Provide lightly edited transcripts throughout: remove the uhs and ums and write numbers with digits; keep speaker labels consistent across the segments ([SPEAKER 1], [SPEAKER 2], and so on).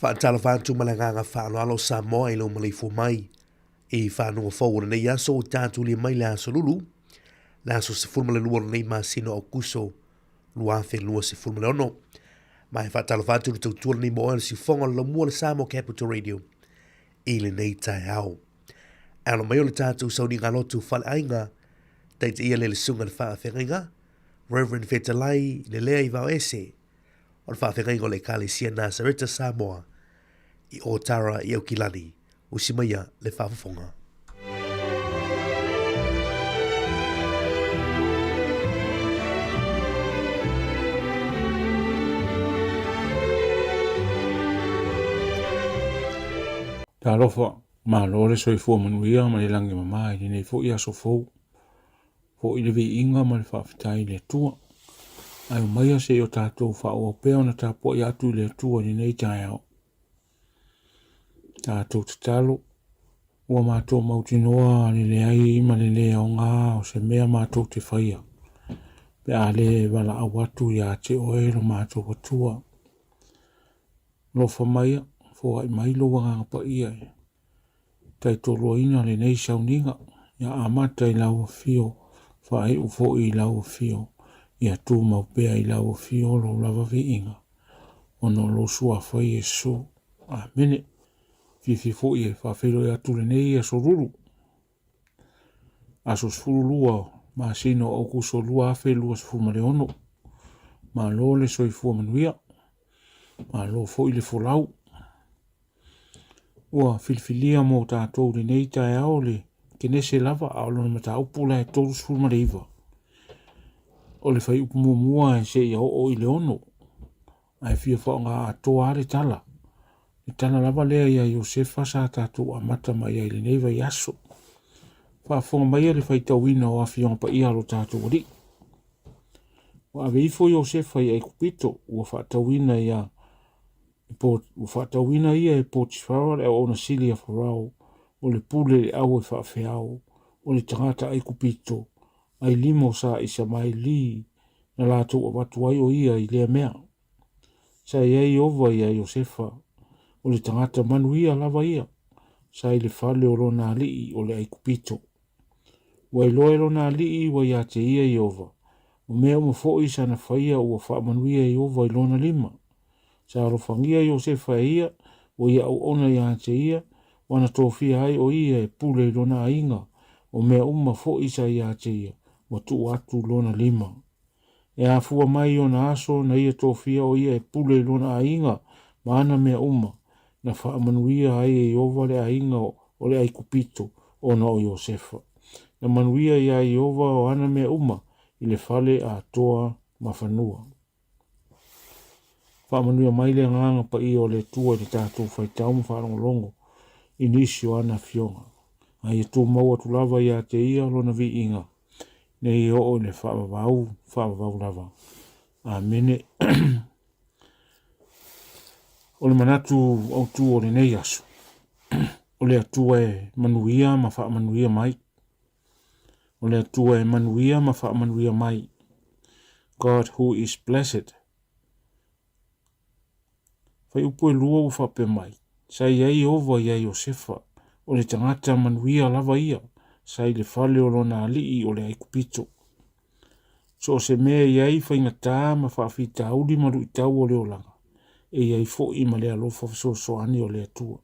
[SPEAKER 1] Faatalofa atu ma le agaga faaaloalo Samoa i lou maleifua mai i fanuga fou o lenei aso ua tatulia mai le aso lulu, le aso 12 o lenei masina o Aukuso 2026. Ma e faatalofa atu le tautua lenei mo oe le siufofoga o le laumua o le Samoa Capital Radio i lenei taeao. E alo mai o le tatou sauniga lotu faleaiga, taitaia lea le susuga i le faafeagaiga, Reverend Fetalai Lelea Ivaoese, o le faafeagaiga o le Ekalesia Nasareta Samoa i Ōtara i Aukilani. Usi maia le faafofoga.
[SPEAKER 2] Talofa, malo le soifua manuia ma le lagi mama i lenei foi aso fou. Foi le viiga ma le faafetai i le Atua. Ae omaia se i o tatou faaauau pea ona tapuai atu i le Atua i lenei taeao. Tatou tatalo, ua matou mautinoa le leai ma le lē aoga o se mea matou te faia, pe a le valaau atu ia te oe lo matou Atua. Alofa maia, foai mai lou Agaga Paia e taitoluaina lenei sauniga, ia amata i lau afio, faaiu foi i lau afio, ia tumau pea i lau afio lou lava viiga, ona o lou Suafa Iesu. Amene. Fiafia foi e faafeiloai atu lenei aso lulu, aso 12 masina o Aukuso 2026. Malo le soifua manuia, malo foi le folau. Ua filifilia mo tatou i lenei taeao le Kenese lava, a o lona mataupu la e 39. O le fuaiupu muamua e seia oo i le 6, ae fia faaaoga atoa lava le tala. Le tala lava lea ia Iosefa sa tatou amata mai ai i lenei vaiaso. Faafofoga maia le faitauina o Afioga Paia a lo tatou Alii. Ua ave ifo Iosefa i Aikupito, ua faatauina ia Ua faatauina ia e Potifara le auauna sili a Farao, o le pule i le au e faafeao, o le tagata Aikupito, ai limo sa Isamaeli na latou avatu ai o ia i lea mea. Sa i ai Ieova iā Iosefa, o le tagata manuia lava ia, sa i le fale o lona alii o le Aikupito. Ua iloa e lona alii ua ia te ia Ieova, o mea uma foi sa na faia ua faamanuia Ieova i lona lima. Sa alofagia Iosefa e ia, ua ia auauna ia te ia, ua na tofia ai o ia e pule i lona aiga, o mea uma foi sa ia te ia, ua tuu atu lona lima. E afua mai i ona aso na ia tofia o ia e pule i lona aiga ma ana mea uma, na faamanuia ai e Ieova le aiga o le Aikupito ona o Iosefa. Na manuia iā Ieova o ana mea uma i le fale atoa ma fanua. Faamanuia mai le Agaga Paia o le Atua i le tatou faitau ma faalogologo i nisi o ana afioga. A ia tumau atu lava ia te ia lona viiga, ina ia oo i le faavavau, faavavau lava. Amene. O le manatu autu o lenei aso, o le Atua e manuia ma faamanuia mai. O le Atua e manuia ma faamanuia mai. God who is blessed. Fuaiupu e lua ua faapea mai, Sa i ai Ieova iā Iosefa, o le tagata manuia lava ia, sa i le fale o lona alii o le Aikupito. So o se mea e i ai faigata ma faafitauli ma luitau o le olaga, e i ai foi ma le alofa fesoasoani o le Atua.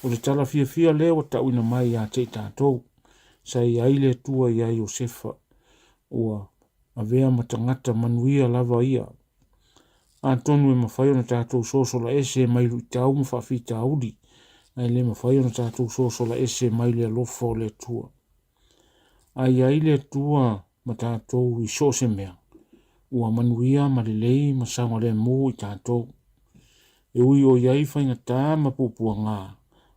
[SPEAKER 2] O le tala fiafia lea ua tauina mai ia te i tatou, sa i ai le Atua iā Iosefa, ua avea ma tagata manuia lava ia. Atonu e mafai ona tatou sosola ese mai luitau ma faafitauli, ae le mafai ona tatou sosola ese mai le alofa o le Atua. A i ai le Atua ma tatou i so o se mea, ua manuia ma lelei ma saogalemu i tatou. E ui o i ai faigata ma puapuaga,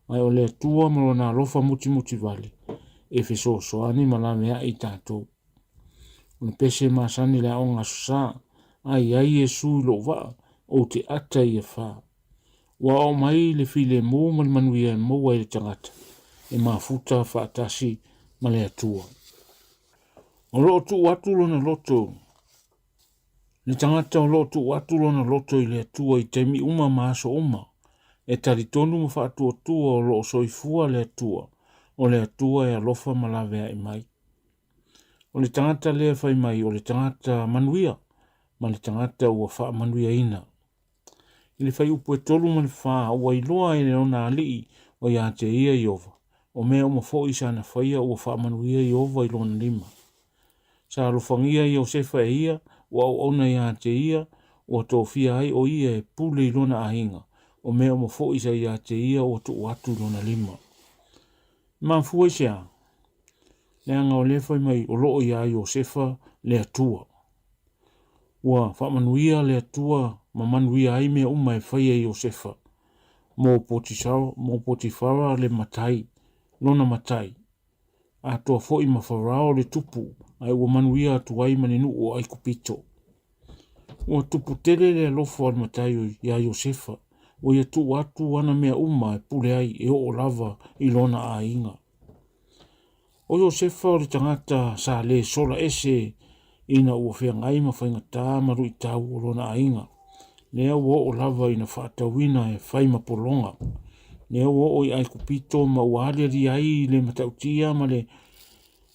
[SPEAKER 2] ae o le Atua ma Lona alofa mutimutivale e fesoasoani ma laveai i tatou. O le pese masani i le aoga Aso Sa, a i ai Iesu i lou vaa, ou te ata i afa. Ua oo mai le filemu ma le manuia e maua ai le tagata e mafuta faatasi ma le Atua. O lo o tuu atu lona loto, le tagata o lo o tuu atu lona loto i le Atua i taimi uma ma aso uma. E talitonu ma faatuatua o lo o soifua le Atua, o le Atua e alofa ma laveai mai. O le tagata lea fai mai o le tagata manuia ma le tagata ua faamanuiaina. I le fuaiupu e 34, ua iloa e lona alii ua ia te ia Ieova, o mea uma foi sa na faia ua faamanuia Ieova i lona lima. Sa alofagia Iosefa e ia, ua auauna ia te ia, ua tofia ai o ia e pule i lona aiga, o mea uma foi sa ia te ia ua tuu atu i lona lima. E mafua i se a? Leaga o lea fai mai o lo o iā Iosefa le Atua. Ua faamanuia le Atua ma manuia ai mea uma e faia e Iosefa mo Potifara le matai, lona matai, atoa foi ma Farao le tupu, ae ua manuia atu ai ma le nuu o Aikupito. Ua tupu tele le alofa o le matai iā Iosefa, ua ia tuu atu ana mea uma e pule ai e oo lava i lona aiga. O Iosefa o le tagata sa lē sola ese ina ua feagai ma faigata ma luitau o lona aiga, lea ua oo lava ina faatauina e fai ma pologa. Lea ua oo i Aikupito ma ua aliali ai le matautia ma le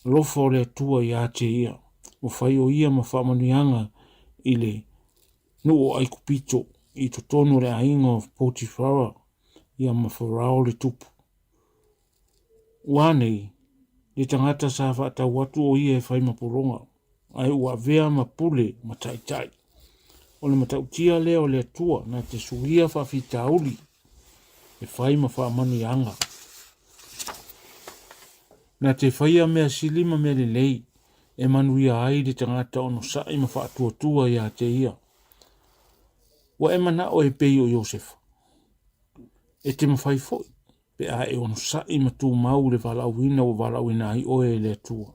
[SPEAKER 2] alofa o le Atua ia te ia. Ua fai o ia ma faamanuiaga i le nuu o Aikupito i totonu o le aiga o Potifara ia ma Farao le tupu. Ua nei, le tagata sa faatau atu o ia e fai ma pologa, ae ua avea ma pule ma taitai. O le matautia lea o le Atua na te suia faafitauli e fai ma faamanuiaga. Na te faia mea sili ma mea lelei e manuia ai le tagata onosai ma faatuatua ia te ia. Ua e manao e pei o Iosefa? E te mafai foi pe a e onosai ma tumau i le valaauina ua valaauina ai oe e le Atua.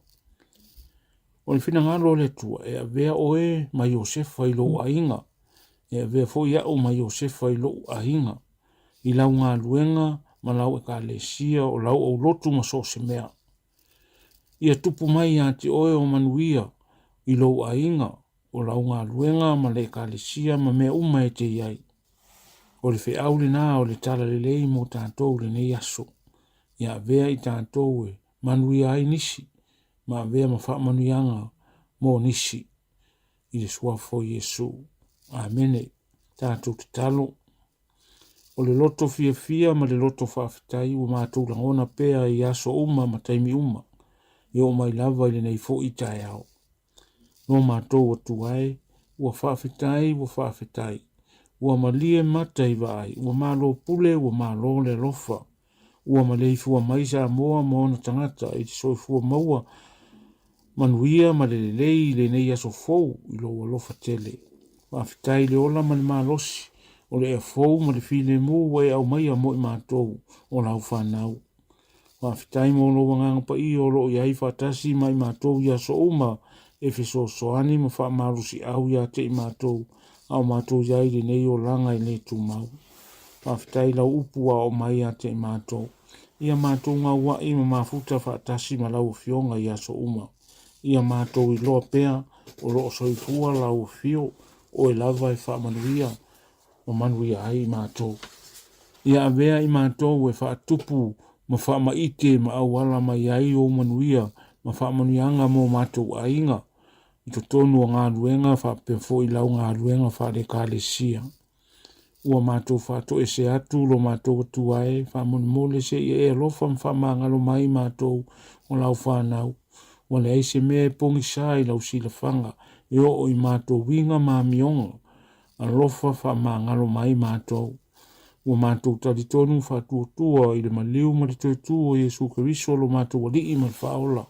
[SPEAKER 2] O le finagalo o le Atua, e avea oe ma Iosefa i lou aiga, e avea foi au ma Iosefa i lou aiga, i lau galuega ma lau ekalesia, o lau aulotu ma so o se mea. Ia tupu mai ia te oe o manuia i lou aiga, o lau galuega ma le ekalesia ma mea uma e te i ai. O le feau lenā o le Talalelei mo tatou i lenei aso, ia avea i tatou e manuia ai nisi, ma avea ma faamanuiaga mo nisi, i le Suafa o Iesu. Amene. Tatou tatalo. O le loto fiafia ma le loto faafetai ua matou lagona pea i aso uma ma taimi uma, e oo mai lava i lenei foi taeao. Lo matou Atua e, ua faafetai, ua faafetai. Ua malie mata i vaai, ua malo pule, ua malo le alofa. Ua maleifua mai Samoa ma ona tagata i le soifua maua manuia ma le lelei i lenei aso fou i lou alofa tele. Faafetai i le ola ma le malosi o le ea fou ma le filemu ua e aumaia mo i matou o lau fanau. Faafetai mo lou Agaga Paia o lo o i ai faatasi ma i matou i aso uma e fesoasoani ma faamalosiau ia te i matou a o matou i ai i lenei olaga e le tumau. Faafetai i lau upu ua oo mai ia te i matou. Ia matou gaua'i ma mafuta faatasi ma lau Afioga i aso uma. Ia matou iloa pea o lo o soifua lau Afio, oe lava e faamanuia ma manuia ai i matou. Ia avea i matou e faatupu ma faamaite ma auala mai ai ou manuia ma faamanuiaga mo matou aiga i totonu o galuega faapea foi lau galuega faale-Ekalesia. Ua matou faatoese atu lo matou Atua e, faamolemole se i e alofa ma faamagalo mai matou o lau fanau. Ua leai se mea e pogisa i lau silafaga e oo i matou uiga ma amioga Alofa faamagalo mai matou. Ua matou talitonu faatuatua i le maliu ma le toe tu o Iesu Keriso lo matou Alii ma le Faaola,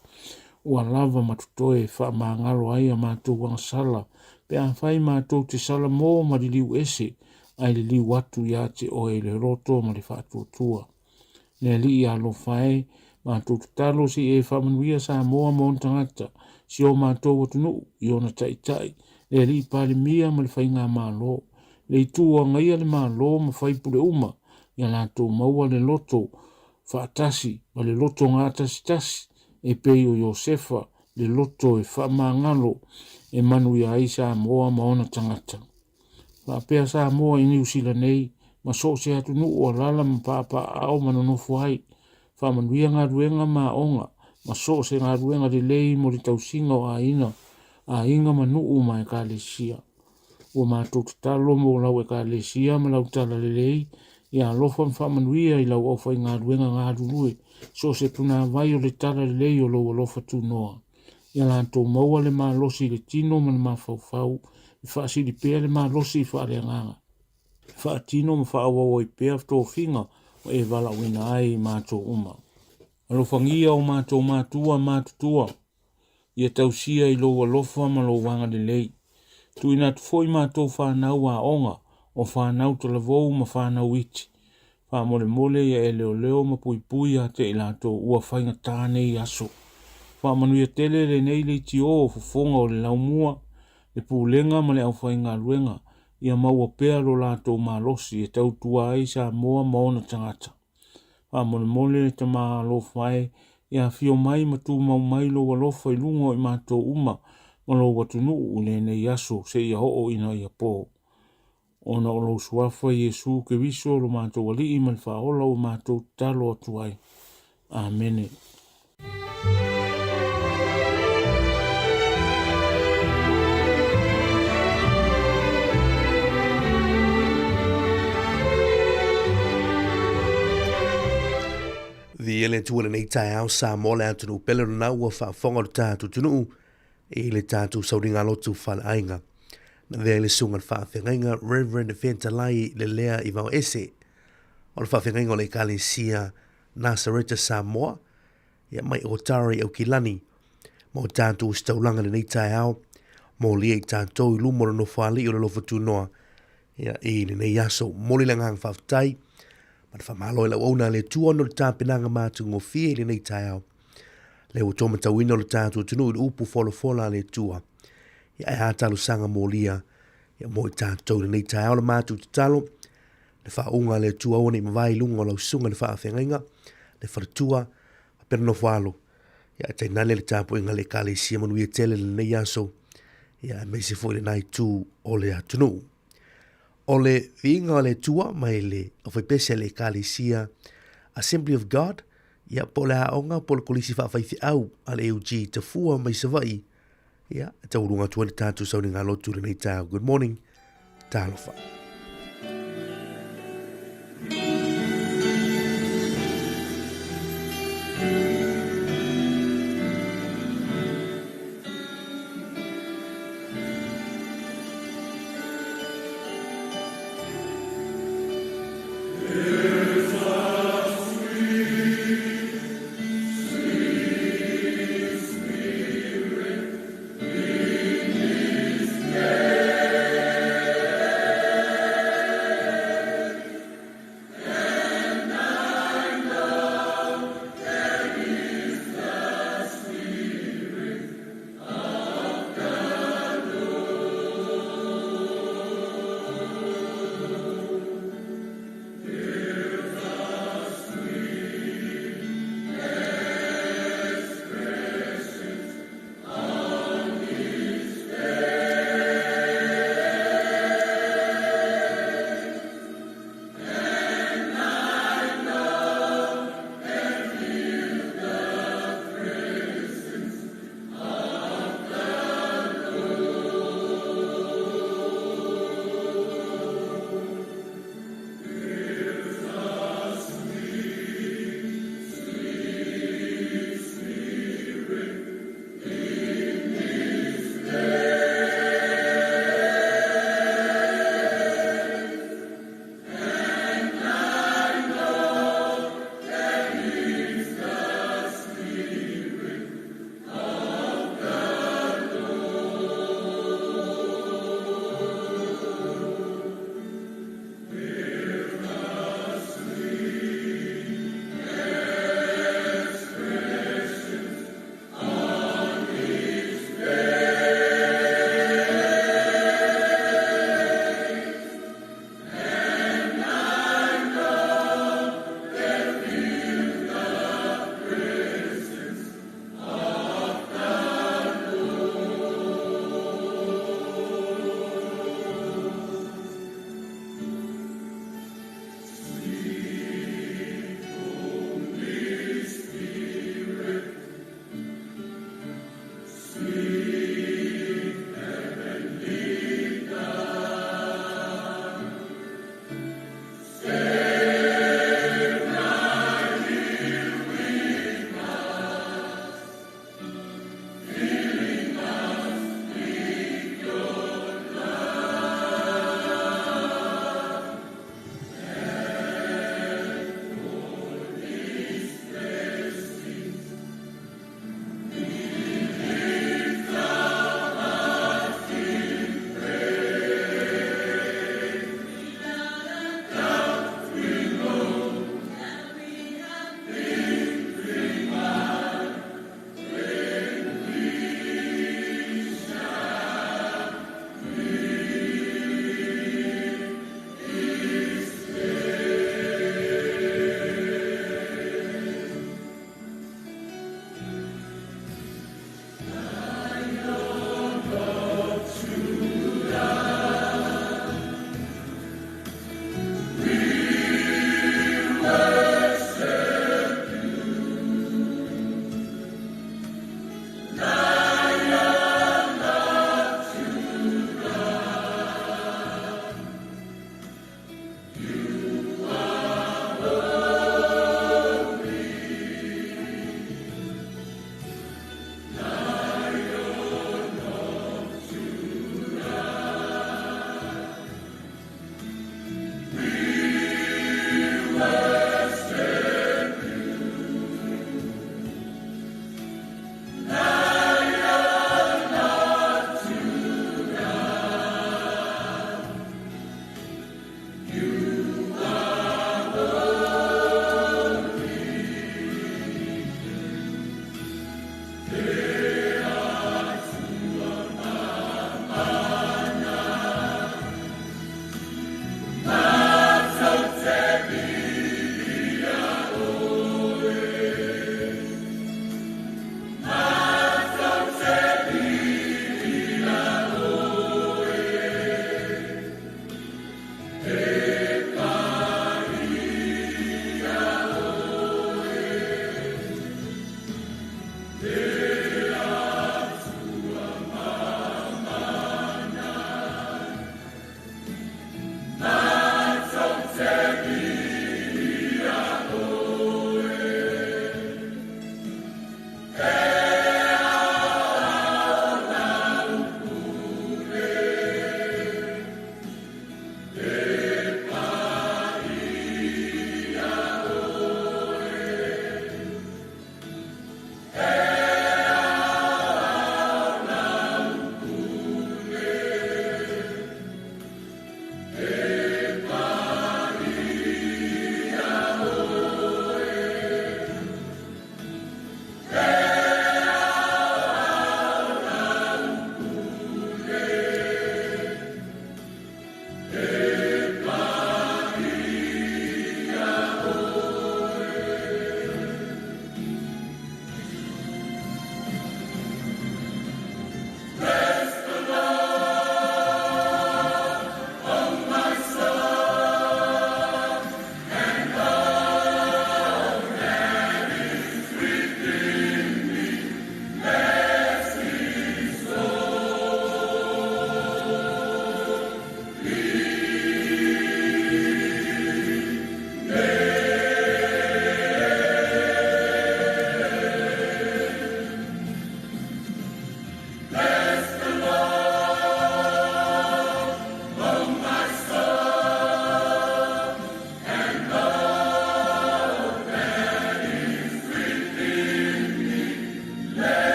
[SPEAKER 2] ua lava ma totoe e faamagalo ai a matou agasala, pe afai matou te sala mo ma liliu ese, ae liliu atu ia te oe i le loto ma le faatuatua. Le Alii alofa e, matou tatalo se i e faamanuia Samoa ma ona tagata, si o matou atunuu i ona taitai, le Alii Palemia ma le Faigamalo, le itu o agaia le Malo ma faipule uma, ia latou maua le loto faatasi ma le loto gatasitasi e pei o Iosefa, le loto e faamagalo e manuia ai Samoa ma ona tagata. Faapea Samoa i Niu Sila nei, ma so o se atunuu o alaala ma papaaao ma nonofo ai. Faamanuia galuega ma aoga ma so o se galuega lelei mo le tausiga o aiga, aiga ma nuu ma ekalesia. Ua matou tatalo mo lau ekalesia ma lau talalelei, ia alofa ma faamanuia i lau aufaigaluega galulue, so o se punavai o le talalelei o lou alofa tunoa. Ia latou maua le malosi i le tino ma le mafaufau, e faasili pea le malosi faaleagaga, e faatino ma faaauau ai pea tofiga ua e valaauina ai i matou uma. Alofagia o matou matua matutua, ia tausia i lou alofa ma lou agalelei. Tuuina atu foi matou fanau aoga, o fanau talavou ma fanau iti. Faamolemole ia e leoleo ma puipui ia te i latou ua faigata nei aso. Faamanuia tele lenei leitio o fofoga o le laumua, le pulega ma le aufaigaluega, ia maua pea lo latou malosi e tautua ai Samoa ma ona tagata. Faamolemole le Tama alofa e, ia afio mai ma tumau mai lou alofa i luga o i matou uma ma lou atunuu i lenei aso seia oo ina ia po. Ona o lou Suafa Iesu Keriso lo matou Alii ma le Faaola ua matou tatalo atu ai. Amene.
[SPEAKER 1] Viia le Atua i lenei taeao Samoa le atunuu pele lena ua faafofoga lo tatou atunuu i le tatou sauniga lotu faleaiga. Na avea ai le susuga i le faafeagaiga Reverend Fetalai Lelea Ivaoese o le faafeagaiga o le Ekalesia Nasareta Samoa, ia mai Otara i Aukilani, ma o tatou ositaulaga i lenei taeao, molia i tatou i luma o le Nofoalii o le Alofa Tunoa, ia, i lenei aso. Momoli le agaga faafetai ma le faamalo i le auauna a le Atua ona o le tapenaga matagofie i lenei taeao. Lea ua toe matauina o le tatou atunuu i le upu folafola a le Atua. Ia, ae a talosaga molia ia mo i tatou i lenei taeao le matou tatalo, le faauuga a le Atua aua ne i mavae i luga o lau susuga i le faafeagaiga, le faletua, faapea le nofo alo. Ia, ae tainane le tapuaiga a le Ekalesia manuia tele lenei aso, ia, aemaise foi lena itu o le atunuu. O le viiga o le Atua mai le aufaipese a le Ekalesia Assembly of God, ia, po o le aoga po o le kolisi faafaifeau a le AUG Tafua mai Savaii, ia, e taualuga atu ai le tatou sauniga lotu i lenei taeao. Good morning. Talofa.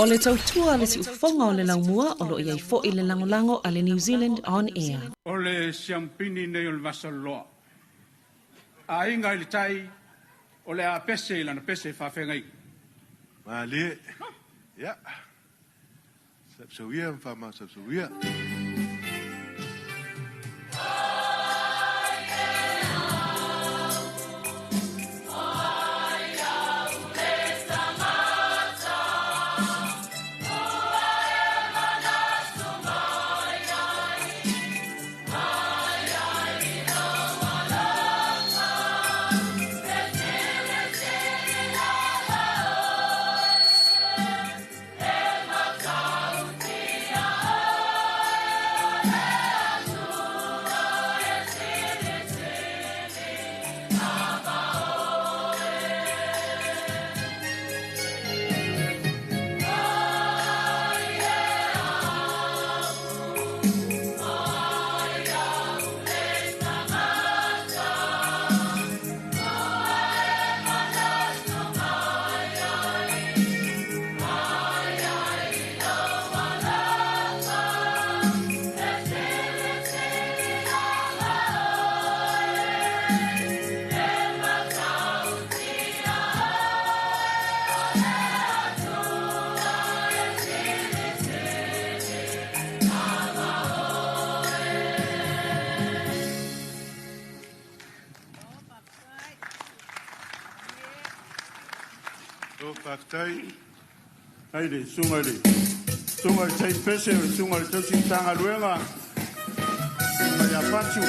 [SPEAKER 3] O le tautua a le siufofoga o le laumua o lo o i ai foi le lagolago a le New Zealand On Air.
[SPEAKER 4] O le siampini nei o le Vasaloloa. Aiga i le tai, o le a pese i lana pese faafeagaiga.
[SPEAKER 5] Malie. Ia. Sapsauia ma faamasausauia. O, faafetai.
[SPEAKER 4] Ai le susuga i le susuga i le Saint Pese, o le susuga i le tausi Matagaluega, susuga ia Patu.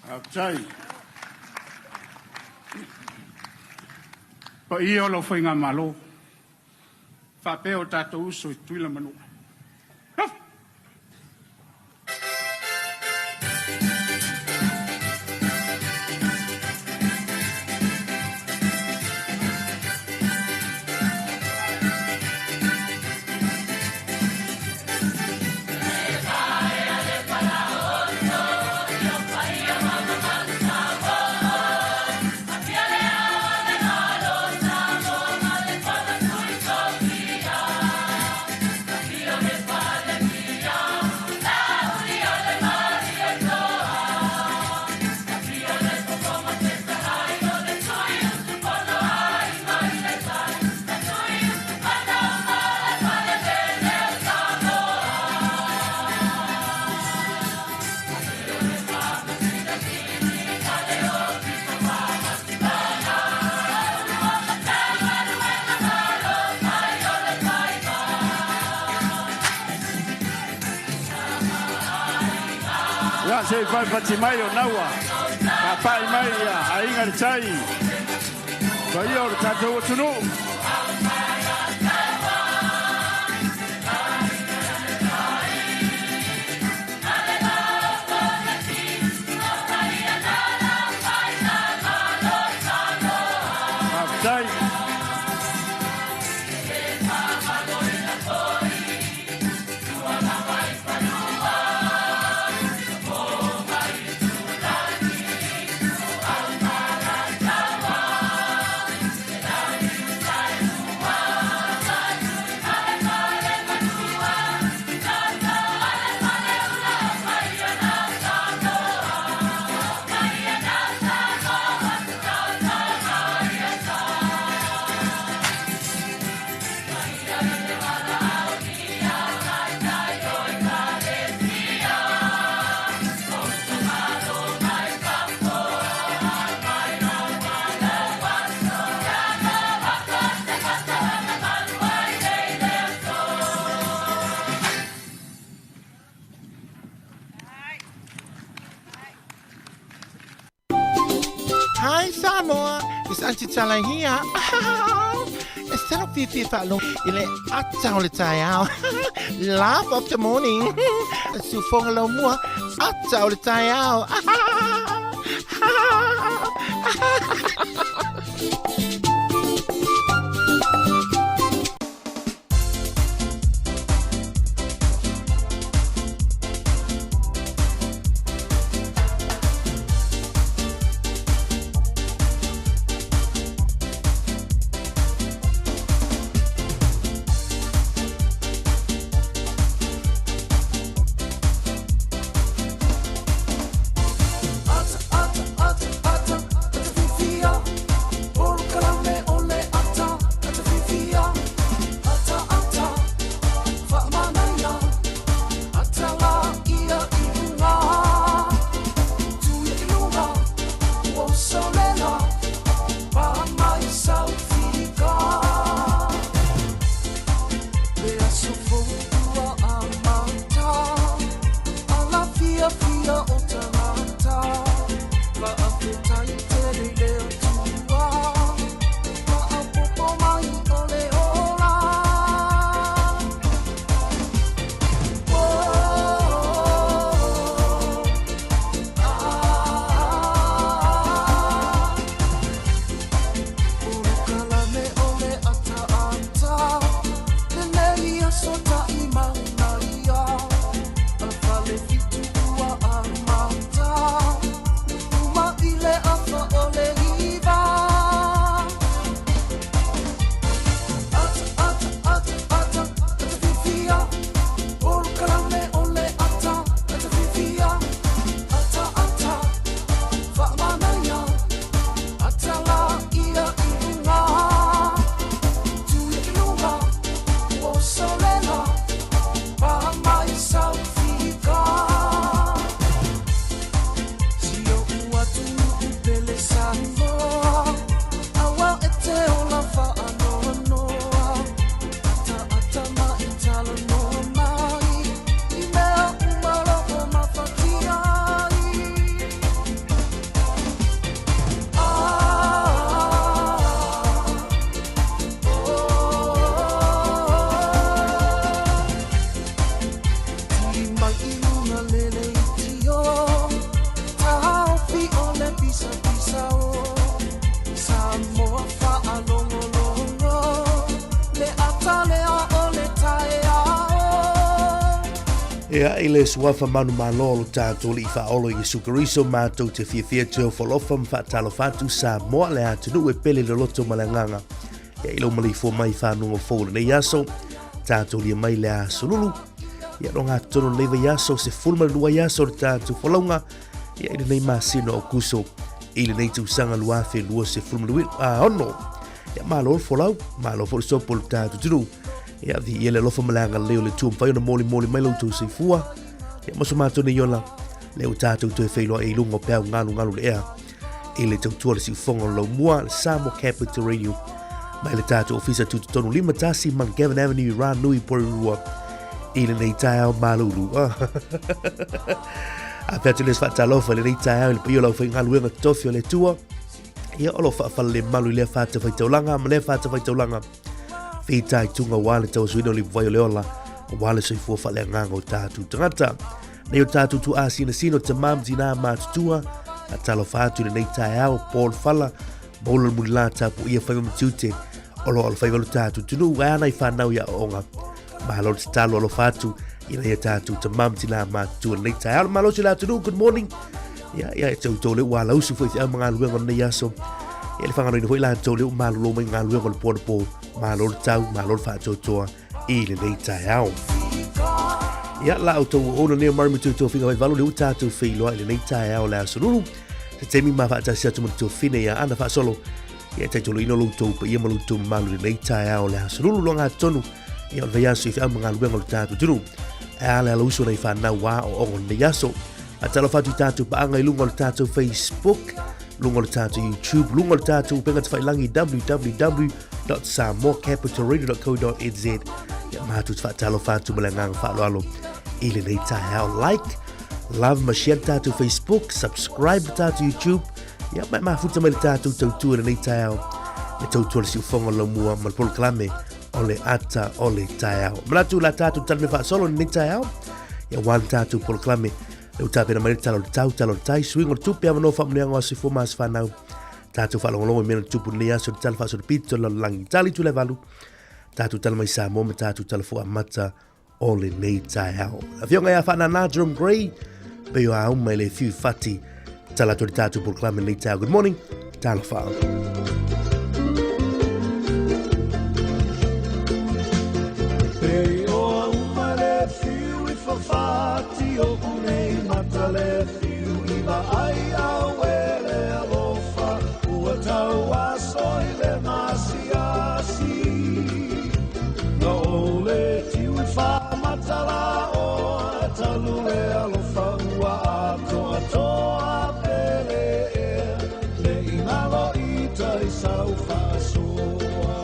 [SPEAKER 4] Faafetai. Paia o lau faigamalo, faapea o tatou uso i Tutuila ma Manua. Ia, se i faipati mai o naua, papai mai ia Aiga i le Tai, paia o le tatou atunuu.
[SPEAKER 6] It's Auntie Tala here. E sala fiafia faalogo i le ata o le taeao. Laugh of the morning. Siufoga laumua, ata o le taeao.
[SPEAKER 1] Ea i le suafa manumalo o lo tatou Alii Faaolo Iesu Keriso matou te fiafia te ofo alofa ma faatalofa atu Samoa le atunuu e pele le loto ma le agaga. Ia i lou maleifua mai i fanuga fou o lenei aso, tatou lia mai le aso lulu. Ia no ngā tonu lenei vai aso, se fulu ma le lua aso o le tatou folauga, ia i lenei masina o Kuso, i lenei tausaga 2026. Ia malo le folau, malo foi le sopo o le tatou atunuu. Ia viia le alofa ma le agalelei o le Atua mafai ona molimoli mai lo outou soifua. Ia ma so matou nei ola, lea ua tatou toe feiloai i luga o peau galugalu le ea i le tautua le siufoga o laumua le Samoa Capital Radio mai le tatou ofisa tutotonu 51 Mount Gavin Avenue Ranui Porirua i lenei taeao malulu. A pea atu le faatalofa i lenei taeao i le paia o le aufaigaluega totofi o le Atua. Ia o lo o faafalelemalu i lea fatafaitaulaga ma lea fatafaitaulaga. Fitaituga aua le tauasuina o le ipuvai o le ola, aua le soifua faaleagaga o tatou tagata. Nei o tatou tuaasinasina o tamā ma tinā matutua, a talofa atu i lenei taeao, Paul Fala, Maula le Mulilā tapuia faiva ma tiute, o lo o alofaiva lo tatou atunuu, ae a nai whanau i aoaoga. Malo le tatalo alofa atu ina ia tatou tamā ma tinā matutua i lenei taeao. Le malosi o le atunuu, good morning. Ia, ia, e tau le ua lausu foi te au ma galuega o lenei aso. Ia, le whanganoina foi latou le ua malolo mai galuega o le poana po. Malo le tau, malo le whaatoatoa i lenei taeao. Ia, la au tau ona neo mari mutu tō whinga wai valu le ua tātou wheiloa i lenei taeao le aso lulu. Te temi ma whaatasi atu ma te tō ia ana whaasolo. Ia, tai tolo ino loutou paia ma loutou mamalu i lenei taeao le aso lulu loa ngā tonu. Ia, o le vaiaso i whiau ma galuega o le tātou tunu. E a le ala uso nei whanau wā o ongo lenei aso. A talofa atu i tātou paanga i lunga o le tātou Facebook, lunga o le tātou YouTube, lunga o le tātou upenga tawhailangi www.samoacapitalradio.co.nz. Ia mātou te whaatalofa atu ma le agaga faaaloalo i lenei taeao. Like, love ma share le tātou Facebook, subscribe le tātou YouTube. Ia, mai mafuta mai le tātou tautua i lenei taeao, e tautua le siufoga o le laumua ma le polokalame o le ata o le taeao. Manatu la tātou tala me faasolo i lenei taeao, ia wā le tātou polokalame, le utapena mai le tala o le tau, tala o le tai, suiga o le tupe, avanoa faamanuiaga o aso soifua ma aso fanau, tātou faalogologo i mea na tupu i lenei aso, le tala faasolopito, le lalolagi, tali tule valu, tātou tala mai Samoa ma tātou tala fuaamata o lenei taeao. Afioga ia Whanana Jerome Gray, pei o auma i le fiu fati, tala atu le tātou polokalame lenei taeao. Good morning, talofa.
[SPEAKER 7] Pei o auma le fiu i whawhati o unei mata le fiu i vaai au e le alofa ua tau aso i le masiasi. Na o le tiu i whamatala o talu le alofa ua atoa toa pele ea le ingalo i tai sau whaasoa.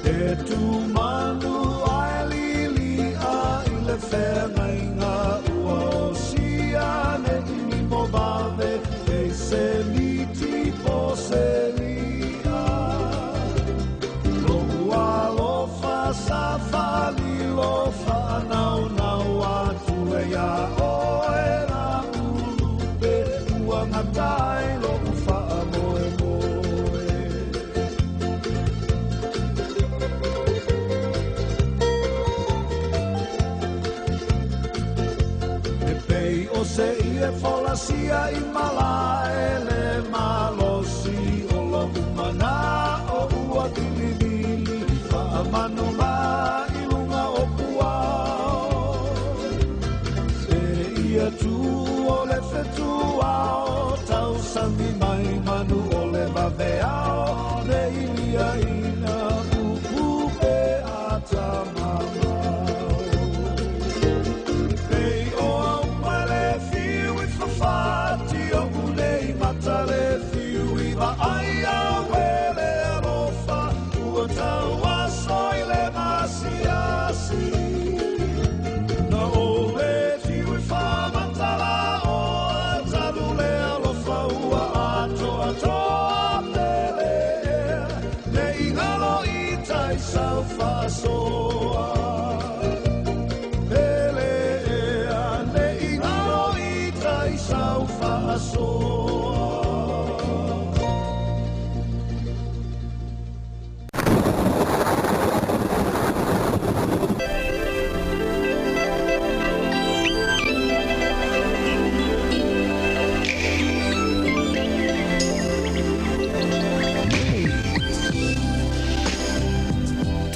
[SPEAKER 7] E tu manu ai lili a i le whengainga ua o sia ne ini mo vave e se miti po se lia. Lo ua alofa sa whalilo whanau nau atu e ia oe la ulupe ua ngatai lo uwha moe moe. E pei o se i e folasia i malae le malosi o lo umana o ua vilivili whaamanu la i lunga o puao. E ia tu o le whetuao, tausami mai manu o le vaveao, le ilia ina upupe ata mamao. Pei o au mai le fiu i whawhati o unei mata le fiu i vaai au e le alofa, ua tau aso i le masiasi. Na o le fiu i whamatala o talu le alofa ua atoa toa pele ea, le ingalo i tai sau whasoa. Pele ea, le ingalo i tai sau whasoa.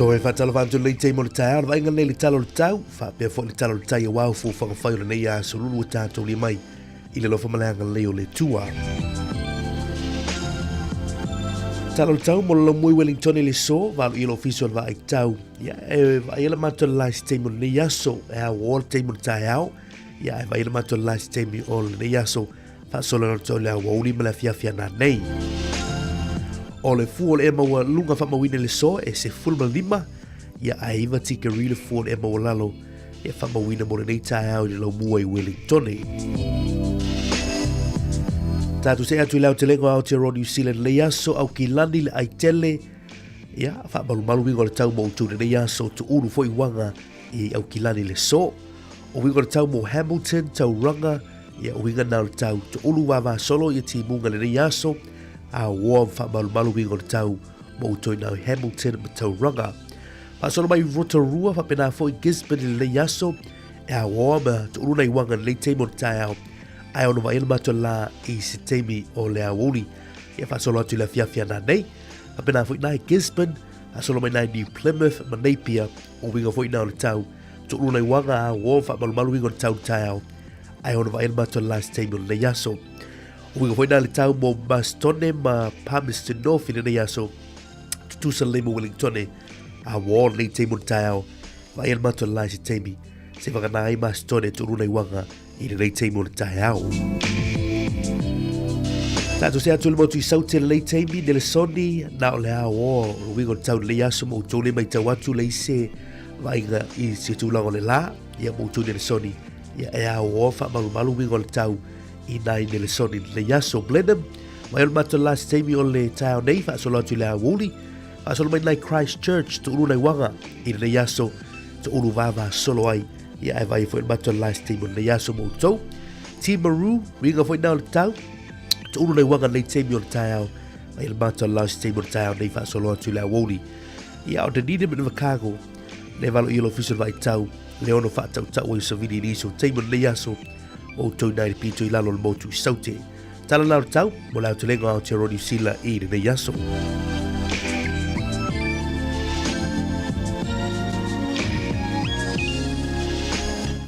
[SPEAKER 1] Toe whātalo whāntu lei te mo le taeao, le vainga nei le talo le tau, whāpea fo le talo le tai a wau fō whakawhai o le nei a solulu o tātou li mai i le lofa malaanga lei o le tua. Talo le tau mo le mui Wellington i le so, valu i le ofiso le vaai tau. Ia, e vaai le mātou le lai se taimi o lenei aso, e a o le taimi o le taeao, ia e vaai le mātou le lai se taimi o lenei aso, faasolo na tau le aoauli ma le afiafi ana nei. O le fua o le ema ua lunga whamauina le so e se fulu ma lima, ia a iwa tikeri le fua o le ema ua lalo, ia whamauina mo lenei taeao i le laumua i Wellington. Tātou se atu i lau te lengo Aotearoa New Zealand lei aso au ki lani le aitele, ia whamalumalu wingo le tau mo utu lenei aso tu uru fo i wanga i au ki lani le so. O wingo le tau mo Hamilton, Tauranga, ia o winga nā le tau tu uru wawa solo ia ti munga lenei aso, a oa whamalumalu wingo le tau mo utu i nau Hamilton ma Tauranga. Whaasolo mai Rotorua, whapena fo i Gisborne i lenei aso, e a oa ma tu uru nei wanga lenei taimi o le taeao, ai ono vaai le matou la i se taimi o le aoauli. Ia faasolo atu i le afiafi ana nei. Faapena foi nai Gisborne, faasolo mai nai New Plymouth ma Napier, o uiga foi na o le tau. Tuulu nai wanga a o faamalumalu uiga o le tau le taeao, ai ono vaai le matou la i se taimi o lenei aso. O uiga foi na le tau mo Mastone ma Palmerston North i lenei aso, tutusa lelei mo Wellingtone, a o lenei taimi o le taeao, vaai le matou la i se taimi se whakanā ai Mastone tuulu nai wanga i lenei taimi o le taeao. Tātou se atu le motu i saute lenei taimi, Nelesoni, nā o le ao o, o le wingo le tau lenei aso mo tōle mai tau atu le ise vaaiga i se tulaga o le la, ia mo outou Nelesoni, ia e auoa faamalumalu uiga o le tau i nai Nelesoni i lenei aso. Blenheim, mai o le matou last taimi o le taeao nei, faasolo atu i le aoauli, faasolo mai nai Christchurch, tuulu nai waga i lenei aso, tuulu vava solo ai, ia ae vai foi le matou last taimi o lenei aso mo outou. Timaru, uiga foi na o le tau, tuulu nai waga nei taimi o le taeao, mai le matou last taimi o le taeao nei faasolo atu i le aoauli. Ia o Dunedin ma Invercargill, le valo i le ofisa o le vaitau, le ono faatautau ai o savili i nisi o taimi o lenei aso, o outou i nai le pito i lalo o le motu i Saute. Tala la o le tau, mo le aotelega o Aotearoa Niu Sila i lenei aso.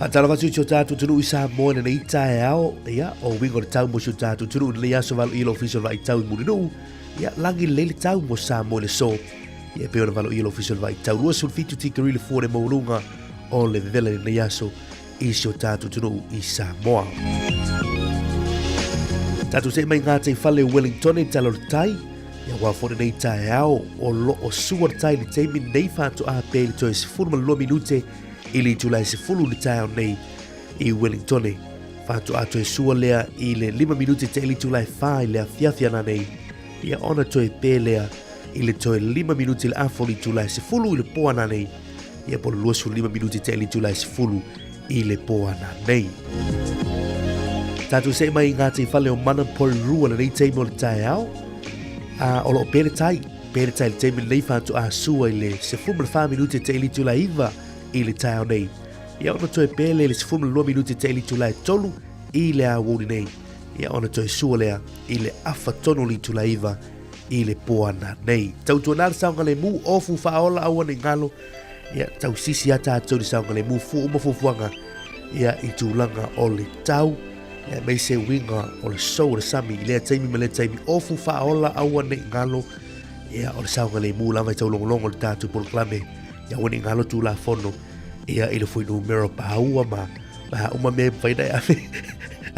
[SPEAKER 1] Faatalofa atu i si o tatou atunuu i Samoa i lenei taeao, ia, o uiga o le tau mo si o tatou atunuu i lenei aso valo i le ofisa o le vaitau i Mulinuu, ia, lagi lelei le tau mo Samoa i le aso. Ia, e pei ona valo i le ofisa o le vaitau, 27 tikeri le fua le maualuga o le vevela i lenei aso i si o tatou atunuu i Samoa. Tatou see mai ngā tei whale Wellington e tala o le tai, ia wā fōne nei taeao o lo o sua le tai le teimi nei whātu a pē le toe 12 minute i le itula e 10 le taeao nei i Wellington. Whātu a toe sua lea i le 5 minute te ili itula e 4 i le afiafi ana nei. Ia ona toe pē lea i le toe 5 minute le afo le itula e 10 i le pō ana nei. Ia po le 25 minuti te eli tula e 10 i le pō ana nei. Tātou see mai i ngā tei whale o Mana Porirua lenei teimi o le taeao. A, o loo pē le tai, pē le tai le teimi lenei whātu a sua i le 14 minuti te eli tula 9 i le taeao nei. Ia ona toe pē le le 12 minuti te eli tula e 3 i le awouri nei. Ia ona toe sua lea i le afa tonu le itula 9 i le poana nei. Tautuana le saogalemu, ofu whaola aua nei ngalo, ia tausisi a tātou le saogalemu fu uma fuafuaga, ia i tulaga o le tau, ia mei se uiga o le sou o le sami i lea taimi ma lea taimi, ofu whaola aua nei ngalo, ia o le saogalemu lava i taulongolongo le tātou polokalame, ia aua nei ngalo tulafono, ia i le fuainumera pāua ma ma uma mea e mafai ona e ave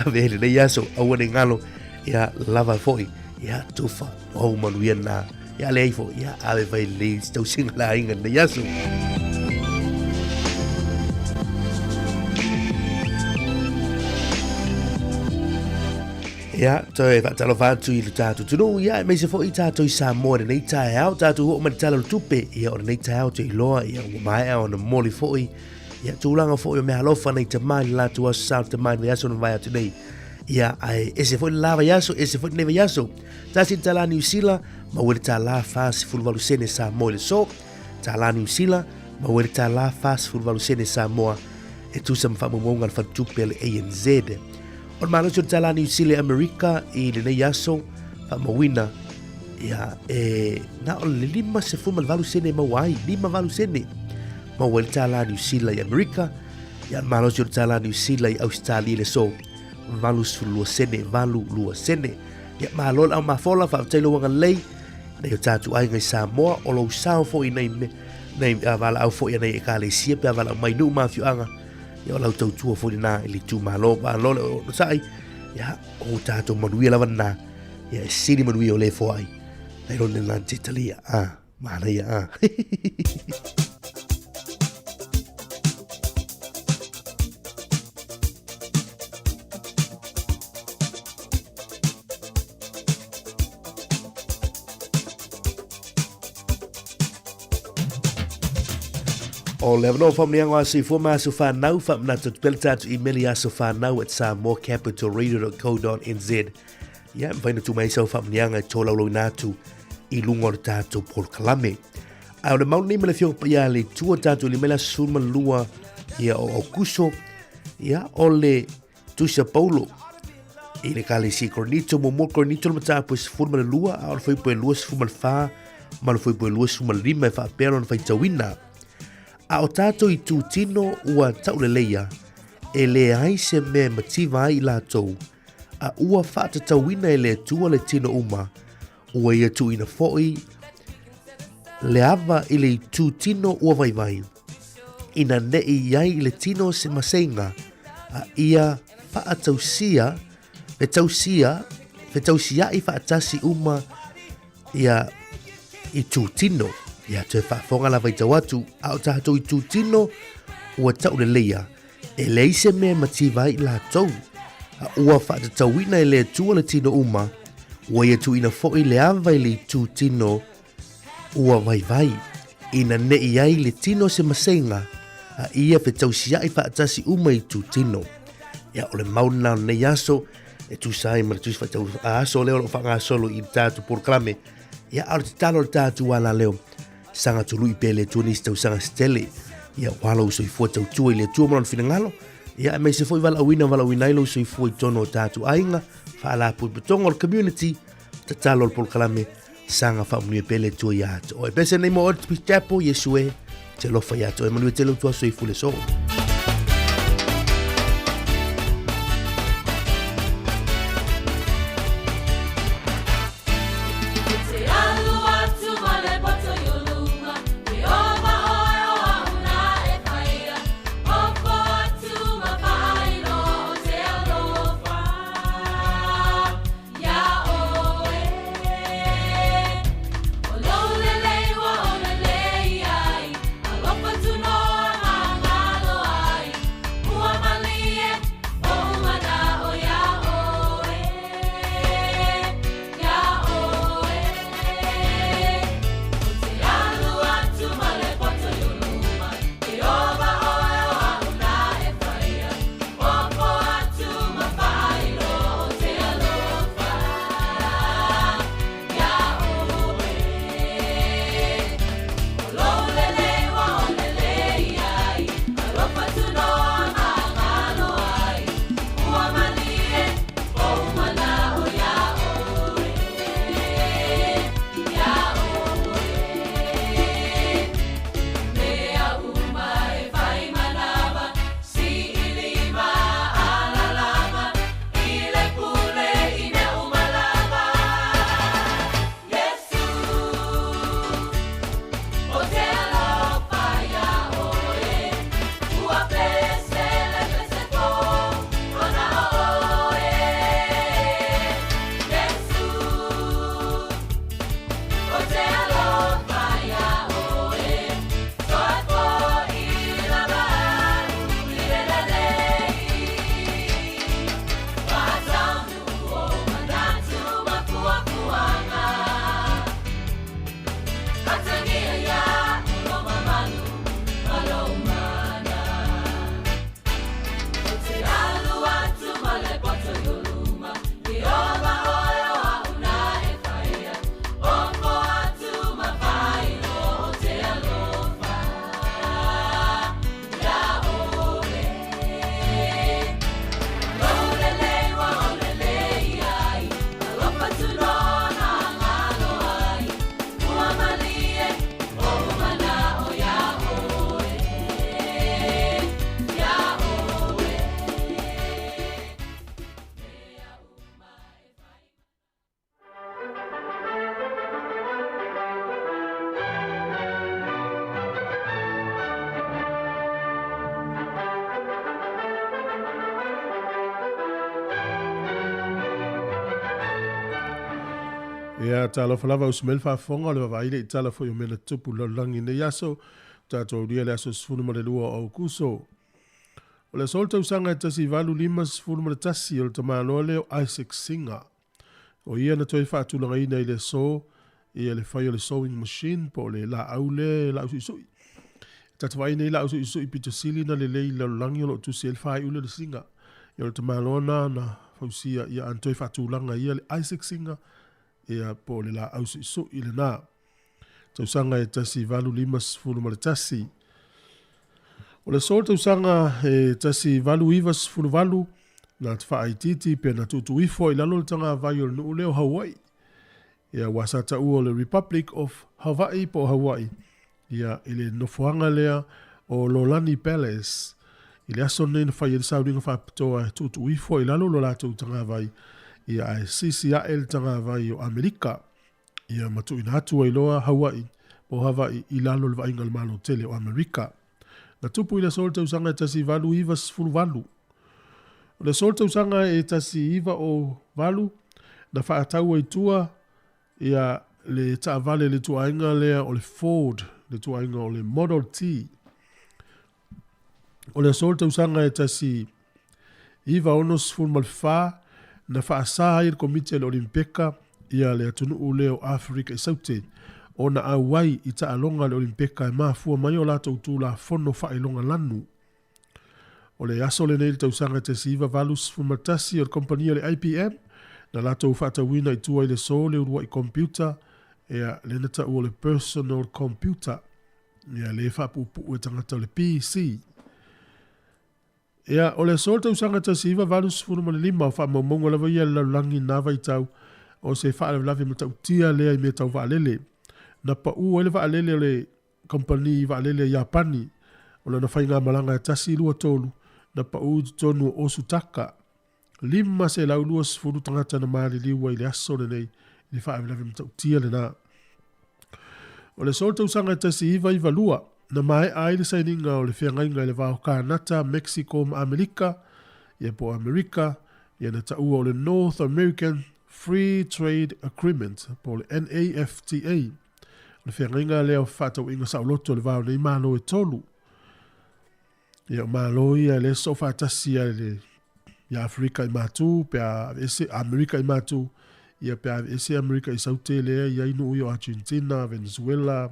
[SPEAKER 1] ave i lenei aso, aua nei ngalo, ia lava foi ia tufa o manuia na ia le ifo ia ave vai le tausiga la aiga lenei aso. Ia, toe faatalofa atu i le tatou atunuu, ia, aemaise foi tatou i Samoa i lenei taeao, tatou oo mai le Tala o le Tupe, ia, o lenei taeao te iloa, ia, ua maea ona momoli foi, ia, tulaga foi o meaalofa nai tama i le latou aso sa o le tama i le vaiaso na mavae atu nei. Ia, ae ese foi le la vaiaso, ese foi lenei vaiaso. Tasi le tālā Niu Sila, maua ai le tālā 48 sene Samoa i le so. Tālā Niu Sila, maua ai le tālā 48 sene Samoa e tusa ma faamaumauga a le faletupe a le ANZ. O le malosi o le tālā Niu Sila i Amerika i lenei aso, faamauina, ia, e na o le 58 sene maua ai, 58 sene maua ai le tālā Niu Sila i Amerika, Ia le malosi o le tālā Niu Sila i Ausetalia i le aso 82 sene, 82 sene. Ia malo le au mafola, faafetai lou agalelei, nei o tātou aiga i Samoa, o lou sao foi nei, nei a valaau foi a nei ekalesia pe a valaau mai nuu ma afioaga, ia o lau tautua foi lena i le itumalo, malo le onosai, ia o tātou manuia lava lena, ia e sili manuia o le foai, nai lo lena te talia, a, manaia, a. O le avanoa faamanuiaga o Aso Soifua ma Aso Whanau, whaamanatu atu pea le tātou email i asowhanau at samoacapitalradio.co.nz. Ia, mawhai na tū mai sau faamanuiaga e tōlaulauina atu i lunga o le tātou polokalame. A o le mau nei ma le fioga paia le tua tātou i le mela 12 ia o Aukuso, ia o le Tusi a Paulo i le Ekalesia i Korinito, muamua Korinito le mataupu e 12, a o le fuaiupu e 24 ma le fuaiupu e 25 e faapea lona faitauina. A o tātou i tūtino ua tauleleia, e leai se mea e mativa ai i latou, a ua faatatauina e le Atua le tino uma, ua ia tuuina foi le ava i le itu tino ua vaivai, ina ne'i i ai i le tino se maseiga, a ia faatausia, fetausia, fetausia'i faatasi uma ia itu tino. Ia toe faafofoga lava i tau atu, a o tatou itutino ua tauleleia, e leai se mea e mativa ai i latou. A ua faatatauina e le Atua le tino uma, ua ia tuuina foi le ava i le itutino ua vaivai, ina ne i ai le tino se maseiga, a ia fetausiaʻi faatasi uma i itutino. Ia, o le mau lena o lenei aso, e tusa ai ma le tusi faitau aso lea o lo o faagasolo i le tatou polokalame. Ia, a o le tatalo a le tatou alaleo, saga tului pea le Atua nisi tausaga se tele. Ia, ua lou soifua tautua i le Atua ma lona finagalo. Ia, aemaise foi valaauina valaauina ai lou soifua i totonu o tatou aiga, faalapotopotoga o le community, tatalo o le polokalame, saga faamanuia pea le Atua ia te oe. Pese nei mo oe Peace Chapel, Iesu e, te alofa ia te oe, manuia tele utua soifua le aso.
[SPEAKER 5] Ia, talofa lava uso mai le faafofoga o le vavaai le i tala foi o mea na tutupu i le lalolagi i lenei aso, tatou aulia le aso 12 o Aukuso. O le aso o le tausaga e 1851 o le tamaloa lea o Isaac Singer. O ia na toe faatulagaina i le aso ia le fai o le sewing machine po o le laau lea e laau suisui. Ta te vaai nei laau suisui pito sili na lelei i le lalolagi o lo o tusi ai le faaiule o le Singer. Ia o le tamaloa na na fausia ia a na toe faatulaga ia le Isaac Singer ia po o le laau suisui lena. Tausaga e 1851. O le aso o le tausaga e 1898, na te faaitiiti pe na tuutuu ifo ai i lalo le tagavai o le nuu lea o Hawaii. Ia, aua sa taua o le Republic of Hawaii po o Hawaii, ia, i le nofoaga lea o Lolani Palace. I le aso lenei na fai ai le sauniga faapitoa e tuutuu ifo ai i lalo lo latou tagavai, ia, ae sisi ae le tagavai o Amerika. Ia ma tuuina atu ai loa Hauaʻi po o Hawaii i lalo o le vaaiga a le Malo tele o Amerika. Na tupu i le aso o le tausaga e 1898. O le aso o le tausaga e 1908, na faatau ai tua ia le taavale le ituaiga lea o le Ford, le ituaiga o le Model T. O le aso le tausaga e 1964 na faasā ai le Komiti a le Olimpeka ia le atunuu lea o Aferika i Saute ona auai i taaloga a le Olimpeka e mafua mai o latou tulafono faailoga lanu. O le aso lenei i le tausaga 1981 o le kamupani o le IBM na latou faatauina i tua i le aso le uluai computer, ea, lea na taua o le personal computer, ea, lea e faapuupuu e tagata o le PC. Ea, o le aso o le tausaga 1985 o faamaumauga lava ia a le lalolagi i na vaitau o se faalavelave matautia lea i mea tau vaalele. Na pau ai le vaalele o le Kamupani Vaalele a Iapani, o lana faigamalaga e 1, 2, 3, na pau i totonu o Osutaka. 520 tagata na maliliu ai i le aso lenei i le faalavelave matautia lena. O le aso o le tausaga e 1992, na maea ai le sainiga o le feagaiga i le va o Kānata, Mexico ma Amerika, ia po o Amerika, ia na taua o le North American Free Trade Agreement, po o le NAFTA. O le feagaiga lea o fefaatauaiga saoloto i le va o nei Malo e tolu. Ia, o Malo ia e le soo faatasi ia le ia Afrika i Matu, pe a aveese Amerika i Matu, ia pe a aveese Amerika i Saute lea i ai nuu ia o Argentina, Venezuela,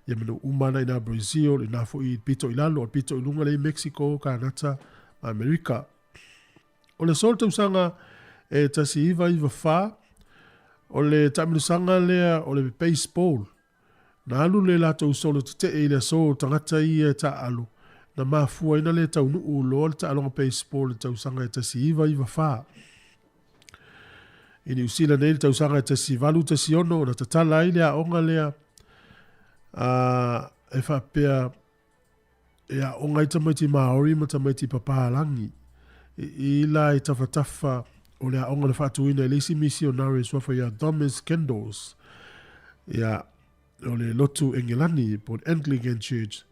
[SPEAKER 5] ia ma nuu uma na ina Brazil, ina foi i pito i lalo, o le pito i luga lea i Mexico, Kanata ma Amerika. O le aso o le tausaga e 1994, o le taamilosaga lea o le baseball. Na alu le latou solo tetee i le aso o tagata ia e taaalo, na mafua ai na le taunuu loa le taaloga baseball i le tausaga e 1994. I Niu Sila nei i le tausaga e 1816 na tatala ai le aoga lea a e faapea e aoga ai tamaiti Māori ma tamaiti papālagi. I i la i tafatafa o le aoga na faatuina e le isi misionare e suafa ia Thomas Kendalls, ia, o le lotu Engelani, po o le Anglican Church.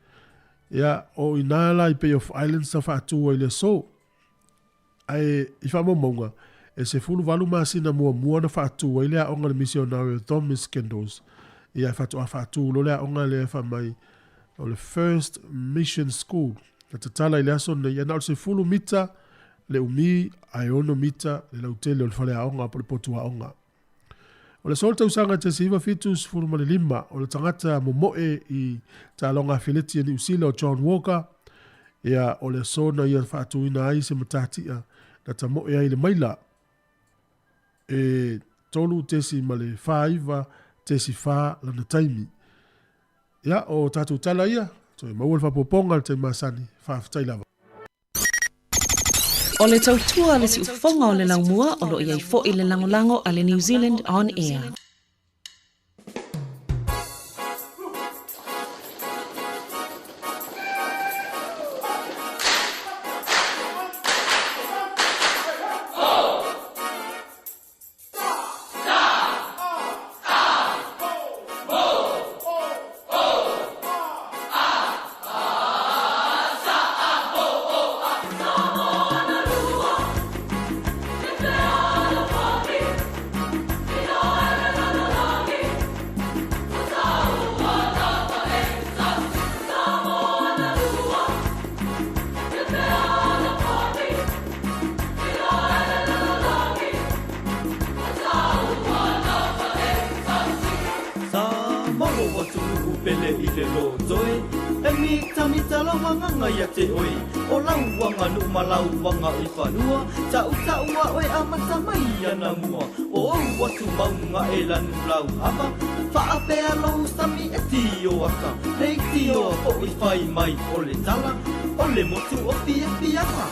[SPEAKER 5] Ia, o i nā la i Bay of Islands na faatu ai le aso. Ae i faamaumauga, e 18 masina muamua na faatu ai le aoga a le misionare o Thomas Kendalls, ia e faatoa faatu loa le aoga lea e fai mai o le First Mission School. Na tatala i le aso lenei, ia na o le 10 mita le umi ae 6 mita le lautele o le faleaoga po o le potu aoga. O le aso o le tausaga 1975, o le tagata momoe i taaloga afeleti a Niu Sila o John Walker, ia, o le aso na ia faatuina ai se matatia na tamoe ai le maila e 3.49.4 lana taimi. Ia, o tatou tala ia, toe maua le faaopoopoga i le taimi masani. Faafetai lava.
[SPEAKER 3] O le tautua a le siufofoga o le laumua o lo o i ai foi le lagolago a le New Zealand On Air.
[SPEAKER 8] Sa malo atunuu pele i le lotoe E mitamita lau agaga ia te oe O lau aganuu ma lau aga i fanua Tautaua oe amata mai anamua O ou atumauga e lanu lau ava Faapea lou sami e tio aka Hei tio foʻi fai mai o le tala O le motu o Fiafiaga.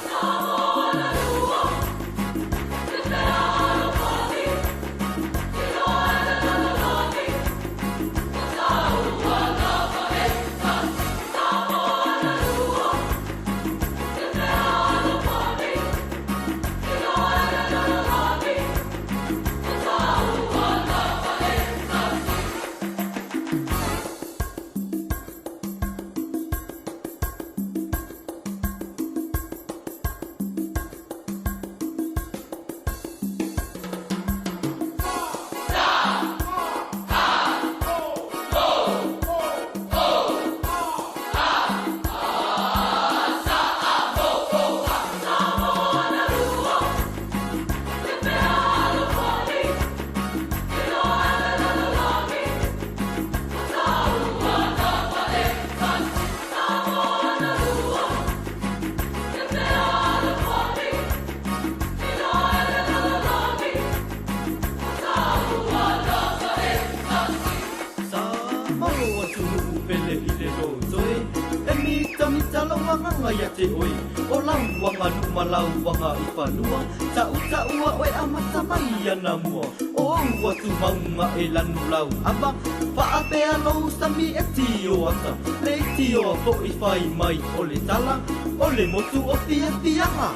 [SPEAKER 8] lau agaga ia te oe O lau aganuu ma lau agaifanua Ta'uta'ua oe amata mai anamua O ou atumauga e lanu lauava Faapea lou sami e tio ata Leitioa fo'i fai mai o le tala O le motu o fiafiaga.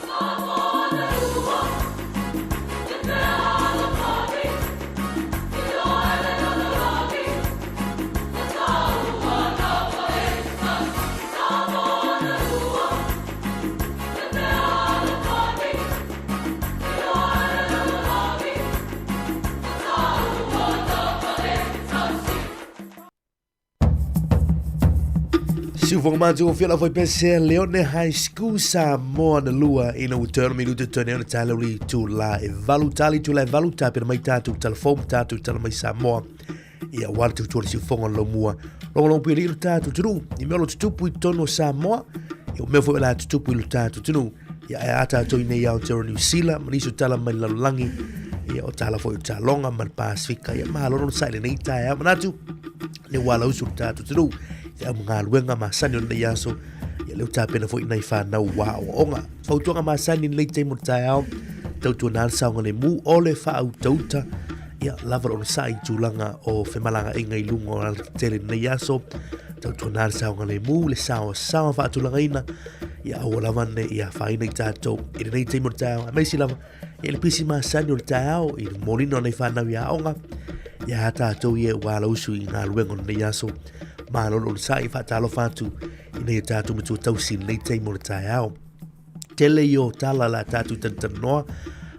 [SPEAKER 1] Siufoga matagofie la foi pese Leone High School Samoa na lua ina ua turn minuta tone ona tala uli tula e valu tali tula e valu tapena mai tātou telefon tātou tala mai Samoa ia wala tu tuara siufoga lo mua longo longo pui lo tātou tunu i mea lo tutupu i tonu o Samoa i o mea foi la tutupu i lo tātou tunu ia e a tātou i nei Aotearoa New Zealand ma nisi o tala mai lalolagi ia o tala foi o Talonga ma le Pasifika ia malo no sa i lenei taeao manatu le ua lausu le tātou tunu te au galuega masani o lenei aso ia leo tapena foi nai whanau wā o onga fautuaga masani lenei taimi o le taeao tautuana le saogalemu o le faautauta ia lava le onosai i tulaga o femalagaaiga i luga o alatetele lenei aso tautuana le saogalemu le saoasaoa faatulagaina ia aua lava ne ia afaina i tatou i lenei taimi o le taeao aemaise lava ia le pisi masani o le taeao i le molina o nei whanau i aoga ia a tātou ia ua alausu i galuega o lenei aso malo le onosai faatalofa atu i nei tātou matua tausi i lenei taimi o le taeao tele i o tala la tātou tanitaninoa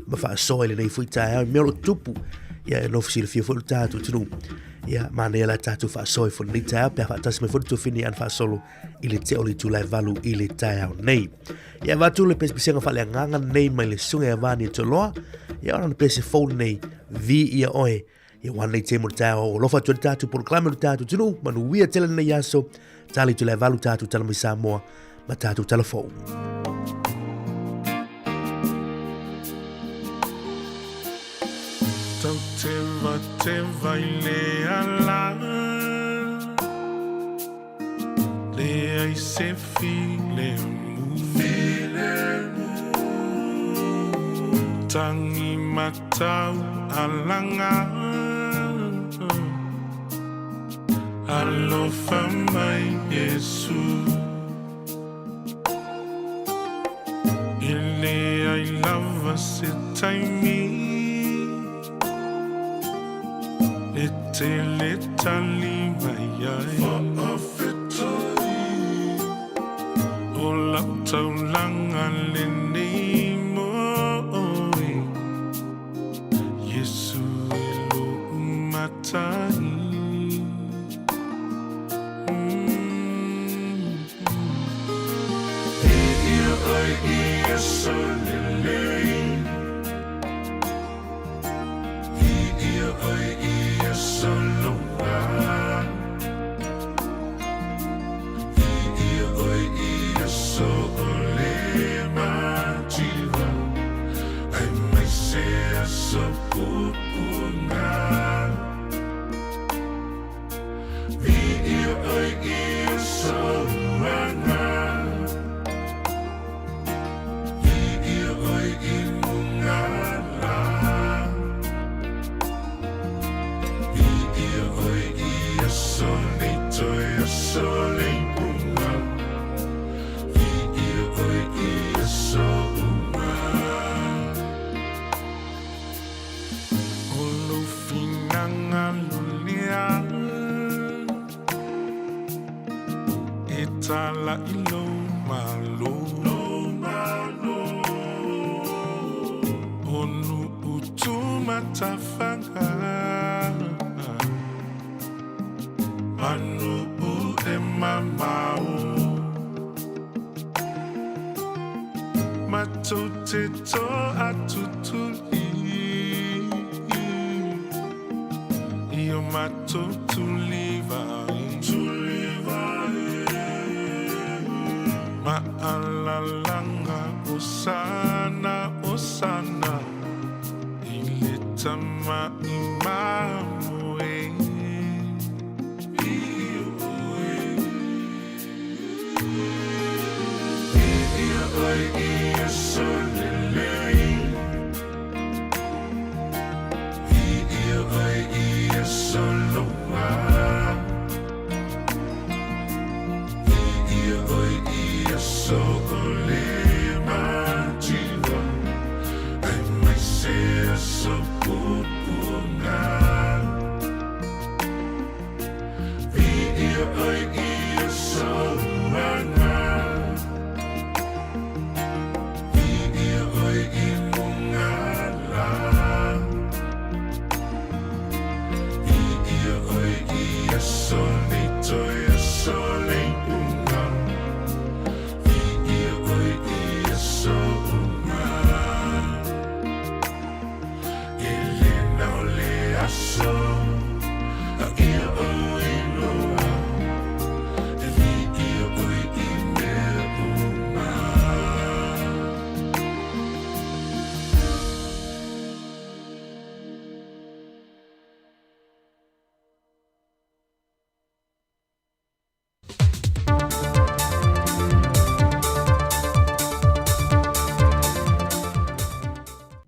[SPEAKER 1] ma faasoa i lenei foi taeao i mea o lo tupu ia e nofo silafia foi lo tātou atunuu ia manaia la tātou faasoa i foi lenei taeao pe a faatasi mai foi le tuafine ana faasolo i le tea o le itula e 8 i le taeao nei. Ia avatu le pesepesega faaleagaga nei mai le susuga ia Vani Toloa, ia ona na pese fou nei, vi ia oe, ia ua nei te mo le taeao o alofa atu ai le tātou polokalame o le tātou atunuu, manuia tele lenei aso, tala itula e 8 tātou tala mai Samoa ma tātou tala fou.
[SPEAKER 9] Tau teva teva i le ala Leai se filemu Tangi matau alanga Alofa mai Yesu E leai lava se taimi E tele tali mai ai Faafetai O lau taulaga lenei mo oe Iesu e lou matai E tala i lou malo O nuu tumatafaga Ma nuu e mamao Matou te toatutuli I o matou tulivae Maalalaga Osana Osana I le tama'i mamoe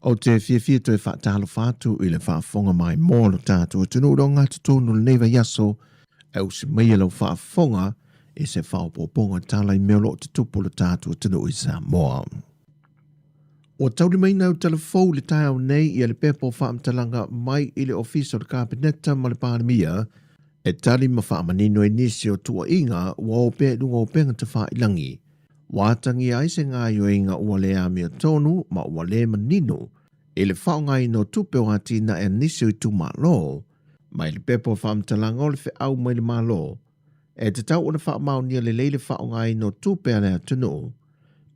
[SPEAKER 10] Ou te fiafia toe faatalofa atu i le faafofoga maimoa o lo tatou atunuu i le ogatotonu o lenei vaiaso, e usi maia lau faafofoga i se faaopoopoga tala i mea o lo o tutupu i lo tatou atunuu i Samoa. Ua taulimaina au tala fou i le taeao nei ia le pepa o faamatalaga mai i le Ofisa o le Kapeneta ma le Palemia e tali ma faamanino ai nisi o tuuaiga ua o pea i luga o upega tafailagi. Ua atagia ai se gaoioiga ua le amiotonu ma ua le manino i le faaaogaina o tupe o atinae a nisi o itumalo. Mai le pepa o faamatalaga o le feau mai le Malo, e tatau ona faamaonia lelei le faaaogaina o tupe a le atunuu,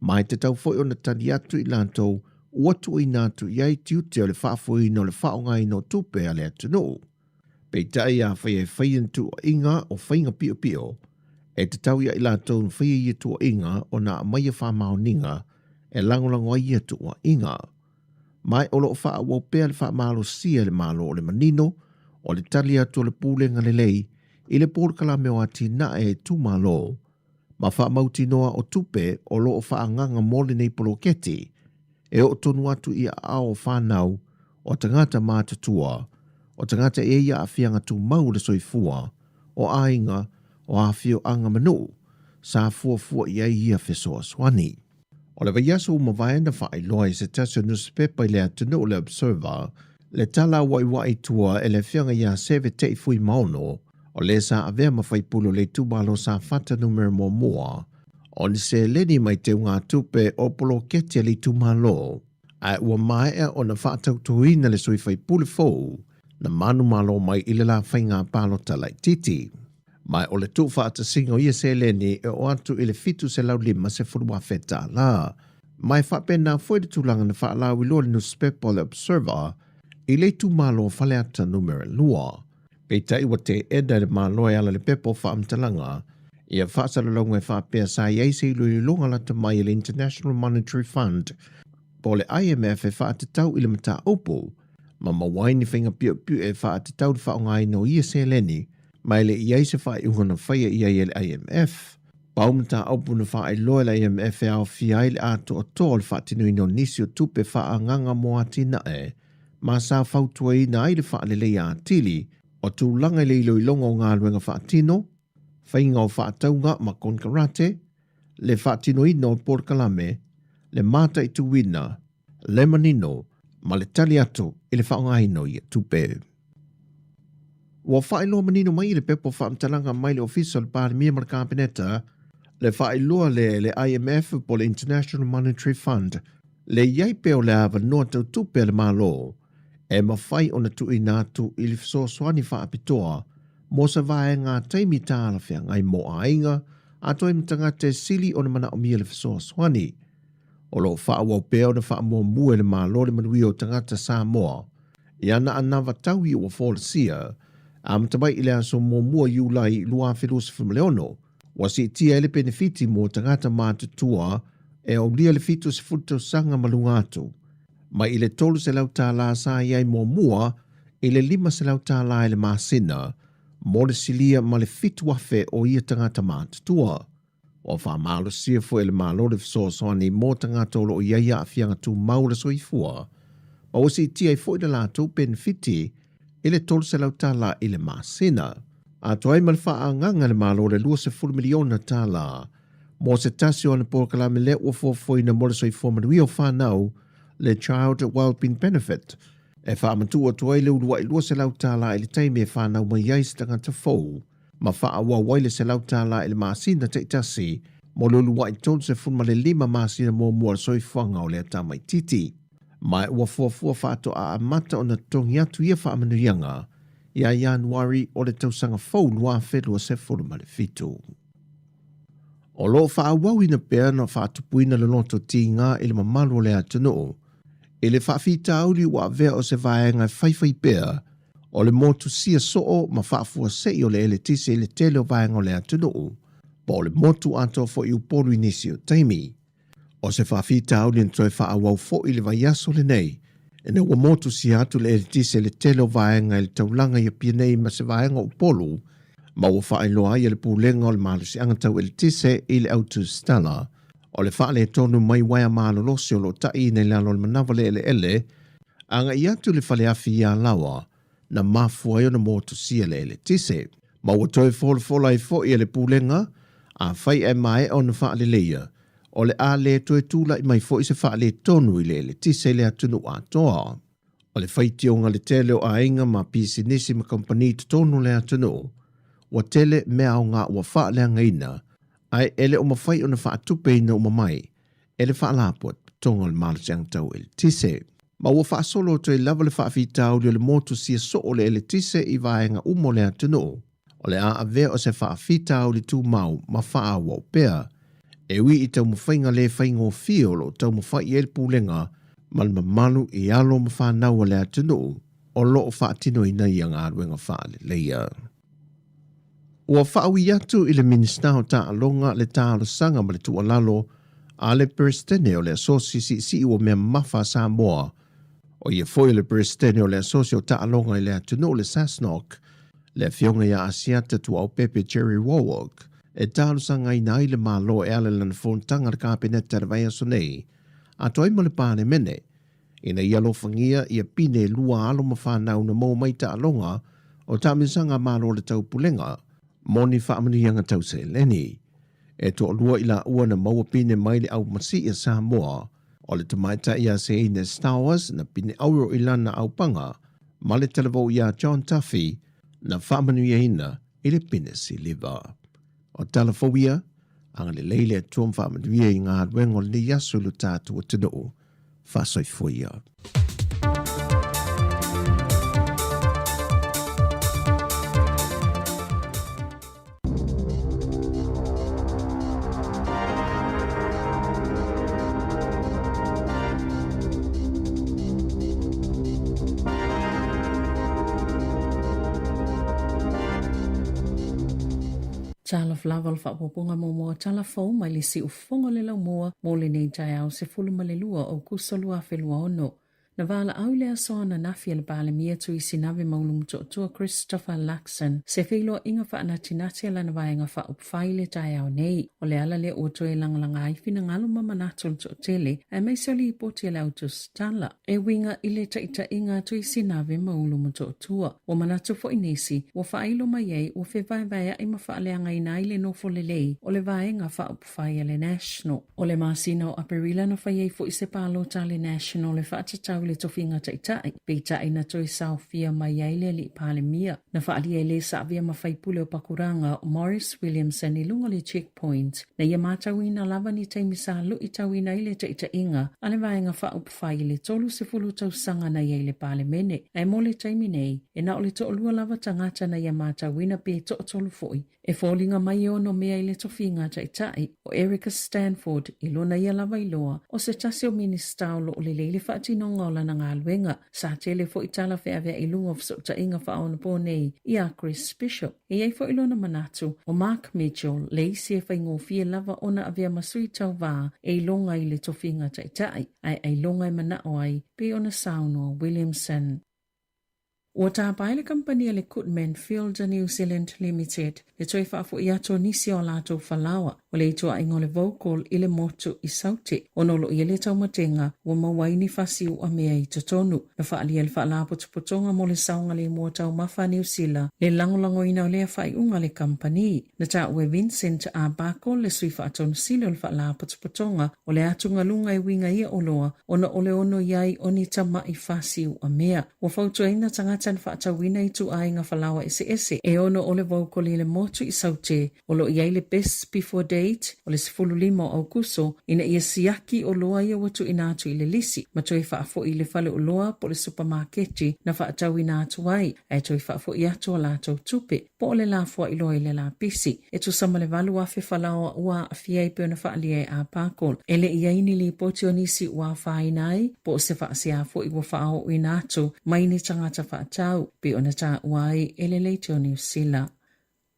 [SPEAKER 10] ma e tatau foi ona tali atu i latou ua tuuina atu i ai tiute o le faafoeina o le faaaogaina o tupe a le atunuu. Peitai, afai e faia ni tuuaiga o faiga piopio, e tatau ia i latou na faia ia tuuaiga ona aumaia faamaoniga e lagolago ai ia tuuaiga. Ma o lo o faaauau pea le faamalosia e le Malo o le manino o le tali atu o le pulega lelei i le polokalame o atinae a itumalo ma faamautinoa o tupe o lo o faaagaga mo lenei poloketi e oo tonu atu i aao o fanau, o tagata matutua, o tagata e i ai aafiaga tumau o le soifua, o aiga, o afioaga ma nuu, sa fuafua i ai ia fesoasoani. O le vaiaso ua mavae na faailoa i se tasi o nusipepa i le atunuu le Observer, le tala auaiuai i tua e le afioga ia Seve Tei Fuimaono, o le sa avea ma faipule o le itumalo Safata numera muamua, o ni seleni mai teugatupe o poloketi a le itumalo, ae ua maea ona faatautoina le sui faipule fou na manumalo mai i le la faiga palota laitiiti. Ma o le tuufaatasiga o ia seleni e oo atu i le $750,000. Ma e faapena foi le tulaga na faalauiloa le nusipepa o le Observer i le itumalo o Faleata numera 2. Peitai ua teena e le Malo e ala i le pepa o faamatalaga ia faasalalauga e faapea sa i ai se iloiloga lata mai a le International Monetary Fund po o le IMF e faatatau i le mataupu ma maua ai ni faiga piopio e faatatau le faaaogaina o ia seleni ma e le i ai se faaiuga na faia i ai e le IMF. Pau mataupu na faailoa e le IMF e aofia ai le atoatoa o le faatinoina o nisi o tupe faaagaga mo atinae ma sa fautuaina ai le faaleleia atili o tulaga i le iloiloga o galuega faatino, faiga o faatauga ma konekarate, le faatinoina o polokalame, le mataituina, le manino ma le tali atu i le faaaogaina o ia tupe. Ua faailoa manino mai i le pepa o faamatalaga mai le Ofisa o le Palemia ma le Kapeneta le faailoa lea e le IMF po o le International Monetary Fund le i ai pea o le avanoa tau tupe a le Malo e mafai ona tuuina atu i le fesoasoani faapitoa mo se vaega taimi talafeagai mo aiga atoa ai ma tagata e sili ona manaomia le fesoasoani. O lo o faaauau pea ona faamuamua e le Malo le manuia o tagata Samoa i ana anava taui ua folasia, amata mai i le aso muamua Iulai 2026, ua siitia ai le penefiti mo tagata matutua e aulia le 70 tausaga ma luga atu, mai i le $300 sa i ai muamua i le $500 i le masina mo le silia ma le 7,000 o ia tagata matutua. Ua faamalosia foi e le Malo le fesoasoani mo tagata o lo o i ai aafiaga tumau o le soifua, ma ua siitia ai foi le latou penefiti i le $300 i le masina. Atoa ai ma le faaagaga e le Malo le $20 miliona mo se tasi o ana polokalame lea ua fuafuaina mo le soifua manuia o fanau, le Child Wellbeing Benefit, e faamatuu atu ai le uluai $200 i le taimi e fanau mai ai se tagata fou, ma faaauau ai le $100 i le masina taitasi mo le uluai 35 masina muamua o le soifuaga o lea tamaitiiti. Ma ua fuafua faatoa amata ona totogi atu ia faamanuiaga ia Ianuari o le tausaga fou 2027. O lo o faaauauina pea ona faatupuina le loto tiga i le mamalu o le atunuu i le faafitauli ua avea o se vaega e faifai pea o le motusia soo ma faafuasei o le eletise i le tele o vaega o le atunuu, po o le motu atoa foi i Upolu i nisi o taimi. O se faafitauli na toe faaauau foi i le vaiaso lenei, ina ua motusia atu le eletise i le tele o vaega i le taulaga i Apia nei ma se vaega o Upolu, ma ua faailoa ai e le Pulega o le Malosiaga Tau Eletise i le au tusitala o le faaletonu mai uaea malolosi o lo o ta'iina i lalo o le manava le eleele. Agai atu i le faleafi i Alaoa, na mafua ai ona motusia le eletise. Ma ua toe folafola ai foi e le Pulega, afai ae maea ona faaleleia, o le a le toe tulai mai foi se faaletonu i le eletise i le atunuu atoa. O le faitioga a le tele o aiga ma pisinisi ma kamupani i totonu o le atunuu, ua tele mea aoga ua faaleagaina, ae e le o mafai ona faatupeina uma mai e le Faalapotopotoga o le Malosiaga Tau Eletise. Ma ua faasolo atu ai lava le faafitauli o le motusia soo o le eletise i vaega uma o le atunuu, o le a avea o se faafitauli tumau ma faaauau pea. E ui i taumafaiga le faigofie o lo o taumafai i ai le Pulega ma le mamalu i alo ma fanau a le atunuu o lo o faatinoina ia galuega faaleleia. Ua faaui atu i le Minisita o Taaloga le talosaga ma le tuualalo a le Peresetene o le Asosi Siisii ua Mea Mamafa a Samoa, o ia foi o le Peresetene o le Asosi o Taaloga i le atunuu le SASNOC, le Afioga ia Asiata Tuaopepe Jerry Wowok, e talosagaina ai le Malo e ala i lana fonotaga a le Kapeneta i le vaiaso nei, atoa ai ma le Palemene, ina ia alofagia ia pine lua alo ma fanau na maua mai taaloga o taamilosaga a Malo o le Taupulega mo ni faamanuiaga tau seleni. E toalua i laua na maua pine mai le au Masi'i a Samoa, o le tamaitai ia Seine Stowers na pine auro i lana aupaga ma le talavou iā John Duffy na faamanuiaina i le pine siliva. O tala fou ia, agalelei le Atua ma faamanuia i galuega o lenei aso i lo tatou atunuu. Faasoifua ia.
[SPEAKER 3] Talofa lava o le faaopoopoga muamua o tala fou mai le siufofoga o le laumua mo lenei taeao 12 o Aokuso 2026. Na valaau i le aso ananafi a le Palemia Tuisinave Maulumutootua Christopher Luxon se feiloaiga faanatinati a lana Vaega Faaupufai i le taeao nei. O le ala lea ua toe lagalaga ai finagalo ma manatu o le toatele aemaise o lipoti a le au tusitala e uiga i le taitaiga a Tuisinave Maulumutootua. Ua manatu foi nisi, ua faailo mai ai ua fevaevaea'i ma faaleagaina ai le nofo lelei o le Vaega Faaupufai a le National. O le masina o Aperila na fai ai foi se palota a le National e faatatau i le tofiga taitai, peitai na toe saofia mai ai le alii Palemia. Na faaalia e le sa avea ma faipule o Pakuranga o Maurice Williamson i luga o le checkpoint, na ia matauina lava ni taimi sa luitauina ai le taitaiga a le Vaega Faaupufai i le 30 tausaga na i ai i le Palemene. Ae mo le taimi nei, e na o le toalua lava tagata na ia matauina pe toatolu foi. E foliga mai e ono mea i le tofiga taitai, o Erica Stanford, i lona ia lava iloa, o se tasi o Minisita o lo o lelei le faatinoga o lana galuega. Sa tele foi tala feaveai i luga o fesootaiga faaonapo nei iā Chris Bishop. E i ai foi lona manatu, o Mark Mitchell le isi e faigofie lava ona avea ma sui tauvā e iloga i le tofiga taitai, ae ailoga e manao ai, pei ona saunoa Williamson. Ua tāpae le kamupani a le Goodman Fielder New Zealand Limited le toe faafoi atu o nisi o a latou falaoa o le ituaiga o le Vocol i le motu i Saute ona o lo o i ai le taumatega ua maua ai ni fasi uamea i totonu. Na faaalia e le Faalapotopotoga mo le Saogalemu o Taumafa a Niu Sila le lagolagoina o lea faaiuga a le kamupani. Na taua e Vincent Arbuckle le sui faatonu sili o le Faalapotopotoga o le atugaluga e uiga ia oloa ona o le ono i ai o ni tama'i fasi uamea. Ua fautuaina tagata na faatauina ituaiga falaoa eseese e ono o le Vocoli le motu i Saute o lo o i ai le best before date o le 15 o Aokuso ina ia siaki oloa ia ua tuuina atu i le lisi ma toe faafoi i le fale oloa po o le supamaketi na faatauina atu ai ae toe faafoi atu a latou tupe po o le lafoai loa i le lapisi e tusa ma le 8,000 falaoa ua aafia ai pei ona faaalia e Arbuckle. E le i ai ni lipoti o nisi ua afaina ai po o se faasea foi ua faaooina atu mai ni tagata faatau pei ona taua ai e le Leitio Niu Sila.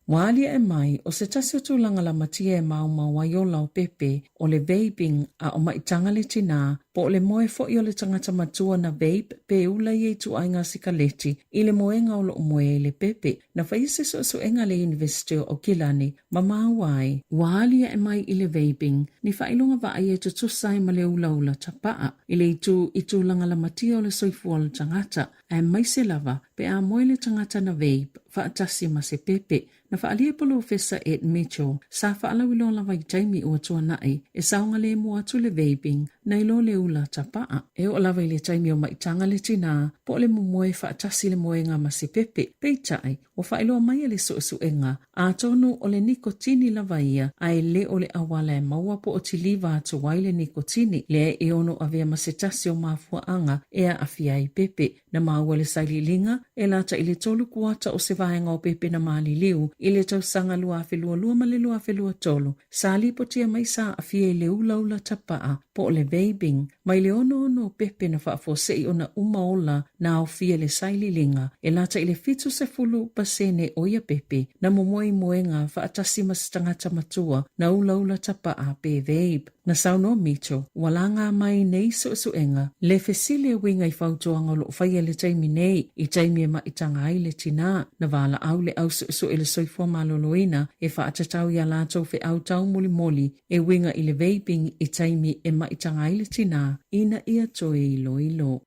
[SPEAKER 3] Ua aliae mai, o se tasi o tulaga lamatia e maomao ai ola o pepe, o le vaping a o maitaga le tinā, Po o le moe foi o le tagata matua na vape pe ula ia ituaiga sikaleti i le moega o lo o moe ai le pepe. Na faia se suesuega a le Iunivesite o Aukilani ma maua ai, ua aliae mai i le vaping ni faailoga vaaia e tutusa ai ma le ulaula tapaa i le itu i tulaga lamatia o le soifua o le tagata, aemaise lava pe a moe le tagata na vape faatasi ma se pepe. Na faaalia e Polofesa Ed Mitchell, sa faalauiloa lava i taimi ua tuanai, e saogalemu atu le vaping nai lo le ula tapaa. E oo lava i le taimi o maitaga le tinā, po o le momoe faatasi le moega ma se pepe. Peitai, ua faailoa mai e le suesuega, atonu o le nikotini lava ia, a e le o le auala e maua po o tiliva atu ai le nikotini, lea e ono avea ma se tasi o mafuaaga e aafia ai pepe. Na maua le sailiiliga e lata i le tolu kuata o se vaega o pepe na maliliu i le tausaga 2022 ma le 2023, sa lipotia mai sa aafia i le ulaula tapaa po o le vaping mai le 66 o pepe na faafuasei ona uma ola na aofia le sailiiliga e lata i le 70% o ia pepe na momoe i moega faatasi ma se tagata matua na ulaula tapaa pe vape. Na saunoa Mitchell, ua laga mai nei suesuega le fesili e uiga i fautuaga o lo o faia i le taimi nei, i taimi e maitaga ai le tinā, na valaau le au suesue i le soifua maloloina e faatatau i a latou feau taumolimoli e uiga i le vaping i taimi e maitaga ai le tinā ina ia toe iloilo.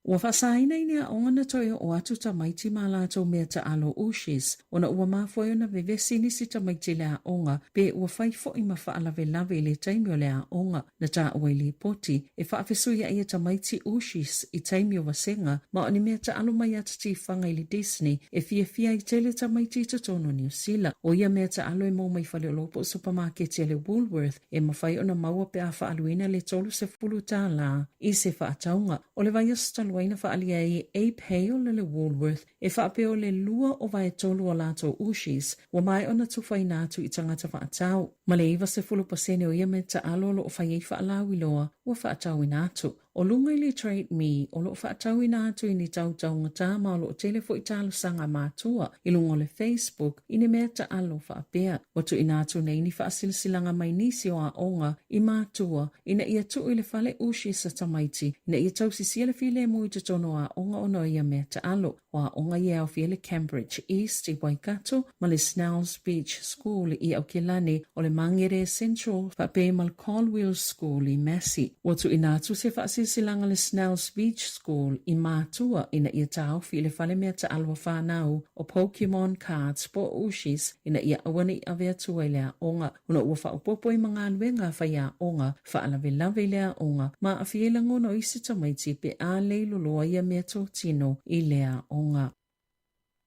[SPEAKER 3] Ua faasaina i ni aoga na toe oo atu tamaiti ma a latou mea taalo Ushis ona ua mafua ai ona vevesi nisi tamaiti i le aoga pe ua fai foi ma faalavelave i le taimi o le aoga. Na taua i lipoti e faafesuiai e tamaiti Ushis i taimi o vasega ma o ni mea taalo mai ata tifaga i le Disney e fiafia ai tele tamaiti i totonu o Niu Sila. O ia mea taalo e maua mai faleoloa po o supamaketi a le Woolworth e mafai ona maua pe a faaaluina le $30 i se faatauga. O le vaiaso talu ai na faaalia ai e Abe Hale le Woolworth e faapea o le lua o vaetolu o latou Ushis ua maea ona tufaina atu i tagata faatau, ma le 90% o ia mea taalo o lo o fai ai faalauiloa ua faatauina atu. O luga i le Trade Me o lo o faatauina atu i ni tautaugata ma o lo o tele foi talosaga matua i luga o le Facebook i ni mea taalo faapea. Ua tuuina atu nei ni faasilasilaga mai nisi o aoga i matua ina ia tuu i le fale ushi sa tamaiti ina ia tausisia le filemu i totonu o aoga ona o ia mea taalo. O aoga ia e aofia le Cambridge East i Waikato ma le Snells Beach School i Aukilani, o le Mangere Central faapea ma le Colwell School i Massey. Ua tuuina atu se faasilasilaga le Snells Beach School i matua ina ia taofi i le fale mea taalo a whanau o Pokemon Cards po o Ushis ina ia aua ne i ave atu ai le aoga ona ua faaopoopo ai ma galuega a faiaoga faalavelave i le aoga ma aafia ai lagona o isi tamaiti pe a lei loloa ia mea totino i le aoga.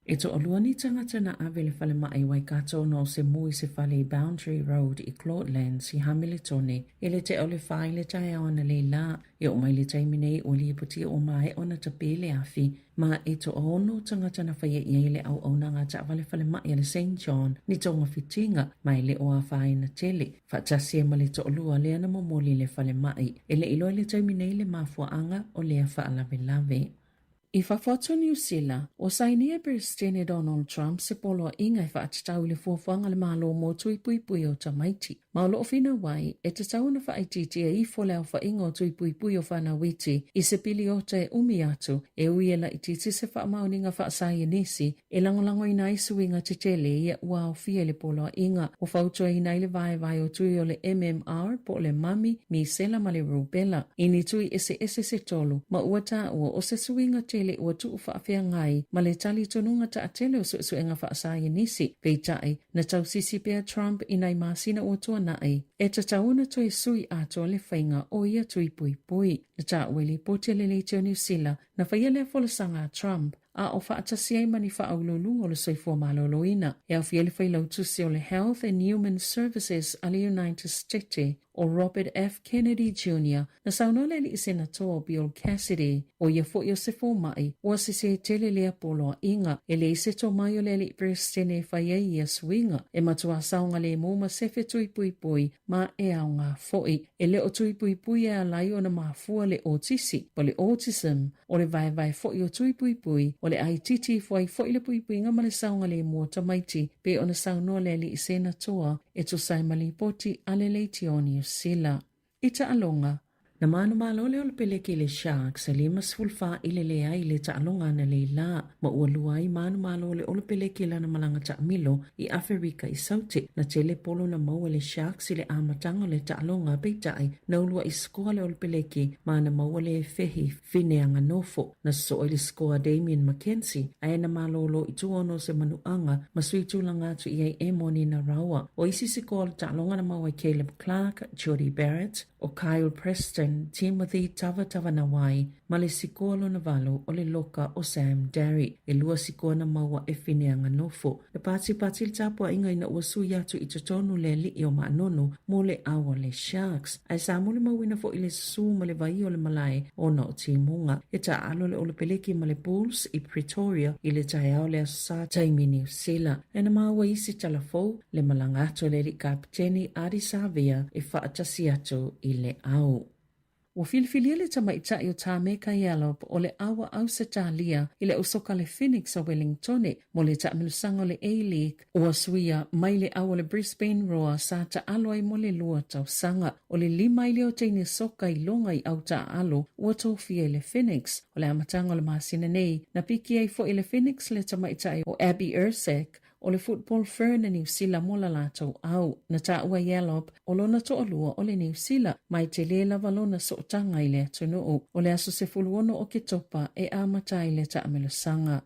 [SPEAKER 3] E toalua ni tagata na ave i le falemai i Waikato ona o se mu i se fale i Boundary Road i Claudelands i Hameletone i le tea o le wha i le taeao analeila. E oo mai le taimi nei ua lipotia ua maea ona tapē le afi ma e toaono tagata na faia i ai le auaunaga a taavale falemai a le St John ni togafitiga ma e le o afaina tele faatasi ai ma le toalua lea na momoli i le falemai. E le i iloa i le taimi nei le mafuaaga o lea faalavelave. I fafo atu o Niu Sila, ua sainia e Peresetene Donald Trump se poloaiga e faatatau i le fuafuaga a le Malo mo tui puipui o tamaiti. Ma o lo o finau ai, e tatau ona faaitiitia ifo le aofaiga o tui puipui o fanau iti i se piliota e umi atu, e ui e laitiiti se faamaoniga faasaienisi e lagolagoina ai suiga tetele ia ua aofia i le poloaiga. Ua fautuaina ai le vaevae o tui o le MMR po o le mami, misela ma le rubella i ni tui eseese se tolu, ma ua taua o se suiga tele ua tuu faafeagai ma le talitonuga taatele o suesuega faasaienisi. Peitai, na tausisi pea Trump i nai masina ua tuanai, e tatau ona toe sui atoa le faiga o ia tui puipui. Na taua i lipoti a le Leitio Niu Sila, na faia lea folasaga a Trump, a o faatasi ai ma ni faauluuluga o le soifua maloloina, e aofia ai le Failautusi o le Health and Human Services a le United Stete, o Robert F. Kennedy Jr. Na saunoa le alii Senatoa o Bill Cassidy, ʻo ia foi o se fomai, ua sesē tele lea poloaiga. E leai se tomai o le alii Peresetene e fai ai ia suiga, e matuā saogalemu ma sefe tui puipui ma e aoga foi. E le o tui puipui e ala ai ona mafua le otisi, po le autism, O le vaevae foi o tui puipui, o le ʻaititi ifo ai foi le puipuiga ma le saogalemu o tamaiti, pei ona saunoa le alii Senatoa e tusa ai ma lipoti a le Leitio o Niu Sila. I taaloga. Na manumalo le Olepeleki i le Sharks e 54 i le leai i le taaloga analeila la, ma ua lua ai manumalo o le Olepeleki i lana malaga taamilo i Aferika i Saute. Na tele polo na maua e le Sharks i le amataga o le taaloga, peitai, na ulua'i sikoa le Olepeleki ma na maua le fehi Fineaganofo. Na sosoo ai le sikoa a Damian McKenzie, ae na malōlō i tua ona o se manuaga ma sui tulaga atu i ai Emoni Narawa. O isi sikoa o le taaloga na maua e Caleb Clarke, Jordie Barrett, ʻo Kyle Preston, Timothy Tavatavanawai, ma le sikoa lona walu o le loka ʻo Sam Darry. ʻElua sikoa na maua e Fineaganofo. Na patipati le tapuaiga ina ua sui atu i totonu le aliʻi o Maanono mo le ao a le Sharks. Ae sa molimauina foi le susu ma le vai o le malae ona o timuga. E taaalo le Olepeleki ma le Bulls i Pretoria i le taeao o le Aso Sa taimi Niu Sila. Ae na maua isi tala fou, le malaga atu a le alii kapeteni Ardie Savea e faatasi atu i le ao. Ua filifilia le tamaitai o Tameka Yallop o le ao a Ausetalia i le ausoka le Phoenix o Wellingtone mo le taamilosaga o le A-League ua suia mai le ao o le Brisbane Roar sa taalo ai mo le lua tausaga. O le lima ai lea o teine soka i loga i au taaalo ua tofia i le Phoenix. O le amataga o le masina nei, na piki ai foi e le Phoenix le tamaitai o Abby Erceg o le Football Fern a Niu Sila mo la latou au. Na taua Yallop o lona toalua o le Niu Sila, ma e tele lava lona sootaga i le atunuu. O le aso 16 Oketopa e amata ai le taamelosaga.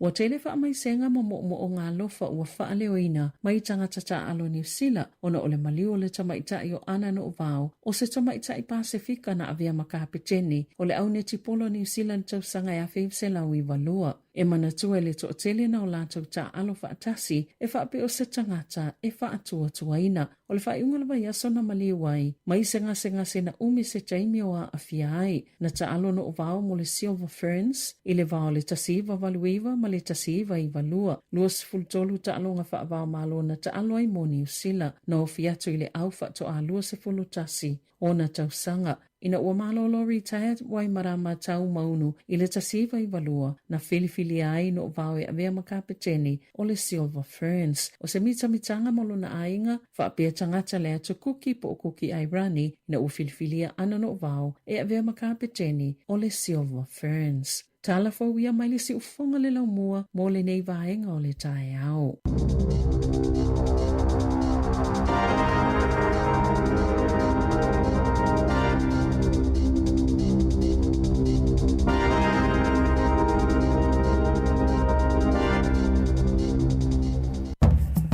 [SPEAKER 3] Ua tele faamaisega ma moomooga alofa ua faaleoina mai tagata taaalo Niu Sila ona o le maliu o le tamaitai o Ana Noovao, o se tamaitai Pasefika na avea ma kapeteni o le au netipolo a Niu Sila i le tausaga e 1992. E manatua e le toatele na o latou taaalo faatasi e faapea o se tagata e faatuatuaina. O le faaiuga o le vaiaso na maliu ai, mai se gasegase na umi se taimi o aafia ai. Na taalo Noovao mo le Silver Ferns i le va o le 1989 ma le 1992. 23 taaloga faava-o-Malo na taalo ai mo Niu Sila. Na ofi atu i le au faatoa 21 ona tausaga. Ina ua malolo retired Waimarama Taumaunu i le 1992, na filifilia ai Noovao e avea ma kapeteni o le Silver Ferns. O se mitamitaga mo lona aiga, faapea tagata le atu Kuki po o Kuki Airani ina ua filifilia ana Noovao e avea ma kapeteni o le Silver Ferns. Tala fou ia mai le siufofoga le laumua mo lenei vaega o le taeao.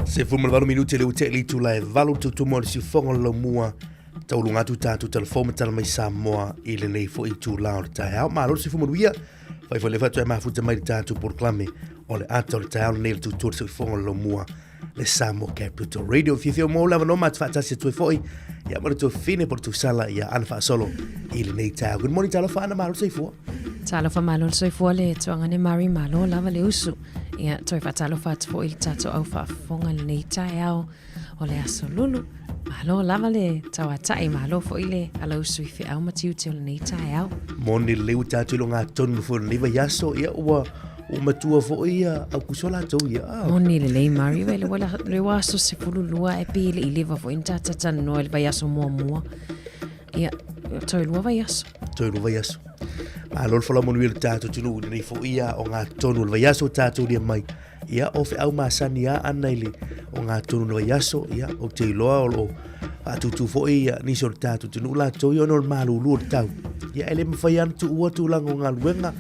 [SPEAKER 1] Se 18 minute le ute le itula e valu tutumo le siufofoga le laumua Tauluga atu tatou telefoni ma tala mai Samoa i lenei foi itula o le taeao. Malo le soifua manuia. Fai foi le faatoa e mafuta mai le tatou polokalame o le ata o le taeao lenei le tutu o le soifuaga o le lomua le Samoa Capital Radio. Fiafia mo le avanoa ma te faatasi atu ai foi ia ma le tuafafine po le tusala ia Ana Faasolo i lenei taeao. Good morning, talofa Ana, malo le soifua.
[SPEAKER 11] Talofa malo le soifua le tuagane Mari, malo lava le usu. Ia, toe faatalofa atu foi i le tatou au faafofoga lenei taeao. O le aso lulu, malo lava le tauata'i, malo foi le alausu i feau ma tiute o lenei taeao.
[SPEAKER 1] Moni lelei ua tatou iloga tonu foi o lenei vaiaso, ia ua ua matua foi ia Aukuso latou ia. Ah.
[SPEAKER 11] Moni lelei Mari, le ua le ua aso 12 e pei e le i leva foi na tatou talanoa i le vaiaso muamua. Ia, toe lua vaiaso.
[SPEAKER 1] Toe lua vaiaso. Malo le folau manuia le tatou atunuu i lenei foi ia o ngā tonu o le vaiaso o tatou lia mai. Ia, o feau masani a ana i le o ngā tonu o le vaiaso, ia, ou te iloa o loo faatūtū foi ia nisi o le tatou atunuu latou ia ona o le malūlū o le tau. Ia, e le mafai lava ona tuua tulaga o galuega,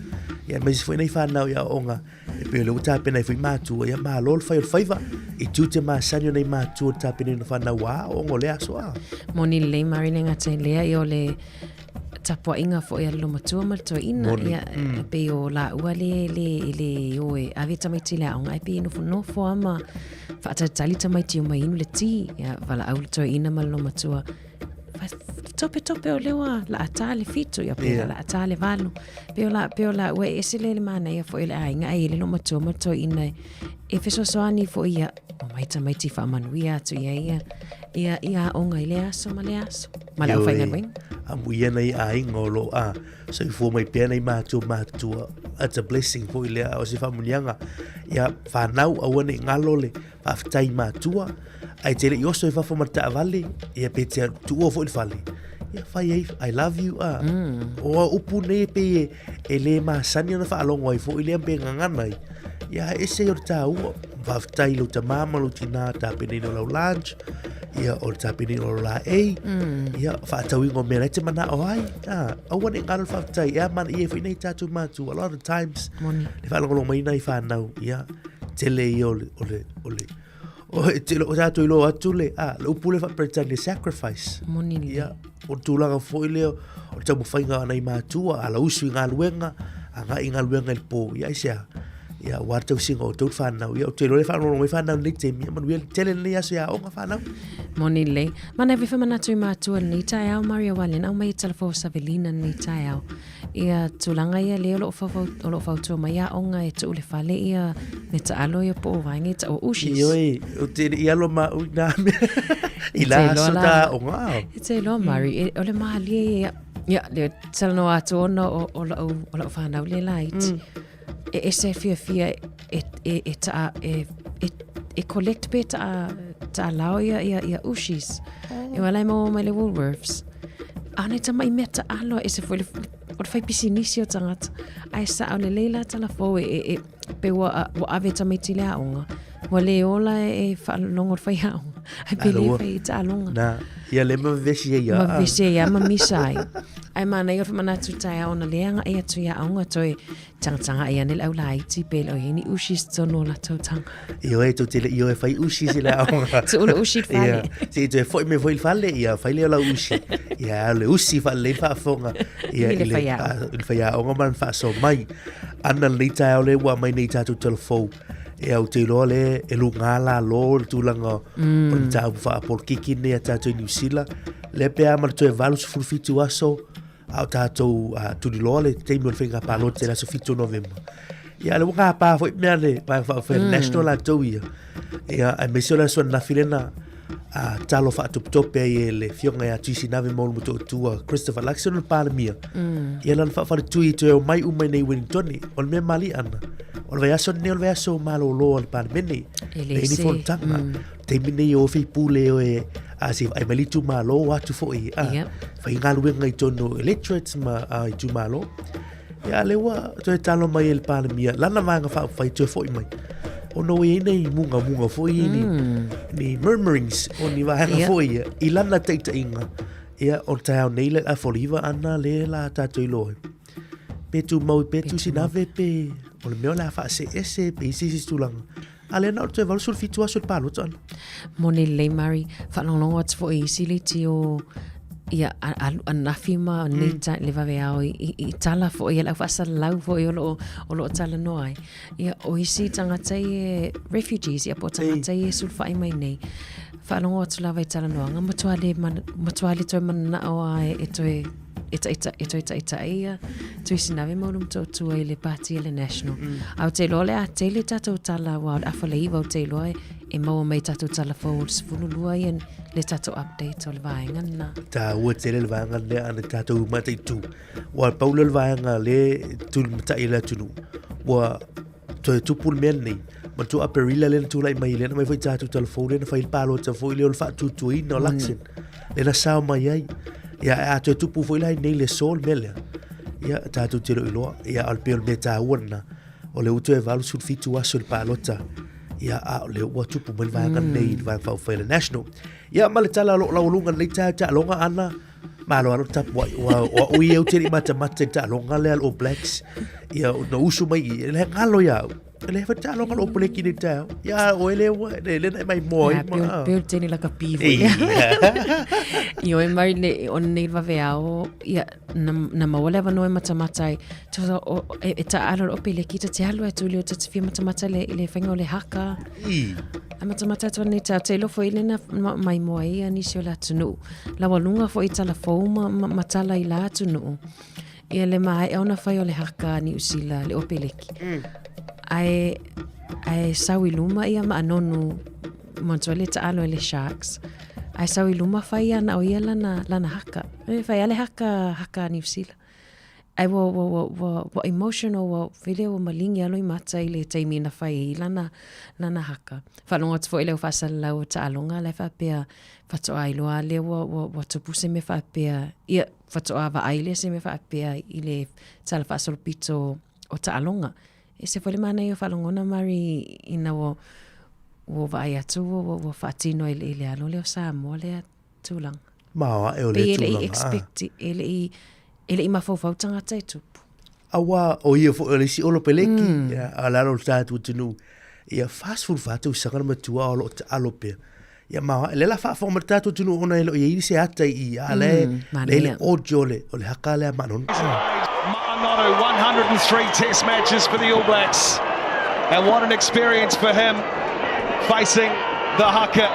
[SPEAKER 1] ia, aemaise foi nai fanau i aoaoga, e pei o lea ua tapena ai foi matua, ia, malo le fai o le faiva, i tiute masani o nai matua i le tapenaina o fanau a aoaoga o lea aso a.
[SPEAKER 11] Moni lelei Mari le gata i lea, ia o le tapuaiga foi a le lomatua ma le toeaina, ia, e pei o laua le, le, e le o e ave tamaiti i le aoga, ae pei e nofonofo lava ma faatalitali tamaiti e omai inu le ti, ia, valaau le toeaina ma le lomatua, topetope o lea ua laataa le fitu, ia, pe laataa le valu. Pei o la, pei o laua e ese le le manaia foi o le aiga, ae i ai le lomatua ma le toeaina e, e fesoasoani foi ia, omai tamaiti faamanuia atu ia ia, ia, ia aoga i lea aso ma lea aso. Ma le aufaigaluega.
[SPEAKER 1] Amuia nai aiga o lo o a soifua mai pea nai matua matutua. It's a blessing foi lea o se faamanuiaga. Ia fanau aua ne i galo le faafetai i matua, ae te le i oso i fafo ma le taavale, ia pe te tuua foi le fale. Ia fai ai, I love you, a. Mm. O a upu nei e pei e, e lē masani ona faalogo ai foi lea pe gagana ai. Ia e ese o le tāua, faafetai i lou tamā ma lou tinā tapenaina o lau lunch, ia o le tapenaina o lau laei, mm. ia faatauina o mea la e te manao ai. A, aua ne i galo le faafetai, e a mana ia foi nei tātou mātua, a lot of times, Moni. le faalogologo mai nai whānau, ia, tele ia o le, o le, o le, O e tele o tātou iloa atu le, a, le upu le faa-Peretania, sacrifice.
[SPEAKER 11] Moni le.
[SPEAKER 1] Ia, o le tulaga foi lea, o le taumafaiga a nai mātua, a la usu i galuega, agai i galuega i le pō, ia aisea, ia, aua le tausiga o outou whānau, ia, ou te iloa le faalogologo mai whānau nei taimi, ia manuia le tele lenei aso i aoga whānau.
[SPEAKER 11] Moni lelei. Mana e fa manatu i mātua lenei taeao, Maria Walen, au mai e talafou Savelina lenei taeao. Ia tulaga ia lea o lo o faufau, o lo o fautua mai aoga e tuu le fale ia me taalo ia po o vaega e tau o ushis.
[SPEAKER 1] Ioe, o te i alo ma ui nā mea. I la aso ta aoga.
[SPEAKER 11] E te iloa Mari, e, o le mahalie ia, ia, le talanoa atu ona o, o lau, o lau whanau le laiti. Mm. E ese fiafia e, e, e taa, e, e, e collect pe taa, taa lao ia, ia, ia ushis. Oh. E wala e maua mai le Woolworths. A nei tama i mea taalo e se foi le, o le whai pisinisi o tangata. Ae sa o le leila tala fou e, e, e pe ua, ua ave tamaiti le aonga. Ua le ola e, e whaalongo le whai aonga. Ai pe le whai taaloga.
[SPEAKER 1] Nā, ia le ma vesi e ia.
[SPEAKER 11] Ma vesi e ia ma misa ai. Ai mana i o whamanatu tai aona leanga e atu ia aonga toi Tangatanga ia ne le au laiti pe le ni ushi tonu o latou tanga.
[SPEAKER 1] Ioe tou te le ioe fai ushi se le aoga.
[SPEAKER 11] Tu'u le ushi i le fale.
[SPEAKER 1] Ia, se i toe foi mai foi i le fale, ia fai lea o lau ushi. Ia, o le usi faalelei le faafofoga.
[SPEAKER 11] Ia, I le faiaoga.
[SPEAKER 1] I le faiaoga ma lana faasoa mai. Ana lenei taeao lea ua aumai nei i tatou talafou. Ia, ou te iloa lea e luga lalo le tulaga o le mataupu faapolokiki lenei a tatou i Niu Sila. Lea pe a ma le toe 87 aso, a o tātou uh, tuliloa le taimi o le whainga pālota i le aso 7 o Novema. Ia, le waka pā foi mea le Vaega Faaupufai mm. National la tau ia. Ia, ai me se o le aso ananafi lena a talo whaatopetope ai e le fionga ia Tuisi Nave Maulu Motootua Christopher Luxon o le Palemia. Mm. Ia lana whaawharetui i toe o mai umai nei Wellingtoni, o le mea mali ana. O le vaiaso nei o le vaiaso malōlō a le Palemene.
[SPEAKER 11] E le
[SPEAKER 1] se.
[SPEAKER 11] se.
[SPEAKER 1] Fonotaga. Mm. Taimi nei o faipule o e a se ai mai le itumalo atu foi a
[SPEAKER 11] Yep.
[SPEAKER 1] whai galuega i tonu electorates ma a itumalo. Ia le ua toe talo mai e le Palemia lana vaega faaupufai toe foi mai. Ona ua i ai nei mugamuga foi ni, ni murmurings o ni vaega
[SPEAKER 11] Yep.
[SPEAKER 1] foi ia i lana taitaiga. Ia o le taeao nei le afoliva ana le la tātou iloa ai. Pe tumau pe tusinave pe o le mea o le a faaseese pe isi isi tulaga. A lea na o le toe 87 aso i le palota ana.
[SPEAKER 11] Moni lelei Murray, faalogologo atu foi i isi liti o ia alu ananafi ma nei mm. le vaveao i, i, i tala foi ia le au faasalalau foi o loo, o loo talanoa ai. Ia, o isi tagata i e refugees, ia po o tagata i e sulufai mai nei. Faalogo atu lava i talanoaga, matua le, man, matua le toe mananao a e, e toe e taita, e toe taitai ia Tuisinave ma Ulumatootua i le pati a le National. Mm. A ou te iloa o le a tele tatou tala, aua o le afa le iva ou te iloa e, e maua mai tatou tala fou o le 12 ia le tatou update o le vaega lena.
[SPEAKER 1] Tāua tele le vaega lea ana tatou mataitu. Ua pau lea o le vaega le tulimatai i le atunuu. Ua toe tupu le mea lenei. Manatua Aperila lea na tulai mai, lea na aumai foi tatou tala fou lea na fai le palota foi lea o le faatuatuaina o Luxon. Lea na sao mai ai. Ia, a toe tupu foi la i nei le aso le mea lea. Ia, tatou te le o iloa. Ia, a o le pei o le mea taua lena. O lea ua toe 87 aso i le palota. Ia, a o lea ua tupu mai le vaega lenei i le Vaega Faaupufai a le National. Ia, ma le tala o lo o laualuga lenei taeao taaloga ana, Malo alo tapuai, ua ua ui eu te li matamata i taaloga lea a le All Blacks. Ia, na usu mai i, le galo ia au. Le fa taaloga le All Black i le taeao. Ia, o ele ua, le le na mai moa i ma.
[SPEAKER 11] Peo tene la ka pi foi. I oi mai le o nei vaveao, ia, na, na maua le avanoa e matamata ai. Tusa, o, e, e ta alo o pele kita te alu atu i le o te fia matamata le, i le whainga o le haka.
[SPEAKER 1] I.
[SPEAKER 11] A matamata atu nei tā te ilofo i lena mai moa i a nisi o le atunuu. Laualuga foi i tala fou ma, ma, ma tala i la atunuu. Ia le maea ona fai o le haka a Niu Sila, le Opeleki. Mm. Ae, ae sau i luma ia Ma'a Nonu, manatua le taalo e le Sharks. Ae sau i luma fai ana o ia lana, lana haka. E fai a le haka, haka a Niu Sila. Ai ua, ua, ua, ua, ua emotional, ua vele ua maligi alo i mata i le taimi na fai ai lana, lana haka. Faalogo atu foi i le au faasalalau o taaloga la e faapea faatoa iloa lea ua, ua, ua tupu se mea faapea, ia, faatoa vaai lea se mea faapea i le tala faasolopito o taaloga. E ese foi le manaia o faalogona Mari ina ua, ua vaai atu ua, ua, ua faatino i le, i le alo lea o Samoa lea tulaga.
[SPEAKER 1] Maoae o lea
[SPEAKER 11] Pei e le i
[SPEAKER 1] tulaga.
[SPEAKER 11] expect, e le i, e le i mafaufau tagata e tupu.
[SPEAKER 1] Aua o ia foi o le isi Olo Peleki, mm. ia, a lalo o le tatou atunuu. Ia, 44 tausaga le matua o lo o taalo pea. Ia, maoae, lea la faafofoga mai le tatou atunuu ona e le o i ai se ata i i, a le,
[SPEAKER 11] mm,
[SPEAKER 1] le le audio le, o le haka lea Ma'a Nonu.
[SPEAKER 12] Ma'a Nonu, 103 test matches for the All Blacks. And what an experience for him facing the haka.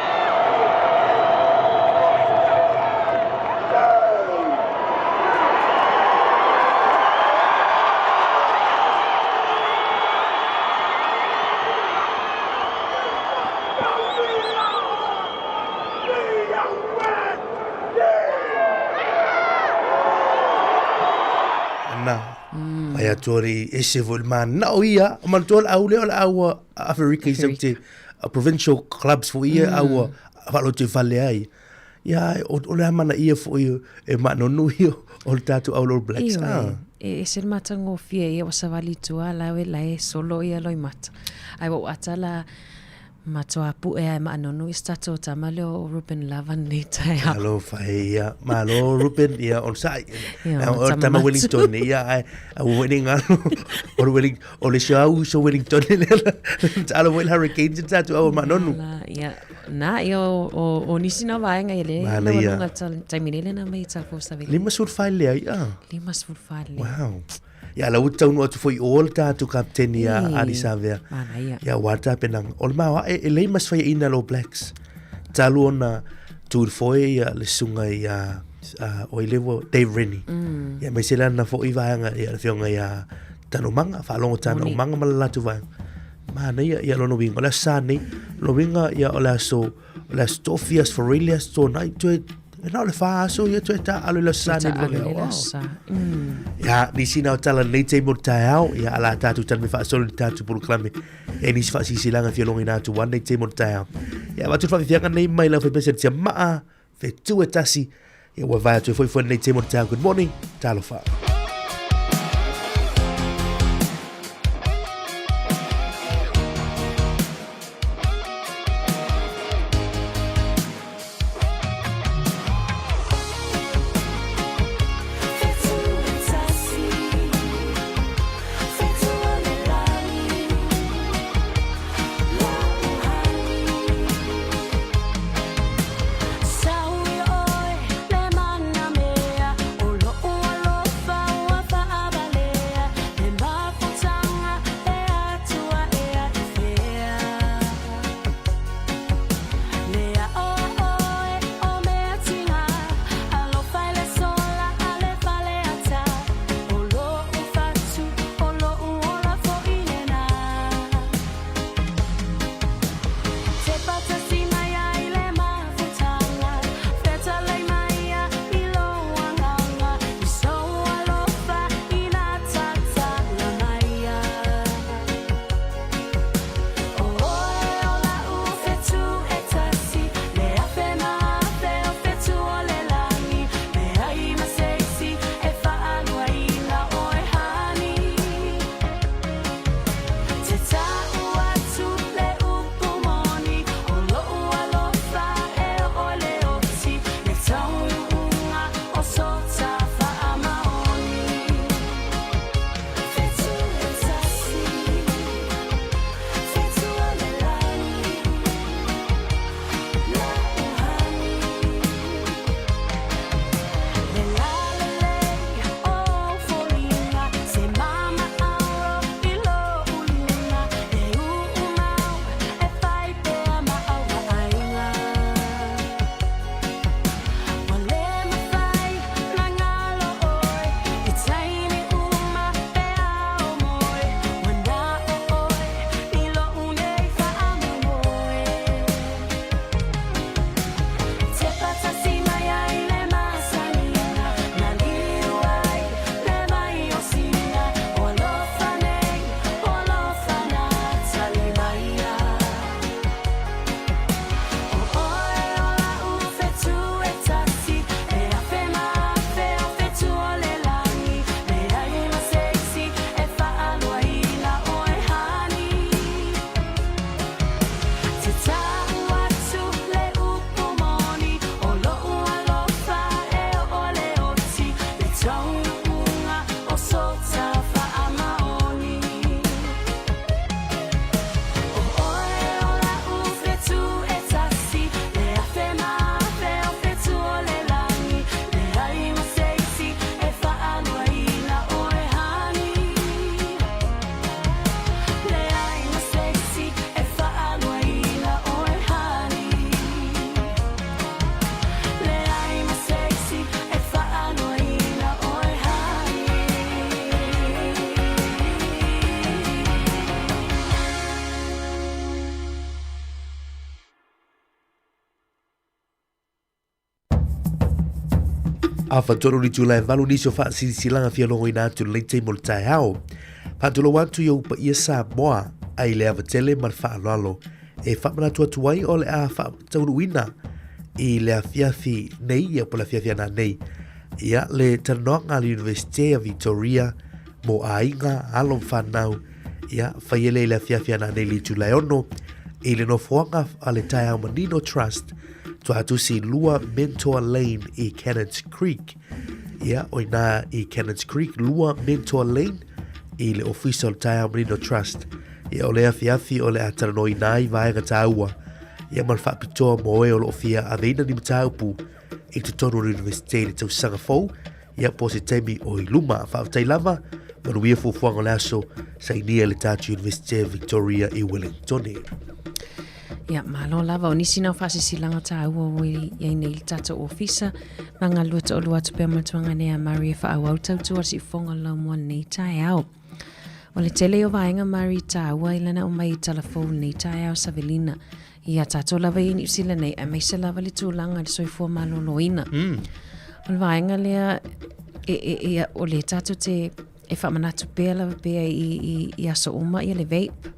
[SPEAKER 1] Na, mai atu o le ese foi le manao ia, o manatua le au lea o le au a Aferika i sau te provincial clubs foi ia au a faaloto i fale ai. Ia, o, o le amana ia foi e maanonu ia o le tatou au All Blacks.
[SPEAKER 11] Ioe,
[SPEAKER 1] Ah.
[SPEAKER 11] e ese le matagofie ia ua savali i tua la e la e solo ia loimata. Ai ua ou ata la matua pu'e a e Ma'a Nonu i se tatou tama lea o Ruben Lava lenei taeao.
[SPEAKER 1] Alofa e ia. Malo Ruben, ia on sai.
[SPEAKER 11] Ia,
[SPEAKER 1] O
[SPEAKER 11] tama
[SPEAKER 1] tama
[SPEAKER 11] matua.
[SPEAKER 1] Wellington ia ai au foi nei ngalo. O le Welling o le show so Wellington le. Talo foi le Hurricanes tatou au Ma'a Nonu.
[SPEAKER 11] La, ia, Na, ia o, o, o nisi na vaega ia le,
[SPEAKER 1] Mana
[SPEAKER 11] lau
[SPEAKER 1] ia.
[SPEAKER 11] alunga tal, taimi nei lena mai tal fo savili.
[SPEAKER 1] Lima sefulu fa lea ia.
[SPEAKER 11] 54 lea.
[SPEAKER 1] Wow. Ia la ua taunu atu foi o le tatou kapiteni ia
[SPEAKER 11] Ei,
[SPEAKER 1] Ardie Savea.
[SPEAKER 11] Mana ia.
[SPEAKER 1] Ia ua tapenaga. O le maoae e lei mas faiaina le All Blacks. Talu ona tu i le foe ia le susuga ia o ai le ua Dave Rennie. Ia aemaise lana foi vaega ia le afioga ia Tanomanga, faalogo Tanomanga ma le latou vaega. Manaia ia lona uiga, o le aso Sa nei, lona uiga ia o le aso, o le aso Tofi, aso Farile, aso Toanai, toe, e na o le whā aso ia toe tāalo i le aso Sa nei
[SPEAKER 11] Tāalo i le
[SPEAKER 1] Wow.
[SPEAKER 11] aso Sa.
[SPEAKER 1] Ia, nisi na o tala nei taimi o le taeao, ia ala tātou tala me whaasolo ni tātou polokalame. E nisi whaasisilaga whialonga ina atu wan nei taimi o le taeao. Ia, watu whawhiwhianga nei mai lau whaipesa tia maa, whetu e tasi, ia ua vai atu e foi nei taimi o le taeao. Good morning, talofa. Afa tolu le itula e valu nisi o faasilasilaga fia logoina atu i lenei taimi o le taeao. Faatulou atu i ou paia Samoa ai le ava tele ma le faaaloalo e faamanatu atu ai o le a faataunuuina i le afiafi nei, ia po o le afiafi ana nei, ia le talanoaga a le Universite a Victoria mo aiga, alo ma fanau, ia fai ele i le afiafi ana nei le itula e ono i le nofoaga a le Taeao Manino Trust Tuatusi 2 Mentor Lane i Cannons Creek. Ia, o ina i Cannons Creek, 2 Mentor Lane i le ofisa o le Taeao Manino Trust. Ia, o le afiafi o le a talanoaina ai vaega tāua. Ia, ma le faapitoa mo e o lo o fia aveina ni mataupu i totonu o le Universite i le tausaga fou, ia po o se taimi o i luma. Faafetai lava, manuia fuafuaga o le aso, sainia le tatou Universite Victoria i Wellingtone.
[SPEAKER 11] Ia, malo lava. O nisi na o faasilasilaga tāua ua i ai nei i le tatou ofisa. Ma galulue toalua atu pea ma le tuaga nei a Murray e faaauau tautua le siufofoga o le laumua lenei taeao. O le tele o vaega Murray tāua i lana aumai i tala fou lenei taeao Savelina. Ia tātou lava i Niu Sila nei, aemaise lava le tulaga i le soifua maloloina. O le vaega lea, e, e, e, o le tātou te e faamanatu pea lava pea i, i, i aso uma ia le vape.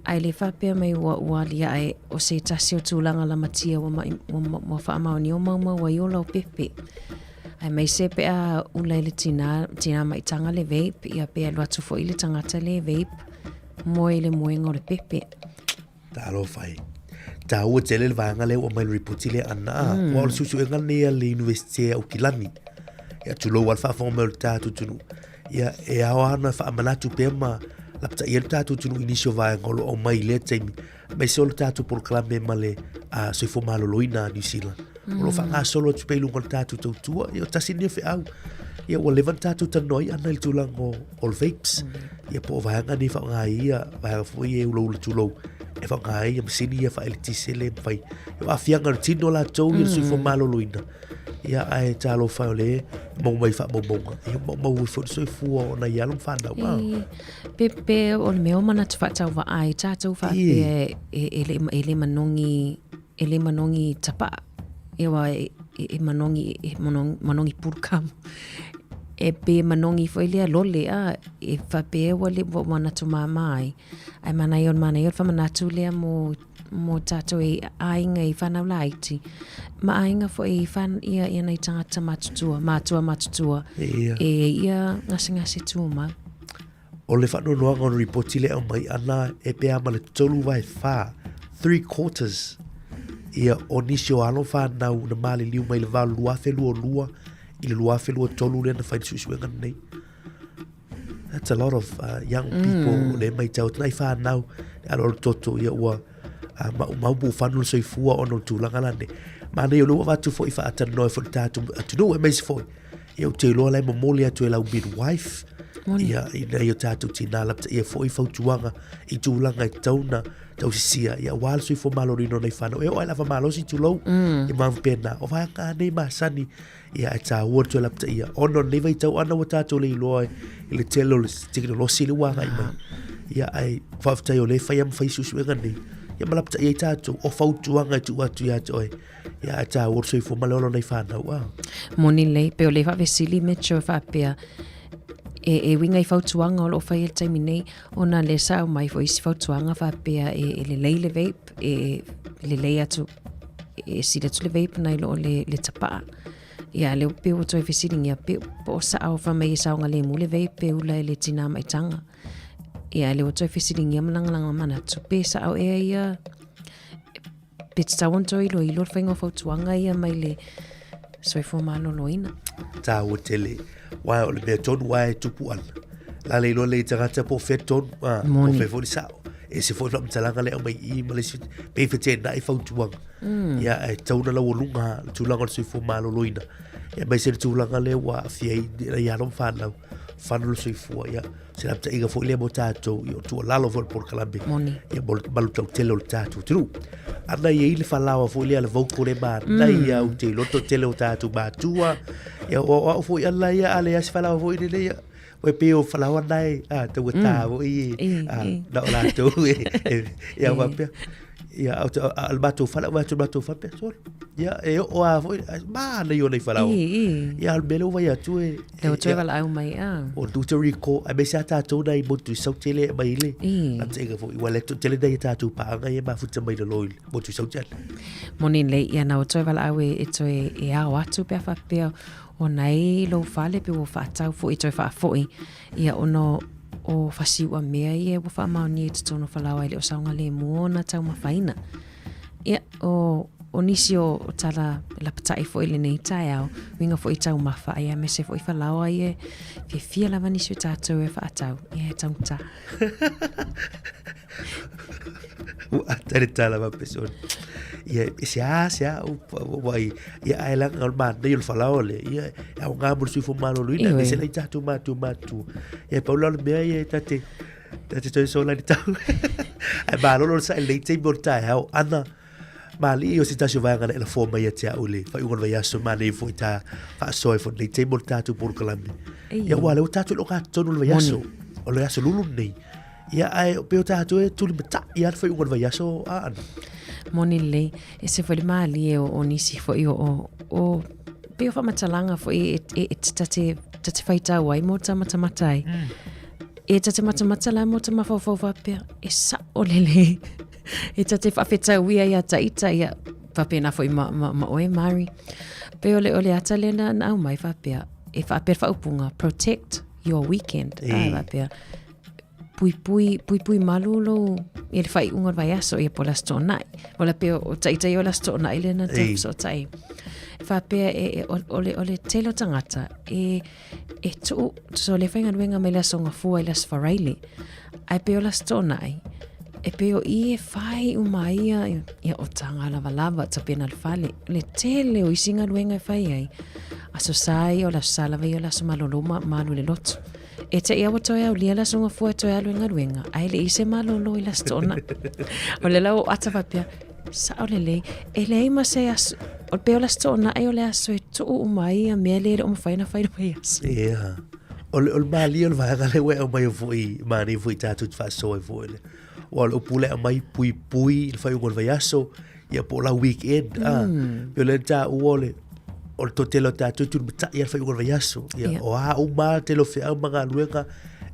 [SPEAKER 11] Ae le faapea mai ua, ua aliae o se tasi o tulaga lamatia ua, mai, ua, ua faamaonia o maumau ai o laupepe. Aemaise pe a ula i le tina, tina maitaga le vape, ia pe alu atu foi le tagata le vape, moe i le moega o le pepe.
[SPEAKER 1] Talofa e. Tāua tele le vaega lea ua aumai le ripoti lea ana. Mm. Ua o le suesuega lenei a le Universite a Aukilani. Ia tulou a le faafofoga mai o le tatou atunuu. Ia e ao lava ona faamanatu pea ma lapataia le tatou atunuu i nisi o vaega o lo o aumai i lea taimi. Aemaise o le tatou polokalame ma le uh, soifua maloloina a Niu Sila. O lo o faagasolo atu pea i luga o le tatou tautua. Ia o tasi lenei o feau. Ia ua leva ona tatou talanoa ai ana i le tulaga o, o le vapes. Ia po o vaega nei faaaoga ai ia, vaega foi e ulaula tulou, e faaaoga ai ia masini ia faaeletise le mafai. Ia o aafiaga o le tino latou ia le soifua maloloina. Ia ae talofa o le maua mai faamaumauga. Ia maumau ai foi le soifua o nai alo ma fanau. Ah.
[SPEAKER 11] Pe, pe o le mea o manatu faatauvaa ai tatou faapea e, e, le, e le manogi e le manogi tapaa. E wa e, e, e manogi e manogi, manogi pulukamo. E pe manogi foi lea lole a e faapea ua le ua manatu māmā ai. Ae manaia o le manaia o le whamanatu lea mo mo tātou e aiga i whanau laiti. Ma aiga foi i whan, ia, ia nei tangata matutua, mātua matutua.
[SPEAKER 1] Ia.
[SPEAKER 11] E ia ngasengase tūmau.
[SPEAKER 1] O le faanoanoaga o le ripoti lea e aumai ana e pe a ma le 3/4, 3/4, ia o nisi o alo whanau na maliliu mai le va o le 2022 i le 2023 lea na fai le suesuega lenei. That's a lot of uh, young people mm. le maitau atu nai whanau, le alo o le toto, ia ua uh, maumau po ua fano le soifua ona o le tulaga la nei. Manaia o lea ua avatu foi faatalanoa foi le tatou atunuu aemaise foi Ia ou te iloa la e momoli atu e lau midwife
[SPEAKER 11] Moni.
[SPEAKER 1] ia ina ia tatou tinā lapataia foi fautuaga i tulaga e tatau ona tausisia ia aua le soifua maloloina o nai fanau e oo lava i le ava malosi tulou mm. ia ma faapena o vaega nei masani ia ae taua le toe lapataia ona o lenei vaitau ana ua tatou le iloa i le tele o le tekonolosi le ua agai mai ia ae faafetai o lea e fai lava ma fai suesuega nei ia ma lapataia ai tatou o fautuaga e tuu atu ia te oe Ia, ae tāua le soifua ma le ola o nai whānau, a.
[SPEAKER 11] Moni lelei, pe o le faafesili Mitchell faapea, e, e uiga i fautuaga o lo o fai i le taimi nei, ona lea sa aumai foi isi fautuaga faapea e, e lelei le vape, e, e lelei atu, e sili atu le vape nai lo le, le tapaa. Ia, lea pei ua toe fesiligia, pe, po o sao fai mai e saogalemu le vape e ula i le tinā maitaga. Ia, lea ua toe fesiligia ma lagalaga manatu, pe sao ea ia, Pe tatau ona toe iloilo le faiga o fautuaga ia mai le soifua maloloina.
[SPEAKER 1] Tāua tele. Aua o le mea tonu lava e tupu ana. La le iloa lelei tagata po o fea tonu, a, po o fea foi le sao. E ese foi le faamatalaga lea e aumai i i ma le isi, pei e feteenai fautuaga. Ia, ae tatau ona laualuga le tulaga o le soifua maloloina. Ia, aemaise le tulaga lea ua aafia ai nai alo ma fanau, fano le soifua. Ia, se lapataiga foi lea mo tatou, ia o tuualalo foi le polokalame.
[SPEAKER 11] Moni.
[SPEAKER 1] Ia mo le malutautele o le tatou atunuu. Ana i ai le falaoa foi lea le vocal le manaia mm. u te loto tele o tatou matua. Ia o au foi ana ia a leai se falaoa foi lele ia. Oi pe o falaoa nai a tau ta foi a na o latou e e ia wapea. Ia, o te, a, le matou fale, au atu le matou fale, pea solo. Ia, e oo a foi, manaia o nei falaoa.
[SPEAKER 11] I, i.
[SPEAKER 1] Ia, o le mea lea ua vai atu e...
[SPEAKER 11] Lea ua toe valaau mai, a.
[SPEAKER 1] O tu te riko, a me se a tātou nai motu i saute le mai le.
[SPEAKER 11] I.
[SPEAKER 1] A te inga foi, ua le tele nei a tātou pāanga ia mafuta mai le loi motu i saute ana.
[SPEAKER 11] Moni lei, ia na ua toe valaau e, e toe e ao atu pea whapea o nei lou fale pe ua whaatau foi toe whaafoi. Ia ona o fasiu'a mea ia ua faamaonia i totonu o Falaoa e le o saogalemu ona taumafaina. Ia, o, o nisi o, o tala lapata'i foi i lenei taeao, uiga foi i taumafa, ia aemaise foi Falaoa ia e fiafia lava nisi o tatou e faatau, ia e taugata.
[SPEAKER 1] Ua ata le tala ma pesona. Ia, e se a, se a, ua i, ia ae langa o le manaia o le falaoa le, ia, e aoga mo le soifua maloloina,
[SPEAKER 11] Ioe.
[SPEAKER 1] e se lai tatou matua matua. Ia, pau la o le mea ia e tate, tate toe sola i le tau. Ae malolo le sae lelei taimi o le taeao, ana, Malie o se tasi o vaega na e lafoa mai ia te au i le faaiuga o le vaiaso, manaia foi ta faasoa ai foi lenei taimi o le tatou polokalame. Ia aua o lea ua tatou i le ogatotonu o le vaiaso, o le aso lulu lenei. Ia ae pei o tatou e tulimatai lava le faaiuga o le vaiaso a Ana.
[SPEAKER 11] Moni lelei, e ese foi le malie o, o nisi foi o, o, o pei o faamatalaga foi e, e, e ta te, ta te faitau ai mo ta matamata ai. E ta te matamata la mo ta mafaufau faapea, e sa'o lelei. E ta te faafetauia ia taita ia faapena foi ma, ma, ma oe Mari. Pe o le, o le ata lea na, na aumai faapea, e faapea le faaupuga, protect your weekend.
[SPEAKER 1] E.
[SPEAKER 11] Ah, faapea, puipui, puipui malu lou, ia le faaiuga o le vaiaso, ia po o le Aso Toonai. O la pea o taita ia o le Aso Toonai lea na te
[SPEAKER 1] Ei.
[SPEAKER 11] fesootai. Faapea e, e, o, o, le, o le tele o tagata, e, e tuu, so le faigaluega mai le Aso Gafua i le Aso Faraile, ae pei o le Aso Toonai, e pei o i e fai uma ai ia, ia o taga lavalava tapena le fale, le tele o isi galuega e fai ai, Aso Sa ia o le Aso Sa lava ia o le aso malolo ma, ma alu i le lotu. E te ia ua toe aulia le Aso Gafua e toe alu i galuega, ae le i se malolo i le Aso Toonai. O le la ua ata faapea, Sao lelei, e leai ma se aso, o pei o le aso Toonai o le aso e tuu uma ai ia mea lea e le o mafai ona fai i le vaiaso.
[SPEAKER 1] Ia. O le, o le malie o le vaega lea ua e aumai foi, manaia foi tatou te faasoa ai foi le. Aua o le upu lea e aumai puipui i le faaiuga o le vaiaso, ia po o lau weekend, a. Pei o lea na taua o le, o le toatele o tatou e tulimatai lava le faaiuga o le vaiaso. Ia, o a uma lava le tele o feau ma galuega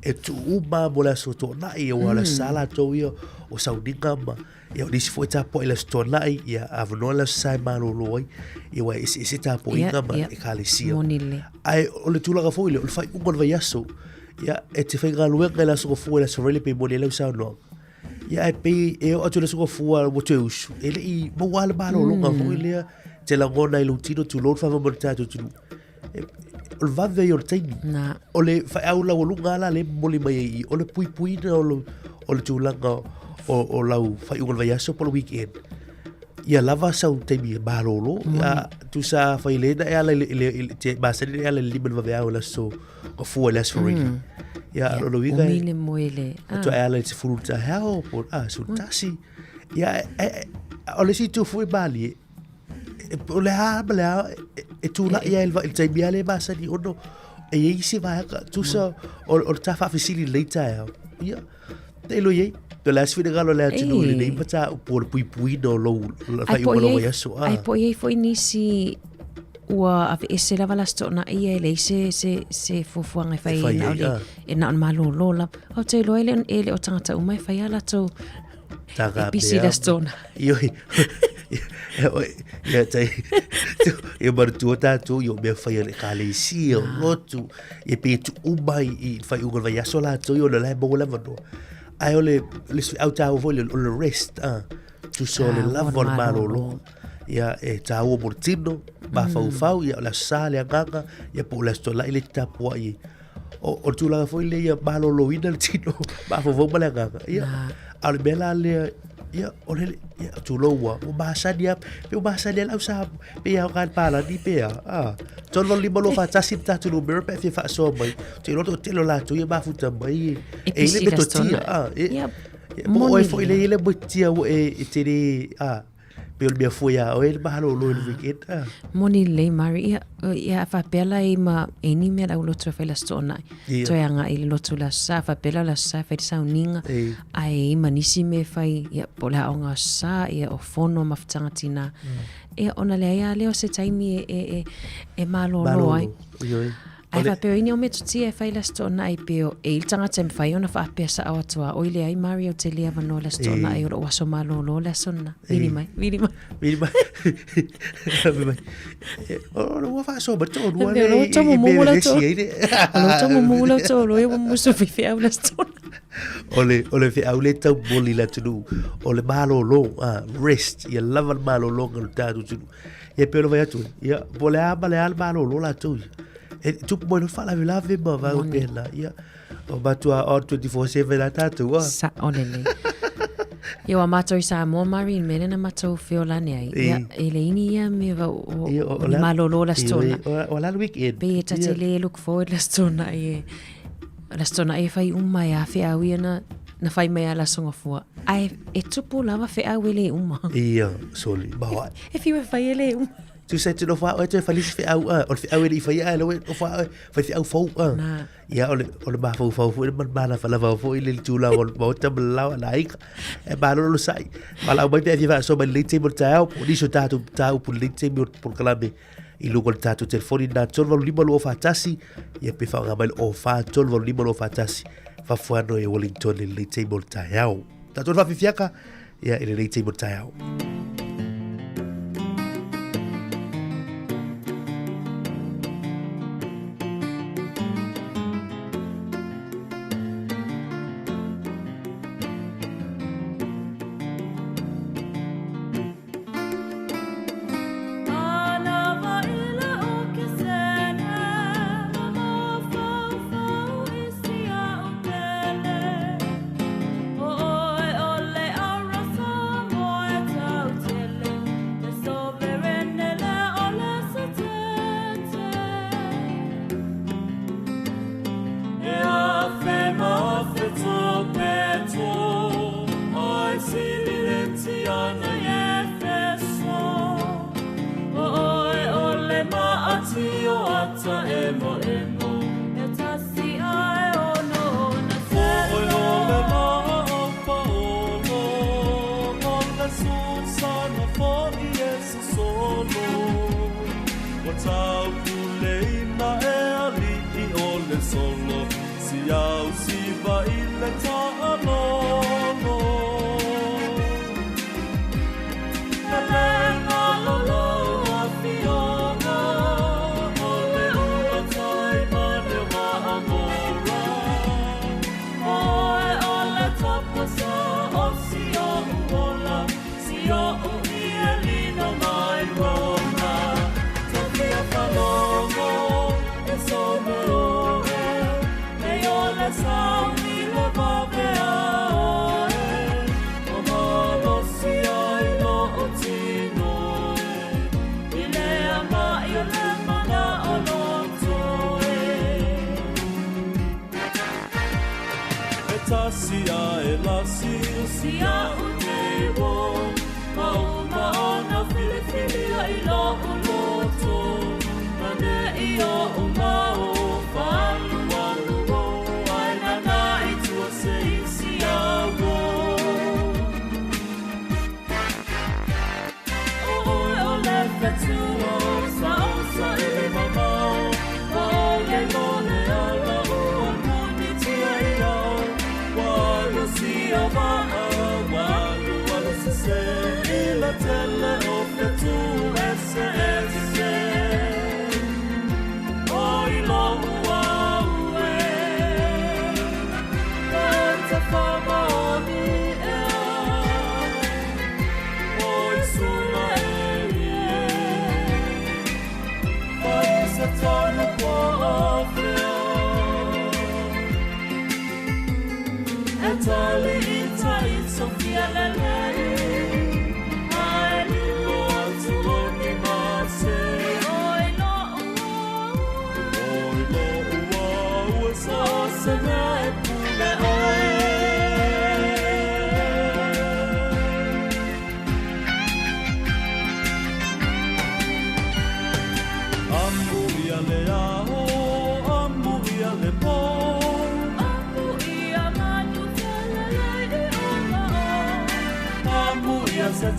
[SPEAKER 1] e tuu uma lava mo le aso Toonai, aua o le aso Sa latou ia o sauniga ma Ia o nisi foi tapuai i le Aso Toonai, ia avanoa le Aso Sa e malolo ai, ia aua e eseese tapuaiga ma ekalesia.
[SPEAKER 11] Moni lelei.
[SPEAKER 1] Ae o le tulaga foi lea, o le faaiuga o le vaiaso, ia e te faigaluega i le Aso Gafua i le Aso Faraile pei moni ai lau saunoaga. Ia ae pei e oo atu i le Aso Gafua ua toe usu, e le i maua lava le malologa foi lea, te lagona i lou tino tulou le faavae mo le tatou atunuu. O le vave ia o le taimi.
[SPEAKER 11] Na.
[SPEAKER 1] O le faeau laualuga la lea e momoli mai ai i i, o le puipuina o le, o le tulaga o, o lau faaiuga o le vaiaso po o le weekend. Ia lava sau taimi e malolo. Ia, tusa afai le na e ala i le, i le, i le, te masani na e ala i le lima i le vaveao i le aso Gafua i le aso Faraile. Ia, o lona uiga
[SPEAKER 11] Umi le moe le,
[SPEAKER 1] e toe ala i le 10 i le taeao, po o le 11. Ia, e, e, o le isi itu foi malie, O le a ma le a e tula'i ai i le taimi lava lea e masani ona e i ai isi vaega tusa o le ta faafesili i lenei taeao. Ia, tailo i ai. Po o le a se finagalo o le atunuu i lenei mataupu o le puipuiga o lou faaiuga o lou vaiaso.
[SPEAKER 11] Ai po o i ai foi nisi ua aveese lava le Aso Toonai ia e leai se, se, se fuafuaga e fai ai, na o le, e na o le malolo lava. Ou te iloa e le, e le o tagata uma e fai a latou
[SPEAKER 1] Taka
[SPEAKER 11] E pisi
[SPEAKER 1] pea.
[SPEAKER 11] le stona.
[SPEAKER 1] Ioi. Ia tai. Ia manatua tātou i o mea whai a le ekalesia, o lotu. Ia pe tu uma i whai unga vai aso lātou i ona lae maua le avanoa. Ai o le, le au tāua foi le, o le rest, ah. Tusa o le
[SPEAKER 11] Ah,
[SPEAKER 1] lava o le
[SPEAKER 11] malolo.
[SPEAKER 1] malolo. Ia e tāua mo le tino, mafaufau, ia o le aso sa le agaga, ia po o le aso tolai le te tapuai ai. O, o le tulaga foi lea ia maloloina le tino, mafaufau ma le agaga. Ia, a o le mea la lea, ia, o le, ia, tulou ua, ua masani lava, pe ua masani lava le au Samoa, pe ia aoga i le palani pe a, a. 385 241 le tatou numera pe a fia faasoa mai. Ou te iloa o le toatele o latou ia mafuta mai,
[SPEAKER 11] E
[SPEAKER 1] e i le
[SPEAKER 11] pisi
[SPEAKER 1] metotia,
[SPEAKER 11] la
[SPEAKER 1] a, e,
[SPEAKER 11] Ia,
[SPEAKER 1] po o oe
[SPEAKER 11] moni
[SPEAKER 1] foi
[SPEAKER 11] lea.
[SPEAKER 1] lea e i ai le metotia ua e, e te le, a. Pei o le mea fua iā oe le malōlō i le weekend a.
[SPEAKER 11] Moni lelei Mari, ia, ia a faapea la i ma e ni mea le au lotu e fai le Aso Toonai. Ia. Toe agai i le lotu i le Aso Sa, faapea la o le Aso Sa e fai le sauniga. Ei. Ae i ai ma nisi mea e fai, ia, po o le aoga Aso Sa, ia, o fono a mafutaga tinā. Ia, ona leai lava lea o se taimi e, e, e, e malōlō ai.
[SPEAKER 1] Malōlō, ioe.
[SPEAKER 11] Ae faapea o ini o metotia e fai le Aso Toonai pe o e i le tagata e mafai ona faapea sao atu a oi leai Mari ou te le avanoa le Aso Toonai o lou aso malōlō le aso lena. Vili mai, vili mai.
[SPEAKER 1] Vili mai. Vili mai. O le ua faasoa mai toalua
[SPEAKER 11] le i mea e vevesi ai le. O lou taumumu lau toalua ia ua musu faifeau le Aso Toonai.
[SPEAKER 1] O le feau lea e taumoli i le atunuu, o le malōlō, rest, ia lava le malōlōga o le tatou atunuu. Ia pei ona fai atu, ia, po o le a ma le a le malōlō latou ia. E tupu mai loa faalavelave ma vaega faapena. Ia, o matua on 24/7 la tatou, ah.
[SPEAKER 11] Sao lelei. Ia ua matou i Samoa Mari i le mea lea na matou feola ane ai. Ia, e leai ni ia mea vau o,
[SPEAKER 1] Ia, o,
[SPEAKER 11] o ni malōlō le Aso Toonai.
[SPEAKER 1] O, o la le weekend.
[SPEAKER 11] Pei e ta te le look forward le Aso Toonai e, le Aso Toonai e fai uma e a feau ia na, na fai mai a le Aso Gafua. Ae e tupu lava feau e le uma.
[SPEAKER 1] Ia, soli, maoae.
[SPEAKER 11] E fiu e fai e le uma.
[SPEAKER 1] Tusa e te nofo a oe toe fai le isi feau a, o le feau e le i faia ae la ua e nofo a oe, fai feau fou a.
[SPEAKER 11] Na.
[SPEAKER 1] Ia, o le, o le mafaufau foi le malafalafa foi le tulaga o le maota ma le lao a le aiga. E malolo sai. Valaau mai pe a fia faasoa mai i lenei taimi o le taeao, po o nisi o tatou mataupu i lenei taimi o le polokalame i luga o le tatou telefoni lena 385 241, ia pe faaaoga mai le 04 385 241, fafoano i Wellington i lenei taimi o le taeao. Tatou le faafiafiaga, ia i lenei taimi o le taeao.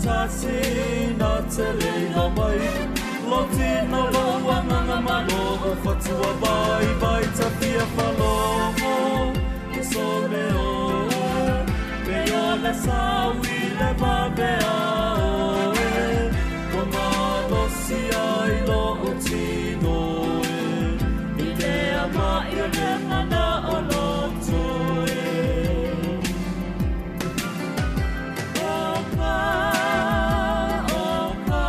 [SPEAKER 8] tasi na te leina mai Lo tino lo agaga ma lou fatua vaivai Tafia falogo e sole o Pe ola sau i le vave a oe Ua malosi ai lou tino e I lea ma'i o le mana'o loto e O ka, o ka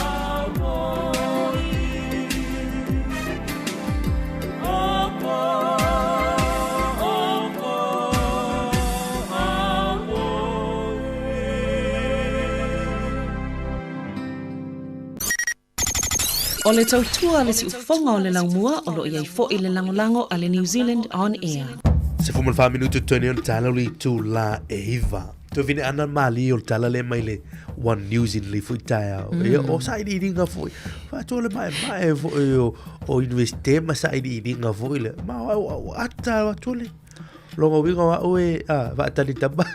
[SPEAKER 8] auoi O ko, o ko auoi.
[SPEAKER 3] O le tautua a le siufofoga o le laumua o lo o i ai foi le lagolago a le New Zealand On Air.
[SPEAKER 1] 14 minutu totoe nei o le tala o le itula e 9. Toe vine ana malie o le tala lea mai le One News i lenei foi taeao. Ia, o sailiiliga foi, faatoa le maemae foi o, o Universite ma sailiiliga foi lea. Ma o, o, o ata atu le Longa uiga o au e a, vaatali tama.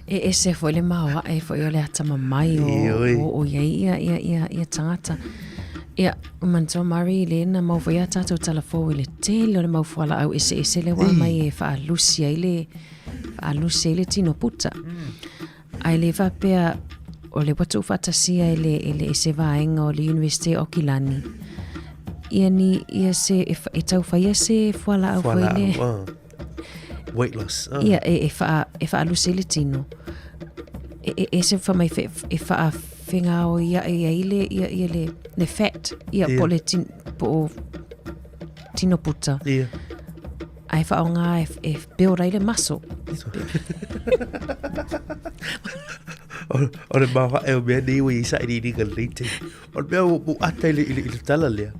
[SPEAKER 11] E ese foi le maoae foi o le atamamai o, o, o i ai ia, ia, ia, ia tagata. Ia, manatua Mari, le na mau foi a tātou talafou i le tele o le mau fualaau eseese le ua mai e faalusi ai le, faalusi ai le tino puta. Ae le faapea o le ua tuufaatasia e le, e le, e se vaega o le University o Kilani. Ia ni, ia se, e, e tau whaia se fualaau foi le.
[SPEAKER 1] Weight loss.
[SPEAKER 11] Ia, e, e, wha, e whaaluse le tino. E, e, e se whamai e, e whaawhengao ia e ia le, ia, ia le, le fat, ia po le tin, po tino puta.
[SPEAKER 1] Ia.
[SPEAKER 11] Ae whaonga e, e build ai le muscle.
[SPEAKER 1] O le maha e o mea nei ua i sailiiliga lenei taimi. O le mea ua ata i le, i le, i le tala lea.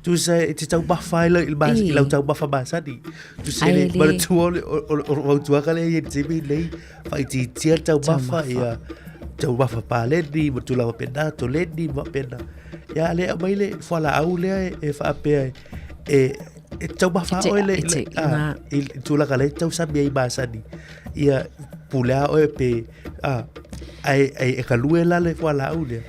[SPEAKER 1] Tusa e te taumafa ai i le i lau taumafa masani. Tusa e le manatua o le, o, o, o fautuaga lea i le taimi nei, faaitiitia le taumafa, ia taumafa paleni ma tulaga faapena, toleni ma faapena. Ia lea aumai le fualaau lea e faapea e, e taumafa oe le, le, a, i tulaga le tausami ai masani. Ia pulea oe pe a, ai, ai e galue la le fualaau lea.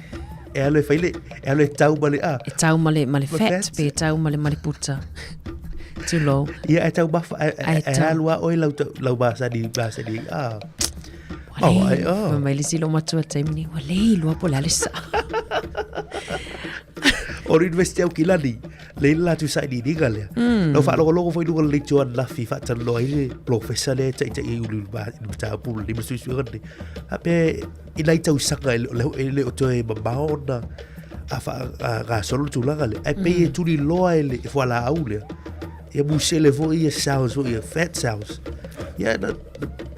[SPEAKER 1] E alu e fai le, e alu e tau ma le a.
[SPEAKER 11] E tau ma le, ma le fat, pe tau ma le, ma le puta. Too low.
[SPEAKER 1] Ia e taumafa, e, e, e alu a oe lau, lau masani, masani, a.
[SPEAKER 11] Oh, ai, oh. Mai le silo matua taimi nei, ua le iloa po o le a le sao.
[SPEAKER 1] O le University o Kilani, le ila latou sailiiliga lea. Na ou faalogologo foi i luga o le leitioa ananafi faatalanoa ai le polofesa lea e taitai ai i le mataupu lenei ma suesuega lenei. Faapea i nai tausaga e le e le o toe mamao ona a faagasolo le tulaga lea. Ae pei e tuliloa e le fualaau lea. Ia musele foi ia cells foi ia fat cells. Ia na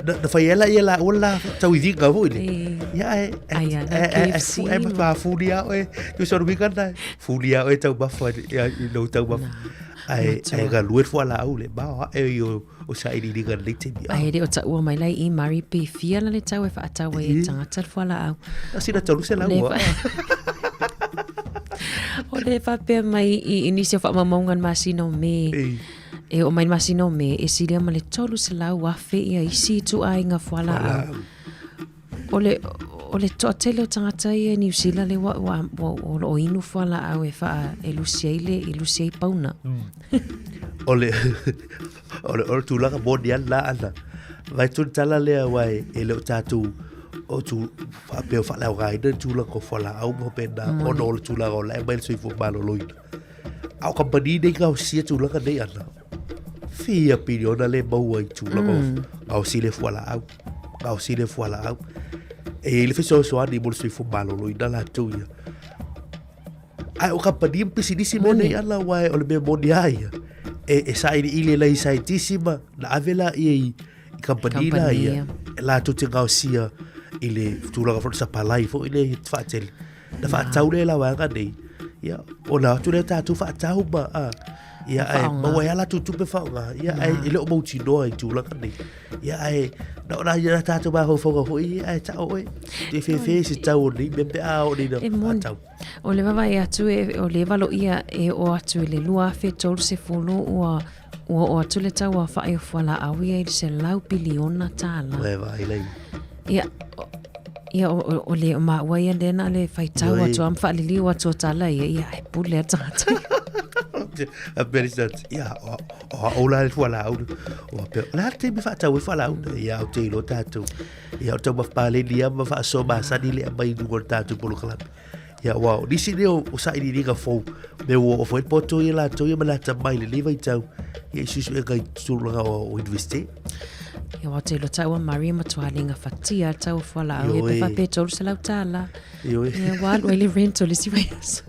[SPEAKER 1] na, na fai ela ia la ola tauiviga foi le. Ia e e e e e fuli a oe tu soro wika na fuli a oe taumafa ia i lou taumafa. Ae ae galue le fualaau le ma e i o o sailiiliga lenei taimi.
[SPEAKER 11] Ae le o taua mai la i Murray pe fia la le tau e faatau ai e tagata le fualaau.
[SPEAKER 1] A sina 300 ua.
[SPEAKER 11] O le faapea mai i, i nisi o faamaumauga i le masina o Me. E oo mai i le masina o Me, e silia ma le 300,000 ia isi ituaiga fualaau. O le, o le toatele o tagata ia i Niu Sila lea ua, ua, ua, o lo o inu fualaau e faa, e lusi ai le, e lusi ai pauna.
[SPEAKER 1] O le, o le, o le tulaga moni lava lena Ana. Vaai atu le tala lea aua e, e le o tatou o tu, faapea o faaleaogaina le tulaga o fualaau ma faapena ona o le tulaga o la e aumai le soifua maloloina. A o kamupani nei gaosia tulaga nei Ana, fia piliona le maua i tulaga o gaosi le fualaau, gaosi le fualaau. E i ai le fesoasoani mo le soifua maloloina latou ia. Ae o kamupani ma pisinisi mo nei ana aua o le mea moni lava ia, e, e sailiili e nai saienitisi ma na ave laia i, i kamupani la ia, e latou te gaosia i le tulaga foi o le sapalai foi lea e faatele. Na faatau lea e la vaega nei, ia, ona o atu lea tatou faatau ma, a, ia, ae maua ai lava latou tupe faaaoga, ia, ae e le o mautinoa i tulaga nei. Ia, ae, na ona ia tatou mafaufauga foi, ia, ae tao oe, te fefe se tau o nei mea pe a oo nei na faatau.
[SPEAKER 11] O le vaavaai atu e, o le valoia e oo atu i le 2030 ua ua oo atu le tau aofai o fualaau ia i le $100 piliona.
[SPEAKER 1] Ua e vaai lai.
[SPEAKER 11] Ia, Ia, o le o maua ia lea na o le faitau atu lava ma faaliliu atu o tala ia, ia ae pule lava le tagata
[SPEAKER 1] ia. A pea le isi tagata, ia, o au la le fualaau. O faapea, o le a le taimi e faatau ai fualaau? Ia, ou te iloa tatou. Ia, o taumafa paleni lava ma faasoa masani le aumai i luga o le tatou polokalame. Ia, aua o nisi nei o sailiiliga fou, mea ua oo foi le poto ia latou ia ma le atamai i lenei vaitau, ia i suesuega i tulaga o Universite.
[SPEAKER 11] Ia, aua ou te iloa taua Murray e matua le gafatia le tau o fualaau ia pe faapea $300.
[SPEAKER 1] Ioe.
[SPEAKER 11] Ia, ua alu ai le rent o le isi vaiaso.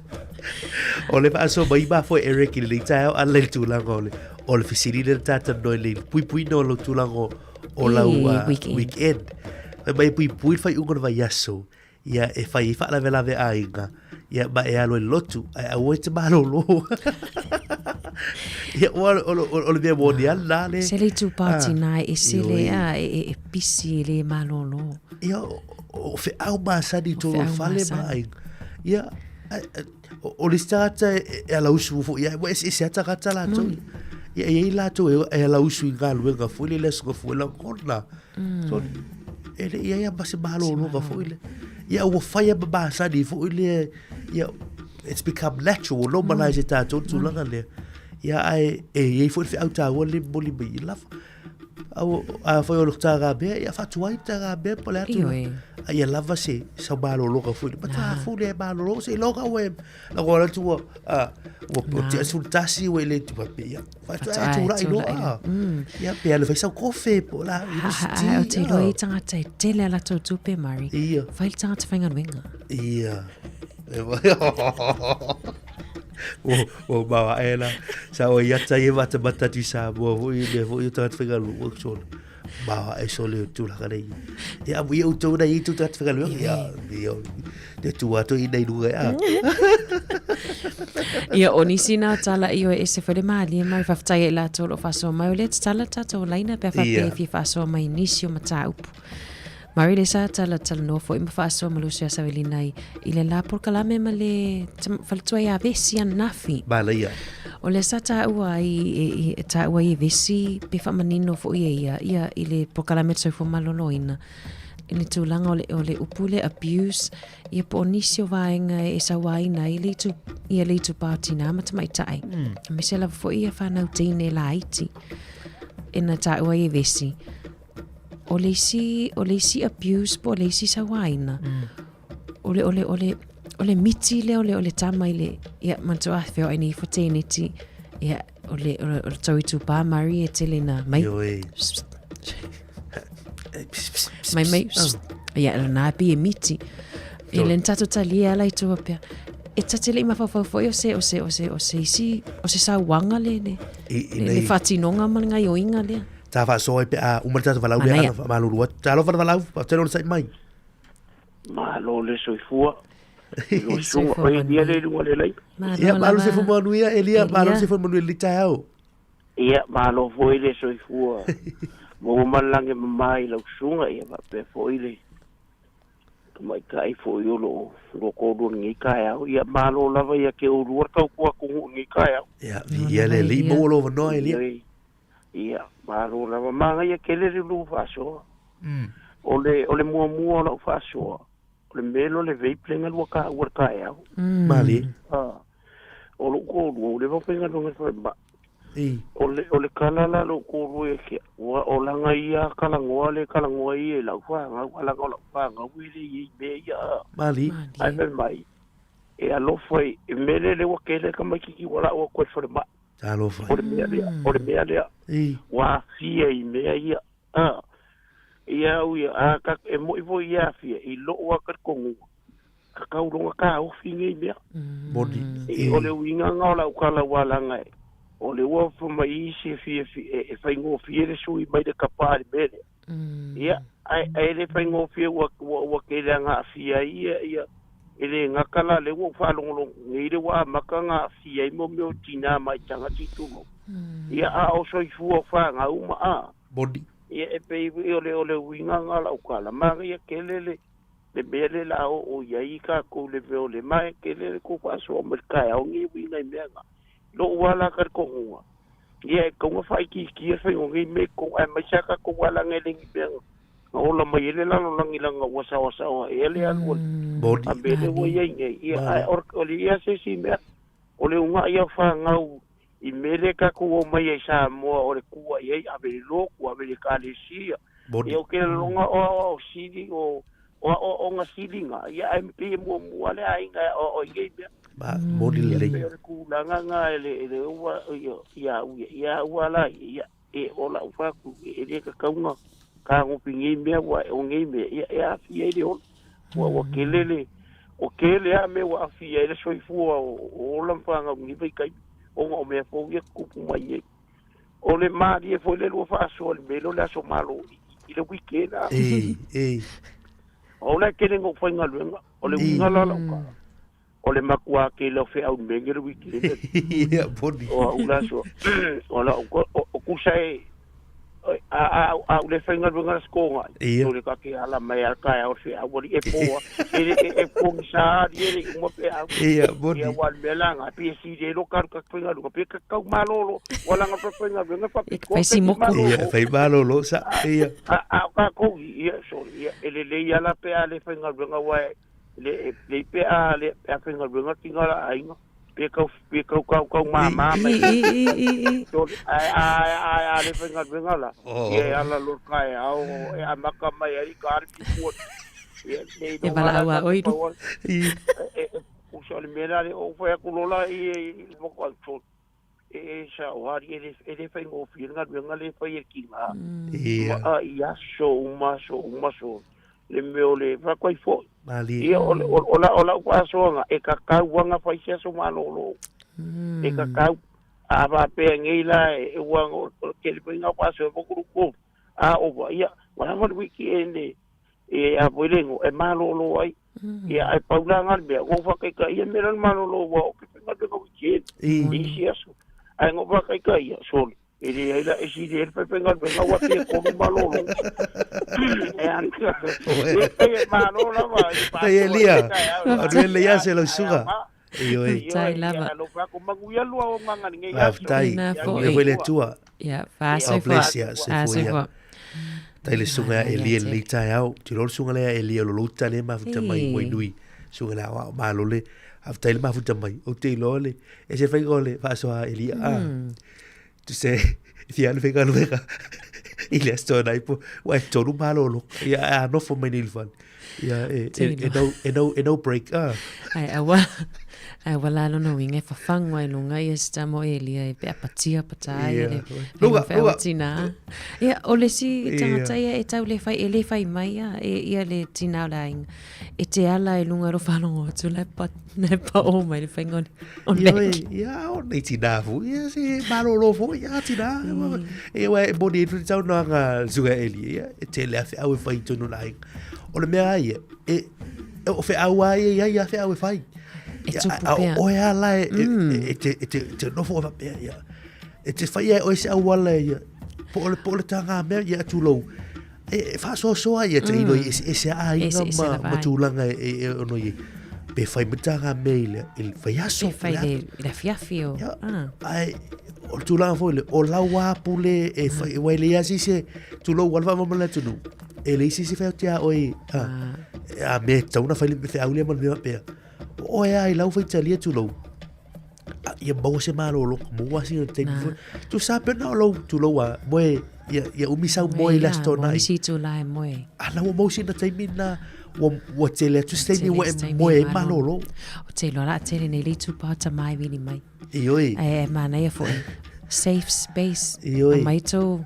[SPEAKER 1] O le faasoa mai ma foi Eric i lenei taeao ala i le tulaga o le o le fesili lea na ta talanoa i le puipuiga o lau tulaga o lau
[SPEAKER 11] weekend.
[SPEAKER 1] weekend. Fai mai e puipui le faaiuga o le vaiaso ia e fai ai faalavelave aiga, ia ma e alu ai i le lotu, ae aua e te malolo. Ia, ua, o le mea moni lava lena le...
[SPEAKER 11] Se le itupa o tina e ese le, a, e pisi e le malolo.
[SPEAKER 1] Ia, o feau masani i totonu o le fale ma aiga. Ia, o le isi tagata e alausu foi ia, ua eseese lava tagata latou. Ia, e i ai latou e alausu i galuega foi lele aso gafua e lagona. So, e le i ai lava ma se malologa foi lea. Ia, ua fai lava ma masani foi lea, ia, it's become natural, ua normalize e tatou le tulaga lea. Ia, ae e i ai foi le feau taua lea e momoli mai i lava. A fai o le tagamea, ia faatuai le tagamea po o le a tulaga. A ia lava se sau malologa foi lea. Matua fou lea e malolo, seiloga ua e Lagoa atu ua ua tea 11 ua le tu pe ia. Faatoa tulai loa. Ia pe alu fai sau kofe po o la university.
[SPEAKER 11] Ou te iloa i tagata e tele a latou tupe, Murray.
[SPEAKER 1] Ia.
[SPEAKER 11] Fai le tagata faigaluega.
[SPEAKER 1] Ia. Ua maua ae la. Sa o iata ia matamata atu i Samoa foi mea foi o tagata faigaluega solo. Maoae ai sole o tulaga nei. Ia amu ia outou nei i tou tagata faigaluega. Ia, ia, te tu atu i nei luga ia.
[SPEAKER 11] Ia, o nisi na o tala i oe ese foi le malie mai faafetai ai latou o lo o faasoa mai. O lea tatala tatou laina pe a faapea e fia faasoa mai nisi o mataupu. Mari le sa tala talanoa foi ma faasoa ma Lucy Asavelina i, i le la polokalame ma le faletua ia Vesi ananafi.
[SPEAKER 1] Manaia.
[SPEAKER 11] O lea sa taua ai e, e, taua ai e Vesi pe faamanino foi e ia, ia i le polokalame o le soifua maloloina i le tulaga o le, o le upu lea abuse, ia po o nisi o vaega e sauaina ai le itu, ia le itupa o tinā ma tamaitai. Aemaise lava foi ia whanau teine laiti e na taua ai e Vesi. O le isi, o le isi abuse po o le isi sauaina, o le, o le, o le, o le miti lea o le, o le tama i le, ia, manatua a feoai nei ifo tēneti, ia, o le, o le, o le tau itupa Murray e tele na mai.
[SPEAKER 1] Ioe.
[SPEAKER 11] Mai mai, ia, nā pei e miti. E le tatou talia ala i tua pea. E ta te le i mafaufau foi o se, o se, o se, o se isi, o se sauaga le, le, le, le faatinoga ma le gaioiga lea.
[SPEAKER 1] Ta faasoa ai pe a uma le tatou valaau lea
[SPEAKER 11] Manaia.
[SPEAKER 1] ana faamalulu atu. Talofa le valaau, faafetai le onosai mai.
[SPEAKER 13] Malo le soifua. I lou susuga
[SPEAKER 11] Soifua
[SPEAKER 13] oe Elia
[SPEAKER 11] manuia.
[SPEAKER 13] le i luga o le laina.
[SPEAKER 11] Malo
[SPEAKER 1] Ia, malo
[SPEAKER 11] lava.
[SPEAKER 1] soifua manuia, Elia, malo
[SPEAKER 11] Elia.
[SPEAKER 1] soifua manuia i lenei taeao.
[SPEAKER 13] Ia, malo foi le soifua. Maua ma le lagi e mama i lau susuga, ia faapea foi le tamaitai foi o lo o lokolua i lenei taeao. Ia, malo lava ia te oulua le tautua atunuu i lenei taeao.
[SPEAKER 1] Ia, viia le Alii, maua lou avanoa, Elia.
[SPEAKER 13] Ioe. Ia, malo lava. Manaia tele le lua faasoa. O le, o le muamua o lau faasoa, o le mea lea o le vape lea na lua taua i le taeao.
[SPEAKER 1] Malie.
[SPEAKER 13] Ah, o lou toalua, ua leva ona faigaluega i le falemai.
[SPEAKER 1] Ei.
[SPEAKER 13] O le, o le tala la a lou toalua ia te au, ua, o lana ia talanoa lea e talanoa ai ia i lau fanau, a leaga o lau fanau e le i ai i mea ia.
[SPEAKER 1] Malie.
[SPEAKER 13] Ae fai mai, e alofa i, i mea lea lea ua tele tamaititi ua lau atu ai i le falemai.
[SPEAKER 1] Talofa.
[SPEAKER 13] O le mea lea, o le mea lea.
[SPEAKER 1] Ei.
[SPEAKER 13] Ua aafia i mea ia. A, ia au ia, a ka, e mo'i foi ia aafia, i lou lava talitonuga, tatau loa ona taofi nei mea.
[SPEAKER 1] Moni.
[SPEAKER 13] I, o le uiga lena o lau tala ua laga e, o le ua fai mai isi e fia, e, e faigofie le sui mai le tapa i le mea lea. Ia, ae, ae le faigofie ua, ua, ua tele lava ona aafia ai ia, ia, e le gata la lea ua ou faalogologo nei lea ua amata ona aafia ai mo mea o tinā mai tagata i tulou. Ia, a o soifua o fanau uma, a.
[SPEAKER 1] Moni.
[SPEAKER 13] Ia, e pei foi o le, o le uiga lena o lau tala, manaia tele le, le mea lea o le a oo i ai tatou i le mea o le manaia tele le tou faasoa mai le taeao lenei e uiga i mea na. I lou lava la talitonuga, Ia, e tatau ona faaitiitia le faiga o nei mea i totonu, aemaise lava tatou ala nei le ni mea Na ola mai ai le lalolagi leaga ua saoasaoa ea le alu a le
[SPEAKER 1] Moni.
[SPEAKER 13] a mea lea ua i ai nei. Ia, ae o o le ia se isi mea, o le ugaʻi o fanau i mea lea tatou omai ai i Samoa o le kua i ai ave i le lotu, ave i le ekalesia.
[SPEAKER 1] Moni.
[SPEAKER 13] Ia ou te lagona o aoao sili o o aoaoga sili na, ia ae pei e muamua le aiga e aoao i nei mea.
[SPEAKER 1] Ma, moni
[SPEAKER 13] Ia
[SPEAKER 1] lelei.
[SPEAKER 13] pei o le tulaga na e le e le ua ia ia au ia ia au ala ia E o la'u fatu, e le tatau ona tagofi i nei mea, ua o nei mea, ia, e aafia ai le ola. Ua, ua tele le, ua tele lava mea ua aafia ai le soifua o, o ola ma fanau i lenei vaitaimi, ona o mea fou ia tutupu mai nei. O le malie foi le lua faasoa i le mea lea o le aso malo i, i le weekend a.
[SPEAKER 1] Ei, ei.
[SPEAKER 13] O la e tele ina ou faigaluega, o le uiga la o lau tala. O le matua tele o feau menge le weekend.
[SPEAKER 1] Ia, moni.
[SPEAKER 13] O au la so, o la o, o kusa e, a, a, a u le faigaluega la skonga.
[SPEAKER 1] Ia.
[SPEAKER 13] O le ka ke ala mai al kai o feau ali e poa. E le e, e pongi sa ali e le uma feau.
[SPEAKER 1] Ia, moni.
[SPEAKER 13] Ia wa le mea nga pi e si le lo ka ka faigaluega pe ka kau malolo. Wala nga faigaluega fa
[SPEAKER 11] E fai si moku.
[SPEAKER 1] Ia, fai malolo sa. Ia.
[SPEAKER 13] A a ka kou ia so ia e le le ia la pe a le faigaluega wa le le pe a le a faigaluega tinga la aiga pe kau pe kau kau kau māmā mai so a a a a le faigaluega la ia e ala lo kai au e amaka mai ai ka ari pi ia le
[SPEAKER 11] E valaau a oi lu.
[SPEAKER 13] E usa le mea le o fai aku lola i i mo ko so e e sa o hari e le e le faigofie le galuega le fai e kinga
[SPEAKER 1] Ia.
[SPEAKER 13] ma i aso uma aso uma aso le mea o le fakoai fo'i
[SPEAKER 1] Malie.
[SPEAKER 13] ia o le o o la o la'u faasoaga e kakau aga fai se aso malōlō e kakau a faapea nei la e ua o tele faiga o faasoa e mokuluku a ova ia ua lava le wiki ene e a foi le e malōlō ai ia ai pau la ngā mea ngo whakaika ia mea le malōlō ua o ke whenga wiki
[SPEAKER 1] I.
[SPEAKER 13] i isi aso ai ngo whakaika ia soli e le ai la e si le whenga whenga ua te kolu malōlō e an e e malō lava e
[SPEAKER 1] Tai Elia. Anu ele ia se lau suga. Ioe.
[SPEAKER 11] Tai lava.
[SPEAKER 13] Alo fa ko maguia lua o nganga ni ngai aso.
[SPEAKER 1] Faafetai.
[SPEAKER 11] Nā
[SPEAKER 1] Ia
[SPEAKER 11] fo'i.
[SPEAKER 1] foi le Atua.
[SPEAKER 11] Ia,
[SPEAKER 1] God
[SPEAKER 11] faasoifua.
[SPEAKER 1] bless ia, soifua ia.
[SPEAKER 11] Faasoifua.
[SPEAKER 1] Tai le suga
[SPEAKER 11] Manaia
[SPEAKER 1] Elia
[SPEAKER 11] tele.
[SPEAKER 1] lenei taeao. Te iloa le suga lea Elia o lo louta lea e mafuta mai
[SPEAKER 11] Ei.
[SPEAKER 1] Wainui. Suga lea aoao malo le. Faafetai le mafuta mai. Ou te iloa le e se faiga o le faasoa a Elia. Ah. Se e fia alu faigaluega i le aso nai po. Ua e tolu malolo. Ia a nofo mai nei i le fale. Ia e
[SPEAKER 11] Te
[SPEAKER 1] e e
[SPEAKER 11] iloa.
[SPEAKER 1] no e no e no break. Ah.
[SPEAKER 11] Ai, aua, ai ua la lona uiga e fafagu ai luga ia si tama o Elia e pe apatia patā ia
[SPEAKER 1] Ia.
[SPEAKER 11] le
[SPEAKER 1] Luga,
[SPEAKER 11] faiga feau
[SPEAKER 1] luga.
[SPEAKER 11] tinā. Ia, o le isi
[SPEAKER 1] Ia.
[SPEAKER 11] tagata ia e tau le fai, e le fai mai ia, e ia le tinā o le aiga. E te ala i luga o lou faalogo atu la e pa, la e paʻō mai le faiga o le, o le
[SPEAKER 1] Ia,
[SPEAKER 11] bag.
[SPEAKER 1] ia, o nei tinā foi, ia, se malolo foi, ia, tinā. E ua e moni e tuli saunoaga a le susuga Elia, ia, e tele a feau e fai i totonu o le aiga. O le mea a ia, e, e, o feau a ia ia ia feau e fai.
[SPEAKER 11] E
[SPEAKER 1] Ia,
[SPEAKER 11] tupu
[SPEAKER 1] a,
[SPEAKER 11] pea.
[SPEAKER 1] o oe a la e, e, e, te, e te, te nofo e faapea, ia. E te fai e oe se auala ia, po o le, po o le tāngā mea, ia tulou. E, e faasoasoa ia te ino i ese, ese a
[SPEAKER 11] Ese,
[SPEAKER 1] aiga
[SPEAKER 11] ese
[SPEAKER 1] ma,
[SPEAKER 11] lava
[SPEAKER 1] ma
[SPEAKER 11] ai.
[SPEAKER 1] tulaga e, e, e ono i. Pe fai ma tāngā mea i le, i le faiaso.
[SPEAKER 11] Pe fai le, i le afiafi o.
[SPEAKER 1] Ia,
[SPEAKER 11] Ah.
[SPEAKER 1] ai, o le tulaga foi le, o lau a pule e fai, ua e leai se isi tulou ua le faamama le atunuu. E leai se isi fai o te a oe, a, a mea e tatau ona fai le feau lea ma le mea faapea. O oe a i lau faitalia tulou, a, ia maua se malologa, maua sina taimi foi. Tusa pe na o lou tulou a, moe, ia, ia umi sau moe i le aso
[SPEAKER 11] Moe
[SPEAKER 1] tonai.
[SPEAKER 11] isi itulā e moe.
[SPEAKER 1] A la ua maua sina taimi na, ua, ua tele atu se taimi
[SPEAKER 11] Tele
[SPEAKER 1] ua
[SPEAKER 11] se
[SPEAKER 1] e
[SPEAKER 11] taimi
[SPEAKER 1] moe ai
[SPEAKER 11] malolo.
[SPEAKER 1] malolo.
[SPEAKER 11] O te iloa la a tele nei le itupa o tamā e vili mai.
[SPEAKER 1] Ioe.
[SPEAKER 11] Ae e manaia foi. Safe space.
[SPEAKER 1] Ioe.
[SPEAKER 11] Aumai tou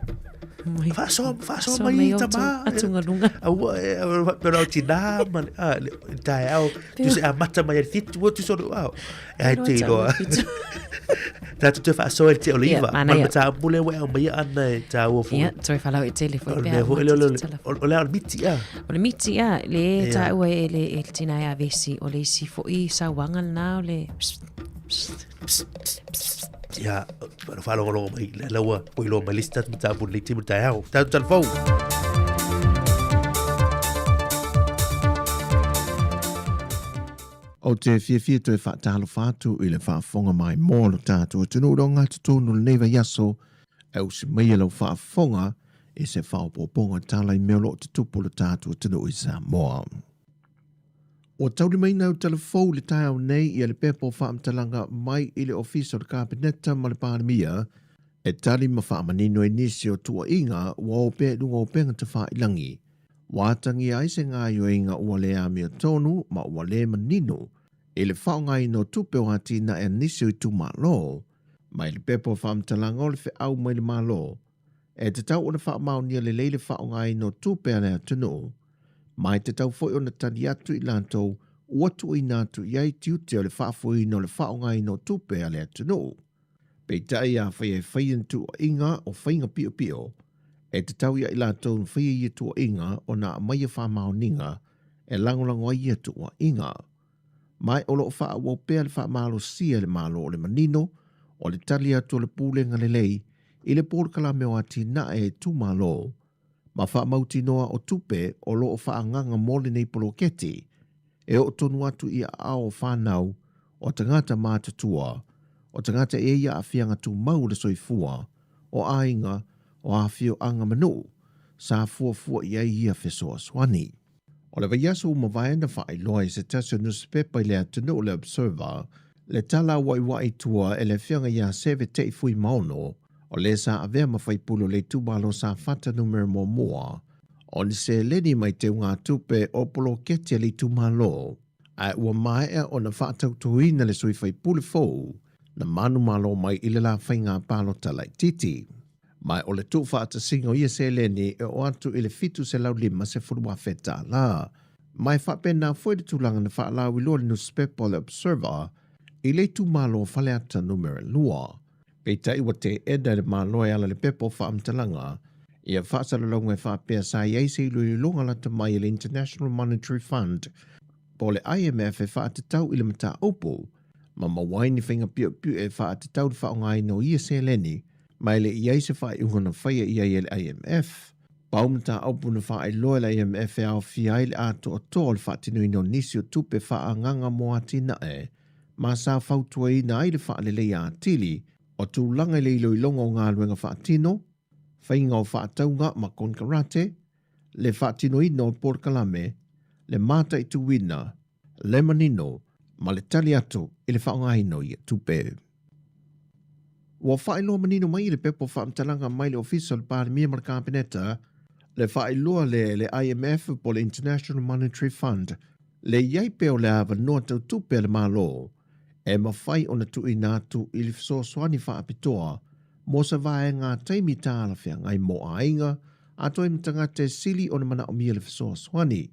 [SPEAKER 11] mai.
[SPEAKER 1] Faasoa, faasoa
[SPEAKER 11] Faasoa
[SPEAKER 1] mai
[SPEAKER 11] mai
[SPEAKER 1] tamā.
[SPEAKER 11] outou atugaluga.
[SPEAKER 1] Aua, e, pero tinā ma le, a, le taeao, tusa e amata mai ai le fitu, ua tusa o le uao. E ai te iloa. Tatou toe faasoa i le tea o le
[SPEAKER 11] Ia,
[SPEAKER 1] iva. Ma le
[SPEAKER 11] manaia.
[SPEAKER 1] mataupu lea ua e aumaia ana e taua foi.
[SPEAKER 11] Ia, toe falauetele foi
[SPEAKER 1] O le
[SPEAKER 11] pe
[SPEAKER 1] mea
[SPEAKER 11] a
[SPEAKER 1] foi lea, o le,
[SPEAKER 11] tala
[SPEAKER 1] o le, o le miti, a.
[SPEAKER 11] O le miti, a, le
[SPEAKER 1] Ia.
[SPEAKER 11] taua e le, e le tinā e avesi, o le isi foi sauaga lenā o le pss, pss, pss, pss.
[SPEAKER 1] Ia, faalogologo mai, lea la ua ua iloa mai le isi tatou mataupu i lenei taimi o le taeao. Tatou talafou.
[SPEAKER 10] Ou te fiafia toe faatalofa atu i le faafofoga mai mo lo tatou atunuu i le ogatotonu o lenei vaiaso, e usi maia lau faafofoga i se faaopoopoga tala i mea o lo o tutupu i lo tatou atunuu i Samoa. Ua taulimaina au tala fou i le taeao nei ia le pepa o faamatalaga mai i le Ofisa o le Kapeneta ma le Palemia e tali ma faamanino ai nisi o tuuaiga ua o pea i luga o upega tafailagi. Ua atagia ai se gaoioiga ua le amiotonu ma ua le manino i le faaaogaina o tupe o atinae a nisi o itumalo. Mai le pepa o faamatalaga o le feau mai le Malo, e tatau ona faamaonia lelei le faaaogaina o tupe a le atunuu, ma e tatau foi ona tali atu i latou ua tuuina atu i ai tiute o le faafoeina o le faaaogaina o tupe a le atunuu. Peitai, afai e faia ni tuuaiga o faiga piopio, e tatau ia i latou na faia ia tuuaiga ona aumaia faamaoniga e lagolago ai ia tuuaiga. Ma o lo o faaauau pea le faamalosia e le Malo o le manino o le tali atu o le pulega lelei i le polokalame o atinae a itumalo ma faamautinoa o tupe o lo o faaagaga mo lenei poloketi e oo tonu atu i aao o fanau, o tagata matutua, o tagata e i ai aafiaga tumau o le soifua, o aiga, o afioaga ma nuu sa fuafua i ai ia fesoasoani. O le vaiaso ua mavae na faailoa i se tasi o nusipepa i le atunuu le Observer, le tala auaiuai i tua e le afioga ia Seve Tei Fuimaono, o le sa avea ma faipule o le itumalo Safata numera muamua, o ni seleni mai teugatupe o poloketi a le itumalo, ae ua maea ona faatautoina le sui faipule fou na manumalo mai i le la faiga palota laitiiti. Ma o le tuufaatasiga o ia seleni e oo atu i le $750,000. Ma e faapena foi le tulaga na faalauiloa le nusipepa o le Observer i le itumalo o Faleata Numera 2. Peitai ua teena e le Malo e ala i le pepa o faamatalaga ia faasalalauga e faapea sa i ai se iloiloga lata mai a le International Monetary Fund po o le IMF e faatatau i le mataupu ma maua ai ni faiga piupiu e faatatau le faaaogaina o ia seleni ma e le i ai se faaiuga na faia i ai e le IMF. Pau mataupu na faailoa e le IMF e aofia ai le atoatoa o le faatinoina o nisi o tupe faaagaga mo atinae ma sa fautuaina ai le faaleleia atili o tulaga i le iloiloga o galuega faatino, faiga o faatauga ma konekarate, le faatinoina o polokalame, le mataituina, le manino ma le tali atu i le faaaogaina o ia tupe. Ua faailoa manino mai i le pepa o faamatalaga mai le Ofisa o le Palemia ma le Kapeneta le faailoa lea e le IMF po o le International Monetary Fund le i ai pea o le avanoa tau tupe a le Malo e mafai ona tuuina atu i le fesoasoani faapitoa mo se vaega taimi talafeagai mo aiga atoa ai ma tagata e sili ona manaomia le fesoasoani.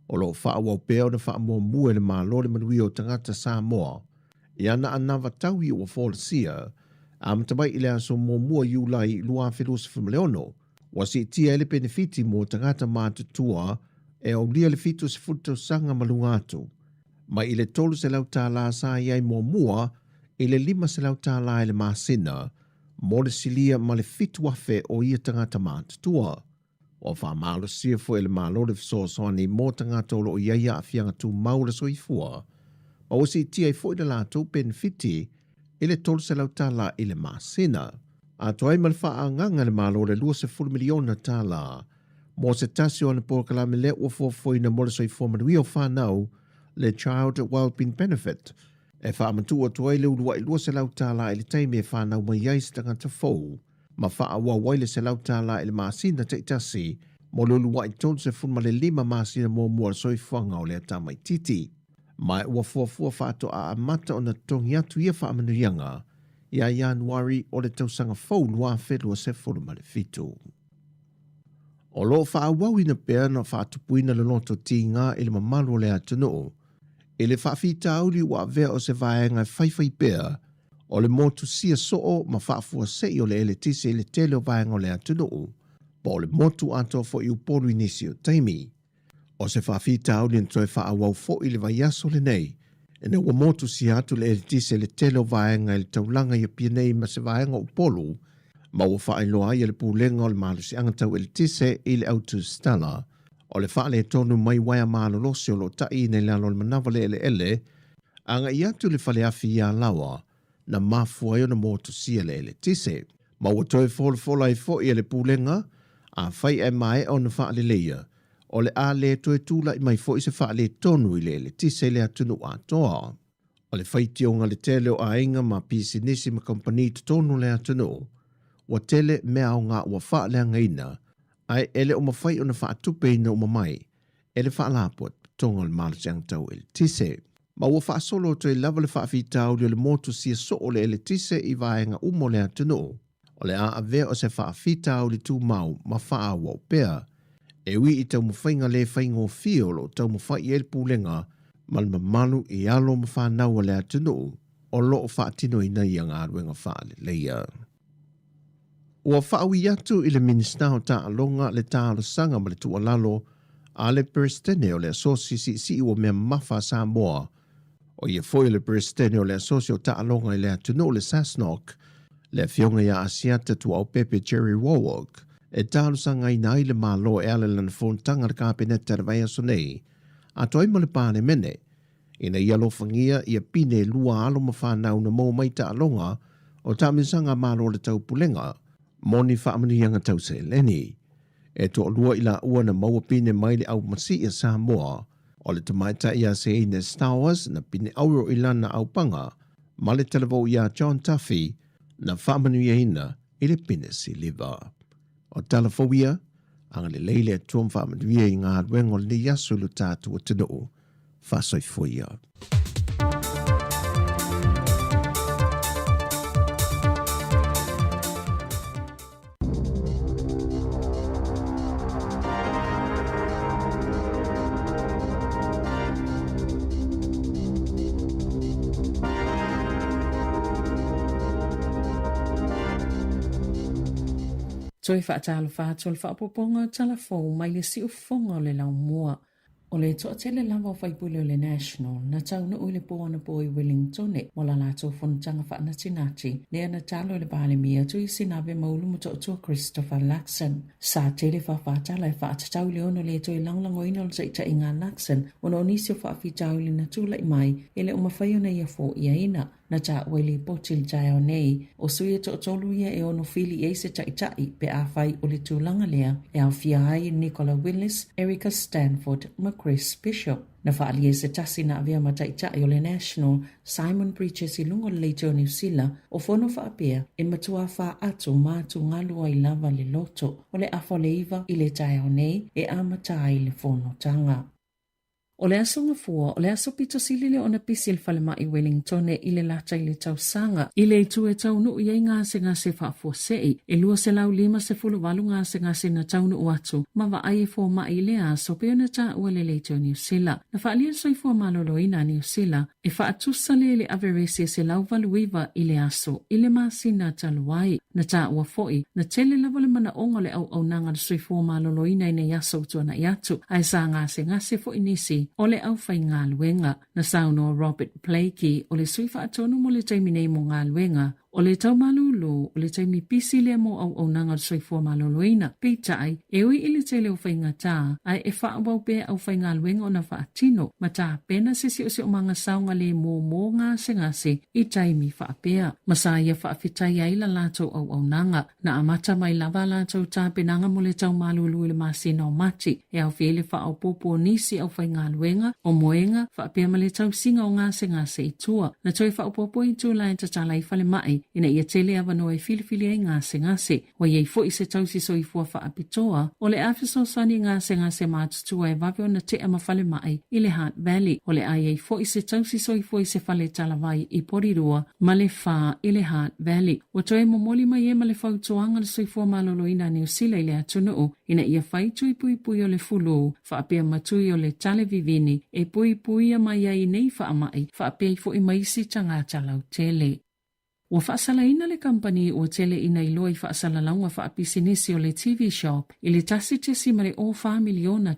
[SPEAKER 10] O lo o faaauau pea ona faamuamua e le Malo le manuia o tagata Samoa i ana anava taui ua folasia, amata mai i le aso muamua Iulai 2026, ua siitia ai le penefiti mo tagata matutua e aulia le 70 tausaga ma luga atu, mai i le $300 sa i ai muamua i le $500 i le masina mo le silia ma le 7,000 o ia tagata matutua. Ua faamalosia foi e le Malo le fesoasoani mo tagata o lo o i ai aafiaga tumau o le soifua, ma ua siitia ai foi le latou penefiti i le $300 i le masina. Atoa ai ma le faaagaga e le Malo le $20 miliona mo se tasi o ana polokalame lea ua fuafuaina mo le soifua manuia o fanau, le Child Wellbeing Benefit, e faamatuu atu ai le uluai $200 i le taimi e fanau mai ai se tagata fou. ma faaauau ai le $100 i le masina taitasi mo le uluai 35 masina muamua o le soifuaga o lea tamaitiiti. Ma ua fuafua faatoa amata ona totogi atu ia faamanuiaga ia Ianuari o le tausaga fou 2027. O lo o faaauauina pea ona faatupuina le loto tiga i le mamalu o le atunuu i le faafitauli ua avea o se vaega e faifai pea o le motusia soo ma faafuasei o le eletise i le tele o vaega o le atunuu, po o le motu atoa foi i Upolu i nisi o taimi. O se faafitauli na toe faaauau foi i le vaiaso lenei, ina ua motusia atu le eletise i le tele o vaega i le taulaga i Apia nei ma se vaega o Upolu, ma ua faailoa ai e le Pulega o le Malosiaga Tau Eletise i le autusitala o le faaletonu mai uaea malolosi o lo o taʻiina i lalo o le manava le eleele agai atu i le faleafi i Alaoa na mafua ai ona motusia le eletise. Ma ua toe folafola ai foi e le Pulega Afai ae maea ona faaleleia, o le a le toe tulai mai foi se faaletonu i le eletise i le atunuu atoa. O le faitioga le tele o aiga ma pisinisi ma kamupani i totonu o le atunuu, ua tele mea aoga ua faaleagaina, ae e le o mafai ona faatupeina uma mai e le Faalapotopotoga o le Malosiaga Tau Eletise. Ma ua faasolo atu ai lava le faafitauli o le motu sia soo o le eletise i vaega uma o le atunuu, o le a avea o se faafitauli tumau ma faaauau pea. E ui i taumafaiga le faigofie o lo o taumafai i ai le Pulega ma le mamalu i alo ma fanau a le atunuu o lo o faatinoina ia galuega faaleleia. Ua faaui atu i le Minisita o Taaloga le talosaga ma le tuualalo a le Peresetene o le Asosi Siisii ua Mea Mamafa a Samoa, o ia foi o le Peresetene o le Asosi o Taaloga i le atunuu le SASNOC, le Afioga ia Asiata Tuaopepe Jerry Warwick, e talosagaina ai le Malo e ala i lana fonotaga a le Kapeneta i le vaiaso nei, atoa ai ma le Palemene, ina ia alofagia ia pine lua alo ma fanau na maua mai taaloga o taamilosaga a Malo o le Taupulega mo ni faamanuiaga tau seleni. E toalua i laua na maua pine mai le au masii a Samoa, o le tamaitai ia Seine Stowers na pine auro i lana aupaga ma le talavou iā John Duffy na faamanuiaina i le pine siliva. O tala fou ia, agalelei le Atua ma faamanuia i galuega o lenei aso i lo tatou atunuu. Faasoifua ia.
[SPEAKER 3] Toe faatalofa atu o le faaopoopoga o tala fou mai le siufofoga o le laumua. O le toatele lava o faipule o le National na taunuu i le po anapo i Wellingtone mo la latou fonotaga faanatinati lea na talo e le Palemia Tuisinave Maulu Motootua Christopher Luxon. Sa tele faafatala e faatatau i le ono le toe lagolagoina o le taitaiga a Luxon ona o nisi o faafitauli na tulai mai e le o mafai ona ia foiaina. Na taua i lipoti i le taeao nei, o sui e toatolu ia e ono fili i ai se taitai pe afai o le tulaga lea e aofia ai Nicola Willis, Erica Stanford ma Chris Bishop. Na faaalia e se tasi na avea ma taitai o le National, Simon Bridges i luga o le Leitio Niu Sila, o fono faapea e matua faatu ma atugalu ai lava le loto o le afa o le iva i le taeao nei e amata ai le fonotaga. O le Aso Gafua, o le aso pito sili lea ona pisi i le falemai Wellingtone i le lata i le tausaga. I le itu e taunuu i ai gasegase faafuasei, e 258 gasegase na taunuu atu ma vaai e fomai i lea aso pei ona taua le Leitio Niu Sila. Na faaalia le soifua maloloina a Niu Sila e faatusa le le averesi e 189 i le aso i le masina talu ai. Na taua foi, na tele lava le manaoga o le auaunaga a le soifua maloloina i nei aso ua tuanai atu, ae sa gasegase foi nisi o le aufaigaluega. Na saunoa Robert Blakey, o le sui faatonu mo le taimi nei mo galuega, o le tau malūlū, o le taimi pisi lea mo auaunaga o le soifua maloloina. Peitai, e ui i le tele o faigata, ae e faaauau pea aufaigaluega ona faatino ma tapena se siosiomaga saogalemu mo gasegase i taimi faapea. Ma sa ia faafetai ai la latou auaunaga. Na amata mai lava a latou tapenaga mo le tau malūlū i le masina o Mati, e aofia ai le faaopoopo o nisi aufaigaluega, o moega, faapea ma le tausiga o gasegase i tua. Na toe faaopoopo itula e tatala ai falemai, ina ia tele avanoa e filifili ai gasegase. Ua i ai foi se tausi soifua faapitoa o le a fesoasoani i gasegase matutua e vave ona tea ma falemai i le Hutt Valley. O le a i ai foi se tausi soifua i se fale talavai i Porirua ma le Fā i le Hutt Valley. Ua toe momoli mai ai ma le fautuaga le soifua maloloina a Niu Sila i le atunuu ina ia fai tui puipui o le fulu faapea ma tui o le tale vivini e puipuia mai ai nei faamai faapea ai foi ma isi tagata lautele. Ua faasalaina le kamupani ua tele ina iloa i faasalalauga faapisinisi o le TV Shop i le $1.04 miliona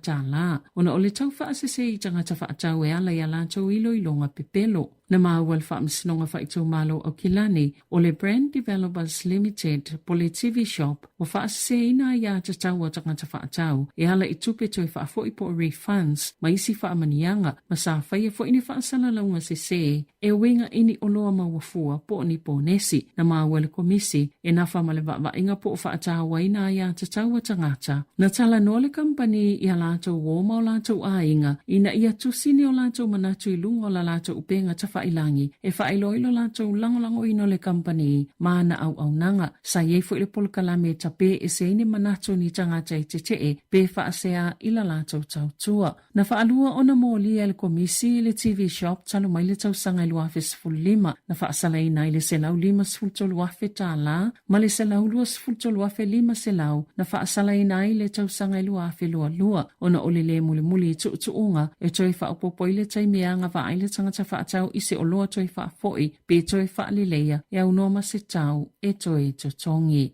[SPEAKER 3] ona o le tau faasese i tagata faatau e ala i a latou iloiloga pepelo. Na maua e le Faamasinoga Faaitumalo o Aukilani o le Brand Developers Limited po le TV Shop ua faaseseina aiatatau a tagata faatau e ala i tupe toe faafoi po o refunds ma isi faamaniaga ma sa faia foi ni faasalalauga sese e uiga i ni oloa maua fua po o ni ponesi. Na maua e le Komisi e nafa ma le vaavaaiga po o faatauaina aiatatau a tagata. Na talanoa le kamupani i a latou uo ma o latou aiga ina ia tusi ni o latou manatu i luga o la latou upega tafailangi e faailoa ai lo latou lagolagoina o le kamupani ma ana auaunaga. Sa i ai foi le polokalame e tape ese ai ni manatu o ni tagata e teteʻe pe faasea i la latou tautua. Na faalua ona molia e le Komisi i le TV Shop talu mai le tausaga e 2015, na faasalaina ai le $153,000 ma le $123,500 na faasalaina ai le tausaga e 2022 ona o le lē mulimuli i tuutuuga e toe faaopoopo ai le taimi e agavaa ai le tagata faatau i se oloa toe faafoi pe toe faaleleia e aunoa ma se tau e toe totogi.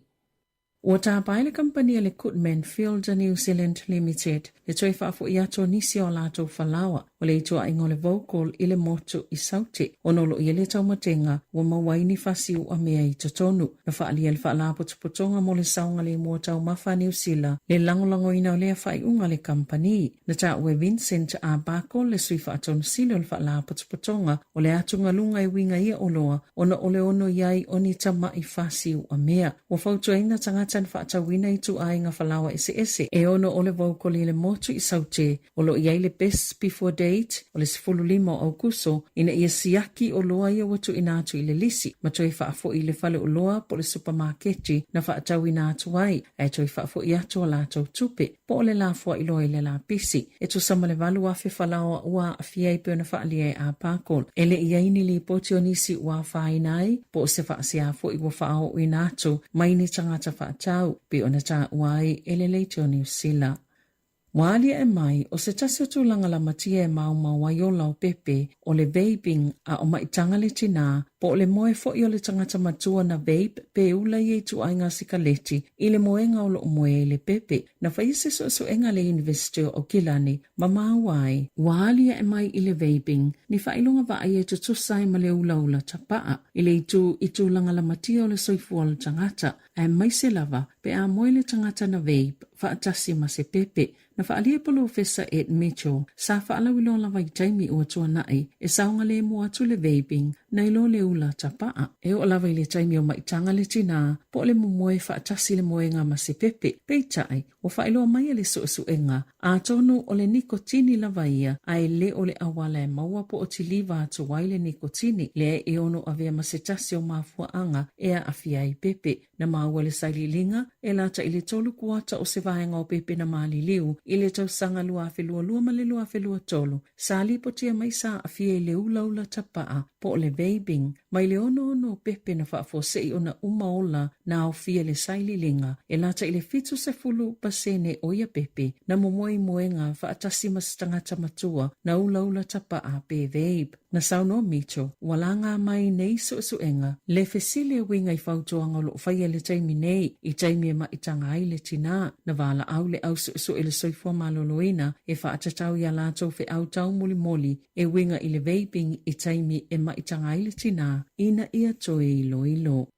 [SPEAKER 3] Ua tāpae le kamupani a le Goodman Fielder New Zealand Limited le toe faafoi atu o nisi o a latou falaoa o le ituaiga o le Vocal i le motu i Saute ona o lo o i ai le taumatega ua maua ai ni fasi uamea i totonu. Na faaalia e le Faalapotopotoga mo le Saogalemu o Taumafa a Niu Sila le lagolagoina o lea faaiuga a le kamupani. Na taua e Vincent Arbuckle le sui faatonu sili o le Faalapotopotoga o le atugaluga e uiga ia oloa ona o le ono i ai o ni tama'i fasi uamea. Ua fautuaina tagata na faatauina ituaiga falaoa eseese e ono o le voukoli i le motu i Saute o lo o i ai le best before date o le 15 o Aukuso ina ia siaki oloa ia ua tuuina atu i le lisi ma toe faafoi i le fale oloa po o le supamaketi na faatauina atu ai ae toe faafoi atu a latou tupe po o le lafoai loa i le lapisi e tusa ma le 8,000 falaoa ua aafia ai pei ona faaalia e Arbuckle. E le i ai ni lipoti o nisi ua afaina ai po o se faasea foi ua faaooina atu mai ni tagata faatau pei ona taua ai e le Leitio Niu Sila. Ua aliae mai, o se tasi o tulaga lamatia e maomao ai ola o pepe, o le vaping a o maitaga le tinā, po o le moe foi o le tagata matua na vape pe ula ia ituaiga sikaleti i le moega o lo o moe ai le pepe. Na faia se suesuega a le University o Aukilani ma maua ai, ua aliae mai i le vaping ni faailoga vaaia e tutusa ai ma le ulaula tapaa i le itu i tulaga lamatia o le soifua o le tagata, aemaise lava pe a moe le tagata na vape faatasi ma se pepe. Na faaalia e Polofesa Ed Mitchell, sa faalauiloa lava i taimi ua tuanai e saogalemu atu le vaping nai lo le ula tapaa. E oo lava i le taimi o maitaga le tinā po o le momoe faatasi le moega ma se pepe. Peitai, ua faailoa mai e le suesuega, atonu o le nikotini lava ia ae le o le auala e maua po o tiliva atu ai le nikotini lea e ono avea ma se tasi o mafuaaga e aafia ai pepe. Na maua le sailiiliga e lata i le tolu kuata o se vaega o pepe na maliliu i le tausaga 2022 ma le 2023, sa lipotia mai sa aafia i le ulaula tapaa po o le vaping mai le 66 o pepe na faafuasei ona uma ola na aofia le sailiiliga e lata i le 70% o ia pepe na momoe i moega faatasi ma se tagata matua na ulaula tapaa pe vape. Na saunoa Mitchell, ua laga mai nei suesuega le fesili e uiga i fautuaga o lo o faia i le taimi nei i taimi e maitaga ai le tinā na valaau le au suesue i le soifua maloloina e faatatau i a latou feau taumolimoli e uiga i le vaping i taimi e maitaga ai le tinā ina ia toe iloilo.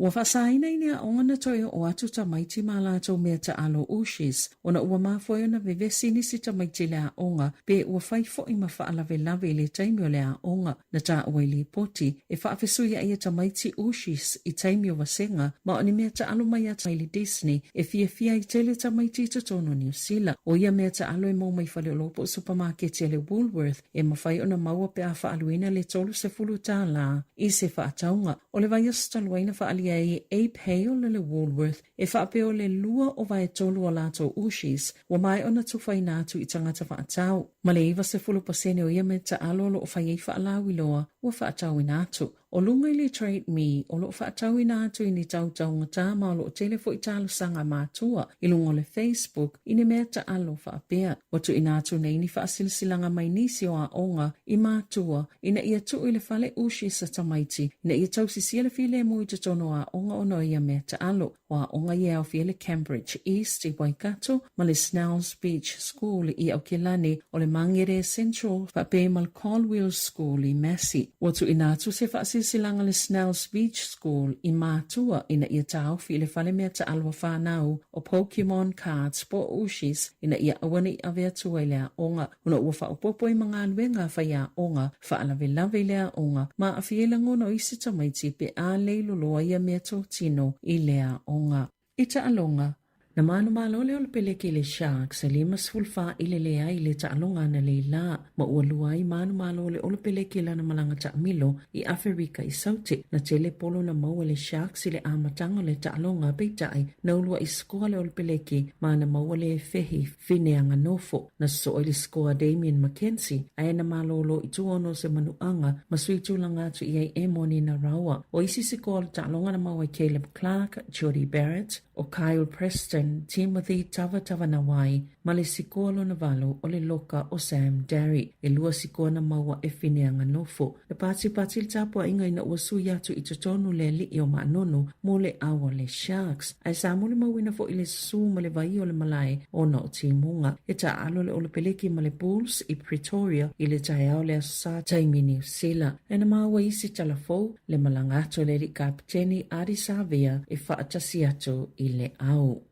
[SPEAKER 3] Ua faasaina i ni aoga na toe oo atu tamaiti ma a latou mea taalo Ushis ona ua mafua ai ona vevesi nisi tamaiti i le aoga pe ua fai foi ma faalavelave i le taimi o le aoga. Na taua i lipoti e faafesuiai e tamaiti Ushis i taimi o vasega ma o ni mea taalo mai atu mai le Disney e fiafia ai tele tamaiti i totonu o Niu Sila. O ia mea taalo e maua mai faleoloa po o supamaketi a le Woolworth e mafai ona maua pe a faaaluina le $30 i se faatauga. O le vaiaso talu ai na faaalia ai e Abe Hale le Woolworth e faapea o le lua o vaetolu o latou Ooshies ua maea ona tufaina atu i tagata faatau, ma le 90% o ia mea taalo o lo o fai ai faalauiloa ua faatauina atu. O luga i le Trade Me, o lo o faatauina atu i ni tautaugatā ma o lo o tele foi talosaga a matua i luga o le Facebook i ni mea taalo faapea. Ua tuuina atu nei ni faasilasilaga mai nisi o aoga i matua ina ia tuu i le fale ushi sa tamaiti ina ia tausisia le filemu i totonu o aoga ona o ia mea taalo. O aoga ia e aofia le Cambridge East i Waikato ma le Snells Beach School i Aukilani, o le Mangere Central faapea ma le Colwell School i Massey. Ua tuuina atu se faasilasilaga le Snells Beach School i matua ina ia taofi i le fale mea taalo a fanau o Pokemon Cards po o Ooshies ina ia aua ne i ave atua i le aoga ona ua faaopoopo ai ma galuega a faiaoga faalavelave i le aoga ma aafia ai lagona o isi tamaiti pe a leiloloa ia meatotino i le aoga. I taaloga, na manumalo le Olopeleki i le Sharks e 54 i le leai i le taaloga analeila ma ua lua ai manumalo o le Olopeleki i lana malaga taamilo i Aferika i Saute. Na tele polo na maua e le Sharks i le amataga o le taaloga peitai na uluai sikoa le Olopeleki ma na maua le fehi Fineaganofo. Na sosoo i le sikoa a Damian McKenzie, ae na malōlō i tua ona o se manuaga ma sui tulaga atu i ai e Moni Narawa. O isi sikoa o le taaloga na maua e Caleb Clarke, Jordie Barrett, o Kyle Preston, Timothy Tavatavanawai, ma le sikoa lona walu o le loka o Sam Darry. E lua sikoa na maua e Fineaganofo. Na patipati le tapuaiga ina ua sui atu i totonu le alii o Maanono mo le ao a le Sharks. Ae sa molimauina foi le susu ma le vai o le malae ona o timuga. E taaalo le Olopeleki ma le Bulls i Pretoria i le taeao le Aso Sa taimi Niu Sila. Ae na maua isi tala fou, le malaga atu a le alii kapeteni Ardie Savea e faatasi atu i le au.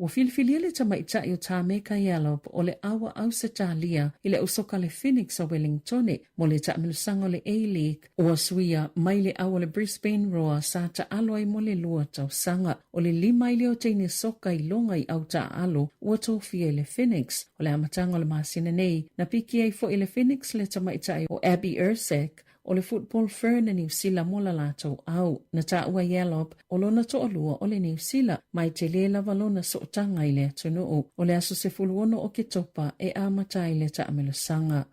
[SPEAKER 3] Ua filifilia le tamaitai o Tameka Yallop o le Awa Ausetalia i le ausoka le Phoenix o Wellingtone mo le taamilosaga o le A-League ua suia mai le au o le Brisbane Roar sa taalo ai mo le lua tausaga. O le lima ai lea o teine soka i loga i au taaalo ua tofia i le Phoenix. O le amataga o le masina nei, na piki ai foi e le Phoenix le tamaitai o Abby Erceg o le Football Fern a Niu Sila mo la latou au. Na taua Yallop o lona toalua o le Niu Sila, ma e tele lava lona sootaga i le atunuu. O le aso 16 Oketopa e amata ai le taamelosaga.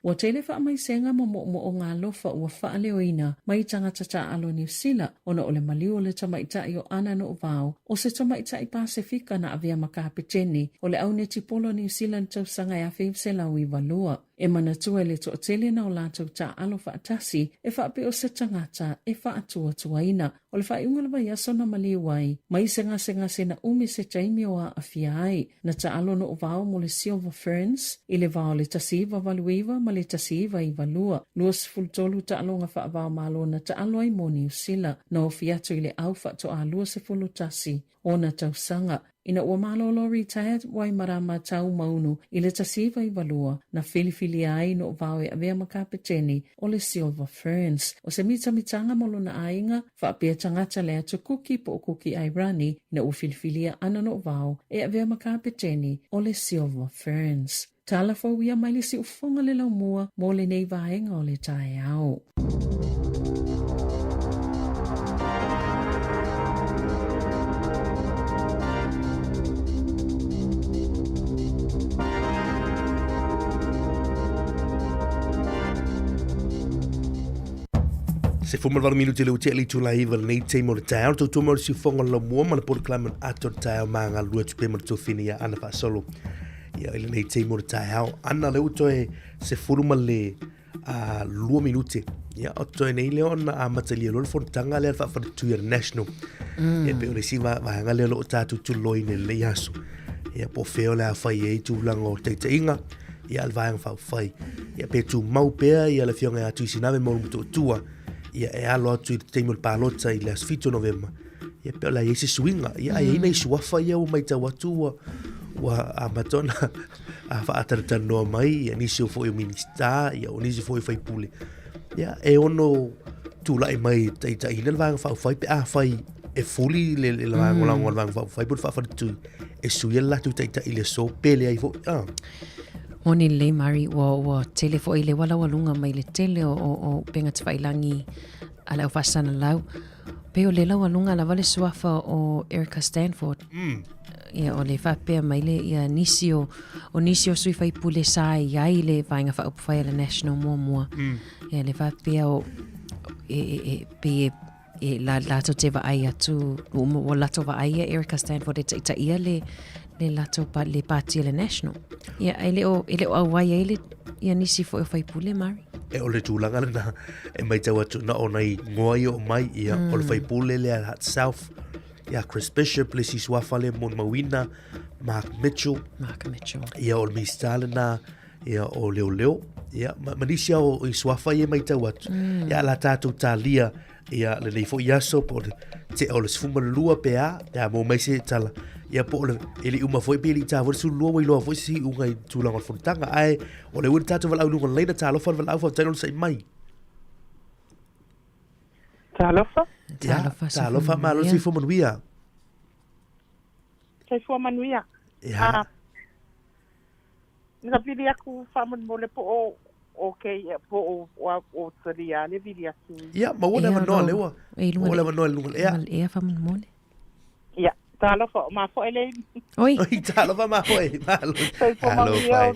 [SPEAKER 3] Ua tele faamaisega ma moomooga alofa ua faaleoina mai tagata taaalo Niu Sila ona o le maliu o le tamaitai o Ana Noovao, o se tamaitai Pasefika na avea ma kapeteni o le au netipolo Niu Sila i le tausaga e 1992. E manatua i le toatele na o latou taaalo faatasi e faapea o se tagata e faatuatuaina. O le faaiuga o le vaiaso na maliu ai, mai se gasegase na umi se taimi o aafia ai. Na taalo Noovao mo le Silver Ferns i le va o le 1989 ma le 1992. 23 taaloga faava-o-Malo na taalo ai mo Niu Sila. Na ofi atu i le au faatoa 21 ona tausaga. Ina ua malolo retired Waimarama Taumaunu i le 1992, na filifilia ai Noovao e avea ma kapeteni o le Silver Ferns. O se mitamitaga mo lona aiga, faapea tagata le atu Kuki po o Kuki Airani ina ua filifilia ana Noovao e avea ma kapeteni o le Silver Ferns. Tala fou ia mai le siufofoga le laumua mo lenei vaega o le taeao.
[SPEAKER 1] Se fuma valu minuti le utea le itula iwa lenei taimi o le taeao. Tautua mai o le siufofoga o le laumua ma le polokalame o le ata o le taeao ma galulue atu pea ma le tuafine ia Ana Faasolo. Ia, i lenei taimi o le taeao. Ana le uto e se fulu ma le a lua minute. Ia, o toe nei lea ona amatalia loa le fonotaga lea le faafaletui a le National. Ia, pei o le isi vaega lea o lo o tatou tuloina i lenei aso. Ia, po o fea o le a fai ai tulaga o taitaiga, ia, le Vaega Faaupufai. Ia, pe tumau pea ia le Afioga ia Tuisinave ma Motootua, ia, e alo atu i le taimi o le palota i le aso 7 o Novema. Ia, pe o le a i ai se suiga. Ia, a i ai nai suafa ia ua matau atu ua, ua amata ona a faatalatalanoa mai ia nisi o foi o Minista, ia o nisi foi o faipule. Ia, e ono tulai mai taitaiina le Vaega Faaupufai pe afai e fuli le, le lagolago a le Vaega Faaupufai po o le faafaletui e suia le latou taitai i le aso pe leai foi. Ah.
[SPEAKER 11] Moni lelei Mari, ua, ua tele foi le walaualuga mai le tele o, o, o upega tafailagi a le aufaasalalau. Pei o le laualuga lava le suafa o Erica Stanford. Ia, o le faapea mai le ia nisi o, o nisi o sui faipule sa i ai le Vaega Faaupufai a le National muamua. Ia, le faapea o, e, e, e, pei e, e la, latou te vaai atu, ua, ua latou vaai ia Erica Stanford e taitaia le, le latou pa, le pati a le National. Ia, e le o, e le o auai ai le, ia nisi foi o faipule, Mari.
[SPEAKER 1] E o le tulaga lena e maitau atu na o nai ngoa i o mai ia mm. o le faipule lea Hutt South ia Chris Bishop le isi suafa le molimauina Mark Mitchell
[SPEAKER 11] Mark Mitchell
[SPEAKER 1] ia o le Minista lena ia o Leoleo ia ma, ma nisi o i suafa ia maitau atu mm. ia la tātou talia ia lenei foi aso po o le te o le 12 pe a pe a mo mai se tala ia po o le e le uma foi pe le tā foi le 12 ua iloa foi se iuga i tulaga o le fonotaga ae o le ua tātou valaau luga o le laina talofa le valaau faafetai le sai mai
[SPEAKER 14] Talofa.
[SPEAKER 1] Talofa. Talofa malo soifua manuia.
[SPEAKER 14] Soifua manuia.
[SPEAKER 1] Ia.
[SPEAKER 14] Na vili aku faamolemole po o o kēia po o o o talia le vili atu.
[SPEAKER 1] Ia, maua le avanoa lea ua. Maua le avanoa i luga.
[SPEAKER 11] Ia. Ea faamolemole.
[SPEAKER 14] Ia, talofa o mafoe le.
[SPEAKER 11] Oi.
[SPEAKER 1] Oi, talofa mafoe. Malo.
[SPEAKER 14] Soifua manuia.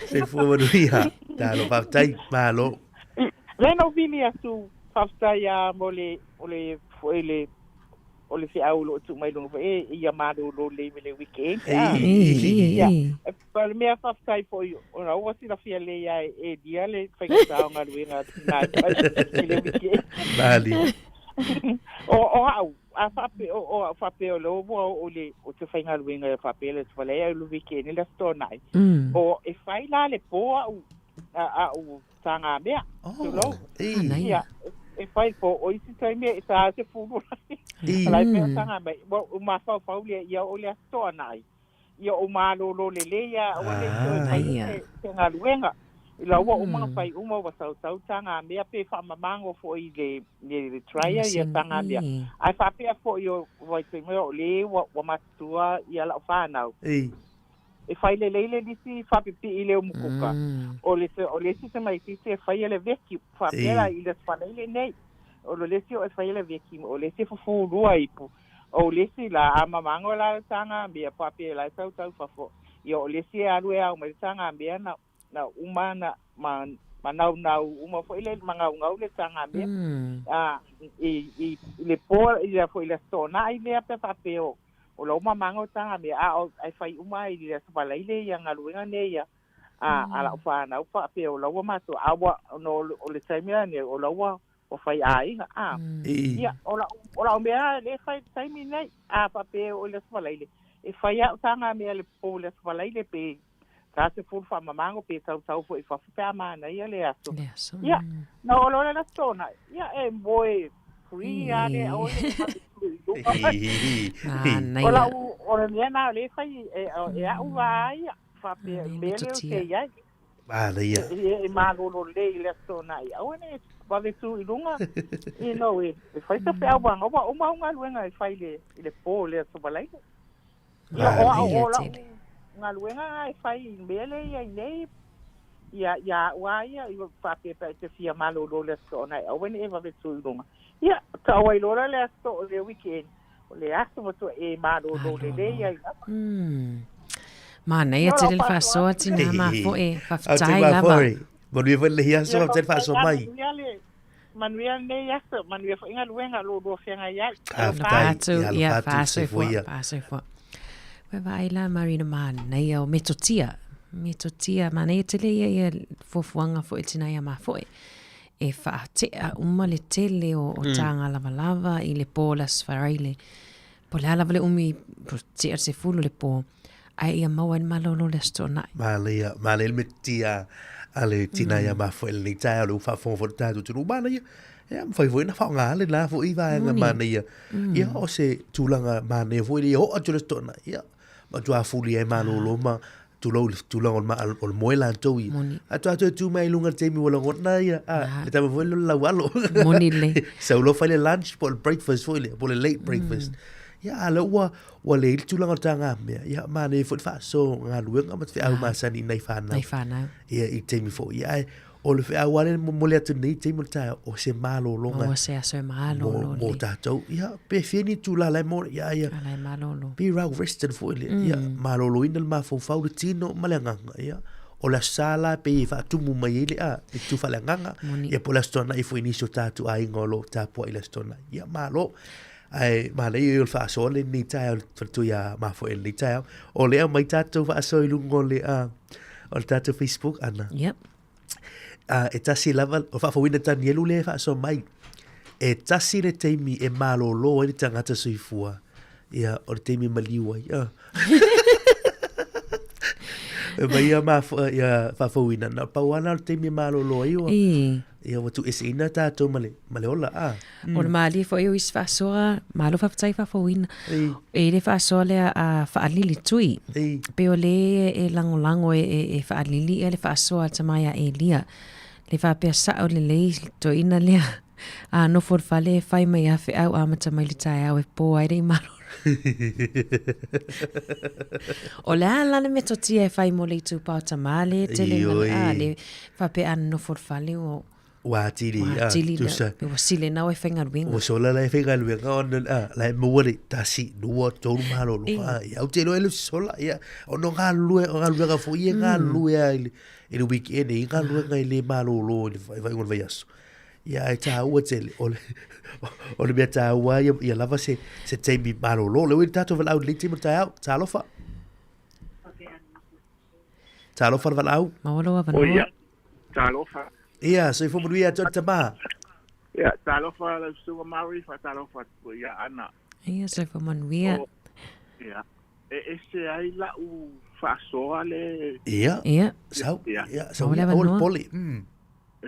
[SPEAKER 1] Soifua manuia. Talofa, faafetai. Malo.
[SPEAKER 14] Le na vili atu faafetai a mo le o le foi le o le feau o lo o tuu mai luga foi e ia malolo lelei ma le weekend. Ia, o le mea faafetai foi ona ua silafia lelei lava e Elia le faigata o galuega a tina e fai i le weekend.
[SPEAKER 1] Malie.
[SPEAKER 14] O, o au, a faapea, o, o au faapea o lea ua oo i le, ou te faigaluega e faapea le aso Faraile, ai o le weekend le Aso Toonai. O, e fai la le po au, a, au tagamea.
[SPEAKER 1] Oh,
[SPEAKER 14] Tulou.
[SPEAKER 1] ei.
[SPEAKER 11] Manaia.
[SPEAKER 14] Ia, e fai po o isi taimi e sa se fulu lai.
[SPEAKER 1] Ei.
[SPEAKER 14] Lai mea tagamea. Ua u mafaufau lea ia o le Aso Toonai. Ia o malolo lelei ia aua ne i toe
[SPEAKER 1] Ah.
[SPEAKER 14] fai
[SPEAKER 11] Manaia.
[SPEAKER 14] se, se galuega. I lau ua uma ona fai uma ua sausau tagamea pe faamamago foi i le, le, le dryer ia tagamea. Ae faapea foi o vaitaimi o le ua, ua matutua ia lau fanau.
[SPEAKER 1] Ei.
[SPEAKER 14] E fai lelei le lisi faapipii le umukuka. O le, o le isi tamaitiiti e faia le vacuum, faapea la i le Aso Faraile nei. O le isi o e faia le vacuum, o le isi e fufulua ipu. O le isi la, a mamago la le tagamea, faapea la e tautau fafo. Ia o le isi e alu e ao mai le tagamea na, na uma na, ma, ma naunau uma foi le, ma gaugau le tagamea. A, i, i, i le po, i le foi le Aso Toonai lea pe faapea o, O lou mamaga o tagamea, a o e fai uma ai i le Aso Faraile ia galuega nei ia a a la'u fanau faapea o la ua matou a ua ona o le taimi lenei o la ua ua fai aiga a ia o la'u o la'u mea lea e fai i le taimi lenei a faapea o le Aso Faraile e fai a'u tagamea i le po i le Aso Faraile pe ta se fulu faamamago pe tautau foi i fafo pe a manaia le aso.
[SPEAKER 11] Le aso.
[SPEAKER 14] Ia, na oo loa le Aso Toonai, ia e moe free lava le aoe le
[SPEAKER 11] Manaia.
[SPEAKER 14] O lau, o le mea na o lea e fai e, e a'u lava ia, faapea i mea lea ou te i ai.
[SPEAKER 1] Manaia.
[SPEAKER 14] E, e malolo lelei i le Aso Toonai, aua ne i vave tu i luga, you know, e, e fai se feau aga, ua uma au galuega e fai i le, i le po i le Aso Faraile. Ia, o au, o lau galuega lena e fai i le mea lea e i ai nei, ia, ia au lava ia, i faapea pe a e te fia malolo i le Aso Toonai, aua ne i e vave tu i luga. Ia, tau ai loa la le aso o le weekend, o le aso matua e malolo lelei ai lava.
[SPEAKER 11] Manaia
[SPEAKER 14] Ia,
[SPEAKER 11] tele
[SPEAKER 14] lau
[SPEAKER 11] le faasoa
[SPEAKER 14] faasoa.
[SPEAKER 11] tina mafoe,
[SPEAKER 1] Au te
[SPEAKER 11] faafetai lava.
[SPEAKER 1] mafoe. Manuia foi le aso,
[SPEAKER 14] Ia,
[SPEAKER 1] faafetai le
[SPEAKER 14] faafetai
[SPEAKER 1] faasoa
[SPEAKER 14] lava,
[SPEAKER 1] mai.
[SPEAKER 14] manuia le, Manuia lenei aso, manuia foi galuega o lo oulua feagai ai.
[SPEAKER 1] Faafetai,
[SPEAKER 11] Atu,
[SPEAKER 1] ia
[SPEAKER 11] ia,
[SPEAKER 1] alofa atu,
[SPEAKER 11] faasoifua,
[SPEAKER 1] soifua ia.
[SPEAKER 11] faasoifua. Ua vaai la Marina manaia o metotia. Metotia, manaia tele ia ia fuafuaga foi i le tina ia mafoe. E faatea uma le tele o, o tāga lavalava i le po o le Aso Faraile. Po o le a lava le umi, po o tea le 10 le po, ae ia maua ai le malolo le Aso Toonai.
[SPEAKER 1] Manaia, manaia le metotia a le tina ia mafoe i lenei taeao, lea ua faafofoga foi le tatou atunuu. Manaia, ia mafai foi ona faaaoga lena foi vaega manaia. Ia, o se tulaga manaia foi lea, ia oo atu i le Aso Toonai, ia, matua fuli ai malolo ma tulou le tulaga o le, ma- o le moe latou ia.
[SPEAKER 11] Moni.
[SPEAKER 1] A tu atu e tu mai i luga i le taimi ua lagona ia, a, le tama foi lea o le laualo.
[SPEAKER 11] Moni lelei.
[SPEAKER 1] Sau loa fai le lunch po o le breakfast foi lea, po o le late breakfast. Ia, a lea ua, ua leai le tulaga o le tagamea, ia, manaia foi le faasoa o galuega ma te feau masani i nai fanau.
[SPEAKER 11] Nai fanau.
[SPEAKER 1] Ia, i taimi foi. Ia, ae o le feau lava lea e momoli atu nei taimi o le taeao, o se malologa.
[SPEAKER 11] Maua se aso e malolo
[SPEAKER 1] mo, mo
[SPEAKER 11] lelei.
[SPEAKER 1] tatou. Ia, pe fia ni itula la e mo, ia, ia.
[SPEAKER 11] A la e malolo.
[SPEAKER 1] Be well rested foi lea. Ia, maloloina le mafaufau, le tino ma le agaga. Ia, O le Aso Sa la pei e faatumu mai ai le a, le tu faaleagaga. Ia po o le Aso Toonai foi i nisi o tatou aiga o lo o tapuai i le Aso Toonai. Ia, malo. Ae manaia ia o le faasoa lenei taeao le faletua ia mafoe i lenei taeao. O lea aumai tatou faasoa i luga o le, a, o le tatou Facebook ana.
[SPEAKER 11] Yep.
[SPEAKER 1] Uh, e tasi lava, o faafouina Tanielu lea e faasoa mai. E tasi le taimi e malōlō ai le tagata soifua, ia, o le taimi e maliu ai. Uh. e mai ia, mafo, ia faafouina, na pau ana o le taimi e malōlō ai ua. Ia ua tuueseina tatou ma le, ma le ola. Ah.
[SPEAKER 11] O le malie foi o isi faasoa, malo faafetai faafouina. E le faasoa lea a faalili tui. Pei o le e lagolago e, e, e faalili ia le faasoa a tama ia Elia. Le faapea sao lelei toeaina lea. A nofo i le fale e fai mai a feau amata mai le taeao e po ai le i malolo. O le a la le metotia e fai mo le itupa o tama le tele na, a le faapea a nofo i le fale o
[SPEAKER 1] Ua atili,
[SPEAKER 11] Ua atili tusa. Ua sile nau e faigaluega.
[SPEAKER 1] Ua sola la e faigaluega ona a, la e maua le tasi, lua, tolu malolo. A, ia, ou te iloa e le sola, ia. Ona o galulue, o galuega foi ia e galulue lava i le, i le weekend, e i ai galuega e le malolo i le faaiuga o le vaiaso. Ia, ae taua tele, o le, o le mea taua ia, ia lava se, se taimi malolo. O lea ua i le tatou valaau i lenei taimi o le taeao. Talofa. Talofa le valaau.
[SPEAKER 11] Maua lou avanoa.
[SPEAKER 13] Ia, talofa.
[SPEAKER 1] Ia, soifua manuia atu le tama.
[SPEAKER 13] Ia, talofa lau susuga Maori, faatalofa atu foi ia Ana.
[SPEAKER 11] Ia, soifua manuia.
[SPEAKER 13] O, ia, e ese ai lau faasoa le...
[SPEAKER 1] Ia,
[SPEAKER 11] Ia.
[SPEAKER 1] sau,
[SPEAKER 13] Ia.
[SPEAKER 1] ia, sau,
[SPEAKER 11] Maua le
[SPEAKER 1] ia, aua le
[SPEAKER 11] avanoa.
[SPEAKER 1] pole. Mm.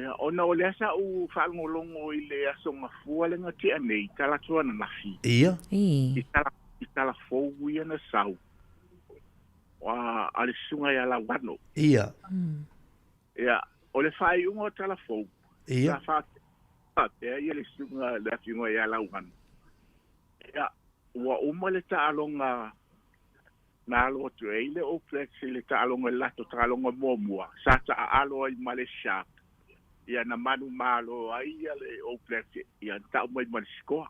[SPEAKER 13] Ia, ona o lea sa ou faalogologo i le Aso Gafua le na tea nei, tala atu ananafi.
[SPEAKER 1] Ia.
[SPEAKER 11] Ii.
[SPEAKER 13] I tala, i tala fou ia na sau. A, a le susuga ia Lauano.
[SPEAKER 1] Ia.
[SPEAKER 13] Ia, o le faaiuga o tala fou,
[SPEAKER 1] Ia.
[SPEAKER 13] sa faapea ia le susuga le afioga ia Lauano. Ia, ua uma le taaloga na alo atu ai le All Blacks i le taaloga i le latou taaloga muamua, sa taaalo ai ma le Shark. Ia, na manumalo ai ia le All Blacks, ia, na tau mai ma le sikoa.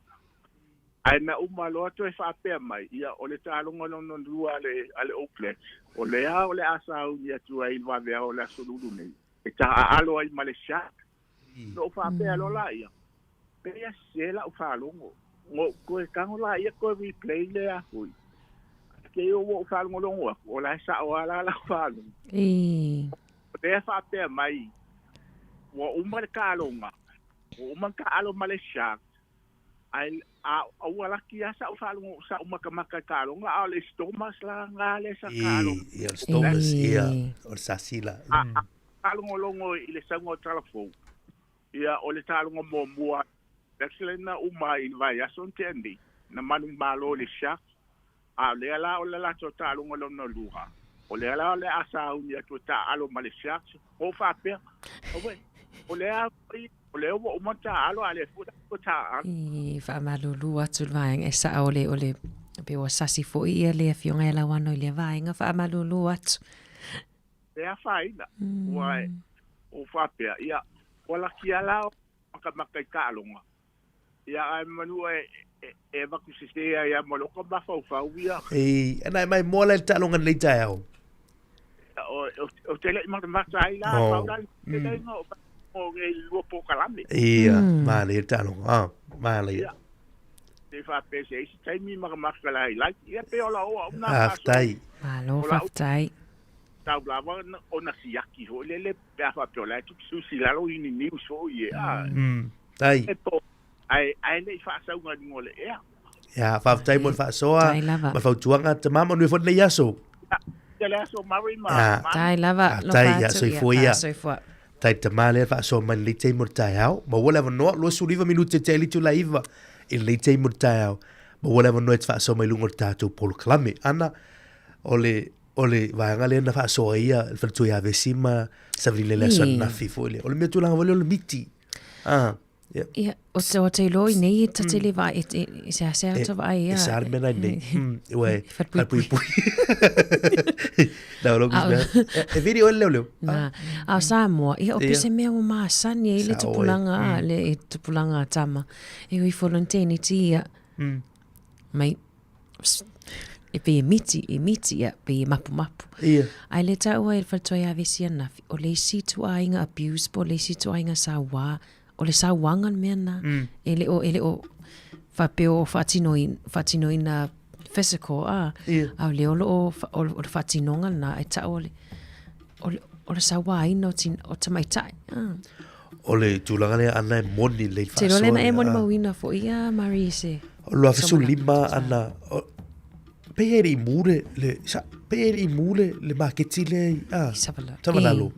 [SPEAKER 13] Ae na uma loa toe faapea mai, ia, o le taaloga lona lua a le, a le All Blacks, o lea o le a sauni atu ai i le vaveao o le Aso Lulu nei, e taaalo ai ma le Sharks. Na ou faapea loa laia, pei a sese lau faalogo. Na ou toe tago laia toe replay le a foi. Te i ua ou faalogologo atu, o la e sao lava la lau faalogo. O lea e faapea mai, ua uma le taaloga, ua uma ona taaalo ma le Sharks, Ae a ua laki a sa'u faalogo sa'u makamaka i taaloga a o le Stormers la na lea sa taaloga.
[SPEAKER 1] Ia, o le Stormers, ia, o le Sasila.
[SPEAKER 13] A faalogologo i le sauga o Talafou, ia o le taaloga muamua actually na uma i le vaiaso na tea nei, na manumalo i le Sharks, A o lea la o le latou taaloga lona lua, o lea la o le a sauni atu e taaalo ma le Sharks, ou faapea, auē, o lea foi, o lea ua uma ona taaalo, a o lea foi la ua taaalo.
[SPEAKER 11] I faamalulu atu le vaega e sao o le, o le, pei ua sasi foi ia le afioga ia Lauano i lea vaega, faamalulu atu.
[SPEAKER 13] E afaina, ua, ou faapea, ia, ua laki lava la makamaka i taaloga, Ia, ae manu e, e, e avatu sese ai a ma loko mafaufau ia.
[SPEAKER 1] Ei, ana e mai moa lai le taaloga nei taeao.
[SPEAKER 13] O, o, o te lei matamata ai la,
[SPEAKER 1] Oh.
[SPEAKER 13] pau la, te lei no, o ngei lua polokalame.
[SPEAKER 1] Ia, manaia le taaloga. Ah, manaia.
[SPEAKER 13] Ia. Te whapea se isi taimi makamaka la i like. Ia pe o la oa una
[SPEAKER 1] Ah, faafetai.
[SPEAKER 11] Malo,
[SPEAKER 13] O lau-
[SPEAKER 11] faafetai.
[SPEAKER 13] Tau lava ona siaki foi lele pe a faapea o la e tutusi lalo i ni news foi e a.
[SPEAKER 1] Tai.
[SPEAKER 13] E po ae ae le i faasauga i luga o le ea.
[SPEAKER 1] Ia, faafetai mo le faasoa
[SPEAKER 11] Tai lava.
[SPEAKER 1] ma le fautuaga tama manuia foi lenei aso.
[SPEAKER 13] Ia le aso Murray ma
[SPEAKER 1] Ia.
[SPEAKER 13] ma
[SPEAKER 11] Tai lava,
[SPEAKER 1] Tai,
[SPEAKER 11] lofa
[SPEAKER 1] ia,
[SPEAKER 11] atu,
[SPEAKER 1] soifua
[SPEAKER 11] ia,
[SPEAKER 1] ia.
[SPEAKER 11] soifua.
[SPEAKER 1] Tai tama lea faasoa mai lenei taimi o le taeao. Maua le avanoa, 29 minute te alitu la iva i lenei taimi o le taeao. Maua le avanoa e te faasoa mai luga o le tatou polokalame. Ana, o le O le vaega lea na faasoa ai ia le faletua ia Vesi ma Savelina i le aso ananafi foi lea. O le mea tulaga foi lea o le miti. Ah, yeah.
[SPEAKER 11] Ia, o te o te iloa i nei e ta tele vaai, e, e, e seasea atu vaai ia.
[SPEAKER 1] E sa le mea nei nei. Ua e,
[SPEAKER 11] Wharepuipui.
[SPEAKER 1] wharepuipui. Na, o
[SPEAKER 11] Ao.
[SPEAKER 1] mea. E viri oe le leo leo.
[SPEAKER 11] Na, a o Samoa, ia o
[SPEAKER 1] Ia.
[SPEAKER 11] pese mea ua masani ai le
[SPEAKER 1] Sa oe.
[SPEAKER 11] tupulaga, a, le e tupulaga a tama. E ui fo lonteniti ia. Mai, psst, E pei e miti, e miti, ia, pei e mapumapu.
[SPEAKER 1] Ia.
[SPEAKER 11] Ae le taua e le faletuai avesi ananafi, o le isi ituaiga abuse po o le isi ituaiga sauā, o le sauaga le mea lena. E le o, e le o faapea o faatinoina, faatinoina physical, a,
[SPEAKER 1] Ia.
[SPEAKER 11] a o lea o lo o, o le faatinoga lena, ae tau o le, o le, o le sauāina o, tin, o tamaitai. A.
[SPEAKER 1] O le tulaga lea ana e moni lelei
[SPEAKER 11] Te iloa lea na e molimauina foi ia Marie se.
[SPEAKER 1] O le 2015 ana, pei e le i mū le, le, sa, pei e le i mū le, le maketi lea i, a,
[SPEAKER 11] Savalalo.
[SPEAKER 1] Savalalo.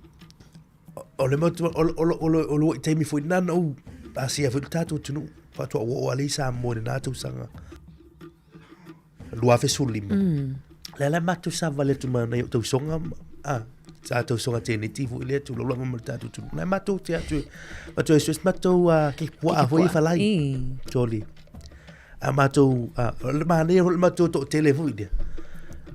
[SPEAKER 1] O le motu, o, o, o, o, o le taimi foi nana ou asia foi le tātou atunuu, faatoa ua oo a le i Samoa i lena tausaga. 2015. Lea la matou savali atu ma nai o tausoga, a, sa tausoga teneti foi lea tulou lava ma le tatou atunuu. Nai matou te atu, matou e sues matou a ke puaa foi i falai. Toli. A matou, a, o le manaia foi le matou toatele foi lea.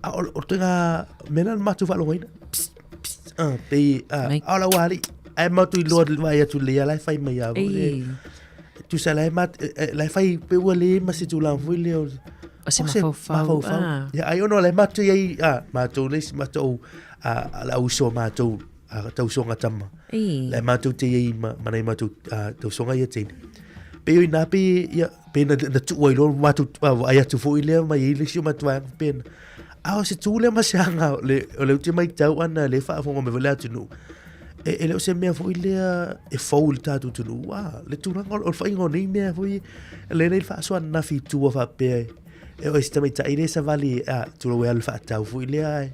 [SPEAKER 1] A o, o tega mea na matou faalogoina. Pss, pss, a, pei, a, a o la ua alii. Ae matou iloa le vaai atu lea la e fai mai a foi lea. Tusa la e mat, la e fai pe ua le ma se tulaga foi lea o
[SPEAKER 11] O se mafaufau.
[SPEAKER 1] Mafaufau.
[SPEAKER 11] Ah.
[SPEAKER 1] Ia, ai ona la e matou i ai, a, matou le isi matou, a, la uso matou, a, tausoga tama.
[SPEAKER 11] Ei.
[SPEAKER 1] La e matou te i ai ma, ma nai matou, a, tausoga ia teine. Pe oi nā pe, ia, pe na, na tuu ai loa matou, a, ai atu foi lea ma i ai le isi o matou vaega pe na. A o se tū lea ma se aga, o le, o le ute mai tau ana le faafofoga mai foi le atunuu. E, e le o se mea foi lea e fou i le tatou atunuu, a, le tulaga o le faiga o nei mea foi, le nei le faasoa ananafi i tua faapea, e o e se tamaitai lea e savali, a, tulou e alu faatau foi lea, e,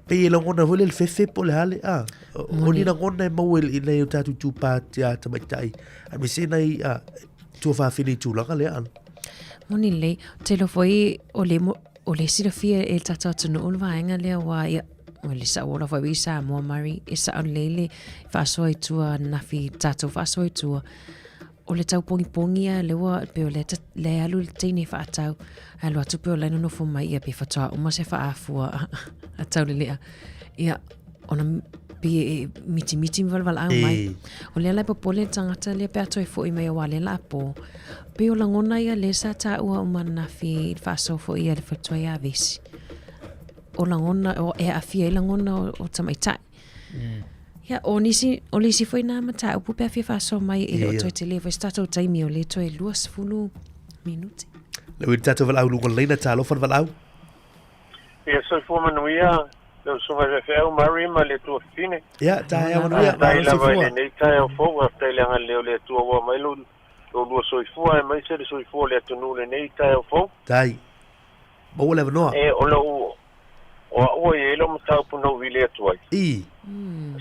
[SPEAKER 1] pei e lagona foi lea le fefe po o le a le, a, o ni lagona e maua i nai o tatou itupa a tamaitai, aemaise nai, a, tuafafine i tulaga lea, a.
[SPEAKER 11] Moni lelei, ou te iloa foi o le O le silafia e le tatou atunuu le vaega lea aua ia, o le sa'u ola foi i Samoa Murray, e sa'o lelei le faasoa i tua ananafi tatou faasoa i tua. O le taupogipogi a lea ua pei o lea lea e alu le teine e faatau, ae alu atu pei o la e nonofo mai ia pe faatoa uma se faaafua a Taulelea. Ia, ona pei e mitimiti ma valevaleau mai. O lea la e popole le tagata lea pe a toe foi mai aua lea la a po. Pei o lagona ia lea sa taua uma ananafi i le faasoa foi a le faletua ia Vesi. O lagona, o, e aafia ai lagona o, o tamaitai. Ia, o nisi, o le isi foi nā mataupu pe a fia faasoa mai e le o toe tele foi se tatou taimi o lea toe 20 minuti.
[SPEAKER 1] Le ui le tatou valaau luga o le laina, talofa le valaau.
[SPEAKER 15] Ia soifua manuia lau susuga i le faifeau Murray ma le tuafafine.
[SPEAKER 1] Ia, taeao manuia,
[SPEAKER 15] Faafetai
[SPEAKER 1] malo
[SPEAKER 15] lava i
[SPEAKER 1] soifua.
[SPEAKER 15] lenei taeao fou, faafetai le agalelei o le Atua ua aumai lo lua soifua aemaise le soifua o le atunuu i lenei taeao fou.
[SPEAKER 1] Tai. Maua le avanoa.
[SPEAKER 15] E, o lou, o au ua i ai lau mataupu na ou vili atu ai.
[SPEAKER 1] I.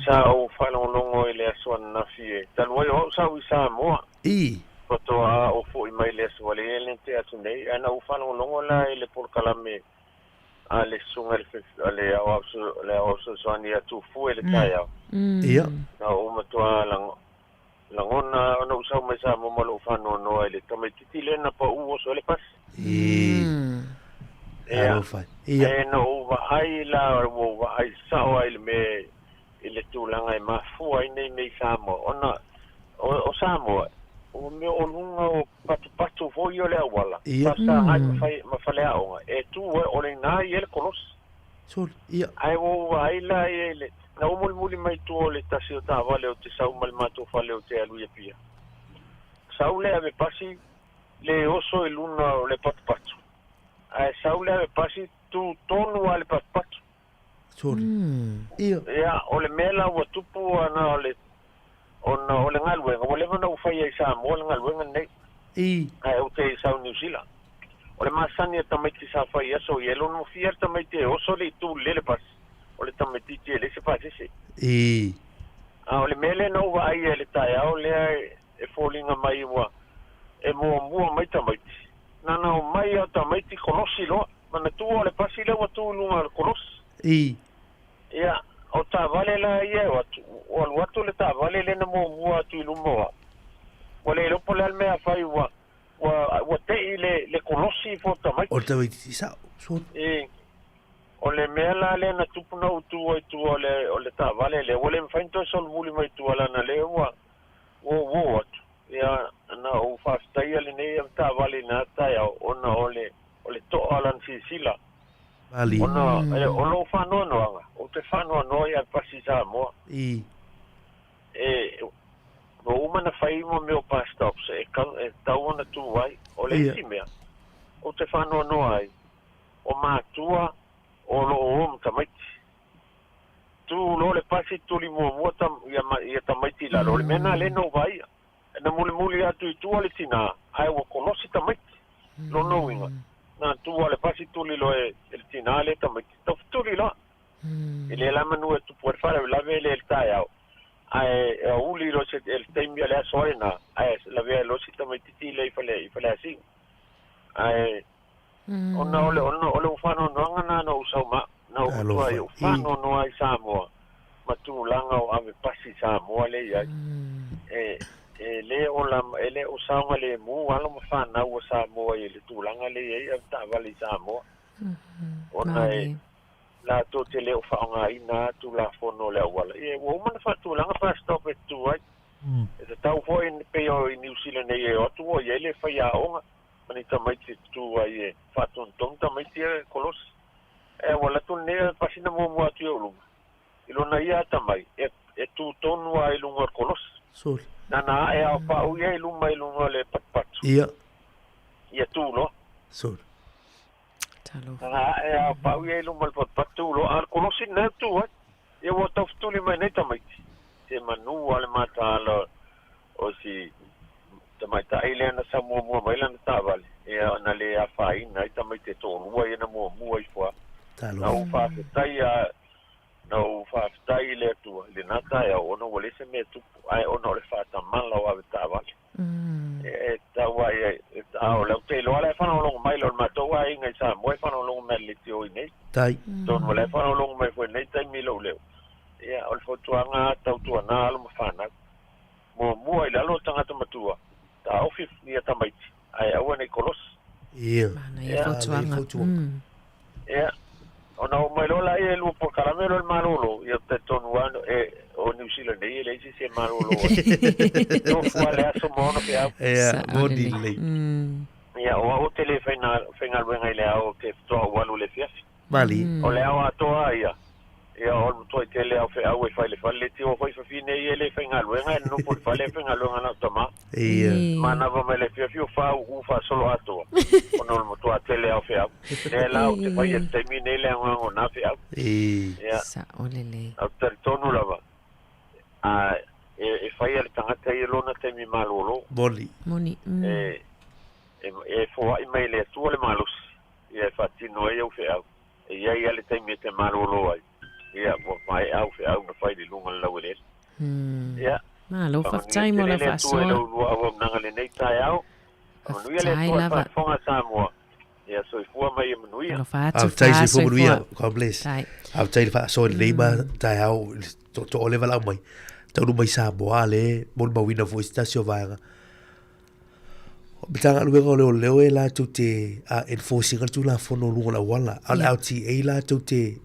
[SPEAKER 15] Sa ou faalogologo i le aso ananafi e talu ai o au sa ou i Samoa.
[SPEAKER 1] I.
[SPEAKER 15] Faatoa ou foi mai le aso valea lea na tea atu nei, ae na ou faalogologo la i le polokalame a le susuga i le a le aoao le aoao fesoasoani ia Tufue i le taeao.
[SPEAKER 1] Ia.
[SPEAKER 15] Na ou matua lagona ona ou sau mai Samoa ma lou faanoanoa i le tamaitiiti lea na pau oso ai le pasi.
[SPEAKER 1] I.
[SPEAKER 15] Ia.
[SPEAKER 1] Alofa. Ia.
[SPEAKER 15] Ae na ou vaai la, ua ou vaai sao lava i le mea i le tulaga e mafua ai nei mea i Samoa, ona o, o Samoa, o mea o luga o patupatu foi ia o le auala,
[SPEAKER 1] Ia.
[SPEAKER 15] faafesagai ma, fai, ma faleaoga, e tu ai, o lena e i ai le kolosi.
[SPEAKER 1] Soli, ia.
[SPEAKER 15] Ae ua ou vaai la ia i le, na ou mulimuli mai tua o le tasi o taavale ou te sau ma le matou fale ou te alu i Apia. Sau le ave pasi, le oso i luna o le patupatu. Ae sau le ave pasi, tu tonu lava le patupatu.
[SPEAKER 1] Soli. Ia.
[SPEAKER 15] Ia, o le mea la ua tupu ana o le, ona o le galuega, ua leva ona ou faia i Samoa le galuega lenei.
[SPEAKER 1] I.
[SPEAKER 15] Ae ou te sau i Niu Sila. O le masani a tamaiti sa fai i aso ia, e lonofia le tamaiti e oso le itu lele pasi, o le tamaitiiti e leai se pasese.
[SPEAKER 1] I.
[SPEAKER 15] A o le mea lea na ou vaaia i le taeao lea e foliga mai ua e muamua mai tamaiti, na ona omai lava o tamaiti kolosi loa. Manatua o le pasi lea ua tu i luga o le kolosi.
[SPEAKER 1] I.
[SPEAKER 15] Ia, o taavale la ia e o atu, ua alu atu le taavale lea na muamua atu i luma o au. Ua le iloa po o le a le mea a fai ua, ua, ua tei le, le kolosi ifo o tamaiti.
[SPEAKER 1] O le tamaiti, sao, so.
[SPEAKER 15] I. O le mea la lea na tupu na ou tu ai i tua o le, o le taavale lea, ua le mafai ona toe solomuli mai i tua leaga lea ua, ua ou oo atu. Ia, na ou faafetaia lenei avetaavale i na taeao ona o le, o le to'a o lana silasila.
[SPEAKER 1] Mali.
[SPEAKER 15] Ona e, o lou faanoanoaga, ou te faanoanoa i Alpasi i Samoa.
[SPEAKER 1] I.
[SPEAKER 15] E, ua uma ona fai mo mea o bus stops e, e tatau ona tu ai. O le isi mea, ou te faanoanoa ai, o matua o lo o o ma tamaiti. Tu loa le pasi tuli muamua tam, ia, ia tamaiti i lalo. O le mea na lea na ou vaaia. Na mulimuli atu i tua le tinā, ae ua kolosi tamaiti. Lona uiga, na tu lava le pasi tuli loa e le tinā lea tamaiti. Taufetuli loa. E le la manu e tupu ai le faalavelave e le i le taeao, ae e auli loa se, e le taimi a le aso ai lena, ae lavea ai loa si tamaititi lea i fale, i Faleasiu. Ae, ona o le, ona o le faanoanoaga lena na ou sau ma, na ou matua ai, ou faanoanoa ai i Samoa, ma tulaga o ave pasi i Samoa lea e i ai. E, e le o la, e le o saogalemu alo ma fanau a Samoa i le tulaga lea e i ai ave taavale i Samoa. Ona e, latou te le o faaaogaina Tulafono o le auala. Ia, ua uma ona faatulaga bus stop e tutu ai. E tatau foi pei o i Niu Sila nei e o atu ua i ai le faiaoga ma ni tamaiti e tutu ai e faatonutonu tamaiti ia e kolosi. Ae ua alu atu lenei pasina muamua atu i ou luma, i lona ia atamai, e, e tu tonu lava i luga o le kolosi.
[SPEAKER 1] Sole.
[SPEAKER 15] Nana ae a o paʻu ia i luma i luga o le patupatu.
[SPEAKER 1] Ia.
[SPEAKER 15] Ia tu loa.
[SPEAKER 1] Sole.
[SPEAKER 11] Talofa.
[SPEAKER 15] Nana ae a o paʻu ia i luma o le patupatu, tu loa. A o le kolosi lena e tu ai. Ia ua taufetuli mai nei tamaiti. Se manu lava le mataala o si tamaitai lea na sau muamua mai lana taavale, ia na le afaina ai tamaiti e toalua ia na muamua ifo lava. Na ou faafetai a, na ou faafetai i le Atua i lena taeao ona ua leai se mea e tupu, ae ona o le faatamala o ave taavale. E, e tau ai, e, a o le au te iloa la e faalogologo mai le o le matou aiga i Samoa e faalogologo mai i le leitio i nei.
[SPEAKER 1] Tai.
[SPEAKER 15] Tonu o la e faalogologo mai foi i lenei taimi i lou leo. Ia, o le fautuaga tautuana alo ma fanau. Muamua i lalo o tagata matua, taofi ia tamaiti, ae aua nei kolosi.
[SPEAKER 1] Ia.
[SPEAKER 11] Manaia fautuaga.
[SPEAKER 15] Ia. Ona oo mai loa laia e lua polokalame loa le malolo, ia ou te talitonu lava e, o Niu Sila nei e leai se isi e malolo ai. Tofu lava le aso ma ona feau.
[SPEAKER 1] Ia, moni lelei.
[SPEAKER 15] Ia, o au ou te le faigaluega i le ao ou te faatoa ou alu i le afiafi.
[SPEAKER 1] Mali.
[SPEAKER 15] O le ao atoa ia, ia o le matuai tele lava o feau e fai i le fale. Le tio foi fafine ia e le faigaluega, e nonofo i le fale ae faigaluega na o tama.
[SPEAKER 1] Ia.
[SPEAKER 15] Manava mai le afiafi o fāu'u faasolo atoa, ona o le matua tele lava o feau. Lea la ou te faia i le taimi nei le anoano o na feau. Ia.
[SPEAKER 11] Sa'o lelei.
[SPEAKER 15] Ou te talitonu lava, a, e, e fai e le tagata ia lona taimi malolo.
[SPEAKER 1] Moni.
[SPEAKER 11] Moni.
[SPEAKER 15] E, e, e foai mai e le Atua le malosi. Ia e faatino ai au feau. E i ai lava le taimi e te malolo ai, ia, ua maea au feau na fai i luga o le laueleele. Ia,
[SPEAKER 11] Malo,
[SPEAKER 15] faamanuia
[SPEAKER 11] faafetai mo
[SPEAKER 15] tele
[SPEAKER 11] lau
[SPEAKER 15] le Atua i
[SPEAKER 11] faasoa.
[SPEAKER 15] lau lua auaunaga lenei taeao. Faamanuia le
[SPEAKER 11] Faafetai
[SPEAKER 15] Atua i le
[SPEAKER 11] lava.
[SPEAKER 15] faafofoga a Samoa. Ia, soifua ma ia manuia.
[SPEAKER 11] Alofa atu,
[SPEAKER 1] Faafetai soifua manuia.
[SPEAKER 11] soifua.
[SPEAKER 1] God bless.
[SPEAKER 11] Tai.
[SPEAKER 1] Faafetai le faasoa lenei ma taeao i le tootoo o le valaau mai. Taunuu mai Samoa le molimauina foi se tasi o vaega. O Matagaluega o Leoleo e latou te enforce ina le Tulafono i luga o le auala, a o le LTA latou te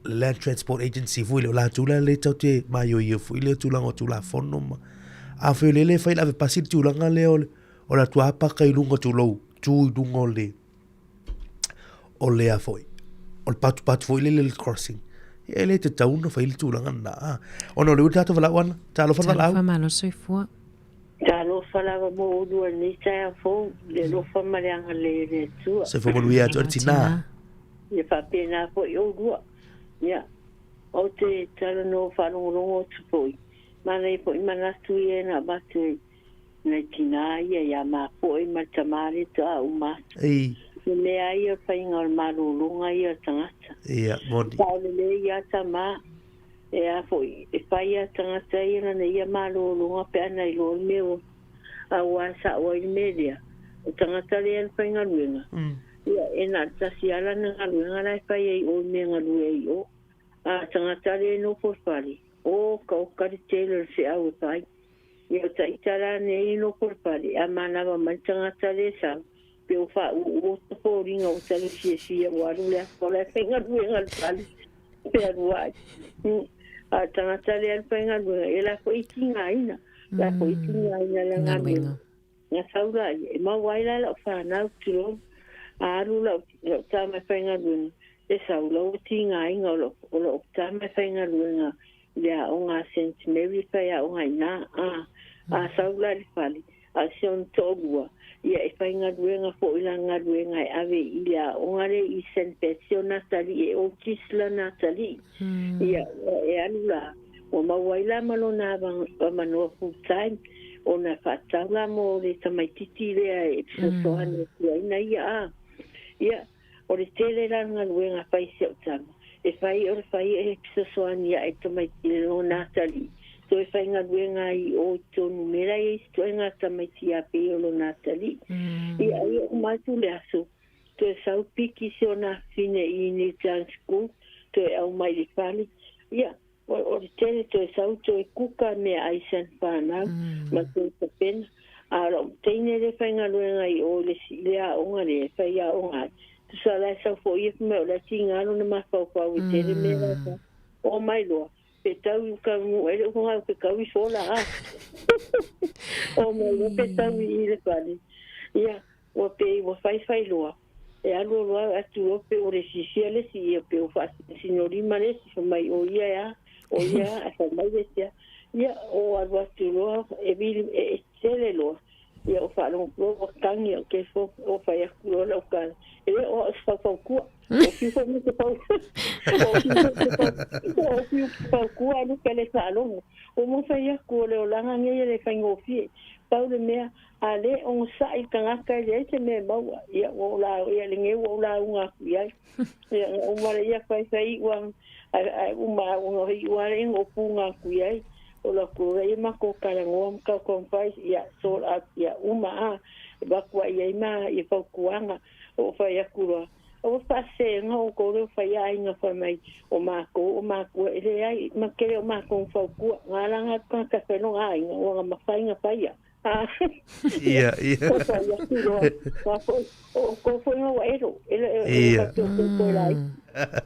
[SPEAKER 1] Land Transport Agency foi lea, o latou la lea tatou te maioio foi lea tulaga o Tulafono ma afai o lea e fai le ave pasi le tulaga lea o le o le atu paka i luga tulou, tu i luga o le o le a foi, o le patupatu foi lele le crossing. Ia e le tatau ona fai le tulaga lena. Ona o lea ua tatou valaau ana, talofa le valaau.
[SPEAKER 11] Talofa malo soifua.
[SPEAKER 16] Talofa lava mo oulua i lenei taeao fou, le alofa ma le agalelei o le Atua.
[SPEAKER 1] Soifua manuia atu e le tina.
[SPEAKER 16] Ia faapena foi oulua. Ia, ou te talanoa faalogologo atu foi, manaia foi manatu ia na avatu e nai tinā ia ia mafoe ma le tamā lea toa uma atu.
[SPEAKER 1] Ei.
[SPEAKER 16] Le mea ia o le faiga o le malologa ia o le tagata.
[SPEAKER 1] Ia, moni.
[SPEAKER 16] Saolelei ia tamā. E a foi, e fai a tagata ia lana ia malologa pe ana iloa le mea ua auā e sa'o ai le mea lea, o tagata lea na faigaluega, ia, e na o le tasi lava lana galuega la e fai ai i o i mea galue ai i o. A o tagata lea e nofo i le fale, o ka oka le tele o le feau e fai. Ia, o taita la nei e nofo i le fale, a manava mai le tagata lea e sau, pe ua faaūū atu foliga ua tali fiafia ua alu le aso la e faigaluega i le fale pe alu ai. A o le tagata lea e faigaluega, ia la foi e tigaina, la foi e tigaina le galuega. Na sau la ia, e maua ai la lau fanau, tulou, a alu lau, lau tama e faigaluega, E sau lau tigaina o lo'u tama e faigaluega i le aoga a Saint Mary e faiaoga ai ina, a a sau la i le fale, a o si ona toalua, ia e faigaluega foi lana galuega e ave i le aoga lea i Saint Betsy o Natalii e Otis lana atalii. Ia, e alu la, ua maua ai la ma lona avamanoa full time ona faatatau la mo le tamaititi lea e fesoasoani atu ai na ia, a. Ia, O le tele la o le galuega fai i si au tama, e fai o le fai e fesoasoani ae i tamaiti le lona atalii, toe faigaluega ai i o i totonu me la i ai isi toega tamaiti ia pei o lona atalii. Ia ai oo uma atu le aso, toe sau piki si ona afafine i Newtown School, toe aumai i le fale, ia, O le tele toe sau toe kuka meaai san whanau ma toe tapena. A o la'u teine le faigaluega i o i le i le aoga lea e faiaoga ai, tusa la e sau foi ia fai mai o la e tiga lona mafaufau e tele mea la e fai. Oo mai loa, pe tau i uka nuu ai le ufoga pe kau ifo la a. Oo mai loa pe tau i i le fale. Ia, Ua pei ua faifai loa, e alu alu lava atu loa pei ua le sisia le isi ia, pei ua faasinosinolima le isi, fai mai o ia e a, o ia e a, ae fai mai le isi a. Ia, o alu atu loa, e vili, e, e tele loa, ia o faalogo atu loa ua tagi au kefo, o fai atu loa lau tala, e le o au o se faufautua, o fiu foi ma te fau, o fiu foi te fau, o fiu faukua alu pe le faalogo. Ua mo fai atu o le olaga nei e le faigofie, pau le mea, A le onosai le tagata e leai se mea e maua, ia ua ou lau, ia lenei ua ou lauga atu i ai. Ia na uma lea ia faifai iu a, ae uma ua iu lava lea na ou puna atu i ai. O alu atu loa lea matou talanoa ma taumafai, ia sort out, ia uma a, avatu ai i ai ma ia fautuaga. Ou fai atu loa, Aua faasesega outou lea ua fai aiga fai mai o matou o matua e leai ma tele o matou na fautua. Na ala ona alu tagata e fai lona aiga ua na mafai ona faia.
[SPEAKER 1] Ia, ia.
[SPEAKER 16] O fai atu loa, a foi, o outou foi na ua elo, e le o e
[SPEAKER 1] Ia.
[SPEAKER 16] faapea o outou laiti.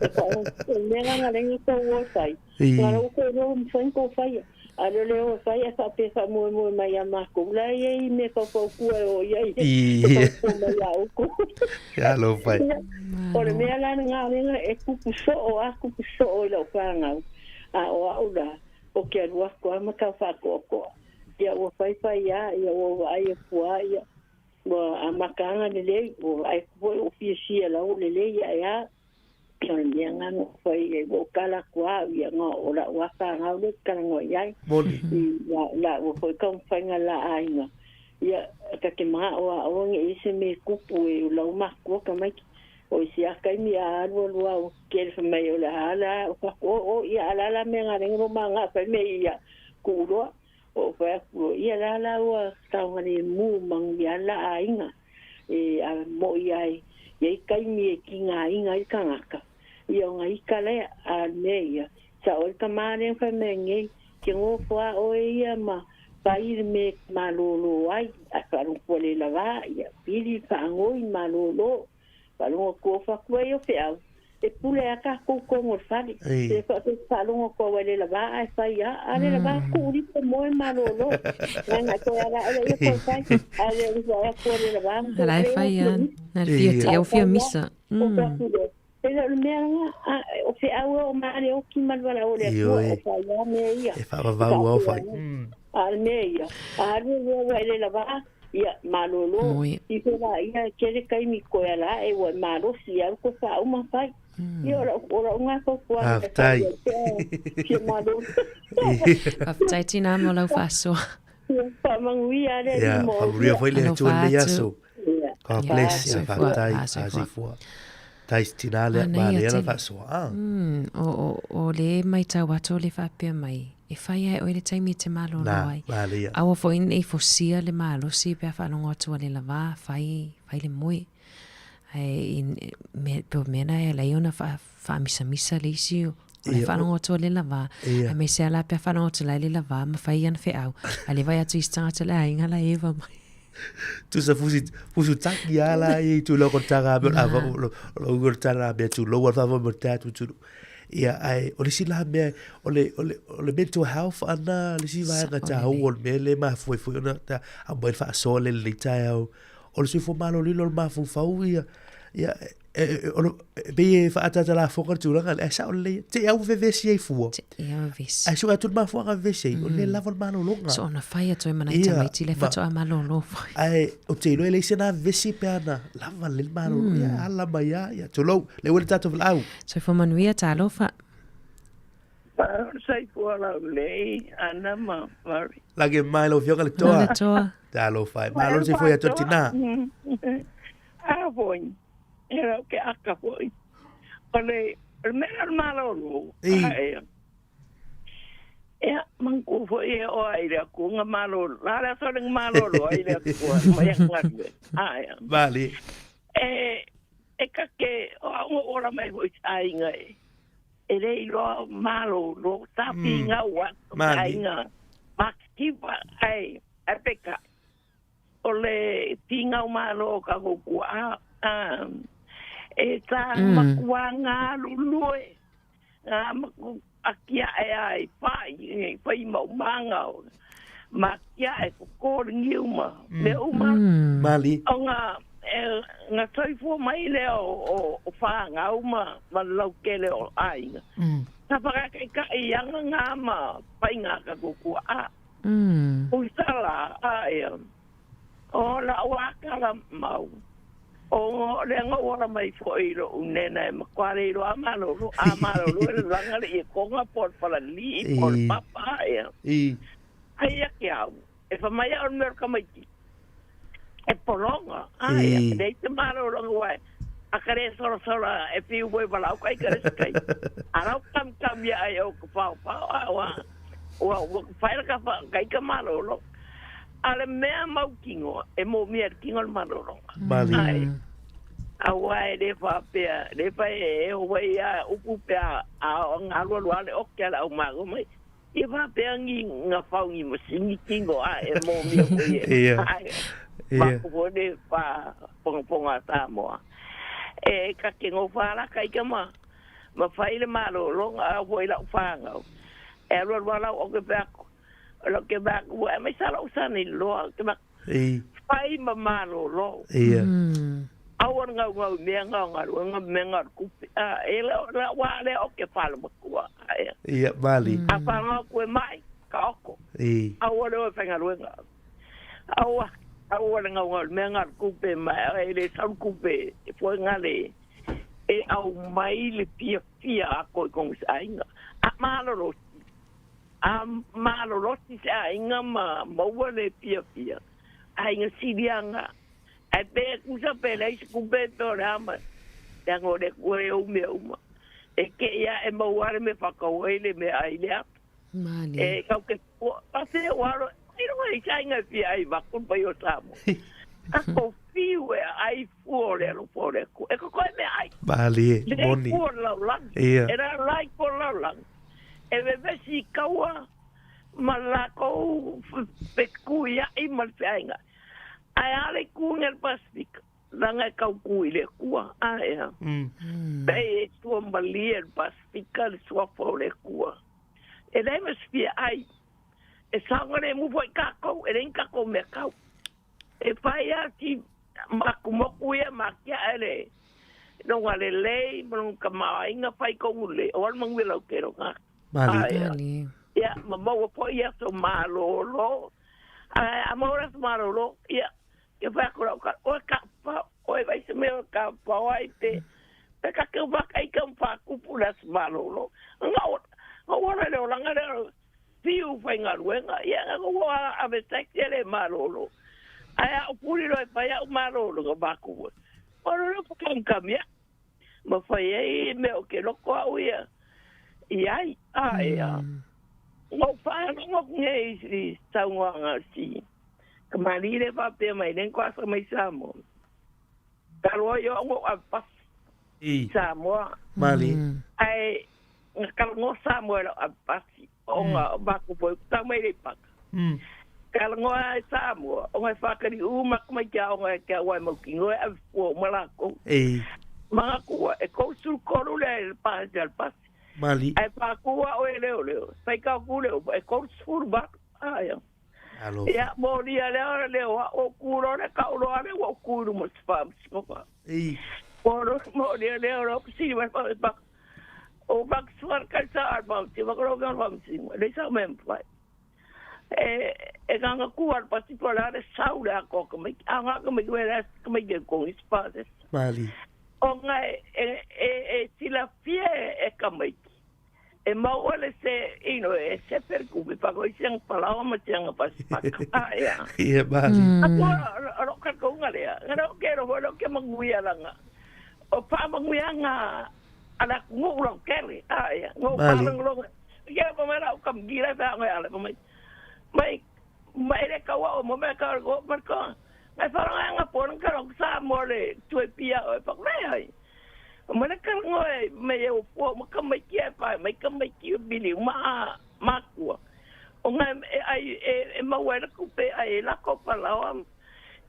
[SPEAKER 16] E fa, o le mea lena na ala ai ona tou o e fai, na ala ua tou iloa ua mafai ona tou faia. A le o le o e fai ae faapea e faamoemoe mai ia matou, la e i ai mea faufautua e o i ai e
[SPEAKER 1] Ia.
[SPEAKER 16] fautua mai ia outou.
[SPEAKER 1] Ia alofa e.
[SPEAKER 16] Ia, o le mea la lena lena e tupu soo a, tupu soo i lau fanau, a o au la, ou te alu atu lava ma tau faatoatoa. Ia ua faifai lava, ia ua vaai atu lava, ia ua amata lava ona lelei, ua vaai atu foi ua fiafia la ua lelei ae lava. O le mea lena na ou fai ai, ua ou tala atu lava au ia, na o lau lava fanau lea ou te talanoa i ai.
[SPEAKER 1] Moni.
[SPEAKER 16] I la ua foi taumafaiga la aiga, ia ta te manao lava aua ne i i ai se mea e tupu e lau matua tamaiti. O isi lava taimi a alu alu lava ua tetele fai mai o le a la o fatu o o ia a o le a la mea na ala ai ona lou manao fai mea ia tuu loa. Ou fai atu ia la la ua saogalemu manuia la aiga e a moʻi ai i ai taimi e tigaina ai le tagata ia ona ita lea. A o le mea ia, sao ai le tama lea na fai mai nei, ke nofo lava oe ia ma fai le mea e te malōlō ai, ae faalogo atu ua le lava, ia pili le faanoi malōlō. Faalogo atu o fatu ai o feau, e pule a tatou tonu o le fale.
[SPEAKER 1] Ei.
[SPEAKER 16] E faalogo atu au e le lava ae fai a, a le lava tuu lipo moe malōlō. Nana toe ala ae ia toe fai. A le o le atu le lava.
[SPEAKER 11] Ala e fai a, na le fia ti au fia misa.
[SPEAKER 16] O fatu le. E le o le mea nga, o feau e o ma le oki ma le wala o le atua,
[SPEAKER 1] Ioe.
[SPEAKER 16] o fai a mea ia.
[SPEAKER 1] E faavavau ao fai.
[SPEAKER 16] A le mea ia, a alu e ua e le lava, ia, malōlō,
[SPEAKER 11] Moe.
[SPEAKER 16] ifo la ia, e tele taimi koe ala ae ua e malosi au ko faauma fai. Ia, o lau, o lau ngā fautuaga e
[SPEAKER 1] Faafetai.
[SPEAKER 16] fai ai pea, fia malōlō.
[SPEAKER 11] Faafetai tina mo lau faasoa.
[SPEAKER 16] Ia, faamanuia le
[SPEAKER 1] Ia,
[SPEAKER 16] Alii mo
[SPEAKER 1] faamanuia foi le
[SPEAKER 11] Alofa
[SPEAKER 1] Atua i lenei
[SPEAKER 11] atu.
[SPEAKER 1] aso.
[SPEAKER 16] Ia.
[SPEAKER 1] God
[SPEAKER 11] Ia,
[SPEAKER 1] bless. Ia,
[SPEAKER 11] soifua.
[SPEAKER 1] faafetai.
[SPEAKER 11] Ah, soifua.
[SPEAKER 1] Ah, soifua. Tai tina lea,
[SPEAKER 11] Manaia
[SPEAKER 1] manaia la
[SPEAKER 11] tele.
[SPEAKER 1] faasoa. Ah.
[SPEAKER 11] O, o, o le maitau atu o le faapea mai, e fai ae oe le taimi e te malōlō
[SPEAKER 1] Na,
[SPEAKER 11] ai.
[SPEAKER 1] malia.
[SPEAKER 11] Aua foi nei fosia le malosi pe a faalogo atu ua le lavā, fai, fai le moe. Ae i, me, pe o mea na e ala ai ona wha, whaamisamisa le isi o, o le
[SPEAKER 1] Ia,
[SPEAKER 11] faalogo atu a le lavā.
[SPEAKER 1] Ia.
[SPEAKER 11] Ae me se ala pe a faalogo atu la e le lavā, ma fai ana wheau. A le vai atu i se tangata le aiga la eva mai.
[SPEAKER 1] Tusa fusi fusu taki ala i tu loko tanga me ava lo lo lo tanga me tu lo ava mo ta tu tu ia ai o le si la me o le o le o le mental health ana le si vaega ta o le me le ma foi foi ona ta a mo fa so le le ta o o le soifua malolilo o le mafaufau ia ia E pei e faatatalafoga le tulaga lea, ae sao lelei, te i au vevesi ai fua.
[SPEAKER 11] Te i au vevesi.
[SPEAKER 1] Ae sue atu le mafuaaga vevesi ai, o le lava o le malologa.
[SPEAKER 11] Soona fai atu ai ma nai tamaiti lea faatoa malolo foi.
[SPEAKER 1] Ae ou te iloa e leai se na vevesi pe ana lava lelei le malolo. Ia ala mai lava, ia tulou, lea ua i le tatou valaau.
[SPEAKER 11] Soifua manuia, talofa.
[SPEAKER 17] Soifua laulelei Ana ma Murray.
[SPEAKER 1] Lagi mai lau Afioga le Toa.
[SPEAKER 11] Le Toa.
[SPEAKER 1] Talofa e. Malo le soifua ia te tina.
[SPEAKER 17] A foi, e rau ke aka foi. O le, o le mea o le malolo. Ai. Ia, mangku foi e oa i le aku nga malolo. La le aso le malolo ai le aku mai ngalue. Ai.
[SPEAKER 1] Vale.
[SPEAKER 17] E e kake o au ora mai foi aiga e. E le iloa malolo sa pigau atu
[SPEAKER 1] Mali.
[SPEAKER 17] aiga makikiva ai ai peka o le pigau malo o ka kua'a a e sa makua galulue ga maku akia'e ai fa'i i fai maumaga o ma akia'e koko le niu ma mea uma
[SPEAKER 1] Mali.
[SPEAKER 17] o ga e ga soifua mai lea o o fagau ma ma le lautele o aiga. Sa whakakaika'i i anga ngā ma whainga ka kukua a. Ui sala a ea. O la o akala mau. O le anga ora mai foi lo unena e makware i lo a malolo, a malolo e langa le i konga po le falali, po le papa a ea. Ai a ke au. E whamai au mea kamaiti. E polonga. Ai, e nei te malolonga wai. A ka re sora sora e whiu wai walau kai ka re kai. A rau kam kam ia ai o ka pao pao a wa. Ua ua whaira ka wha kai ka malolo. A le mea mau kingo e mō mea le kingo le malolonga.
[SPEAKER 1] Mali.
[SPEAKER 17] Ai. A wā e le wha pea, le wha e e o wai a upu pea a o ngā lua lua le oke ala au māgo mai. Ia faapea ngi nga fau ngi masini kingo a e mōmia foi e
[SPEAKER 1] Ia.
[SPEAKER 17] ai
[SPEAKER 1] Ia.
[SPEAKER 17] ma ko le fa pongaponga a Samoa. E ka ke ngofa la kai ka ma ma fai le malōlōga a foi lau whāngau. E alu alu lau o ke pea o ke pea ua e mai sa lau sani loa ke pea
[SPEAKER 1] I.
[SPEAKER 17] fai ma malōlō.
[SPEAKER 1] Ia.
[SPEAKER 17] Aua le gaugau i mea ngao galue mea ngao le kupe. A e la la wa le o ke fale makua. Ia.
[SPEAKER 1] Ia, mali.
[SPEAKER 17] A whangau koe mai, ka oko.
[SPEAKER 1] I.
[SPEAKER 17] Aua le oe whaingaluenga. Aua, aua le ngaungau le mea ngā le kupe mai, e le sau kupe, e foe ngā le, e au mai le fia fia a koe kongu se aiga. A malolosi. A malolosi se aiga ma maua le fia fia. Aiga silianga. Ai pe kusa pe lei se kupe pe o le ama. Te ngo le kue o mea uma. E ke ia e maua le me whakau e le mea ai le atu.
[SPEAKER 11] Mali.
[SPEAKER 17] E kau ke pua, pa se o aro, i runga i sainga fia ai vakun pai o Samoa. A ko fiu e ai fua o le alo fua o le ku. E ko koe mea ai.
[SPEAKER 1] Mali e,
[SPEAKER 17] Le
[SPEAKER 1] moni.
[SPEAKER 17] fua o le laulangi.
[SPEAKER 1] Ia.
[SPEAKER 17] E rā lai fua o le laulangi. E vevesi i kaua ma lākou pe kui ai ma le feaiga. Ae a le kuga le Pasifika, langa e kau ku i le Akua. Ae a. Pei e tua malie le Pasifika le suafa o le Akua. E leai ma se fia ai. E saogalemu foi kākou, e leai ni kākou mea kau. E fai a si makumoku ia ma kia e le longa lelei ma longa tamaoaiga fai kogu lelei o ale manuia lau ke longa.
[SPEAKER 1] Mali.
[SPEAKER 17] Ae a.
[SPEAKER 11] Mali.
[SPEAKER 17] Ia, ma maua foi ia aso malōlō. Ae a maua le aso malōlō, ia, ia fai atu lau tala, oe ka pa, oe vai se mea ka pao ai pe, pe ka ke waka i ka whākupu le aso malōlō. Nga o, nga ora le olanga le whiu whaingaluenga, ia nga ko a ave taxi le malōlō. Ae a upuri loe whai au malōlō nga wākupu. Ora le whakamkamia, ma whai ai mea o ke loko au ia, i ai, ae a. Ngo whaanongo nge i taungoanga si. Ka mali le whapea mai, len koasa mai Samoa. Ka loa i o a pasi.
[SPEAKER 1] I.
[SPEAKER 17] Samoa.
[SPEAKER 1] Mali.
[SPEAKER 17] Ai, nga kalango Samoa lo a pasi. O nga baku po, tau mai le paka. Kalango ai Samoa, o nga whakari u maku mai kia o nga kia wai mau ki ngoe a fua o malako.
[SPEAKER 1] I.
[SPEAKER 17] Mga kua, e kousul koru le pasi al pasi.
[SPEAKER 1] Mali.
[SPEAKER 17] Ai whakua o e leo leo. Whai ka ku leo, e kousul baku. Ai.
[SPEAKER 1] Alo.
[SPEAKER 17] Ia, mō ria leo leo, a o kūro le ka uro ale, o kūru mo te wha, mo te wha.
[SPEAKER 1] I.
[SPEAKER 17] Oro mo lea lea ro si wa pa pa. O ba suar ka sa ar ba ti wa ro ga ba ti. Le sa me pa. E e ga ku ar pa ti pa la le sa u la ko ko me a ga ko me ko era ko me ke ko is pa des.
[SPEAKER 1] Mali.
[SPEAKER 17] O nga e e e si la fie e ka me. E mau ole se ino e se per ku me pa ko isi ang palawa ma ti ang pa pa. Ah ya.
[SPEAKER 1] Ia mali.
[SPEAKER 17] Ako ro ka ko nga lea. Nga ro ke ro ro ke manguia langa. O pa manguia nga ala ngu ro kele. Ah ya. Ngo pa
[SPEAKER 1] Mali.
[SPEAKER 17] ro. Ya pa mera o kam gira pa nga ala pa mai. Mai mai le ka wa o mo me ka go mar ko. Mai fa nga nga por nga ro sa mo le tu e pia o pa le ai. Ma le ka ngo e me e o po ma ka mai ki e pa mai ka mai ki bili ma ma kua. O nga e ai e e mau e ku pe ai la ko pa la o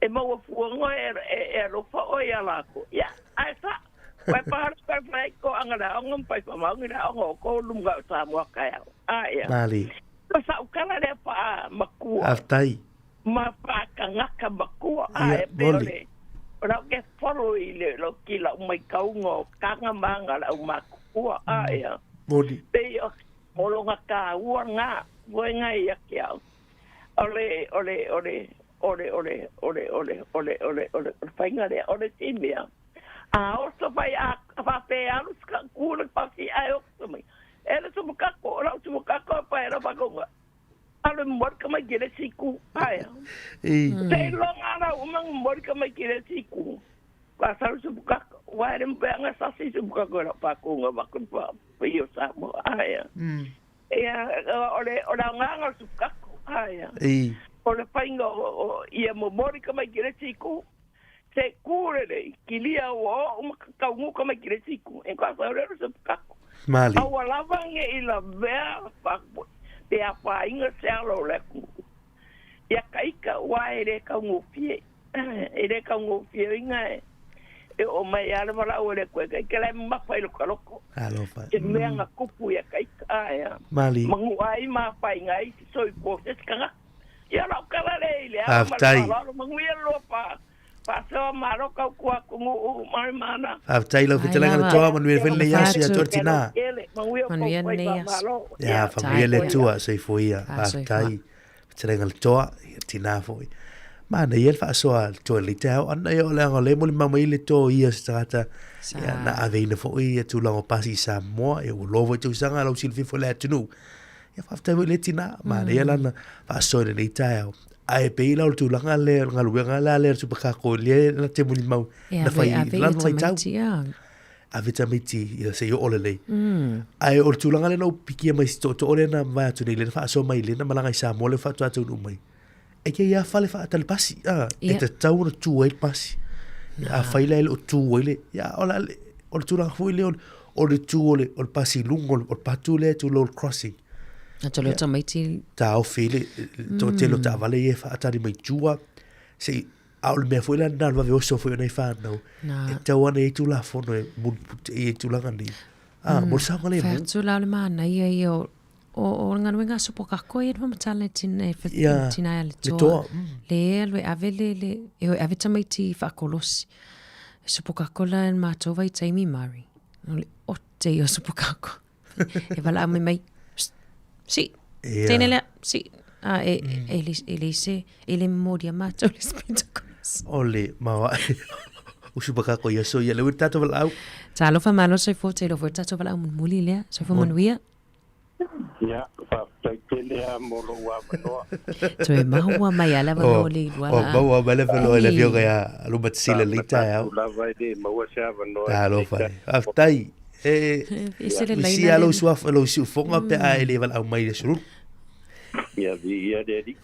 [SPEAKER 17] e mau fu ngo e e ro fa o ya la ko. Ya ai sa Wai pa pa pa ko anga la ngom pa pa ma ngi la ngo ko lum ga sa mo ka ya. A ya.
[SPEAKER 1] Mali.
[SPEAKER 17] Pa sa u kala le pa makua.
[SPEAKER 1] Aftai.
[SPEAKER 17] Ma pa ka ngaka makua a
[SPEAKER 1] Ia,
[SPEAKER 17] e pe
[SPEAKER 1] moli.
[SPEAKER 17] ole. Ora ke follow i le lo ki la mai kaungo kanga manga la makua a ya.
[SPEAKER 1] Moli.
[SPEAKER 17] Pe o o nga ka ua nga voi nga ia ki au. Ole ole ole ole ole ole ole ole ole ole whainga le ole timia. A oso vai a fa pe alu ska kula pa si ai oso mai. Ele so mukako ora so mukako pa era pa konga. Alu mor ka mai kire siku ai.
[SPEAKER 1] E.
[SPEAKER 17] Te longa ra umang mor ka mai kire siku. Pa salu so mukako wa re mpe anga sa si so mukako ra pa konga ba ko pa pa yo sa mo ai. Ia ole ora nganga so mukako ai.
[SPEAKER 1] E.
[SPEAKER 17] O le painga o ia mo mori ka mai kire siku. Se kure le kilia o o maka ka mai kire siku. E ka sa ore so mukako.
[SPEAKER 1] Mali.
[SPEAKER 17] Aua lava nge i la vea pa te a pa inga se alo le ku. Ia kaika wa e le ka ngofie. E le ka ngofie inga e. E o mai ala wala o le koe kai ke le mapa i loko loko.
[SPEAKER 1] Alofa.
[SPEAKER 17] Te mea nga kupu ia kaika aia.
[SPEAKER 1] Mali.
[SPEAKER 17] Mangu ai ma pai ngai soi ko se kanga. Ia lau kala le i le
[SPEAKER 1] Aftai.
[SPEAKER 17] Mangu ia loa pa. Pa soa maro kau kua kungu u mai mana.
[SPEAKER 1] Aftai lau fitalenga le toa manuia fele le aso ia toa tina.
[SPEAKER 11] Manuia nei aso.
[SPEAKER 1] Ia, whamuia le tua, soifua ia.
[SPEAKER 11] Ah, soifua.
[SPEAKER 1] Aftai. Fitalenga le toa, ia tina foi. Mana ia le faasoa le toa le te au. Ana ia o le anga le mo le mama i le toa ia se tagata. Ia, na aveina foi ia tulaga o pasi i Samoa. Ia ua loa foi tausaga lau silafia foi le atunuu. Ia faafetai foi le tina. Mana ia lana faasoa i lenei taeao. Ae pei la o le tulaga le galuega la le supakako le na te muli mau.
[SPEAKER 11] E
[SPEAKER 1] Na
[SPEAKER 11] ave,
[SPEAKER 1] fai
[SPEAKER 11] ave
[SPEAKER 1] lana
[SPEAKER 11] i
[SPEAKER 1] faitau.
[SPEAKER 11] tamaiti, ia.
[SPEAKER 1] Ave tamaiti ia se i oo lelei. Ae o le tulaga lena ua pikia mai si tootoo lena ma atu nei lena faasoa mai lena malaga i Samoa le faatoa taunuu mai. E ke ia fale faatali pasi. Ah, e
[SPEAKER 11] Ia.
[SPEAKER 1] tatau ona tu ai le pasi. A fai la e le o tu ai le. Ia, o la le o le tulaga foi lea o le tu o le o le pasi i luga o le o le patu lea tu load crossing.
[SPEAKER 11] Ata le tamaiti
[SPEAKER 1] Taofi le toatele o taavale ia e faatali mai tua. Se i a o le mea foi la na le vave oso foi o nei whānau.
[SPEAKER 11] Nā.
[SPEAKER 1] E tau ana i tulafono e i e tulaga nei. Ah, mo le saoga le
[SPEAKER 11] Whai
[SPEAKER 1] mu.
[SPEAKER 11] atu la o le mana ia ia o o o ngaluega sopo kako ia ma matala tina e
[SPEAKER 1] Ia,
[SPEAKER 11] tina ia le
[SPEAKER 1] le
[SPEAKER 11] toa.
[SPEAKER 1] toa,
[SPEAKER 11] Le alu e ave le le e o ave tamaiti whaakolosi. E sopo kako la e mātou vai taimi mari. O le ote i o sopo kako. E wala mai mai. Psst, Si.
[SPEAKER 1] Ia.
[SPEAKER 11] Tēnei lea, si. Ah, e, e, le, e le se, e le moria mātou le spintakolosi.
[SPEAKER 1] O le maua. Usu pakako ia so ia le ui tātou wala au.
[SPEAKER 11] Talofa malo soifua te lofo tātou wala au munmuli lea. Soifua manuia.
[SPEAKER 13] Ia, faafetai tele a mo lou avanoa.
[SPEAKER 11] Toe mahua mai ala
[SPEAKER 1] O,
[SPEAKER 11] wanoa le ilua
[SPEAKER 1] o
[SPEAKER 11] la.
[SPEAKER 1] maua mai le whaloa i le fioga ia Lumatasila le taeao.
[SPEAKER 13] Faatatu lava e lē maua se avanoa.
[SPEAKER 1] Talofa e. Faafetai. E,
[SPEAKER 11] E se le
[SPEAKER 1] i si
[SPEAKER 11] laina
[SPEAKER 1] alo
[SPEAKER 11] le.
[SPEAKER 1] suafa lau siufoga pe a e le wala au mai le sururu.
[SPEAKER 13] Ia viia le alii.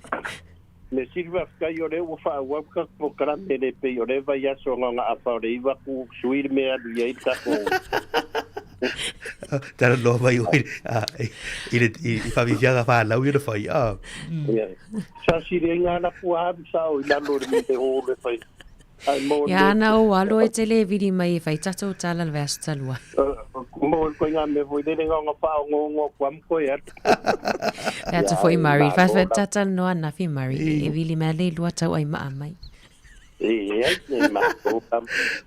[SPEAKER 13] Le sili faafetai o lea ua faaauau ka polokalame le pei o le vaiaso gagaafa o le iva ku sui le mea alu i ai le tatou.
[SPEAKER 1] Tara noa mai oi i le i whawifiaga whanau i na whai. Ah.
[SPEAKER 13] Ia. Sa siliga ala pua alu sa o i lalo o le mea o le fai. Ai mo
[SPEAKER 11] Ia
[SPEAKER 13] le
[SPEAKER 11] ana o alo e te le viri mai e whai tatou tala le veaso talua.
[SPEAKER 13] mo le koiga mea foi lele gaga faaogogo aku amo koe atu.
[SPEAKER 11] Pe atu
[SPEAKER 13] Ia
[SPEAKER 11] foi
[SPEAKER 13] ai
[SPEAKER 11] Mari.
[SPEAKER 13] malo
[SPEAKER 11] Whawha
[SPEAKER 13] lava.
[SPEAKER 11] tata noa nafi Mari. E vili mea le lua tau ai maa mai.
[SPEAKER 13] E ai, e malo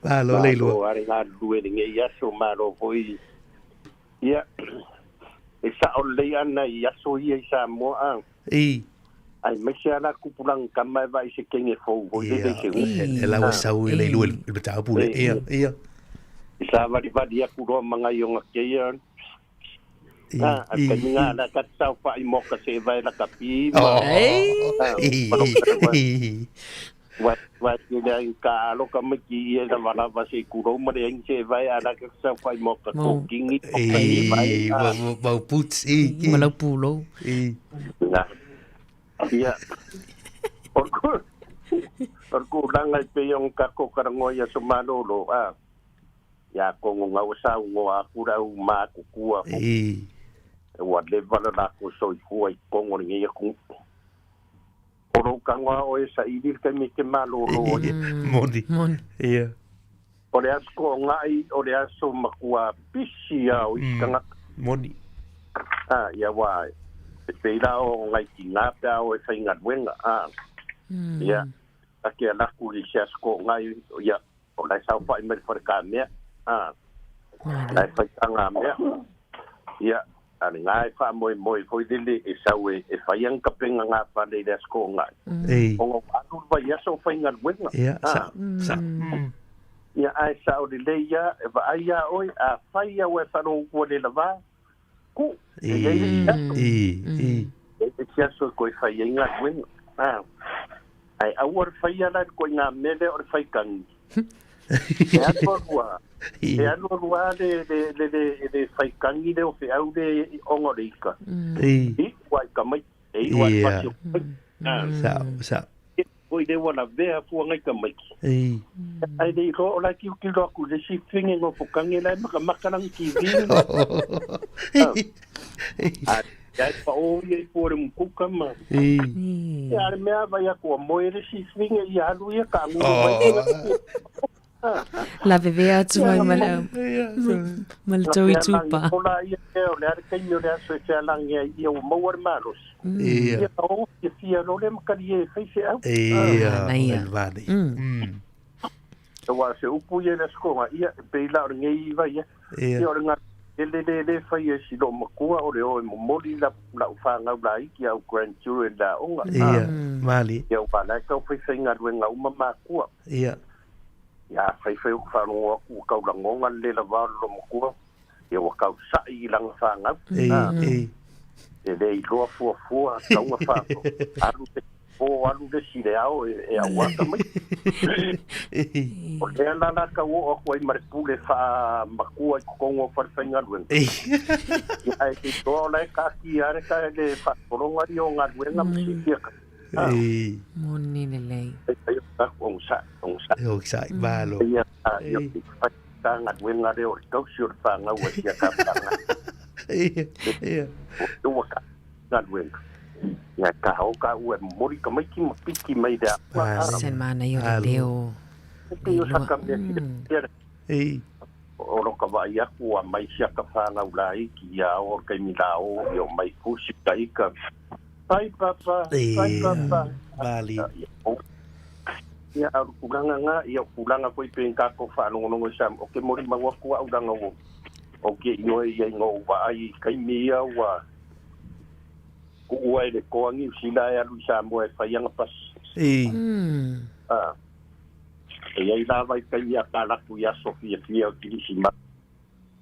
[SPEAKER 1] Malo le iloa.
[SPEAKER 13] Malo are galulue i lenei aso, malo foi. Ia, e sao lelei ana i aso ia i Samoa a.
[SPEAKER 1] I.
[SPEAKER 13] Aemaise lava la tupulaga tama e vaai i se kenge fou foi lele i se
[SPEAKER 1] upu. E lau e sau i le ilua i le mataupu le. Ia, ia.
[SPEAKER 13] I savalivali atu loa ma ngai o gakeia. A, a taimi nga la ka saofai moka se vae lakapi ma. Ma lo Wa wa ke le ai ka aloka mai ki ia na walava se kurou ma le ai se vai ala ka saofai moka ko kingi o ka i vai.
[SPEAKER 1] Mau boots i.
[SPEAKER 11] Ma lau pulou.
[SPEAKER 1] I.
[SPEAKER 13] Na. Ia. O ku o ku langa i pe yong ka ko karangoa ia so malolo a. Ia kongo ngau sa ungo a kura u ma kukua.
[SPEAKER 1] I.
[SPEAKER 13] Ua leva la lako soifua i kongo ni ia ku. O lou kagoa oe saili le taimi e te malōlō ai.
[SPEAKER 1] Moni.
[SPEAKER 11] Moni.
[SPEAKER 1] Ia.
[SPEAKER 13] O le aso koongaʻi, o le aso makua pisi a o isi tagata.
[SPEAKER 1] Moni.
[SPEAKER 13] A, ia wā, e pei la o ngai tingā pe a o e faigaluega, a. Ia, ake a laku i se aso koongaʻi, ia, o la e saofaʻi mai le falekamea, a. La e faitaga mea. Ia, a le ngā e faamoemoe foi lele e sau e, e fai ana kapenga ngā fale i le aso koongaʻi.
[SPEAKER 1] Ei.
[SPEAKER 13] Ona ua alu le vaiaso o faigaluega.
[SPEAKER 1] Ia, sa, sa.
[SPEAKER 13] Ia, ae sao lelei ia, e vaai iā oe, afai au e faalogo ua le lavā, ku, e iai le isi aso.
[SPEAKER 1] I, i.
[SPEAKER 13] E iai le isi aso e koe fai ai galuega. A, ae aua le faia la le koe ngā mea lea o le faikagi. E alu alu a, e alu alu a le, le, le, le, le faikagi lea o feau le ona o le ika.
[SPEAKER 1] I.
[SPEAKER 13] I ua i ka mai, e iu a le
[SPEAKER 1] Ia.
[SPEAKER 13] pasi o ka mai. A.
[SPEAKER 1] Sa, sa.
[SPEAKER 13] Foi le ua lavea fua ngai tamaiti.
[SPEAKER 1] I.
[SPEAKER 13] Ai le iloa o la tilotilo atu i le isi fege nofokangi la e makamaka lana TV. A ia e paʻō ia i fua le mukuka ma.
[SPEAKER 1] I.
[SPEAKER 13] Ia a le mea vai atu a moe le isi fege ia alu ia ka angulu mai.
[SPEAKER 11] Lavevea atu ai ma le ma le tou itupa.
[SPEAKER 13] Ola ia o le a le taimi o le aso e fealagi ai ia ua maua le malosi.
[SPEAKER 1] Ia.
[SPEAKER 13] Ia o ia fia lo le makali e fai feau.
[SPEAKER 1] Ia,
[SPEAKER 11] Manaia.
[SPEAKER 1] o le vani.
[SPEAKER 13] Aua se upu ia i le aso koga, ia, e pei la o le ngei iva ia.
[SPEAKER 1] Ia.
[SPEAKER 13] Ia o le ngā le le le fai e si lo makua o le o e momoli la lau whāngau la iki au grandchildren la onga.
[SPEAKER 1] Ia, mali.
[SPEAKER 13] Ia ua lai kau whai whai ngaluenga uma makua.
[SPEAKER 1] Ia.
[SPEAKER 13] Ia whai whai o whārongo aku o kau langonga le la vao lo makua. Ia ua kau sa'i i langa whāngau.
[SPEAKER 1] Ei, ei.
[SPEAKER 13] E le iloa fua fua, taunga whāngau. Alu te pō, alu le si le ao e, e au ata mai. O lea la la kau o aku ai ma le pule wha makua i kokongo o whare whaingaluenga. Ia e te toa o lai ka ki are ka le whakoronga i o ngaluenga ma si kia ka.
[SPEAKER 1] Ei.
[SPEAKER 11] Moni lelei.
[SPEAKER 13] E tai o taku ong sa, ong sa.
[SPEAKER 1] Ong sa, malo.
[SPEAKER 13] Ia, ia, ia, whai tā ngaluenga reo o le tausi o le whāngau a sia ka whāngau.
[SPEAKER 1] Ia, ia.
[SPEAKER 13] O ua ka ngaluenga. Ia ka hao ka ua momori ka maiki ma piki mai le atua.
[SPEAKER 11] Se manaia o le leo.
[SPEAKER 13] E pei o saka mea ki te
[SPEAKER 1] Ei.
[SPEAKER 13] O lo ka vai aku a mai sia ka whāngau la iki ia o le kaimi la o i o mai fusi ka ika. Pai papa, pai
[SPEAKER 1] Ia,
[SPEAKER 13] papa.
[SPEAKER 1] mali.
[SPEAKER 13] Ia au kulanga nga, ia kulanga koe pe ka ko whaalongolongo i sam. O ke mori mau aku au ranga o. O ke ingoe ia ingo wa ai kaimi ia ua. Ku ua e le koangi u sila e alu i Samoa e whaianga pas.
[SPEAKER 1] Ei.
[SPEAKER 13] Ah. E ia i lava i kaimi a ka laku i aso fia fia o kirisi ma.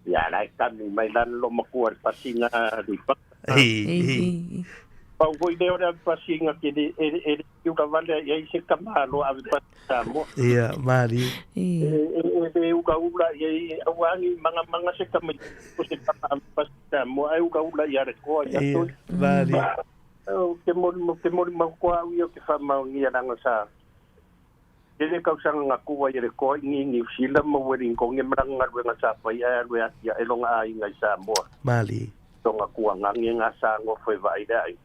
[SPEAKER 13] Ia lai kami mai lana lo makua le pasinga le pa.
[SPEAKER 1] Ei, ei.
[SPEAKER 13] Pau foi leo le ave pasinga ke le e e le kiu ka vale ia i se kamalo ave pasi Samoa.
[SPEAKER 1] Ia, mali.
[SPEAKER 13] E e e le uka ula ia i auangi manga manga se kama o se kama ave pasi Samoa ai uka ula ia le koa ia
[SPEAKER 1] Ia,
[SPEAKER 13] toi.
[SPEAKER 1] mali.
[SPEAKER 13] O ke mori mo ke mori mau koa au ia ke whamaongia langa sa. Ke le kausanga ngā kua ia le koa ingi ingi usila ma wering konge maranga ngaluenga sa pai ai alue ati ia elonga a inga i Samoa.
[SPEAKER 1] Mali.
[SPEAKER 13] Tonga kua ngange ngā sa ngō whai vai le ai.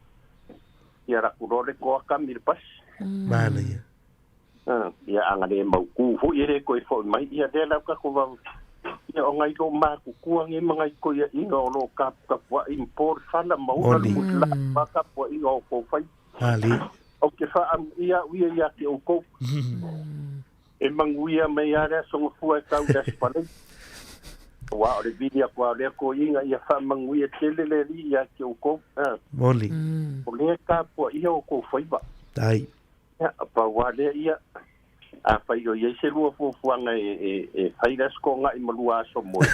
[SPEAKER 13] Ia raku rore koa kami le pasi.
[SPEAKER 1] Mali.
[SPEAKER 13] Ah, ia anga le mau ku fo ia le koe fo mai ia le lau ka ko vau. Ia o ngai lo ma ku kua nge mangai ko ia inga o lo ka ka pua i mpor whala ma ura
[SPEAKER 1] Moni.
[SPEAKER 13] lu la pa ka pua inga o ko whai.
[SPEAKER 1] Mali.
[SPEAKER 13] O ke wha am ia uia ia ke o kou. E manuia mai lava le Aso Gafua e tau i le Aso Faraile. Aua o le vili atu lava o lea toeaiina ia faamanuia tele le Alii ia te outou.
[SPEAKER 1] Moni.
[SPEAKER 13] O lea e tapuaia outou faiva.
[SPEAKER 1] Tai.
[SPEAKER 13] Ia, pau lava lea ia, afai o i ai se lua fuafuaga e fai le Aso Toonai ma lua aso moe.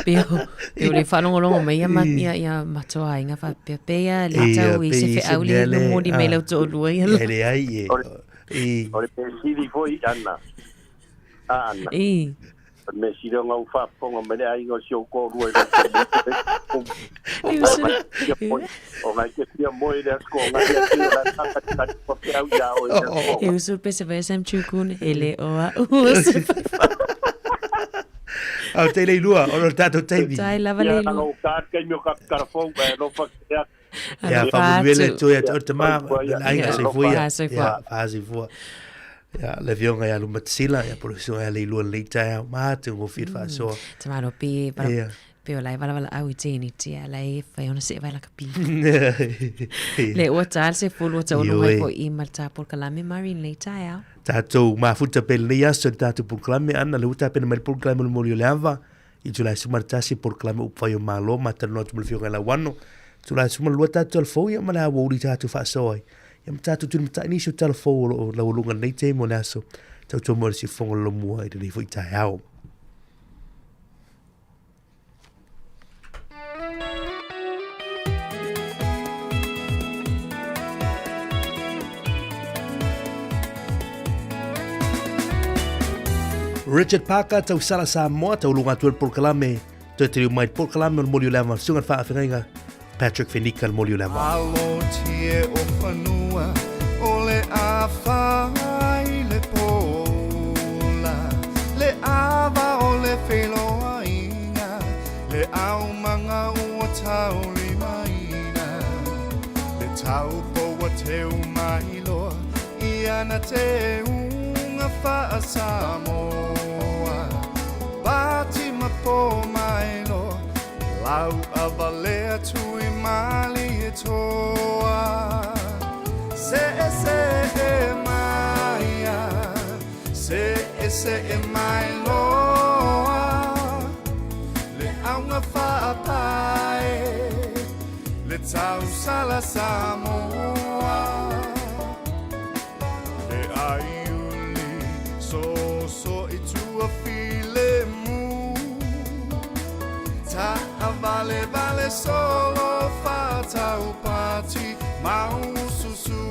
[SPEAKER 11] Pei o le faalogologo mai ia ia ia matou aiga faapea pei lava le tau i se feau le momoli mai lau toalua ia.
[SPEAKER 1] E leai e.
[SPEAKER 13] O le mea sili foi Ana, a Ana. O le mea sili ona ou faafofoga mai le aiga o si ou toalua i lou taimi. Ona e te fia moe i le Aso Toonai atu i la tātaritari kua peau iā oe i le Aso Toonai.
[SPEAKER 11] E usu pe se vai Sam Chukun, e le o a'u o se
[SPEAKER 1] Au te lei lua, o lo tātou taimi.
[SPEAKER 11] Tai lava lei lua.
[SPEAKER 13] Ia, o tā taimi o ka telefon, e alofa ke atu.
[SPEAKER 1] Ia, faamanuia le Atua ia te oe le tama, le aiga soifua ia. Ia, faasoifua. Ia, le afioga ia Lumatasila, ia po o le susuga ia Leilua i lenei taeao, matagofie le faasoa.
[SPEAKER 11] Tamalo pe, pe o la e valavalaau i tēneti, a la e whai ona se vai lakapi. Le ua tā le se fulu o taunu mai po i ma le tā polokalame Maureen lei taeao.
[SPEAKER 1] Tātou mafuta pe lenei aso le tātou polokalame ana le ua tapena mai le polokalame o le moli o le ava i Tulae 11 polokalame upufai o Malo ma talanoa atu ma le Afioga ia Lauano. Tulae 12 tātou tala fou ia ma le aoauli tātou faasoa ai. Ia ma tātou tulimatai nisi o tala fou o lo o laualuga lenei taimi o le aso. Tautua mo le siufofoga lomua i lenei foi taeao. Richard Parker, Tausala Samoa, tauluga atu ai le polokalame, toe taliu mai le polokalame o le moli o le ava, susuga i le faafeagaiga Patrick Fenika le moli o le ava.
[SPEAKER 7] Alo tie o fanua o le āwha i le pōla, le ava o le wheloaiga, le aumanga ua taulimaina, le taupoua teu mailoa i ana teunga faa-Samoa. Pati ma pō mailoa, lau a valea tui malie toa. Se e se e maia, se e se e mai loa, le auga faapae, le tausala Samoa. Le aiuli soso i tua filemu, Taavalevale solo faataupati maususu.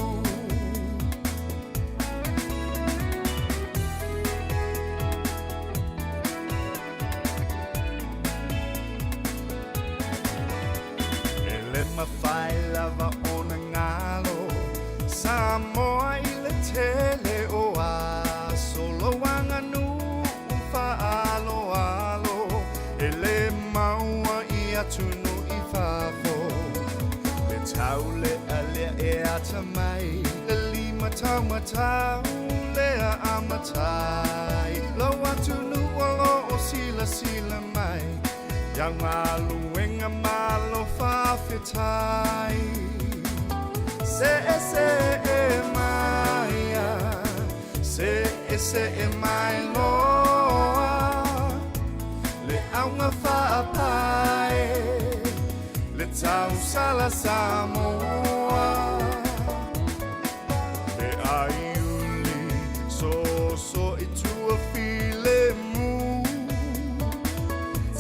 [SPEAKER 7] E le mafai lava ona galo Samoa i le tele o aso Lou aganuu faaaloalo E le maua i atunuu i fafo Le taulealea e atamai Le lima taumatau lea amatai Lou atunuu o lo o silasila mai Iau galuega malo faafetai Se e se e maia Se e se e mai loa Le auga faapae Le tausala Samoa Le aiuli soso i tua filemu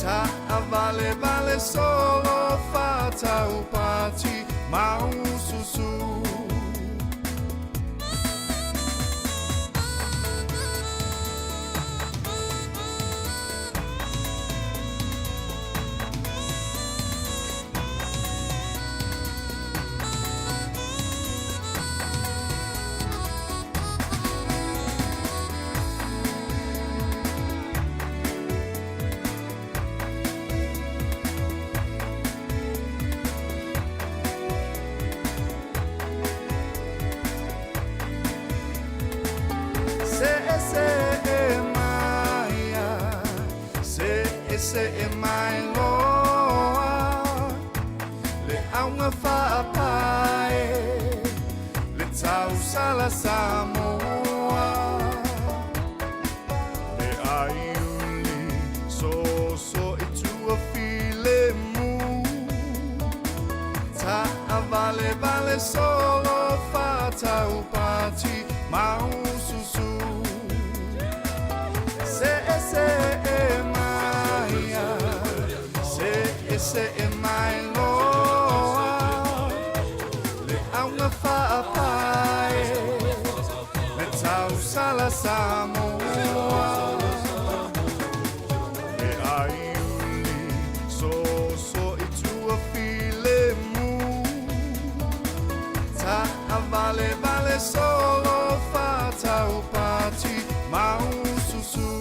[SPEAKER 7] Taavalevale solo faataupati maususu. Se e se e maia, se e se e mai loa, le auga faapae, le tausala.
[SPEAKER 9] tausala Samoa. Le aiuli soso i tua filemu. Taʻavalevale solo fataupati maususu. Seʻe seʻe mai a, seʻe seʻe mai loa. Le auga faapae, le tausala Samoa. Le aiuli soso i tua filemu. Taʻavalevale solo fataupati maususu.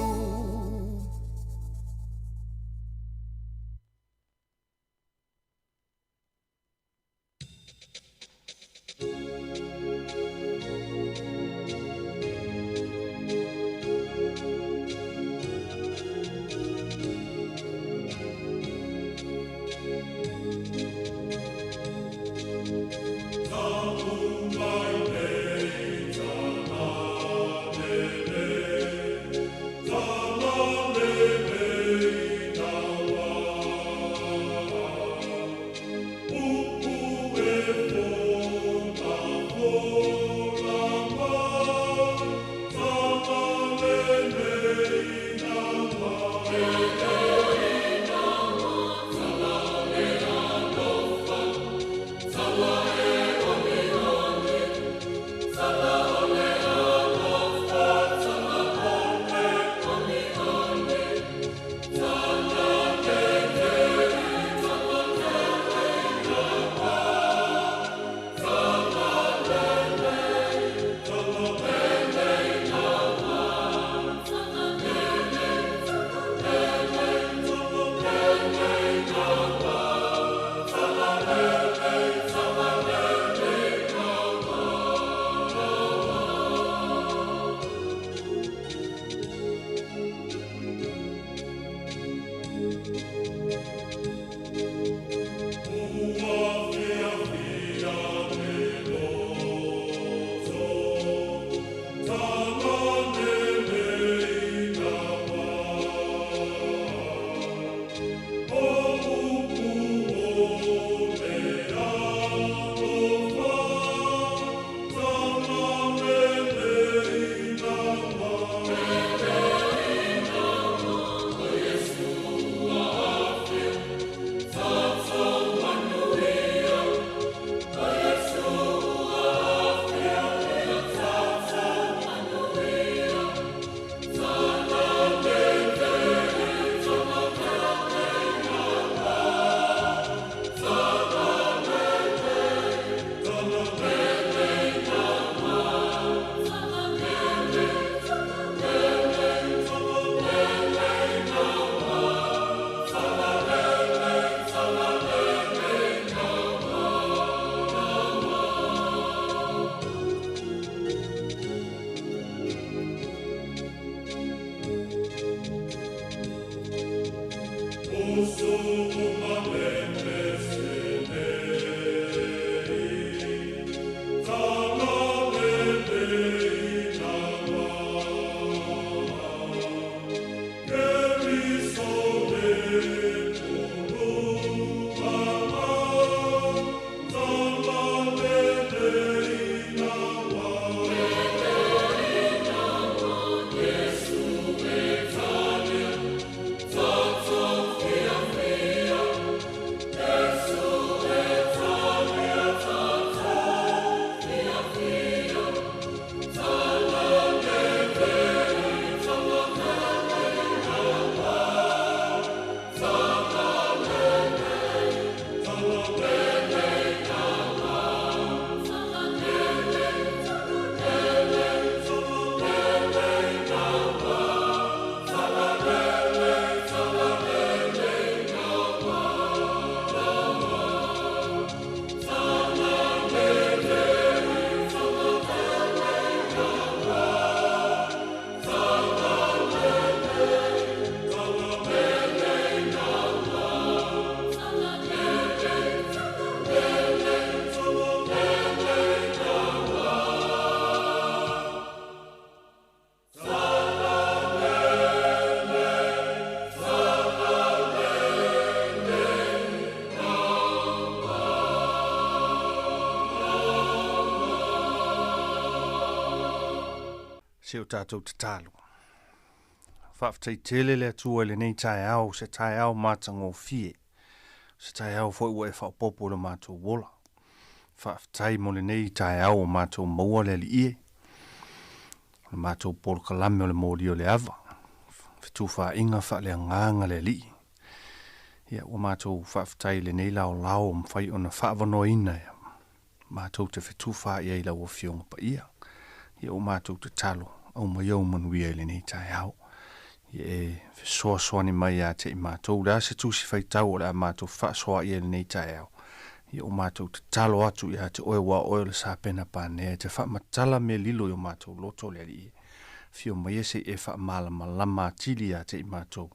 [SPEAKER 18] Se o tatou tatalo. Faafetai tele le Atua i lenei taeao, se taeao matagofie. Se taeao foi ua e faaopoopo i lo matou ola. Faafetai mo lenei taeao ua matou maua le Alii e. O le matou polokalame o le moli o le ava. Fetufaaiga faaleagaga le Alii. Ia, ua matou faafetai i lenei laolao ua mafai ona faavanoaina e matou te fetufaai ai i lau Afioga Paia. Ia, ua matou tatalo, aumai ou manuia i lenei taeao. Ia e fesoasoani mai ia te i matou, o le a se tusi faitau o le a matou fefaasoaai ai i lenei taeao. Ia, ua matou tatalo atu ia te oe, aua o oe o le Sapena Panea, e te faamatala mea lilo i o matou loto, le Alii e. Afio maia se i e faamalamalama atili ia te i matou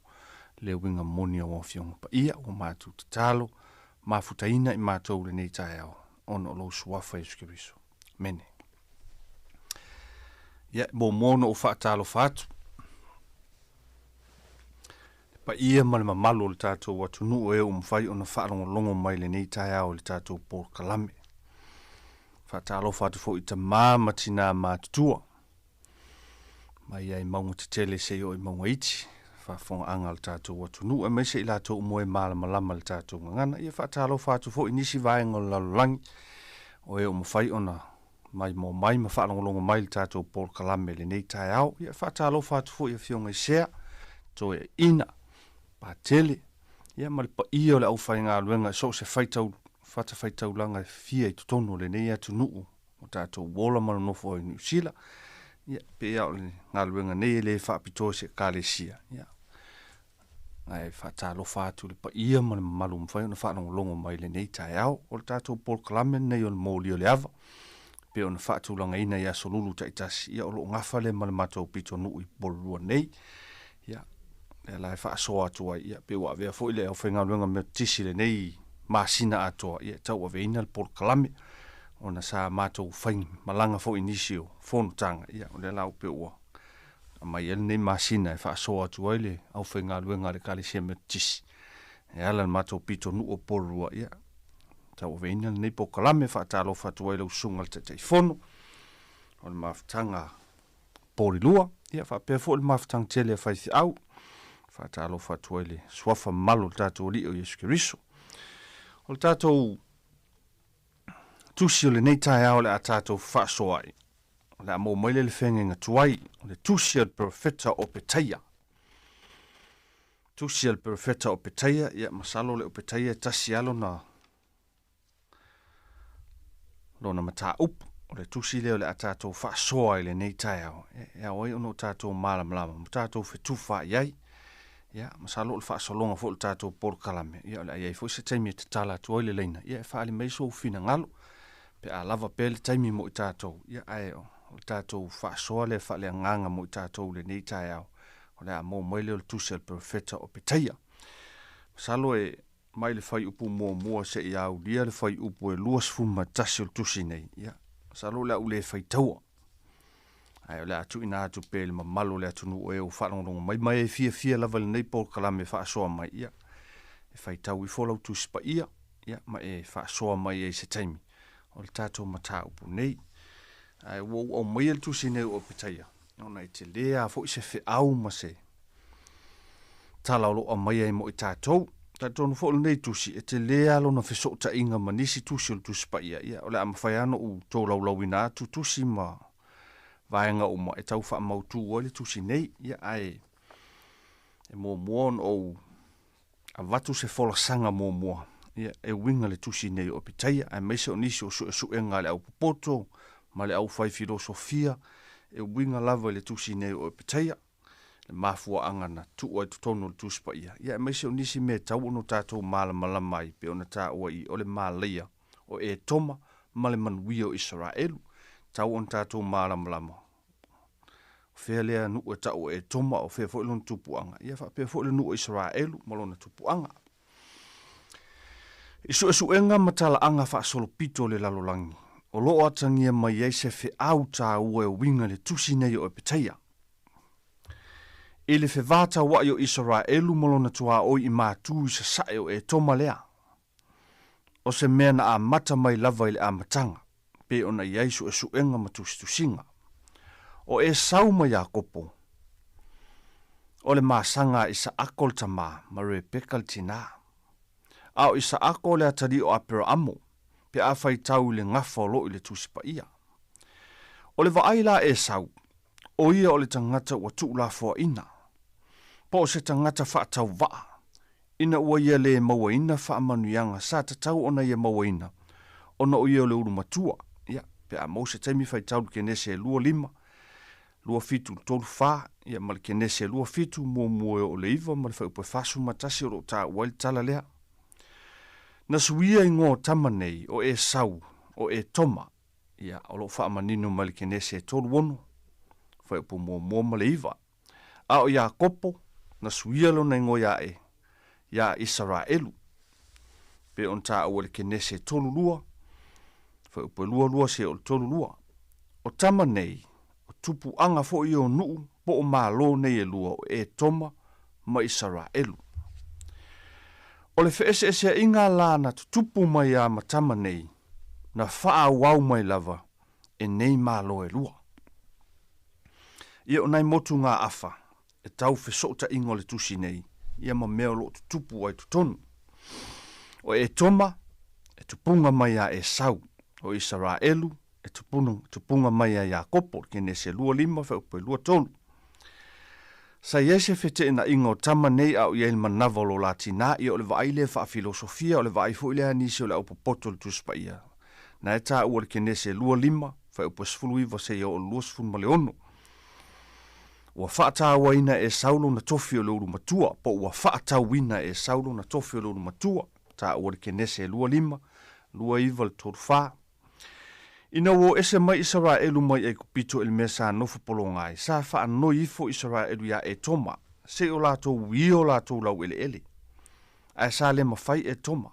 [SPEAKER 18] le uiga moni o lau Afioga Paia. Ua matou tatalo, mafutaina i matou i lenei taeao, ona o lou Suafa Iesu Keriso. Amene. Ia, e muamua ona ou faatalofa atu le paia ma le mamalu o le tatou atunuu e ua mafai ona faalogologo mai i lenei taeao i le tatou polokalame. Faatalofa atu foi i tamā ma tinā matutua mai ai mauga tetele seia oo i mauga iti, faafofogaaga a le tatou atunuu aemaise i latou uma e malamalama i le tatou gagana. Ia faatalofa atu foi i nisi vaega o le lalolagi o e ua mafai ona maimoa mai ma faalogologo mai i le tatou polokalame i lenei taeao. Ia faatalofa atu foi i Afioga i Sea, Toeaina, Patele, ia ma le paia o le aufaigaluega i so o se faitau, fatafaitaulaga e fia i totonu o lenei atunuu o tatou ola ma nonofo ai i Niu Sila. Ia, pei lava o le galuega nei e le faapitoa i se Ekalesia. Ia, ae faatalofa atu i le paia ma le mamalu ua mafai ona faalogologo mai i lenei taeao. O le tatou polokalame lenei o le Moli o le Ava, pei ona faatulagaina i aso lulu taitasi, ia o lo o gafa lea ma le matou pitonuu i Porirua nei. Ia, lea la e faasoa atu ai, ia, pei ua avea foi le aufaigaluega Metotisi i lenei masina atoa, ia, e tauaveina le polokalame, ona sa matou fai malaga foi i nisi o fonotaga, ia, o lea la ua pei ua aumai ai lenei masina e faasoa atu ai le aufaigaluega a le Ekalesia Metotisi e ala i le matou pitonuu o Porirua, ia, tauaveina lenei polokalame e faatalofa atu ai i lau Susuga i le Taitaifono o le Mafutaga Porirua, ia faapea foi le mafutaga tele a faifeau. Faatalofa atu ai le suafa mamalu o le tatou Alii o Iesu Keriso. O le tatou tusi o lenei taeao o le a tatou fefaasoa ai, o le a maua mai lea i le feagaiga tuai, o le tusi a le perofeta o Petaia. Tusi a le perofeta o Petaia, ia masalo le o Petaia e tasi lava lona Lona mataupu, o le tusi lea o le a tatou faasoa i lenei taeao, e ao ai ona o tatou malamalama ma tatou fetufaai ai. Ia, masalo o le faasologa foi o le tatou polokalame, ia o le a i ai foi se taimi e tatala atu ai le laina, ia e faaali mai sou finagalo, pe a lava pea le taimi mo i tatou, ia ae o le tatou faasoa lea faaleagaga mo i tatou i lenei taeao, o le a maua mai lea o le tusi a le Perofeta o Petaia. Masalo e Mai le fuaiupu muamua seia aulia le fuaiupu e 21 o le tusi nei, ia, masalo o le a ou le faitaua, ae o le a tuuina atu pea i le mamalu o le atunuu e ua faalogologo mai ma e fiafia lava i lenei polokalame faasoa mai, ia, e faitau ifo lau Tusi Paia, ia, ma e faasoa mai ai i se taimi o le tatou mataupu nei. Ae ua ou aumaia le tusi nei o Opetaia, ona e tele lava foi se feau ma se tala o lo o aumaia ai mo i tatou. Talitonu foi o lenei tusi, e tele lava lona fesootaiga ma nisi tusi o le Tusi Paia, ia, o le a mafai lava ona ou tolaulauina atu tusi ma vaega uma e tau faamautu ai le tusi nei. Ia, ae e muamua ona ou avatu se folasaga muamua, ia, e uiga le tusi nei o Epitaia, aemaise o nisi o suesuega a le aupopoto ma le aufaifilosofia, e uiga lava i le tusi nei o Epitaia, le mafuaaga na tuu ai totonu o le Tusi Paia, ia, aemaise o nisi mea e tatau ona o tatou malamalama ai, pei ona taua i i, o le malaia o Etoma ma le manuia o Isaraelu. E tatau ona tatou malamalama O fea lea nuu e tau o Etoma, o fea foi lona tupuaga, ia faapea foi le nuu o Isaraelu ma lona tupuaga. I suesuega ma talaaga faasolopito o le lalolagi, o lo o atagia mai ai se feau taua e uiga i le tusi nei o Epetaia. I le fevataua'i o Isaraelu ma lona tuaoi i Matu i sasae o Etoma lea, o se mea na amata mai lava i le amataga, pei ona i ai suesuega ma tusitusiga. O Esau ma Iakopo, o le masaga a Isaako le tamā ma Rebeka le tinā. A o Isaako o le atalii o Aperaamo, pe a faitau i le gafa o lo o i le Tusi Paia. O le vaai la a Esau, o ia o le tagata ua tuulafoaina, po o se tagata faatauvaa, ina ua ia le mauaina faamanuiaga sa tatau ona ia mauaina, ona o ia o le ulu matua. Ia, pe a maua se taimi faitau i le Kenese e 2 5, 2 7 i le 3 4, ia ma le Kenese e 2 7, muamua e oo i le 9 ma le fuaiupu e 41 o lo o taua ai le tala lea. Na suia igoa o tama nei, o Esau, o Etoma, ia, o lo o faamanino mai le Kenese e 3 6, fuaiupu muamua ma le 9. A o Iakopo, na suia lona igoa ia e, iā Isaraelu, pei ona taua i le Kenese e 3 2, fuaiupu e 2 2 seia oo i le 3 2. O tama nei, o tupuaga foi ia o nuu po o malo nei e lua o Etoma ma Isaraelu. O le feeseeseaiga la na tutupu mai a ma tama nei, na faaauau mai lava e nei malo e lua. Ia o nai motugaafa e tau fesootaiga o le tusi nei, ia ma mea o lo o tutupu ai totonu. O Etoma e tupuga mai ia Esau, o Isaraelu e tupuga mai ia Iakopo, le Kenese 2 5 fuaiupu e 2 3. Sa i ai se feteenaiga o tama nei a o i ai le manava o lo la tinā, ia o le vaai lea faafilosofia, o le vaai foi lea a nisi o le aupopoto o le Tusi Paia. Na e taua le Kenese 2 5, fuaiupu e 19 seia oo i le 26. Ua faatauaina e Esau lona tofi o le ulu matua, po ua faatauina e Esau lona tofi o le ulu matua, taua le Kenese 2 5, 2 9 le 3 4. Ina ua o ese mai Isaraelu mai Aikupito i le mea sa nofo pologa ai, sa faanoi ifo Isaraelu iā Etoma, se i o latou uia o latou laueleele. Ae sa le mafai Etoma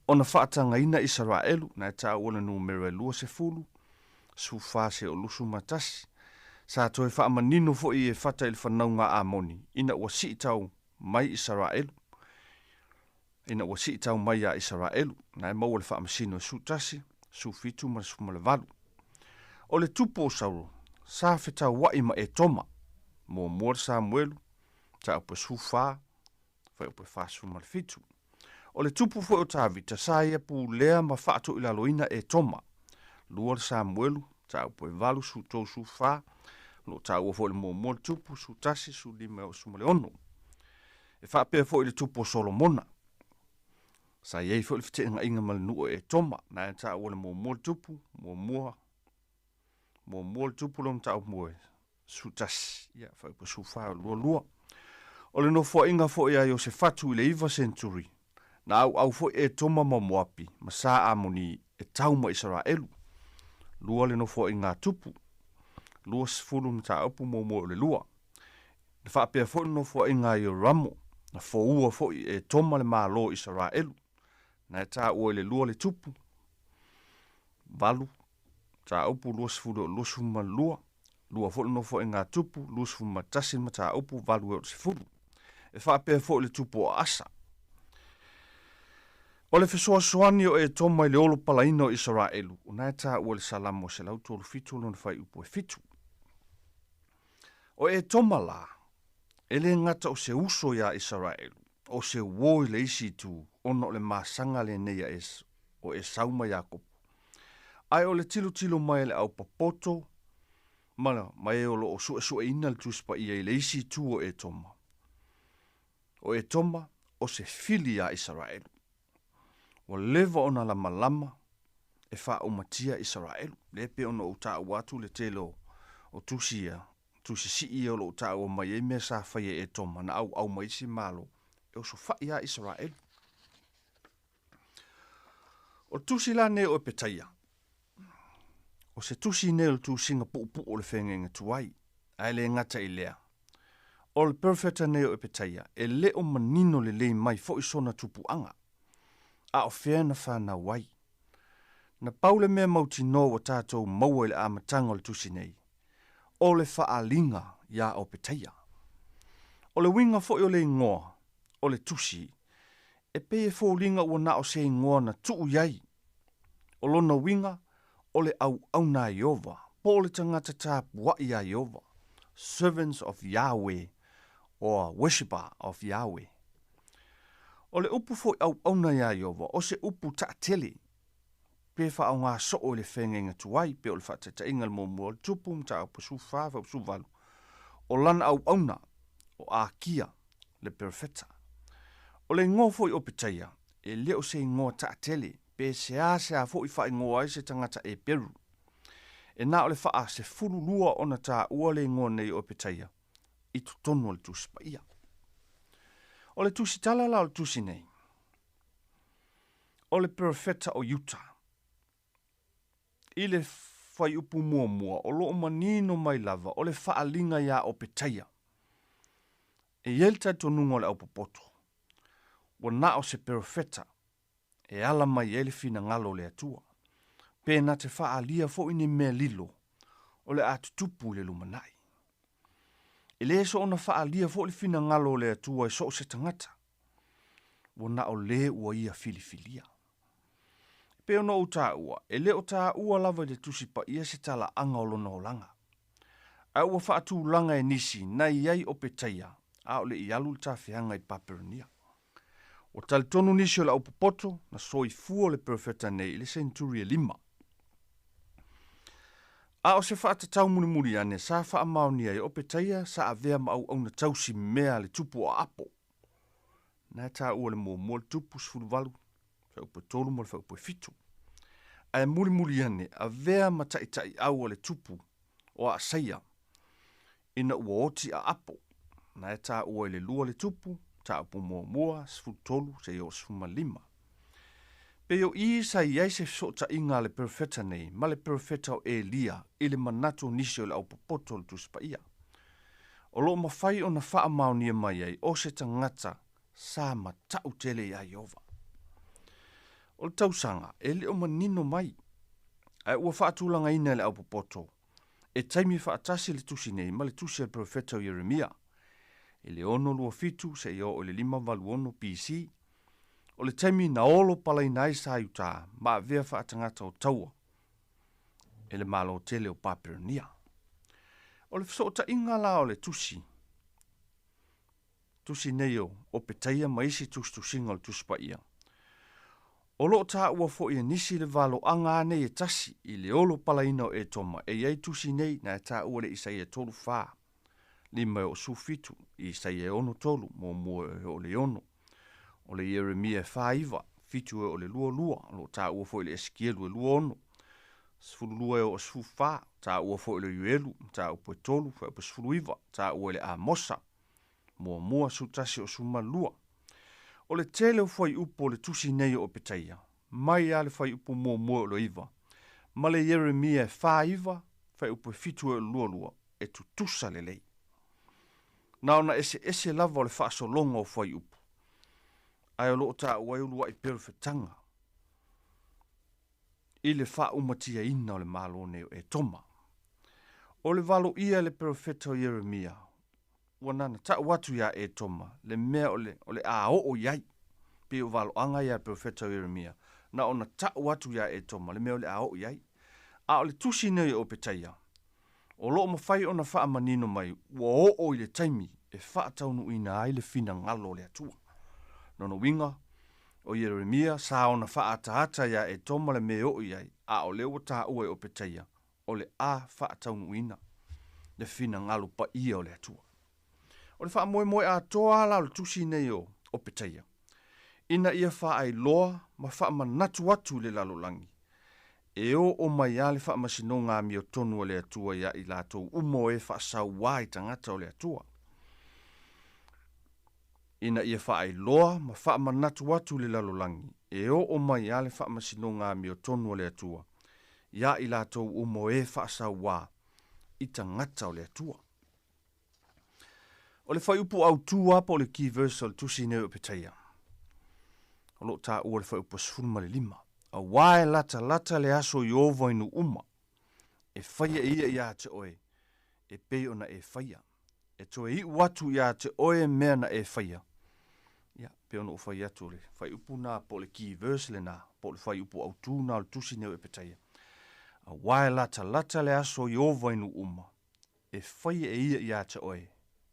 [SPEAKER 18] ona faatagaina Isaraelu, na e taua le numera e 20, 14 seia o 21. Sa toe faamanino foi i Efata i le fanauga a Amoni, ina ua siitau mai Isaraelu. Ina ua siitau mai iā Isaraelu, na e maua le faamasino e 11, 17 ma le 18. O le tupu o Saulo, sa fetaua'i ma Etoma, muamua le Samuelu, mataupu e 14, fuaiupu e 47. O le tupu foi o Tavita, sa ia pulea ma faatoilaloina Etoma, 2 le Samuelu, mataupu e 8, 13, 14, o lo o taua foi le muamua le tupu, 11, 15 e oo i le 16. E faapea foi i le tupu o Solomona. Sa i ai foi le feteenaiga ma le nuu o Etoma, na e taua le muamua le tupu, muamua, muamua le tupu lona mataupu mua e 11, ia, fuaiupu e 14 o le 22. O le nofoaiga foi a Iosefatu i le 9 senturi, na auau foi Etoma ma Moapi ma Sa Amoni e tau ma Isaraelu. Lua le nofoaiga a Tupu, 20 mataupu muamua o le 2. Na faapea foi le nofoaiga a Ioramo, na foua foi e Etoma le Malo o Isaraelu, na e taua i le 2 le Tupu, 8, mataupu 20 e oo 22, lua foi le nofoaiga a Tupu, 21 le mataupu, 8 e oo i le 10. E faapea foi le tupu o Asa. O le fesoasoani o Etoma i le olopalaina o Isaraelu, o na e taua i le Salamo 137 lona fuaiupu e 7. O Etoma la, e le gata o se uso iā Isaraelu, o se uo i le isi itu, ona o le masaga lenei a Es, o Esau ma Iakopo. Ae o le tilotilo mai a le aupopoto ma, ma e o lo o suesueina le Tusi Paia i le isi itu o Etoma. O Etoma, o se fili iā Isaraelu. Ua leva ona lamalama e faaumatia Isaraelu. Lea pei ona ou taua atu le tele o, o tusi ia, tusi sii ia o lo o taua mai ai mea sa faia e Etoma na auau mai isi malo e osofai iā Isaraelu. O le tusi la nei o Epetaia, o se tusi nei o le tusiga puupuu o le feagaiga tuai, ae le gata i lea. O le perofeta nei o Epetaia, e le o manino lelei mai foi sona tupuaga, a o fea na fanau ai. Na pau le mea mautinoa ua tatou maua i le amataga o le tusi nei, o le faaaliga iā Opetaia. O le uiga foi o le igoa o le tusi, e pei e foliga ua na o se igoa na tuu i ai. O lona uiga, o le auauna a Ieova, Po o le tagata tapuaʻi a Ieova, servants of Yahweh or worshipper of Yahweh. O le upu foi auauna iā Ieova, o se upu taʻatele, pe faaaogā soo i le feagaiga tuai, pei o le faataitaiga i le muamua o le Tupu, mataupu 14, fuaiupu 18, o lana auauna, o Akia, le perofeta. O le igoa foi o Petaia, e le o se igoa taatele, pe seasea foi faaigoa ai se tagata Eperu. E na o le faa-12 ona taua le igoa nei o Petaia i totonu o le Tusi Paia. O le tusitala la o le tusi nei, o le perofeta o Iuta. I le fuaiupu muamua, o lo o manino mai lava o le faaaliga iā Opetaia. E i ai le talitonuga o le aupopoto, ua na o se perofeta e ala mai ai le finagalo o le Atua, pe na te faaalia foi ni mea lilo o le a tutupu i le lumanai. E le soona faaalia foi le finagalo o le Atua i so o se tagata, ua na o le ua ia filifilia. E pei ona ou taua, e le o taua lava i le Tusi Paia se talaaga o lona olaga. Ae ua faatulaga e nisi na i ai o Petaia a o le i alu le tafeaga i Papelonia. Ua talitonu nisi o le aupopoto na soifua le perofeta nei i le senturi e lima. A o se faatatau mulimuli ane sa faamaonia ai o Petaia sa avea ma auauna tausi mea a le tupu o Aapo. Na e taua le muamua le tupu 18, fuaiupu e 3 ma le fuaiupu e 7. Ae mulimuli ane, avea ma taitaiau a le tupu o Aasaia, ina ua oti a Apo. Na e taua i le lua le tupu, mataupu muamua, 13 seia oo 15. Pei o i sa i ai se fesootaiga a le perofeta nei ma le perofeta o Elia i le manatu o nisi o le aupopoto o le Tusi Paia. O lo o mafai ona faamaonia mai ai o se tagata sa matau tele iā Ieova. O le tausaga e le o manino mai, ae ua faatulagaina e le aupopoto e taimi faatasi le tusi nei ma le tusi a le perofeta o Ieremia i le 627 seia oo i le 586 BC, o le taimi na olo palaina ai sa Iutā ma avea faatagata o taua e le Malo tele o Papelonia. O le fesootaiga la o le tusi, tusi nei o Opetaia ma isi tusitusiga o le Tusi Paia, o lo o taua foi e nisi le valoaga a nei e tasi i le olo palaina o Etoma e i ai tusi nei na e taua le Isaia 3 4, 5 e oo 17, Isaia e 6 3, muamua e oo le 6, o le Ieremia e 4 9, 7 e oo le 22, o lo o taua foi le Esikielu e 2 6, 12 e oo 14, taua foi le Ioelu, mataupu e 3, fuaiupu e 19, taua i le Amosa, muamua 11 o 12. O le tele o fuaiupu o le tusi nei o Opetaia, mai lava le fuaiupu muamua o le 9, ma le Ieremia e 4 9, fuaiupu e 7 e o le 22, e tutusa lelei. Na ona eseese lava o le faasologa o fuaiupu, ae o lo o taua ai uluai perofetaga i le faaumatiaina o le Malo nei o Etoma. O le valoia e le perofeta o Ieremia, ua nana tau atu iā Etoma le mea o le, o le a oo i ai. Pei o valoaga ia a le perofeta o Ieremia, na ona tau atu iā Etoma le mea o le a oo i ai. A o le tusi nei o Opetaia, o lo o mafai ona faamanino mai ua oo i le taimi e faataunuuina ai le finagalo o le Atua. Lona uiga, o Ieremia sa ona faaataata iā Etoma le mea e oo i ai, a o lea ua taua e Opetaia, o le a faataunuuina le finagalo paia o le Atua. O le faamoemoe atoa la o le tusi nei o Opetaia, ina ia faailoa ma faamanatu atu i le lalolagi, e oo mai lava le faamasinoga amiotonu a le Atua iā i latou uma o e faasauā i tagata o le Atua. Ina ia faailoa ma faamanatu atu i le lalolagi, e oo mai lava le faamasinoga amiotonu a le Atua iā i latou uma o e faasauā i tagata o le Atua. O le fuaiupu autū lava po o le key verse o le tusi nei o Petaia, o lo o taua le fuaiupu 15, Auā e latalata le aso i ova i nuu uma, e faia e ia iā te oe, e pei ona e faia. E toe iu atu iā te oe mea na e faia. Ia, pei ona ou fai atu, o le fuaiupu na po o le key verse lena, po o le fuaiupu autū na o le tusi nei o Epetaia. Auā e latalata le aso o Ieova i nuu uma, e faia e ia iā te oe,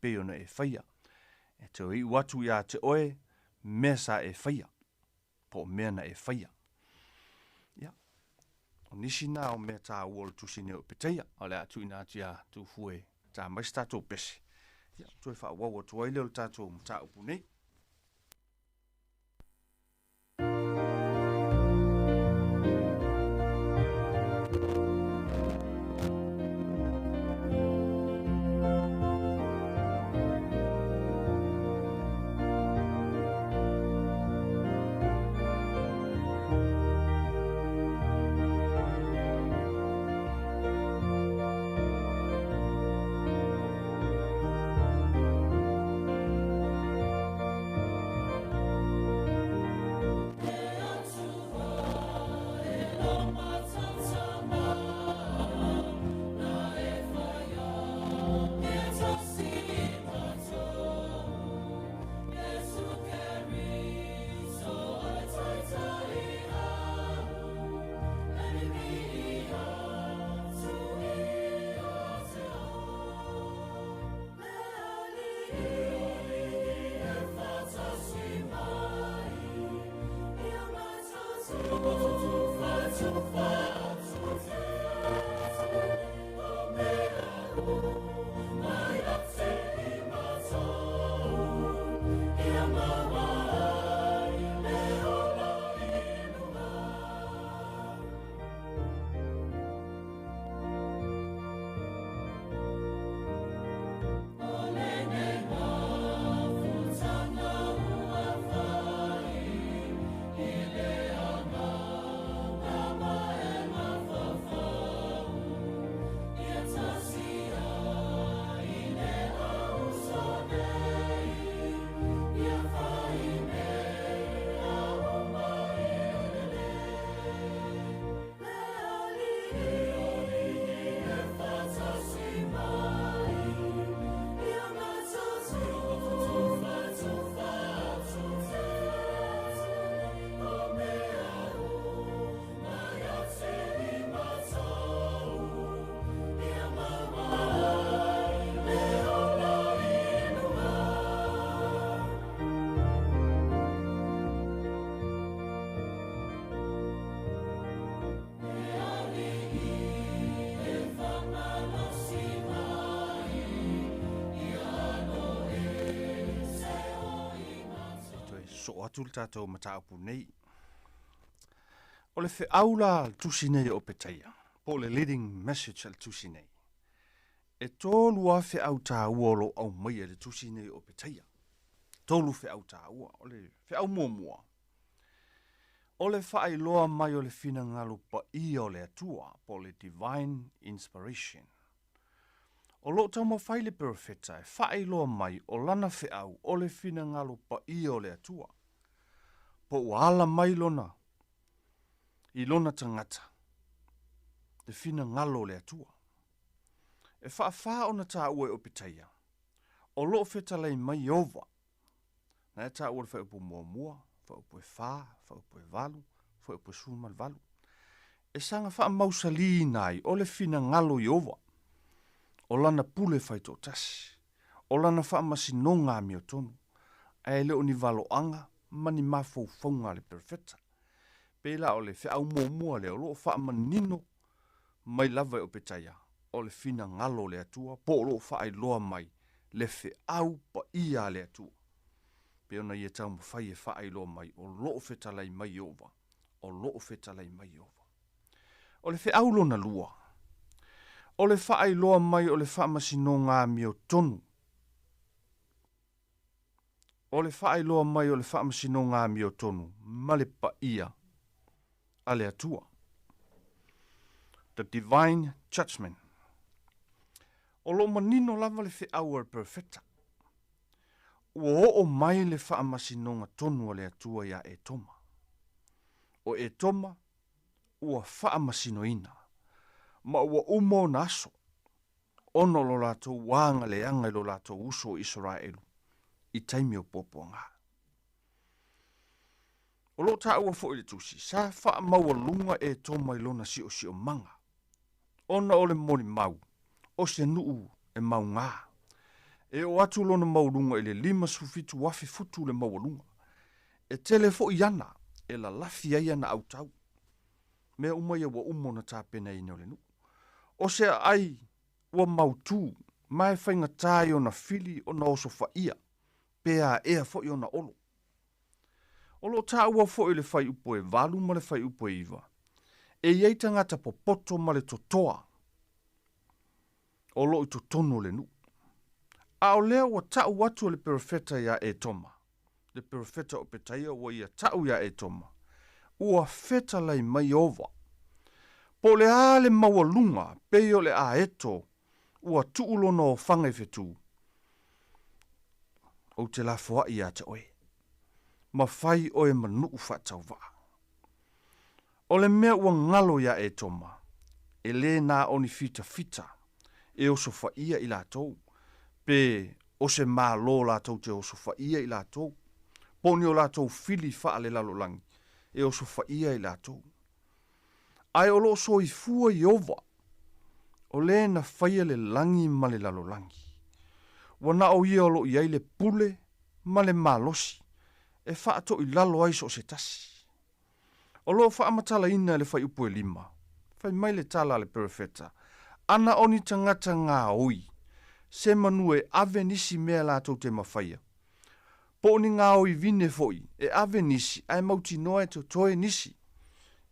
[SPEAKER 18] pei ona e faia. E toe iu atu iā te oe mea sa e faia, po o mea na e faia. Ia, o nisi na o mea tāua o le tusi nei o Petaia, o le a tuuina atu iā Tufu e tā mai se tātou pese. Ia, toe faaauau atu ai lea o le tātou mataupu nei. Soo atu le tatou mataupu nei. O le feau la a le tusi nei o Petaia, po o le leading message a le tusi nei. E 3000 feau tāua o lo o aumaia i le tusi nei o Petaia. 3 feau tāua. O le feau muamua, o le faailoa mai o le finagalo paia o le Atua, po o le divine inspiration. O lo o taumafai le perofeta e faailoa mai o lana feau o le finagalo paia o le Atua, po ua ala mai lona i lona tagata le finagalo o le Atua. E faafā ona taua e Opetaia, o lo o fetalai mai Ieova. Na e taua le fuaiupu muamua, fuaiupu e 4, fuaiupu e 8, fuaiupu e 18. E saga faamausaliina ai o le finagalo o Ieova, o lana pule faitoatasi, o lana faamasinoga amiotonu, ae le o ni valoaga ma ni mafaufauga a le perofeta. Pei la o le feau muamua lea o lo o faamanino mai lava e Opetaia, o le finagalo o le Atua, po o lo o faailoa mai le feau paia a le Atua. Pei ona ia taumafai e faailoa mai o lo o fetalai mai Ieova, o lo o fetalai mai Ieova. O le feau lona lua, o le faailoa mai o le faamasinoga amiotonu. O le faailoa mai o le faamasinoga amiotonu ma le paia a le Atua. The Divine Judgment. O lo o manino lava le feau a le Perofeta. Ua oo mai le faamasinoga tonu a le Atua iā Etoma. O Etoma ua faamasinoina, ma ua uma ona aso, ona o lo latou agaleaga i lo latou uso o Isaraelu i taimi o puapuaga. O lo o taua foi i le tusi, sa faamaualuga Etoma i lona siosiomaga. Ona o le molimau, o se nuu e maugā. E oo atu lona maualuga i le 57,000 futu le maualuga. E tele foi ana e lalafi ai ana autau. Mea uma ia ua uma ona tapenaina o le nuu. O se aai ua mautū, ma e faigata i ona fili ona osofaia, pe aea foi ona olo. O lo o taua foi i le fuaiupu e 8 ma le fuaiupu e 9, e i ai tagata popoto ma le totoa o lo o i totonu o le nuu. A o lea ua tau atu e le perofeta iā Etoma, le perofeta o Petaia ua ia tau iā Etoma, ua fetalai mai Ieova, Po o le a le maualuga pei o le aeto ua tuu lona ofaga i fetū, ou te lafoai ia te oe, ma fai oe ma nuu faatauvaa. O le mea ua galo iā Etoma, e lē na o ni fitafita e osofaia i latou, pe o se Malo latou te osofaia i latou, po o ni o latou fili faalelalolagi e osofaia i latou. Ae o lo o soifua Ieova, o le na faia le lagi ma le lalolagi. Ua na o ia o lo o i ai le pule ma le malosi e faatoilalo ai so o se tasi. O lo o faamatalaina e le fuaiupu e lima, fai mai le tala a le perofeta, Ana o ni tagata gaoi, se manu e ave nisi mea latou te mafaia, po o ni gaoi vine foi e ave nisi ae mautinoa e totoe nisi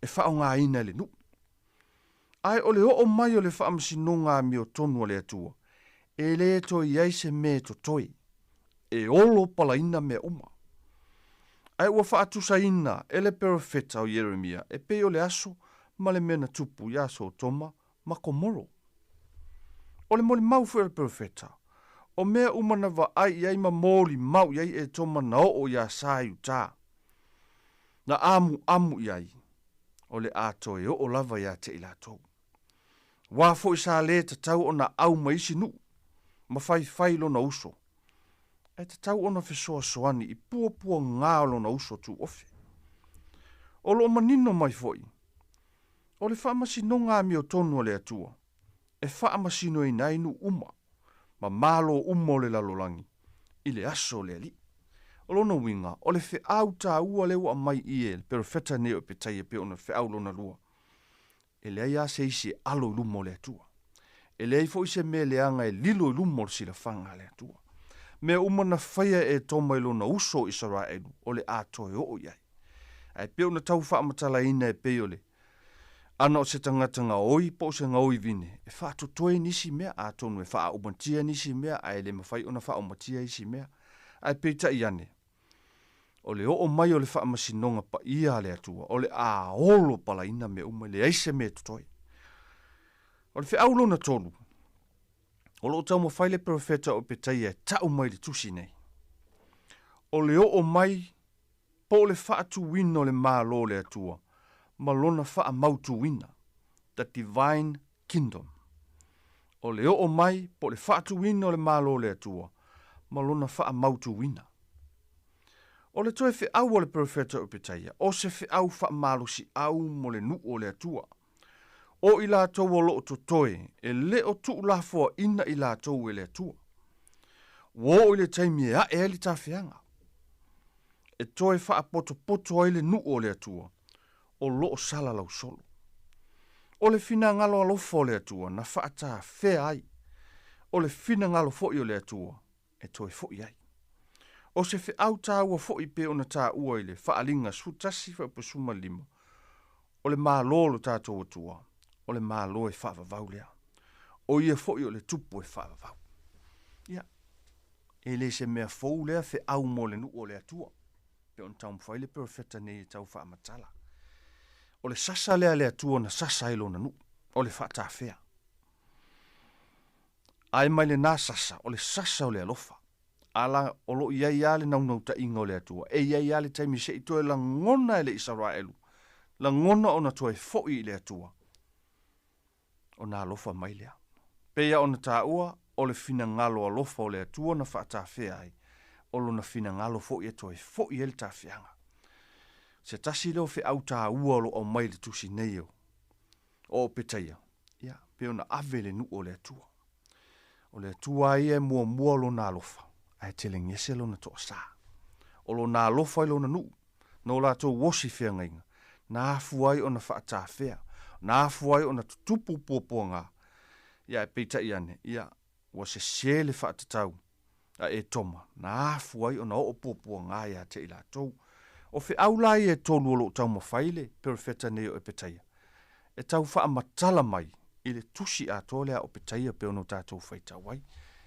[SPEAKER 18] e faaaogaina e le nuu. Ae o le oo mai o le faamasinoga amiotonu a le Atua, e lē toe i ai se mea e totoe, e olo palaina mea uma. Ae ua faatusaina e le perofeta o Ieremia e pei o le aso ma le mea na tupu iā Sotoma ma Komoro. O le molimau foi o le perofeta, o mea uma na vaai i ai ma molimau i ai Etoma na oo iā Sa i utā, na amuamu i ai, o le a toe oo lava iā te i latou. Wā foi sa lē tatau ona au ma isi nuu, ma faifai lona uso, ae tatau ona fesoasoani i puapuagā o lona uso tuofe. O lo o manino mai foi, o le faamasinoga amiotonu a le Atua, e faamasinoina ai nuu uma, ma malo uma o le lalolagi, i le aso o le Alii. O lona uiga, o le feau taua lea ua aumai i e le perofeta nei o Epetaia e pei ona feau lona lua, E leai lava se isi e alo i luma o le Atua. E leai foi se mea leaga e lilo i luma o le silafaga a le Atua. Mea uma na faia e Etoma i lona uso o Isaraelu, o le a toe oo i ai. Ae pei ona tau faamatalaina e pei o le ana o se tagata gaoi po o se gaoi vine, e faatotoe nisi mea, atonu e faaaumatia nisi mea, ae le mafai ona faaaumatia isi mea. Ae peitai ane, o le oo mai o le faamasinoga paia a le Atua, o le a olo palaina mea uma, e leai se mea e totoe. O le feau lona tolu, o lo o taumafai le perofeta o Epetaia e tau mai i le tusi nei, o le oo mai po o le faatuina o le Malo o le Atua ma lona faamautuina, the divine kingdom. O le oo mai po o le faatuina o le Malo o le Atua ma lona faamautuina. O le toe feau a le perofeta o Epetaia, o se feau faamalosiau mo le nuu o le Atua. O i latou o lo o totoe, e le o tuulafoaina i latou e le Atua. Ua oo i le taimi e ae ai le tafeaga, e toe faapotopoto ai le nuu o le Atua o lo o salalau solo. O le finagalo alofa o le Atua na faatafea ai, o le finagalo foi o le Atua e toe foi ai. O se feau taua foi pei ona taua i le Faaaliga 11:15, o le Malo o lo tatou Atua, o le Malo e faavavau lea. O ia foi o le Tupu e faavavau. Ia, e le se mea fou lea feau mo le nuu o le Atua, pei ona taumafai le perofeta nei e tau faamatala. O le sasa lea a le Atua na sasa ai lona nuu, o le faatafea. Ae mai lenā sasa, o le sasa o le alofa. A la, o lo o i ai lava le naunautaiga o le Atua, e i ai lava le taimi se i toe lagona e le Isaraelu, lagona ona toe foi i le Atua, ona alofa mai lea. Pei lava ona taua, o le finagalo alofa o le Atua na faatafea ai, o lona finagalo foi e toe foi ai le tafeaga. Se tasi lea o feau taua o lo o aumai i le tusi nei o Opetaia, ia. Pei ona ave le nuu o le Atua. O le Atua ia e muamua lona alofa, ae telegese lona toasa. O lona alofa i lona nuu, na o latou osi feagaiga, na afua ai ona faatafea, na afua ai ona tutupu puapuaga. Ia ae peitai ane, ia, ua sese le faatatau a Etoma, na afua ai ona oo puapuaga ia te i latou. O feau la ia e tolu o lo o taumafai le perofeta nei o Epetaia, e tau faamatala mai i le tusi atoa lea a Opetaia pei ona o tatou faitau ai.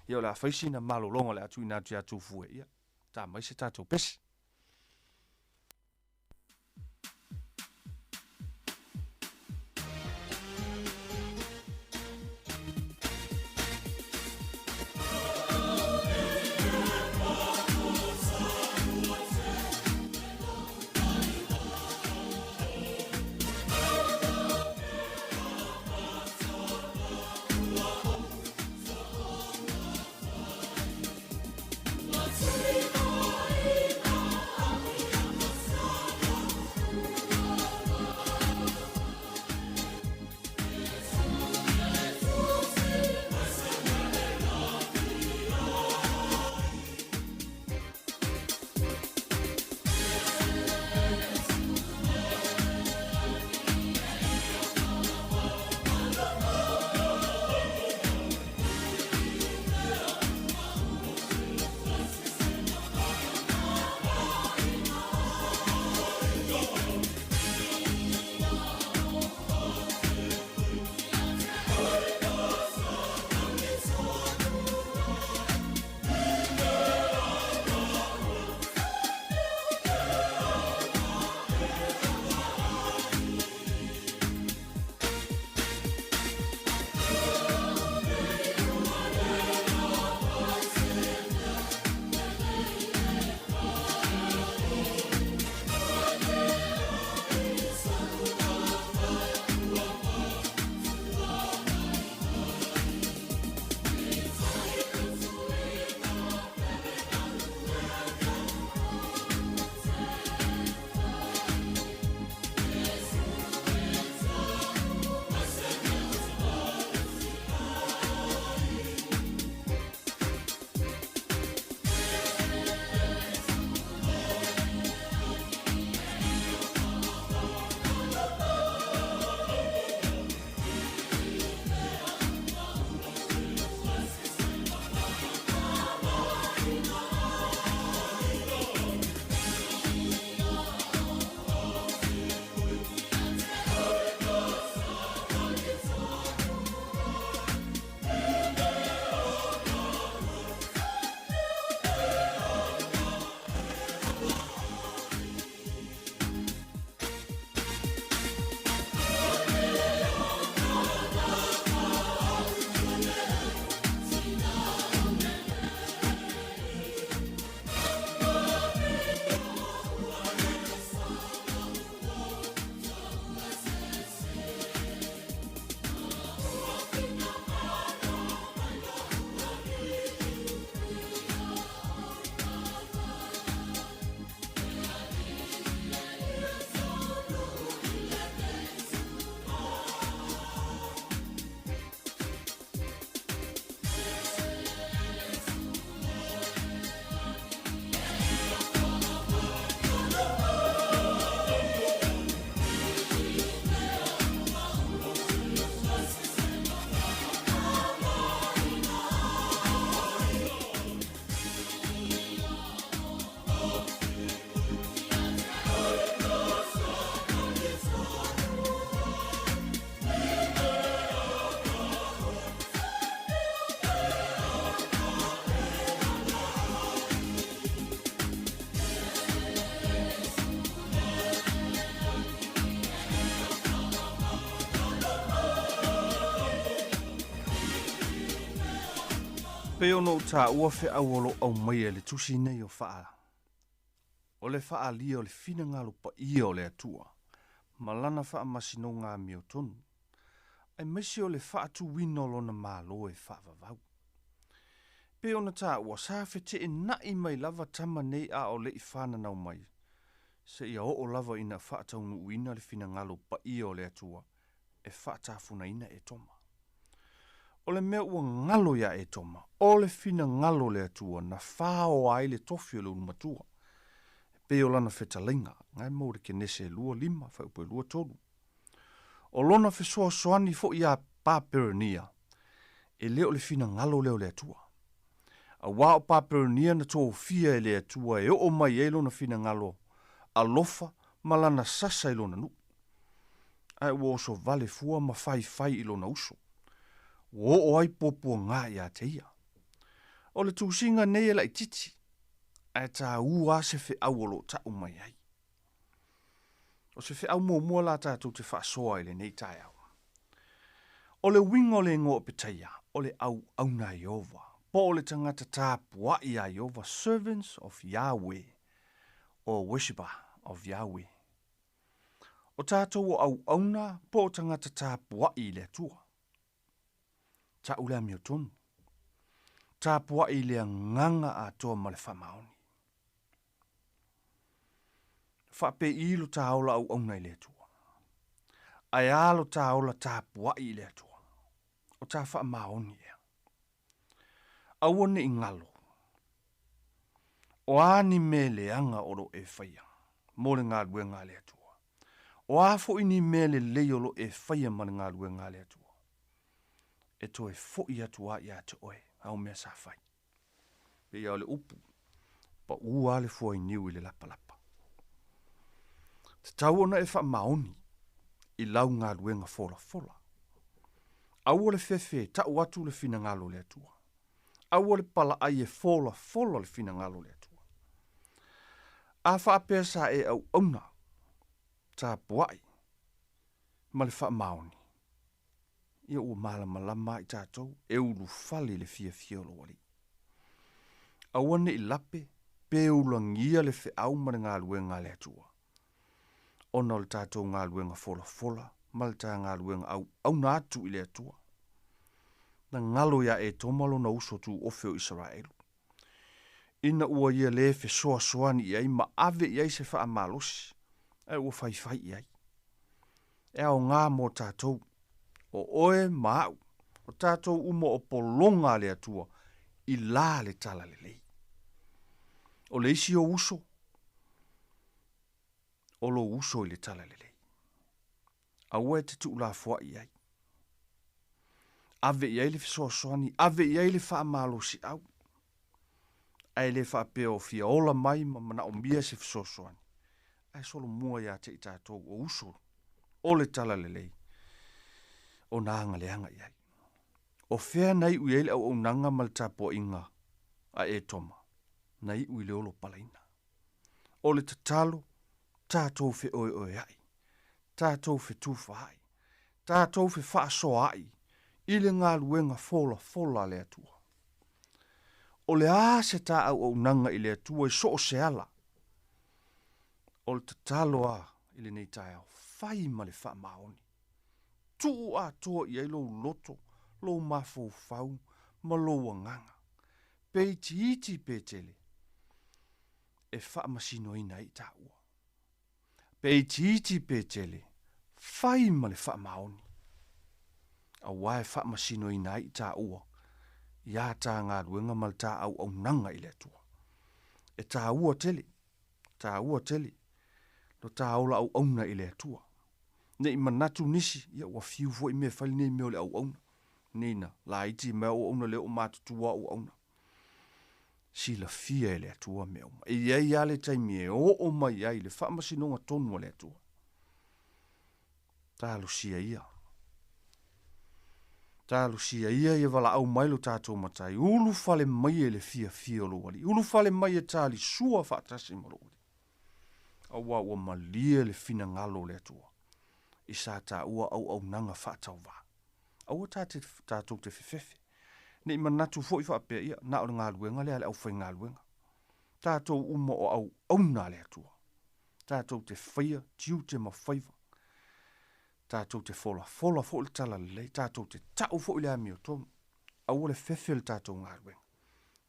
[SPEAKER 18] Ia o le a fai sina malologa o le a tuuina atu ia Tufue, ia, ta mai se tatou pese. Pei ona ou taua feau o lo o aumaia i le tusi nei o Faa, o le faaalia o le finagalo paia o le Atua ma lana faamasinoga amiotonu, aemaise o le faatuina o lona Malo e faavavau. Pei ona taua, sa feteenai mai lava tama nei a o le i fananau mai, seia oo lava ina faataunuuina le finagalo paia o le Atua e faatafunaina Etoma. O le mea ua galo iā Etoma, o le finagalo o le Atua na faoa ai le tofi o le ulumatua, e pei o lana fetalaiga, na e maua i le Kenese 2, 5, fuaiupu e 2, 3. O lona fesoasoani foi iā Paperonia, e le o le finagalo lea o le Atua. Auā o Paperonia na tofia e le Atua e oo mai ai lona finagalo alofa ma lana sasa i lona nuu. Ae ua oso vale fua ma faifai i lona uso. Ua oo ai puapuagā iā te ia. O le tusiga nei e laititi, ae tāua a se feau o lo o taʻu mai ai. O se feau muamua la tatou te faasoa i lenei taeao. O le uiga o le igoa o Petaia, o le auauna a Ieova, po o le tagata tapuaʻi a Ieova, servants of Yahweh, or worshipper of Yahweh. O tatou o auauna po o tagata tapuaʻi i le Atua. Taʻu le amiotonu. Tapuaʻi i le agaga atoa ma le faamaoni. Faapei lo ta ola auauna i le Atua. Ae a lo ta ola tapuaʻi i le Atua. O ta faamaoni ea. Aua ne i galo. O a ni mea leaga o lo e faia mo le galuega a le Atua? O a foi ni mea lelei o lo e faia ma le galuega a le Atua? E toe foi atu a iā te oe au mea sa fai. Pei lava o le upu, paʻū lava le fuainiu i le lapalapa. Tatau ona e faamaoni i lau galuega folafola. Aua le fefe e taʻu atu le finagalo o le Atua. Aua le palaʻai e folafola le finagalo o le Atua. A faapea sa e auauna, tapuaʻi ma le faamaoni, ia ua malamalama a i tatou e ulufale i le fiafia o lou Alii. Aua ne i lape pe ulagia le feau ma le galuega a le Atua, ona o le tatou galuega folafola ma le ta galuega auauna atu i le Atua. Na galo iā Etoma lona uso tuofe o Isaraelu, ina ua ia lē fesoasoani i ai ma ave i ai se faamalosi, ae ua faifai i ai. E aogā mo tatou, o oe ma aʻu, o tatou uma o pologa a le Atua i la le talalelei. O le isi ou uso, o lou uso i le talalelei. Aua e te tuulafoaʻi i ai. Ave i ai le fesoasoani, ave i ai le faamalosiʻau. Ae le faapea o fia ola mai ma manaomia se fesoasoani, ae solomua iā te i tatou o uso o le talalelei ona agaleaga i ai. O fea na iʻu i ai le auaunaga ma le tapuaiga a Etoma? Na iʻu i le olo palaina. O le tatalo, tatou feoeoeaʻi, tatou fetufaai, tatou fefaasoaai i le galuega folafola a le Atua. O le a se ta auaunaga i le Atua i so o se ala? O le tatalo a i lenei taeao, fai ma le faamaoni. Tuu atoa i ai lou loto, lou mafaufau ma lou agaga. Pe itiiti pe tele, e faamasinoina ai i taua. Pe itiiti pe tele, fai ma le faamaoni, auā e faamasinoina ai i taua iā tā galuega ma le tā auaunaga i le Atua. E tāua tele, tāua tele lo tā ola auauna i le Atua. Ne i manatu nisi, ia ua fiu foi mea e fai lenei mea o le auauna. Nei na laiti mai auauna le oo matutua auauna. Silafia e le Atua mea uma. E i ai lava le taimi e oo mai ai le faamasinoga tonu a le Atua. Talosia ia. Talosia ia ia valaau mai lo tatou matai. Ulufale mai e le fiafia o lou Alii. Ulufale mai e talisua faatasi ma lou Alii. Auā ua malie le finagalo o le Atua i sa taua auaunaga faatauvā. Aua ta te, tatou te fefefe. Ne i manatu foi faapea, ia, na o le galuega lea a le aufaigaluega. Tatou uma o auauna a le Atua. Tatou te faia tiute ma faiva. Tatou te folafola foi le talalelei. Tatou te ta'u foi le amiotonu. Aua le fefe o le tatou galuega.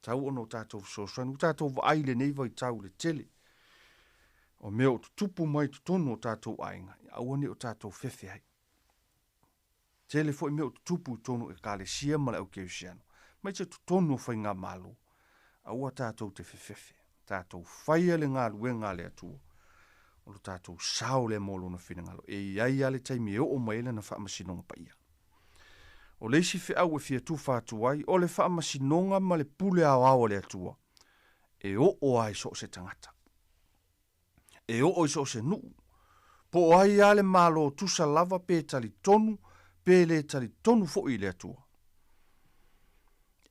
[SPEAKER 18] Tau ona o tatou fesoasoani. Ua tatou vaai i lenei vaitau i le tele o mea o tutupu mai i totonu o tatou aiga, aua ne i o tatou fefe ai. Tele foi mea o tutupu i totonu o Ekalesia ma le au Kerisiano, aemaise totonu o faigamalo. Aua tatou te fefefe, tatou faia le galuega a le Atua, o lo tatou sao lea mo Lona finagalo, e i ai lava le taimi e oo mai ai Lana faamasinoga paia. O le isi feau e fia tufa atu ai, o le faamasinoga ma le pule aoao a le Atua, e oo lava i so o se tagata. E oo i so o se nuu, po o ai lava le Malo tusa lava pe talitonu pe le talitonu foi i le Atua.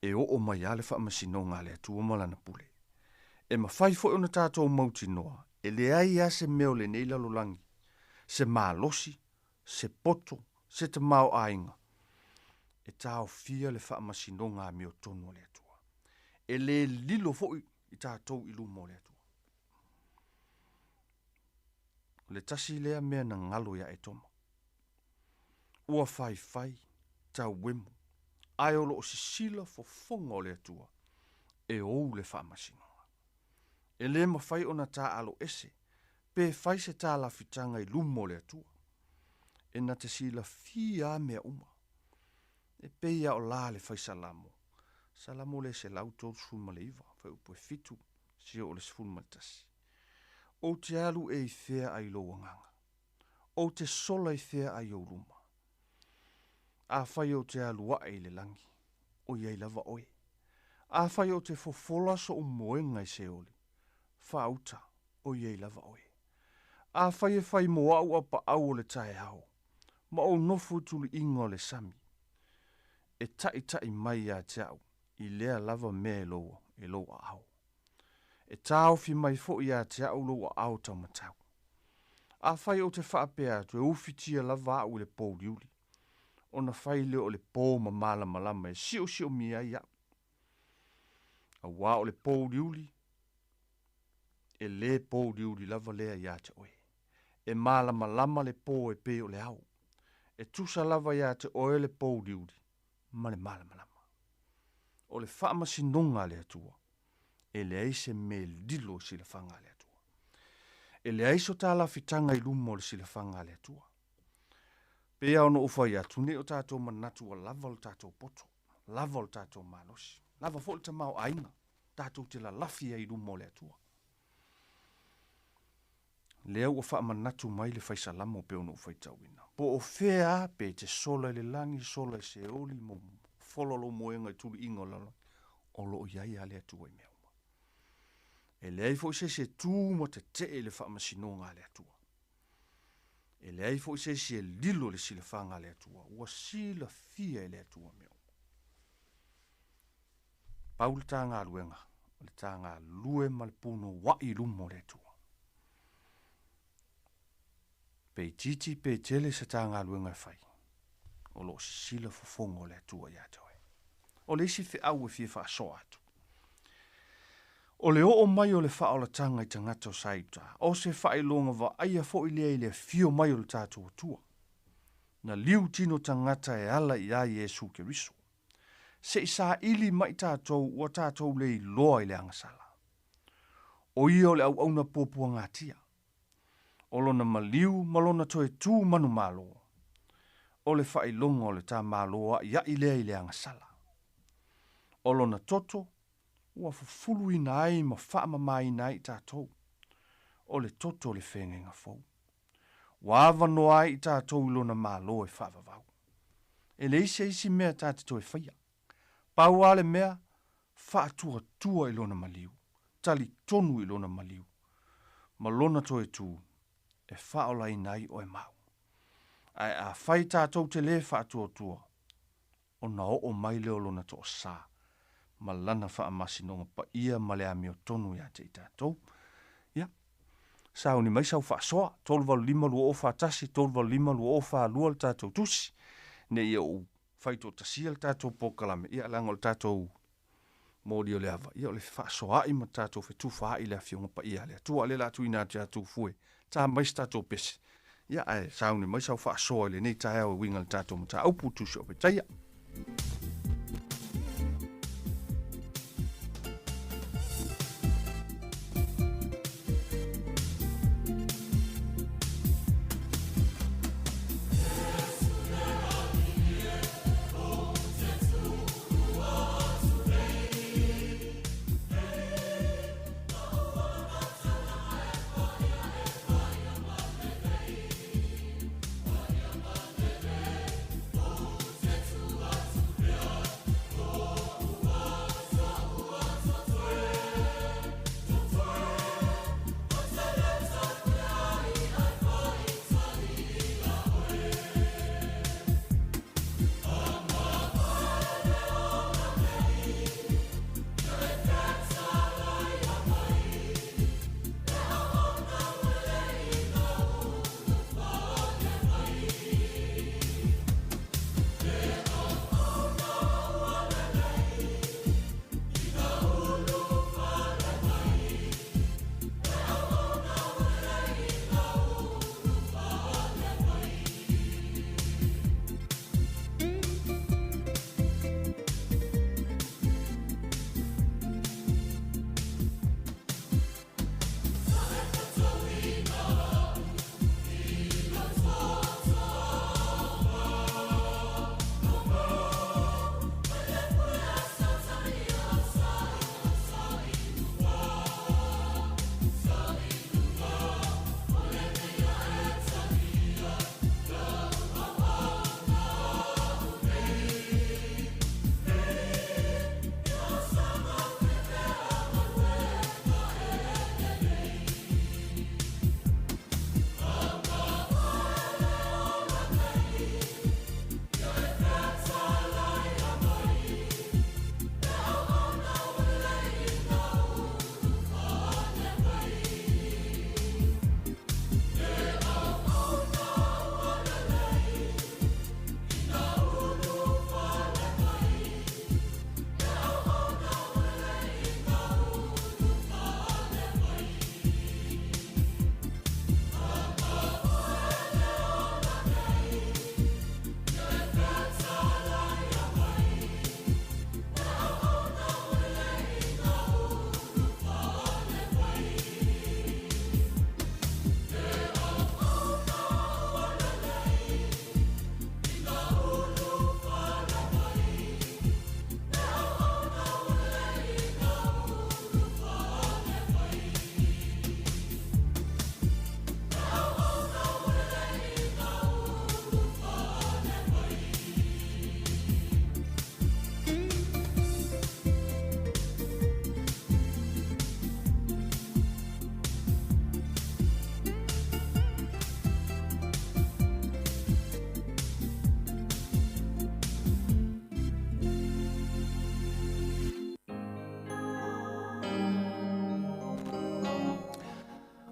[SPEAKER 18] E oo mai lava le faamasinoga a le Atua ma Lana pule. E mafai foi ona tatou mautinoa, e leai lava se mea o lenei lalolagi, se malosi, se poto, se tamaoaiga, e taofia le faamasinoga amiotonu a le Atua. E le lilo foi i tatou i luma o le Atua. O le tasi lea mea na galo ia Etoma. Ua faifai, tauemu, ae o lo o sisila fofoga o le Atua e ou le faamasinoga. E le mafai ona taaalo ese pe fai se talafitaga i luma o le Atua. E na te silafia a mea uma. E pei a o la le fai Salamo, Salamo le 139, fuaiupu e 7, seia oo i le 11. Ou te alu e i fea ai lou agaga? Ou te sola i fea ai ou luma? Afai ou te alu ae i le lagi, o i ai lava oe. Afai ou te fofola soʻu moega i Seoli, faauta, o i ai lava oe. Afai e fai mo aʻu apaau o le taeao, ma ou nofo i tuliiga o le sami, e taʻitaʻi mai ia te aʻu i lea lava mea e lou, e lou aao. E taofi mai foi ia te aʻu lou aao taumatau. Afai ou te faapea atu e ufitia lava aʻu i le pouliuli, ona fai lea o le po ma malamalama e siosiomia ai aʻu. Auā o le pouliuli, e lē pouliuli lava lea iā te oe. E malamalama le pō e pei o le ao. E tusa lava iā te oe le pouliuli ma le malamalama. O le faamasinoga a le Atua, e leai se mea lilo i silafaga a le Atua. E leai so talafitaga i luma o le silafaga a le Atua. Pei lava ona ou fai atu, nei o tatou manatu ua lava lo tatou poto, lava lo tatou malosi, lava foi le tamaoaiga tatou te lalafi ai i luma o le Atua. Lea ua faamanatu mai le Fai Salamo pei ona ou faitauina. Po o fea a, pe te sola i le lagi, sola i Seoli, mo fola lou moega i tuliiga o le lalolagi, o lo o i ai a le Atua i mea uma. E leai foi se isi e tu ma tetee i le faamasinoga a le Atua. E leai foi se isi e lilo i le silafaga a le Atua, ua silafia e le Atua mea uma. Pau le ta galuega, o le ta galue ma le punouai i luma o le Atua. Pe itiiti pe tele se ta galuega e fai, o lo o sisila fofoga o le Atua ia te oe. O le isi feau e fia faasoa atu, o le oo mai o le faaolataga i tagata o Saiuta, o se faailoga vaaia foi lea i le afio mai o le tatou Atua. Na liu tino tagata e ala i a Iesu Keriso. Se i saili mai tatou ua tatou le iloa i le agasala. O ia o le auauna puapuagatia. O lona maliu ma lona toe tu manumalo. O le faailoga o le ta Malo aʻiaʻi lea i le agasala. O lona toto ua fufuluina ai ma faamamaina ai i tatou. O le toto o le feagaiga fou. Ua avanoa ai i tatou i lona Malo e faavavau. E leai se isi mea ta te toe faia. Pau lava le mea, faatuatua i lona maliu, talitonu i lona maliu, ma lona toe tu e faaolaina ai oe ma au. Ae afai tatou te lē faatuatua, ona oo mai lea o lona toasā ma lana faamasinoga paia ma le amiotonu iā te i tatou. Ia, sauni mai sau faasoa, 385 2041, 385 2042 le tatou tusi, ne i ou faitoatasia le tatou polokalame, ia leaga o le tatou moli o le ava, ia o le fefaasoaai ma tatou fetufaai i le Afioga Paia a le Atua. O lea o le a tuuina atu ia Tufue, ta mai se tatou pese, ia ae sauni mai sau faasoa i lenei taeao e uiga i le tatou mataupu, Tusi o Petaia.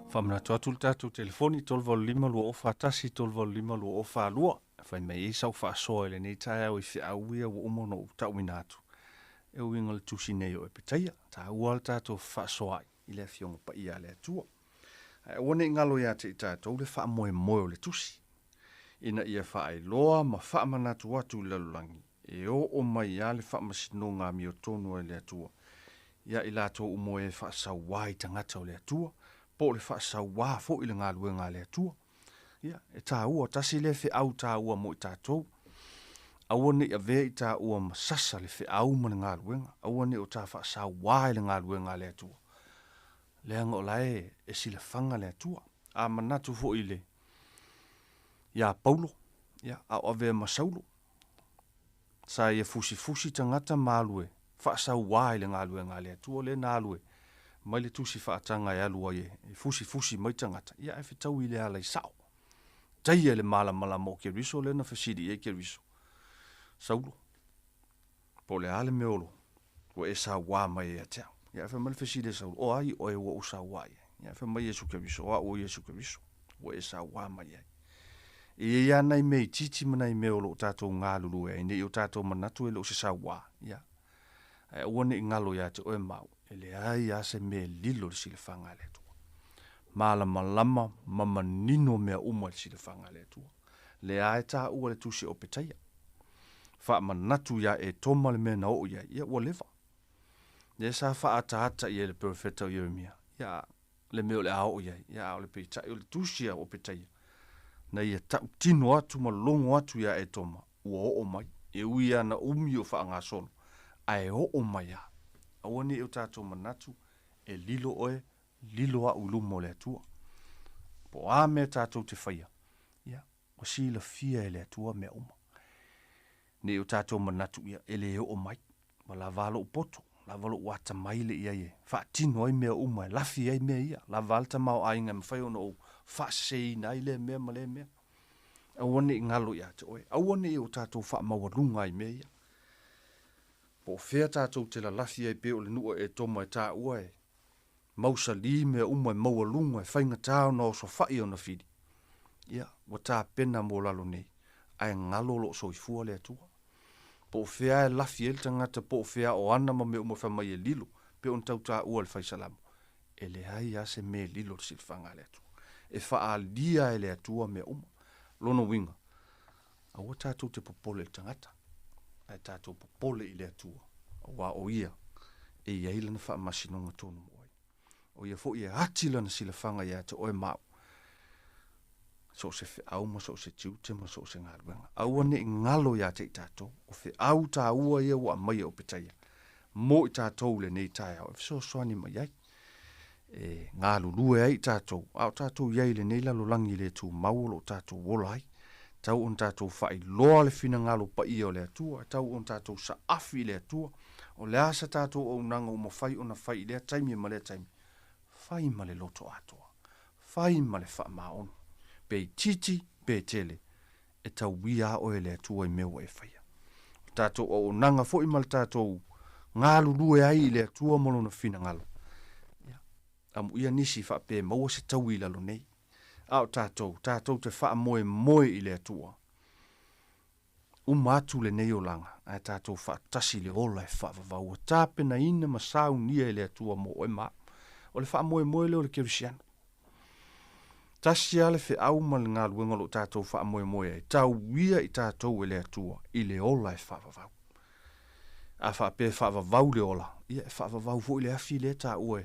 [SPEAKER 18] Faamanatu atu le tatou telefoni 385 2041 385 2042 e fai mai ai sau faasoa i lenei taeao i feau ia ua uma ona ou tauina atu e uiga i le tusi nei o Epetaia. Taua le tatou fefaasoaai i le Afioga Paia a le Atua. Ae aua ne i galo ia te i tatou le faamoemoe o le tusi, ina ia faailoa ma faamanatu atu i le lalolagi e oo mai lava le faamasinoga amiotonu a le Atua ia i latou uma e faasauā i tagata o le Atua, po o le faasauā foi i le galuega a le Atua. Ia, e taua, tasi lea feau taua mo i tatou. Aua ne i avea i taua ma sasa le feau ma le galuega, aua ne i o ta faasauā i le galuega a le Atua, leaga o la e e silafaga le Atua. A manatu foi i le iā Paulo, ia, a o avea ma Saulo, Sa ia fusifusi tagata ma alu e faasauā i le galuega a le Atua lea na alu e mai le tusi faataga e alu ai e fusifusi mai tagata, ia ae fetaui i le ala i sao. Taia i le malamalama o Keriso lea na fesili i ai Keriso, Saulo, po o le a le mea o lo ua e sauā mai ai ia te au? Ia ae fai mai le fesili a Saulo, O ai oe ua ou sauā i ai? Ia ae fai mai Iesu Keriso, O au o Iesu Keriso ua e sauā mai ai. E i ai lava nai mea itiiti ma nai mea o lo o tatou galulue ai, ne i o tatou manatu e le o se sauā, ia. Ae aua ne i galo ia te oe ma au, e leai lava se mea e lilo i le silafaga a le Atua. Malamalama ma manino mea uma i le silafaga a le Atua. Lea e taua le tusi o Petaia. Faamanatu iā Etoma le mea na oo i ai, ia ua leva. Lea sa faaataata i ai le perofeta o Ieremia, ia, le mea o le a oo i ai, ia, a o le peitai o le tusi a o Petaia, na ia tautino atu ma logo atu iā Etoma, ua oo mai, e ui lava na umi o faagasolo, ae oo mai lava. Aua ne i o tatou manatu e lilo oe, lilo au i luma o le Atua. Po o a mea tatou te faia, ia, ua silafia e le Atua mea uma. Ne i o tatou manatu ia e le oo mai, ua lava lou poto, lava lou atamai le i ai e faatino ai mea uma, e lafi ai mea ia, lava le tamaoaiga e mafai ona ou faaseseina ai lea mea ma lea mea. Aua ne i galo ia te oe, aua ne i o tatou faamaualuga ai mea ia. Po o fea tatou te lalafi ai pei o le nuu a Etoma e taua e mausali mea uma e maualuga, e faigata ona osofai ona fili, ia, ua tapena mo lalo nei, ae galo o lo o soifua le Atua. Po o fea e lafi ai le tagata, po o fea o ana ma mea uma fai mai e lilo, pei ona tau taua e le Fai Salamo, e leai lava se mea e lilo i le silafaga a le Atua. E faaalia e le Atua mea uma. Lona uiga, aua tatou te popole i le tagata, ae tatou popole i le Atua, aua o Ia e i ai Lana faamasinoga tonu mo oe. O Ia foi e ati Lana silafaga ia te oe ma au, so o se feau ma so o se tiute ma so o se galuega. Aua ne i galo ia te i tatou, o feau taua ia ua aumaia o Petaia mo i tatou i lenei taeao e fesoasoani mai ai. e galulue ai i tatou, a o tatou i ai i lenei lalolagi le tumau o lo o tatou ola ai. Tau ona tatou faailoa le finagalo paia o le Atua, e tau ona tatou saafi i le Atua, o le a sa tatou auaunaga ua mafai ona fai i lea taimi ma lea taimi, fai ma le loto atoa, fai ma le faamaoni, pe itiiti pe tele, e tauia a oe e le Atua i mea ua e faia. O le tatou auaunaga foi ma le tatou galulue ai i le Atua ma Lona finagalo, ia, amuia nisi faapea e maua se taui i lalo nei. A o tatou, tatou te faamoemoe i le Atua. Uma atu lenei olaga, ae tatou faatasi i le ola e faavavau ua tapenaina ma saunia e le Atua mo oe ma au. O le faamoemoe lea o le Kerisiano. Tasi lava le feau ma le galuega o lo o tatou faamoemoe ai, tauia i tatou e le Atua i le ola e faavavau. A faapea e faavavau le ola, ia e faavavau foi le afi lea e taua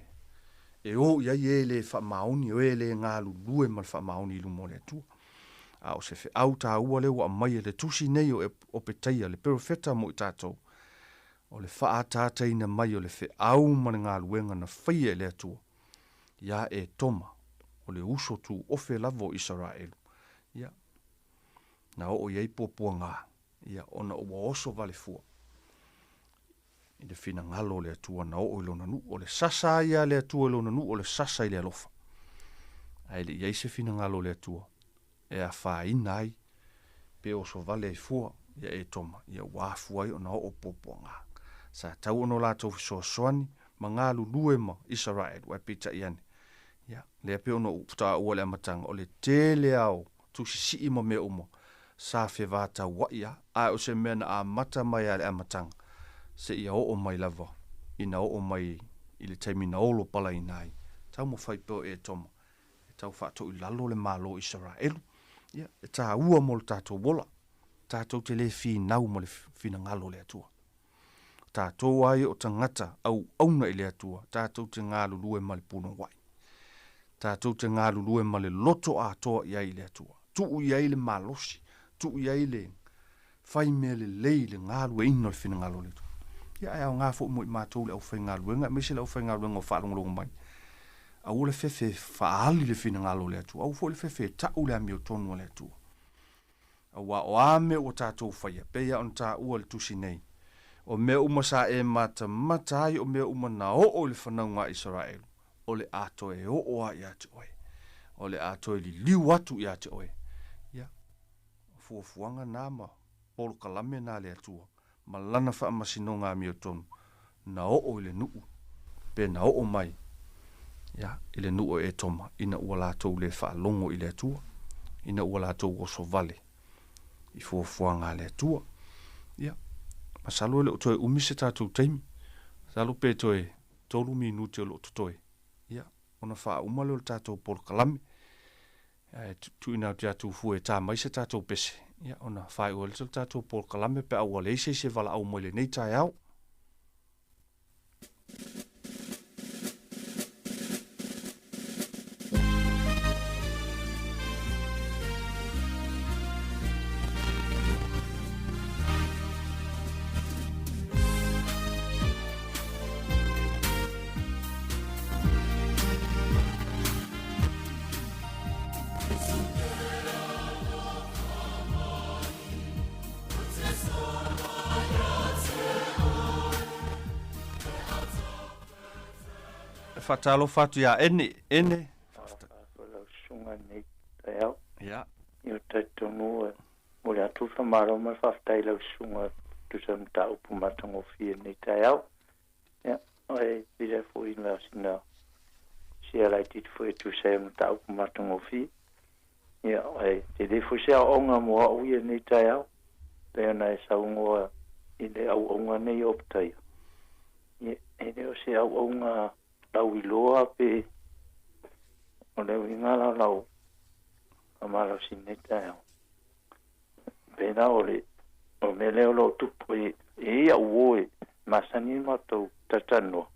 [SPEAKER 18] e o i ai e le faamaoni, o e le galulue ma le faamaoni i luma o le Atua. A o se feau taua lea ua aumai e le tusi nei o Opetaia, le perofeta mo i tatou, o le faaataataina mai o le feau ma le galuega na faia e le Atua iā Etoma, o le uso tuofe lava o Isaraelu, ia, na oo i ai puapuaga, ia, ona ua oso vale fua i le finagalo o le Atua na oo i lona nuu. O le sasa ai a le Atua i lona nuu, o le sasa i le alofa. Ae le i ai se finagalo o le Atua e afaina ai pe oso vale ai fua ia Etoma, ia ua afua ai ona oo puapuaga. Sa tau ona o latou fesoasoani ma galulue ma Isaraelu, ae peitai ane, ia, Lea pei ona ou taua i le amataga, o le tele lava o tusi sii ma mea uma sa fevataua'i lava, ae o se mea na amata mai lava i le amataga seia oo mai lava ina oo mai i le taimi na olo palaina ai. Taumafai pea o Etoma e tau faatoilalo le Malo o Isaraelu. Ia, e taua mo le tatou ola, tatou te le finau ma le finagalo o le Atua. O tatou lava ia o tagata auauna i le Atua, tatou te galulue ma le punouai. Tatou te galulue ma le loto atoa i ai i le Atua. Tuu i ai le malosi, tuu i ai le fai mea lelei i le galueaiina o le finagalo o le Atua. Ia, ae aoga foi mo i matou le aufaigaluega, aemaise le aufaigaluega o faalogologo mai. Aua le fefe e faaali le finagalo o le Atua, aua foi le fefe e tau le amiotonu a le Atua. Aua o a mea ua tatou faia, pei lava ona taua i le tusi nei, o mea uma sa e matamata ai, o mea uma na oo i le fanauga a Isaraelu, o le a toe oo lava ia te oe. O le a toe liliu atu ia te oe. Ia, o fuafuaga na ma polokalame na a le Atua, ma Lana faamasinoga amiotonu, na oo i le nuu, pe na oo mai, ia, i le nuu o Etoma, ina ua latou le faalogo i le Atua, ina ua latou oso vale i fuafuaga a le Atua. Ia, masalo e le o toe umi se tatou taimi, masalo pe toe tolu minute o lo o totoe, ia, ona faauma lea o le tatou polokalame. Ae tuuina atu ia Tufue e tā mai se tatou pese, ia, ona faaiu ai lea o le tatou polokalame pe a ua leai se isi e valaau mai i lenei taeao. E faatalofa atu iā Ene, Ene.
[SPEAKER 19] Faatalofa lau susuga i lenei taeao.
[SPEAKER 18] Ia.
[SPEAKER 19] Ia talitonu e momoli atu le faamalo ma le faafetai i lau susuga e tusa ai ma mataupu matagofie i lenei taeao. Ia, e pili foi na sina sia laitiiti foi e tusa ai ma mataupu matagofie. Ia, e tele foi se aoaoga mo au ia i lenei taeao, pei ona e saunoa i le auaunga nei o Opetaia. Ia, e le o se auaunga lauiloa pe o le uiga la o lau faamalosi i lenei taeao. Pena o le o mea lea o lo o tupu e i au uo e masani matou talatalanoa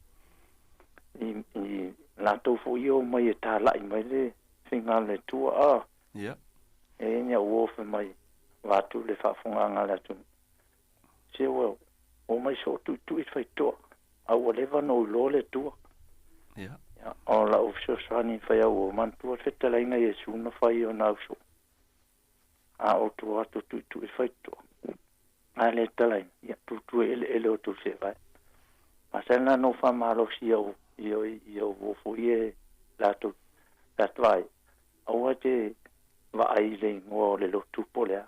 [SPEAKER 19] i latou foi ia omai e talai mai le faiga a le Atua a.
[SPEAKER 18] Ia.
[SPEAKER 19] E i ai ni au uo fai mai vaeatu le faafofogaaga a le atunuu. Se ua omai soo tuitui le faitoa a ua leva ona ou iloa le Atua.
[SPEAKER 18] Ia.
[SPEAKER 19] O lau fesoasoani fai au uo manatua le fetalaiga a Iesu na fai i ona ausoo. A o tua atu tuitui faitoa. A le talaina, ia tutu e eleele o tou seevae. Masani la ona ou faamalosi i au i au uo foi e latou pe a vaai, aua e te vaai i le igoa o le lotu po o le a,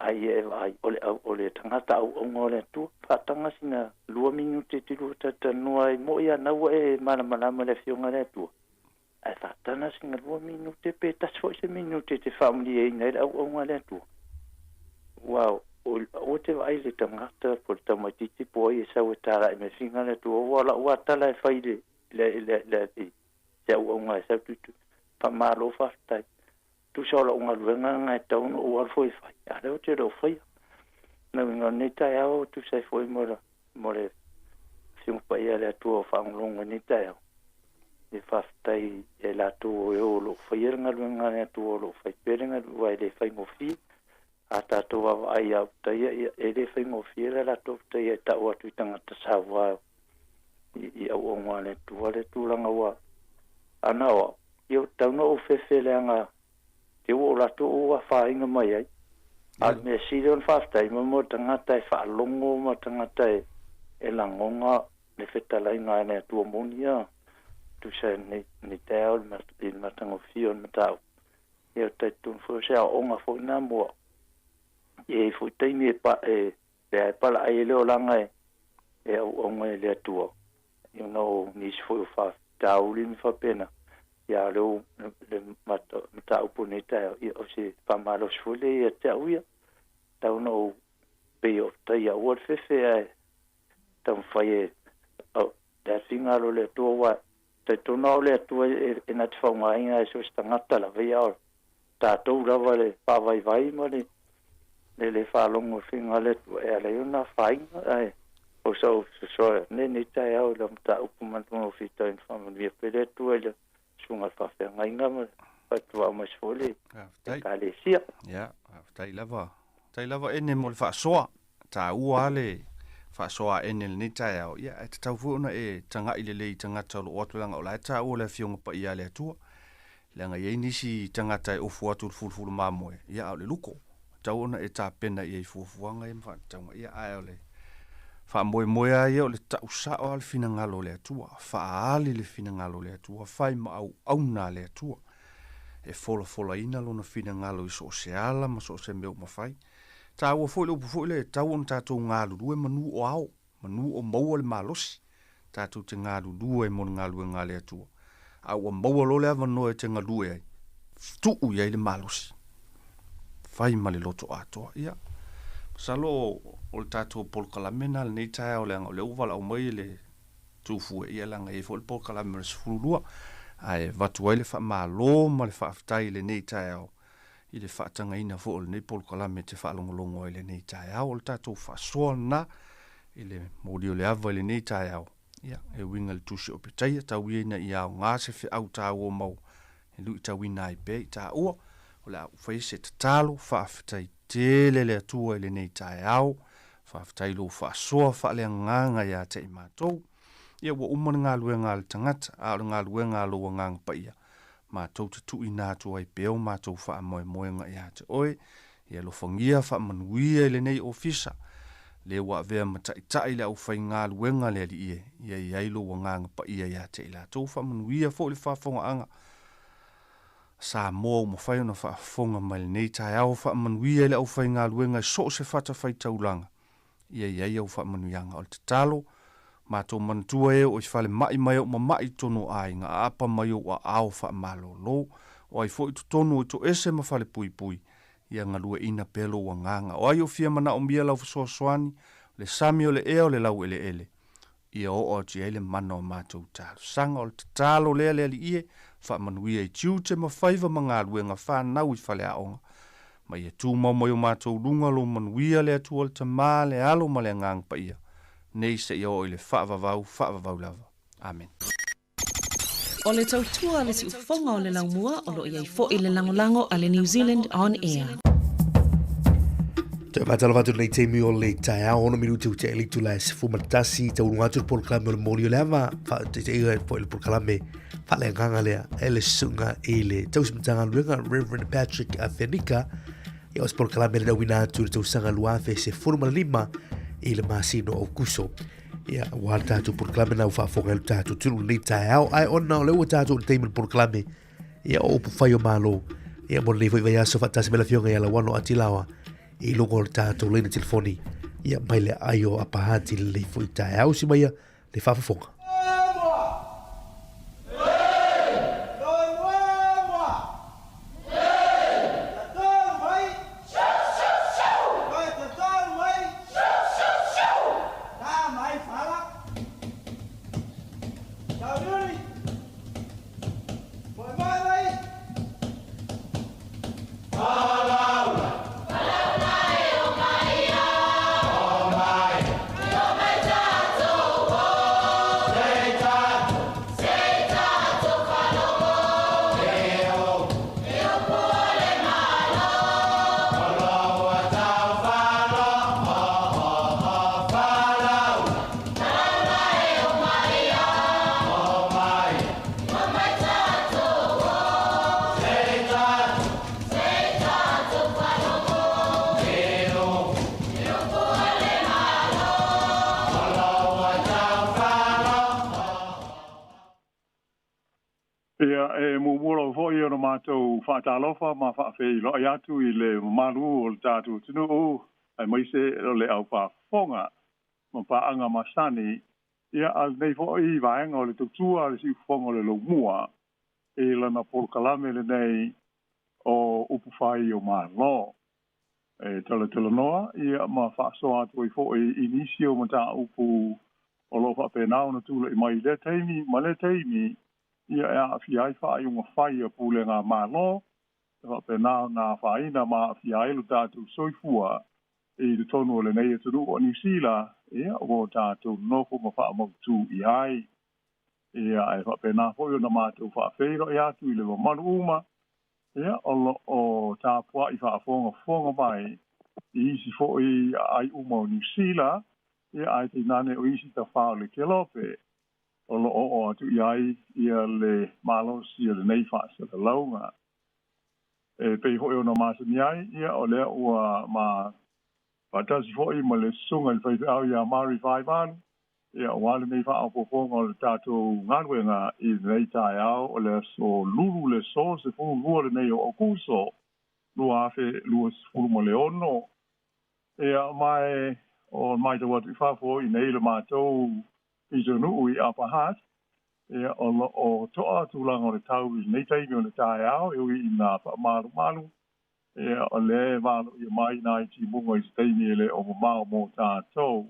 [SPEAKER 19] a ia e vaai o le au o le tagata auaunga o le Atua. Faataga sina lua minute e te lua talatalanoa ai moi a na ua e malamalama i le Afioga a le Atua. Ae faatana sina lua minute pe tasi foi se minute e te faamalieina ai le auaunga a le Atua. Aua aua te vaai i le tagata po o le tamaitiiti po o ai e sau e talai mai figa le Atua, aua o lau lava tala e fai i le, le, le, le, i se auaunga e sau tuitui. Faamalo faafetai. Tusa o lau galuega lena e tatau ona ou alu foi e fai, a o lea ou te le o faia. O le uiga o lenei taeao, tusa ai foi mo le, mo le Afioga Paia a le Atua o faalogologo i lenei taeao, e faafetai ia i latou o e o lo o faia le galuega a le Atua o lo o fai pea le galuega, aua e le faigofie. A tatou vaavaai ia Utaia, ia, e le faigofie le latou Utaia e tau atu i tagata saua i auaunga a le Atua le tulaga ua ana o au. Ia ua tatau ona ou fefe leaga te ua o latou ua afaina mai ai. A o le mea sili ona faafetai mo mo tagata e faalogo ma tagata e lagona le fetalaiga a le Atua moni a tusa i lenei taeao i le matagofie o le mataupu. Ia ou te talitonu foi o se aoaoga foi lena mo au. E i ai foi taimi e pa e lea e palaai ai le olaga e e auaunga i le Atua, ona o nisi foi o faafitauli ma faapena. Ia, o lea le mataupu nei taeao, ia, o se faamalosi foi lea ia te au ia. Tau ona ou pei o tai aua le fefe ae taumafai e le afiga alo le Atua aua talitonu lava o le Atua e na te faaaogaina e so o se tagata lava ia, o tatou lava le faavaivai ma le le faalogo i faiga a le Atua e ala ai ona afaina. Ae o sau fesoasoani lenei taeao i lau mataupu manatunga ua fita ina faamanuia pea le Atua i le susuga i le faafeagaiga ma le faituvaa mai foi le Ekalesia.
[SPEAKER 18] Ia, faafetai lava. Faafetai lava Ene mo le faasoa. Taua lava le faasoa a Ene i lenei taeao. Ia, ae tatau foi ona e taga'i lelei i tagata o lo o atu leaga o la e taua le Afioga Paia a le Atua. Leaga e i ai nisi tagata e ofu atu i le fulufulu mamoe, ia a o le luko. Tatau ona e tapena i ai i fuafuaga ia ma faatatauga, ia ae o le faamoemoe lava ia o le tau sao lava le finagalo o le Atua, faaali le finagalo o le Atua, fai ma auauna a le Atua, e folafolaina Lona finagalo i so o se ala ma so o se mea ua mafai. Taua foi le upu foi lea e tatau ona tatou galulue manu o ao. Manu o maua le malosi, tatou te galulue mo le galuega a le Atua, a ua maua loa le avanoa e te galue ai, tuu i ai le malosi, fai ma le loto atoa. Ia, masalo o le tatou polokalame lena lenei taeao leaga o lea ua valaau mai e le Tufue, ia leaga e i ai foi le polokalame o le 12, ae avatu ai le faamalo ma le faafetai i lenei taeao i le faatagaina foi o lenei polokalame e te faalogologo ai i lenei taeao. O le tatou faasoa lena i le moli o le ava i lenei taeao, ia, e uiga i le Tusi o Petaia, tau ia ina ia aoga se feau taua mau e luitauina ai pea i taua. O le a ou faia se tatalo, faafetai tele le Atua i lenei taeao, faafetai i lou faasoa faaleagaga ia te i matou. Ia, ua uma le galuega a le tagata, a o le galuega a lou Agaga Paia, matou te tuuina atu ai pea o matou faamoemoega ia te oe, ia alofagia faamanuia i lenei ofisa, lea ua avea ma taitai le aufaigaluega a le Alii e, ia i ai lou Agaga Paia ia te i latou, faamanuia foi le faafofogaaga a Samoa ua mafai ona faafofoga mai lenei taeao, faamanuia i le aufaigaluega i so o se fatafaitaulaga, Ia i ai au faamanuiaga. O le tatalo, matou manatua e oo i falemai mai ou mama'i i totonu o aiga, aapa mai ou aao faamalolo. O ai foi i totonu o i toese ma falepuipui, ia galue'ina pea lou agaga. O ai o fia manaomia lau fesoasoani, o le sami o le ea o le laueleele, ia oo atu i ai le mana o matou talosaga. O le tatalo lea le Alii e, faamanuia i tiute ma faiva ma galuega fanau i faleaoga, ma ia tumau mai o matou luga lou manuia le Atua le Tama, le Alo ma le Agaga Paia, nei seia oo i le faavavau, faavavau lava. Amene.
[SPEAKER 3] O le tautua a le siufofoga o le laumua o lo o i ai foi le lagolago a le New Zealand On Air.
[SPEAKER 1] Toe faatalofa atu i lenei taimi o le taeao, ono minuti ua tea i le itula e 11, tauluga atu le polokalame o le moli o le ava, faataitaiga foi le polokalame faaleagaga lea e le susuga i le tausi Matagaluega Reverend Patrick Fenika, ia o se polokalame le nauina atu i le tausaga 2015 i le masina o Aukuso. Ia, ua le tatou polokalame na ua faafofoga ai lo tatou atunuu i lenei taeao, ae ona o lea ua tatou i le taimi o le polokalame, ia o upu fai o Malo, ia mo lenei foi vaiaso faatasi mai le afioga ia Lauano Atilaoa i luga o le tatou laina telefoni, ia mai le aai o Apa Ati i lenei foi taeao. Usi maia le faafofoga.
[SPEAKER 4] Ia, e muamua lava foi ona matou faatalofa ma faafeiloai atu i le mamalu o le tatou atunuu, aemaise o le au faafofoga ma paaga masani, ia, a lenei foi vaega o le tautua a le Siufofoga o le Laumua. i lana polokalame lenei o upu fai o Malo. E talatalanoa ia ma faasoa atu ai foi i nisi o mataupu o lo o faapena ona tulai mai i lea taimi ma lea taimi ia e aafia ai faaiuga fai a pulega Malo e faapena ona afaina ma aafia ai lo tatou soifua i totonu o lenei atunuu o Niu Sila ia ua o tatou nofo ma faamautu i ai. Ia e faapena foi ona matou faafeiloai atu i le mamalu uma ia o lo o tapuai faafogafoga mai i isi foi aai uma o Niu Sila ia ae tainane o isi tafā o le Kelope o lo o oo atu i ai ia le malosi o lenei faasalalauga. E pei foi ona masani ai, ia o lea ua ma faatasi foi ma le susuga i le faifeau ia Mari Faivalu, ia aua lenei faaopoopoga o le tatou galuega i lenei taeao o le aso Lulu le aso 12 lenei o Aokuso 2026. Ia ma e o matau atu i fafo i nei le matou pitonuu i Upper Hutt, ia o lo o toa tulaga o le tau i lenei taimi o le taeao e ui ina faamalumalu, ia o lea e valoia mai nai timuga i se taimi e le o mamao mo tatou,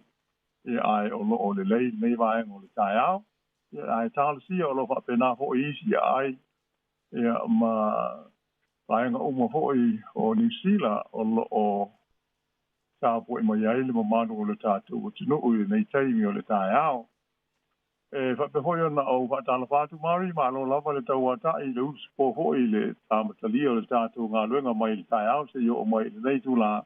[SPEAKER 4] ia ae o lo o lelei lenei vaega o le taeao, ia ae talosia o lo o faapena foi isi aai ia ma vaega uma foi o Niu Sila o lo o tapuai mai ai le mamalu o le tatou atunuu i lenei taimi o le taeao. E faapea foi ona ou faatalofa atu Mari, malo lava le tauata'i i le usupo foi i le amatalia o le tatou galuega mai le taeao seia oo mai i lenei itulā.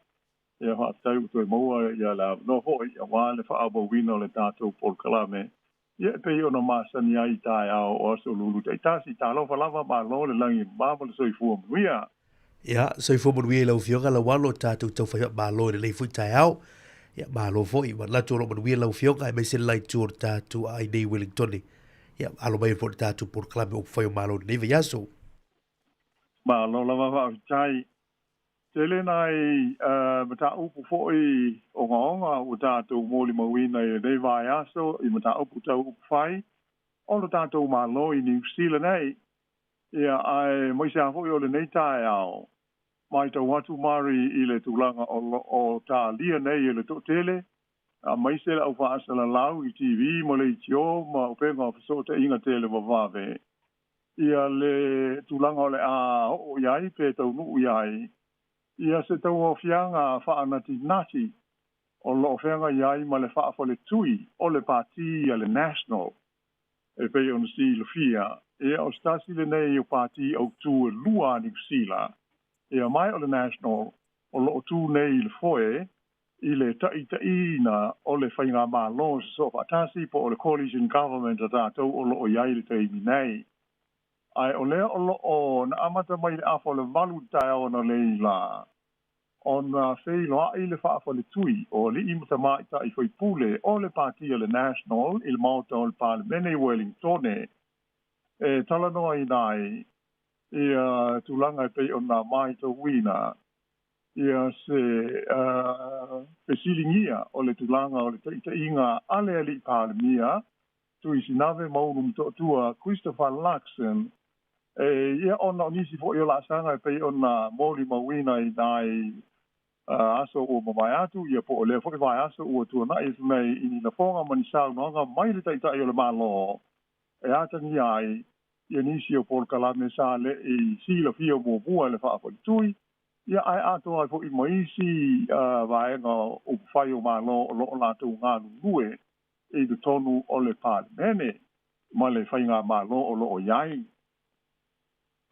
[SPEAKER 4] Ia faafetai ua toe maua ia le avanoa foi aua le faaauauina o le tatou polokalame ia e pei ona masani ai i taeao o aso lulu taitasi. Talofa lava, malo le lagi e mama ma le soifua manuia.
[SPEAKER 1] Ia, soifua manuia i lau Afioga Laualo, tatou taufai faamalo i lenei foi taeao. Ia, malo foi, manatu o lo o manuia lau Afioga aemaise le la itu o le tatou aai nei i Wellingtone. Ia, alo mai foi le tatou polokalame upufai o Malo i lenei vaiaso.
[SPEAKER 4] Malo lava faafetai. Tele nai mataupu foi ogaoga ua tatou molimauina i lenei vaiaso i mataupu tau upufai o lo tatou Malo i Niu Sila nei. Ia, aemaise lava foi o lenei taeao, matau atu Mari i le tulaga o lo o talia nei e le toatele, aemaise le au faasalalau i TV ma leitio ma upega o fesootaiga televavave, ia le tulaga o le a oo i ai pe taunuu i ai ia se tauaofiaga faanatinati o lo o feagai ai ma le faafaletui o le Pati a le National. E pei ona silafia, ia o se tasi lenei o pati autū e lua a Niu Sila, ia mai o le National o lo o tū nei i le foe i le taʻitaʻiina o le faigamalo sosoo faatasi po o le Coalition Government a tatou o lo o i ai i le taimi nei. Ae o lea o lo o na amata mai i le afa o le 8 i le taeao analeila, ona feiloai le faafaletui o alii ma tamaitai faipule o le Pati a le National i le Maota o le Palemene i Wellingtone e talanoaina ai ia tulaga e pei ona matauina ia se fesiligia o le tulaga o le taitaiga a le alii Palemia Tuisinave Maulu Motootua Christopher Luxon e ia ona o nisi foi o laasaga e pei ona molimauina i nai aso ua mavae atu ia po o lea foi vaiaso ua tuanai atu nei i ni lafoga ma ni saunoaga mai le Taitai o le Malo e atagia ai ia nisi o polokalame sa le'i silafia muamua e le faafaletui ia ae atoa ai foi ma isi vaega upufai o Malo o lo o latou galulue i totonu o le Palemene ma le faigamalo o lo o i ai.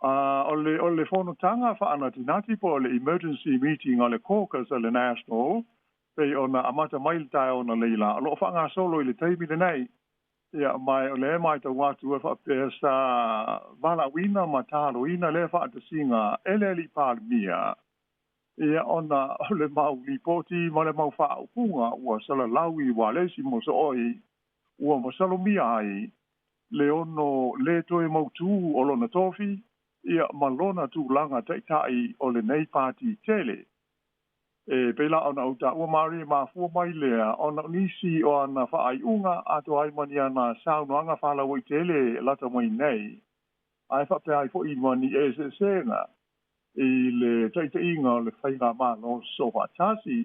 [SPEAKER 4] A o le o le fonotaga faanatinati po o le emergency meeting a le caucus a le National pei ona amata mai le taeao analeila o lo o faagasolo i le taimi lenei. Ia ma o lea e matau atu e faapea sa valaauina ma taloina lea faatasiga e le alii Palemia Ia ona o le mau lipoti ma le mau faaupuga ua salalau i ualesi mosooi ua masalomia ai le ono lē toe mautū o lona tofi ia ma lona tulaga taʻitaʻi o lenei pati tele. E pei la ona ou taua Mari e mafua mai lea ona o nisi o ana faaiuga atoa ai ma ni ana saunoaga faalauaitele lata mai nei. Ae faapea ai foi ma ni eseesega i le taitaiga o le faigamalo sosoofaatasi.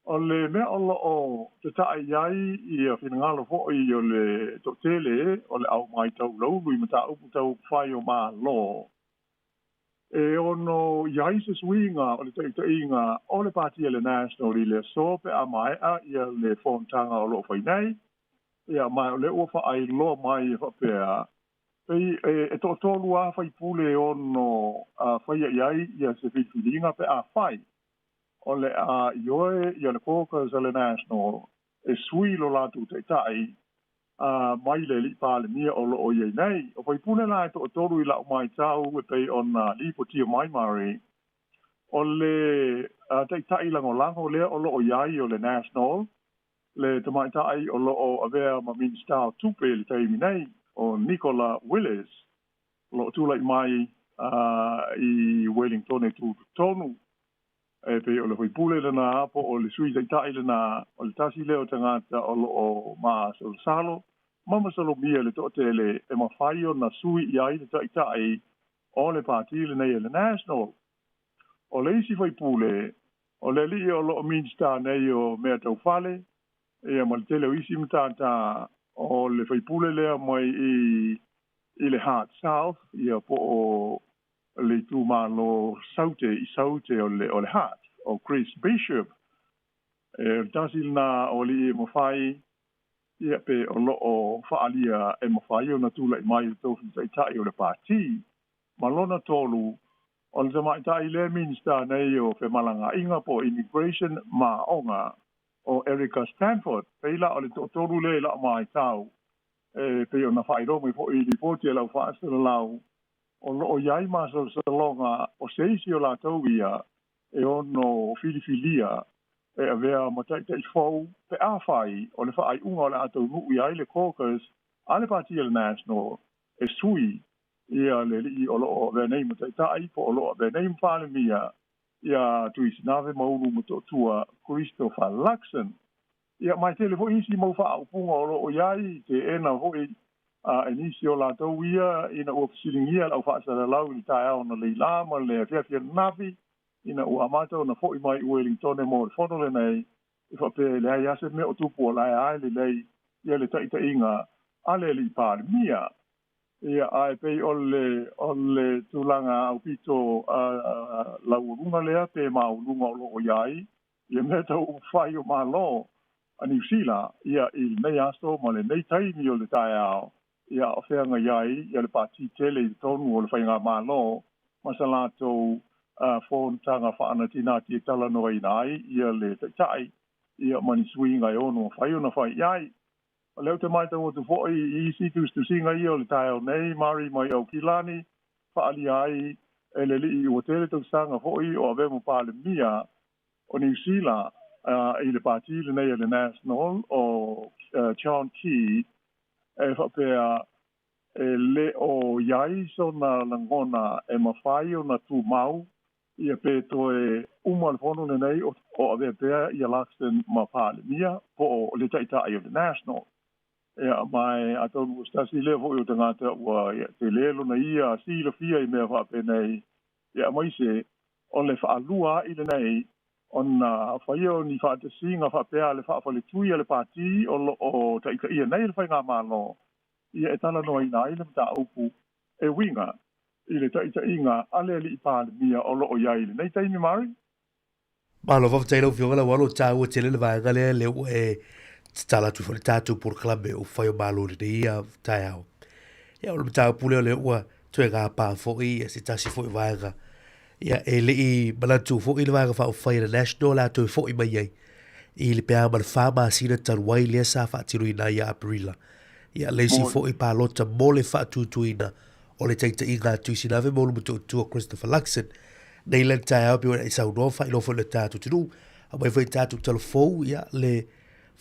[SPEAKER 4] O le mea o lo o tata'i i ai ia finagalo foi o le toatele o le au maitaulaulu i mataupu tau upufai o Malo, e ono i ai se suiga o le taitaiga o le Pati a le National i le aso pe a maea ia le fonotaga o lo o fai nei. Ia, ma o lea ua faailoa mai e faapea, pei e toatolu lava faipule e ono faia i ai ia se filifiliga pe a fai o le a ioe ia le caucus a le National e sui lo latou taitai mai le alii Palemia o lo o i ai nei. O faipule la e toatolu i lau maitau e pei ona lipotia mai Murray, o le taitai lagolago lea o lo o i ai o le National, le tamaitai o lo o avea ma Minisita o Tupe i le taimi nei, o Nicola Willis, o lo o tulai mai i Wellington e tutotonu. E pei o le faipule lena po o le sui taitai lena, o le tasi lea o tagata o lo o masalosalo ma masalomia e le toatele e mafai ona sui i ai le taitai o le pati lenei e le National. O le isi faipule, o le alii o lo o Minista nei o Mea Tau Fale, ia ma le tele o isi matata, o le faipule lea mai i le Hutt South, ia po o le itumalo Saute i Saute o le o le Hutt, o Chris Bishop. E o le tasi lena o alii e mafai, ia pe o lo o faaalia e mafai ona tulai mai i le tofi taitai o le pati. Ma lona tolu, o le tamaitai lea Minista nei o Femalagaaiga po o Immigration ma Aoga, o Erica Stanford. Pei la o le toatolu lea i lau maitau, e pei ona faailoa mai foi i lipoti a lau faasalalau, o lo o i ai masalosaloga o se isi o latou ia e ono filifilia e avea ma taitai fou pe afai o le faaiuga o le a taunuu i ai le caucus a le Pati a le National e sui ia le alii o lo o avea nei ma taitai po o lo o avea nei ma Palemia ia Tuisinave Maulu Motootua Christopher Luxon. Ia, ma e tele foi isi mau faaupuga o lo o i ai, teena foi e nisi o latou ia ina ua fesiligia le au faasalalau i le taeao analeila ma le afiafi ananafi, ina ua amata ona foi mai i Uelingtone mo le fono lenei, e faapea e leai lava se mea o tupu o la e ae lelei ia le taitaiga a le alii Palemia. Ia, ae pei o le, o le tulaga aupito laualuga lea pe maualuga o lo o i ai ia mea tau upufai o Malo a Niu Sila, ia, i lenei aso ma lenei taimi o le taeao, ia, o feagai ai ia le pati tele i totonu o le faigamalo ma sa latou fonotaga faanatinati e talanoaina ai ia le taitai, ia, ma ni suiga e ono mafai ona fai i ai. O lea ou te matau atu foi i isi tusitusiga ia o le taeao nei, Mari mai Aukilani, faaalia ai e le alii ua tele tausaga foi o avea ma Palemia o Niu Sila i le pati lenei a le National o John Key, e faapea e le o i ai sona lagona e mafai ona tumau ia pe toe uma le fono lenei o avea pea ia Luxon ma Palemia po o le taitai o le National. Ia, ma e atonu ua se tasi lea foi o tagata ua ia, tele lona ia silafia i mea faapenei, ia aemaise o le faalua a'i lenei ona faia o ni faatasiga faapea a le faafaletui a le pati o lo o taitaia nei le faigamalo, ia e talanoaina ai le mataupu e uiga i le taitaiga a le alii Palemia o lo o i ai i lenei taimi. Mari.
[SPEAKER 1] Malo faafetai lau Afioga Laualo, taua tele le vaega lea, lea ua e tatala atu foi le tatou polokalame o Fai o Malo i lenei taeao. Ia, o le mataupu lea o lea ua toe gapa foi se tasi foi vaega. Ia, e le i manatu foi le vaega faaupufai a le National o le a toe foi mai ai i le pe a ma le 4 masina talu ai lea sa faatinoina ai ia Aperila. Ia, le isi foi palota mo le faatutuina o le taitaiga a Tuisinave ma Ulumotootua Christopher Luxon. Nei la le taeao pei ona e saunoa faailoa foi i le tatou atunuu, aumai foi i tatou tala fou, ia, le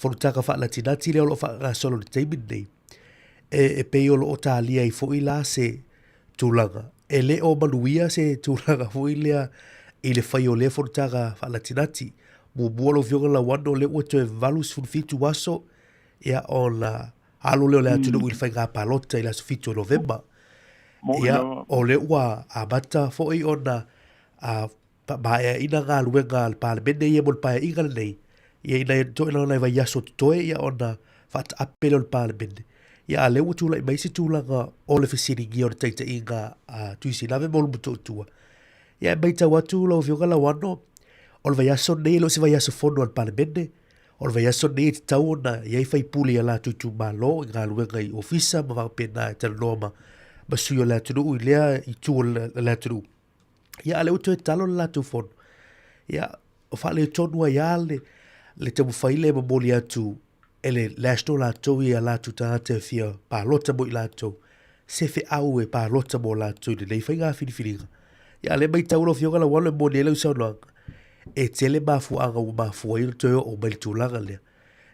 [SPEAKER 1] fonotaga faanatinati lea o lo o faagasolo i le taimi lenei. E pei o lo o talia ai foi la se tulaga. E le o manuia se tulaga foi lea i le fai o lea fonotaga faanatinati. Muamua lau Afioga Lauano, lea ua toe 87 aso, ia, ona alo lea o le atunuu i le faiga palota i le aso 7 o Novema. Ia, o lea ua amata foi ona faamaeaina galuega a le Palemene ia mo le Paeaiga lenei, ia ina ia toe na o nai vaiaso totoe ia ona faataape lea o le Palemene. Ia a lea ua tulai mai se tulaga o le fesiligia o le taitaiga a Tuisilave ma Ulumotootua. Ia e matau atu lau Afioga Lauano, o le vaiaso lenei e le o se vaiaso fono a le Palemene, o le vaiaso lenei e tatau ona i ai faipule i a latou itumalo i galuega i ofisa ma faapena e talanoa ma, ma sui o le atunuu i lea itu o le atunuu. Ia, a lea ua toe talo le latou fono. Ia, o faaletonu ai lava le, le taumafai lea e momoli atu e le National latou ia latou tagata e fia palota mo i latou, se feau e palota mo latou i lenei faiga filifiliga. Ia, a lea matau lau Afioga Laualo e moni ai lau saunoaga, e tele mafuaaga ua mafua ai ona toe oo mai le tulaga lea.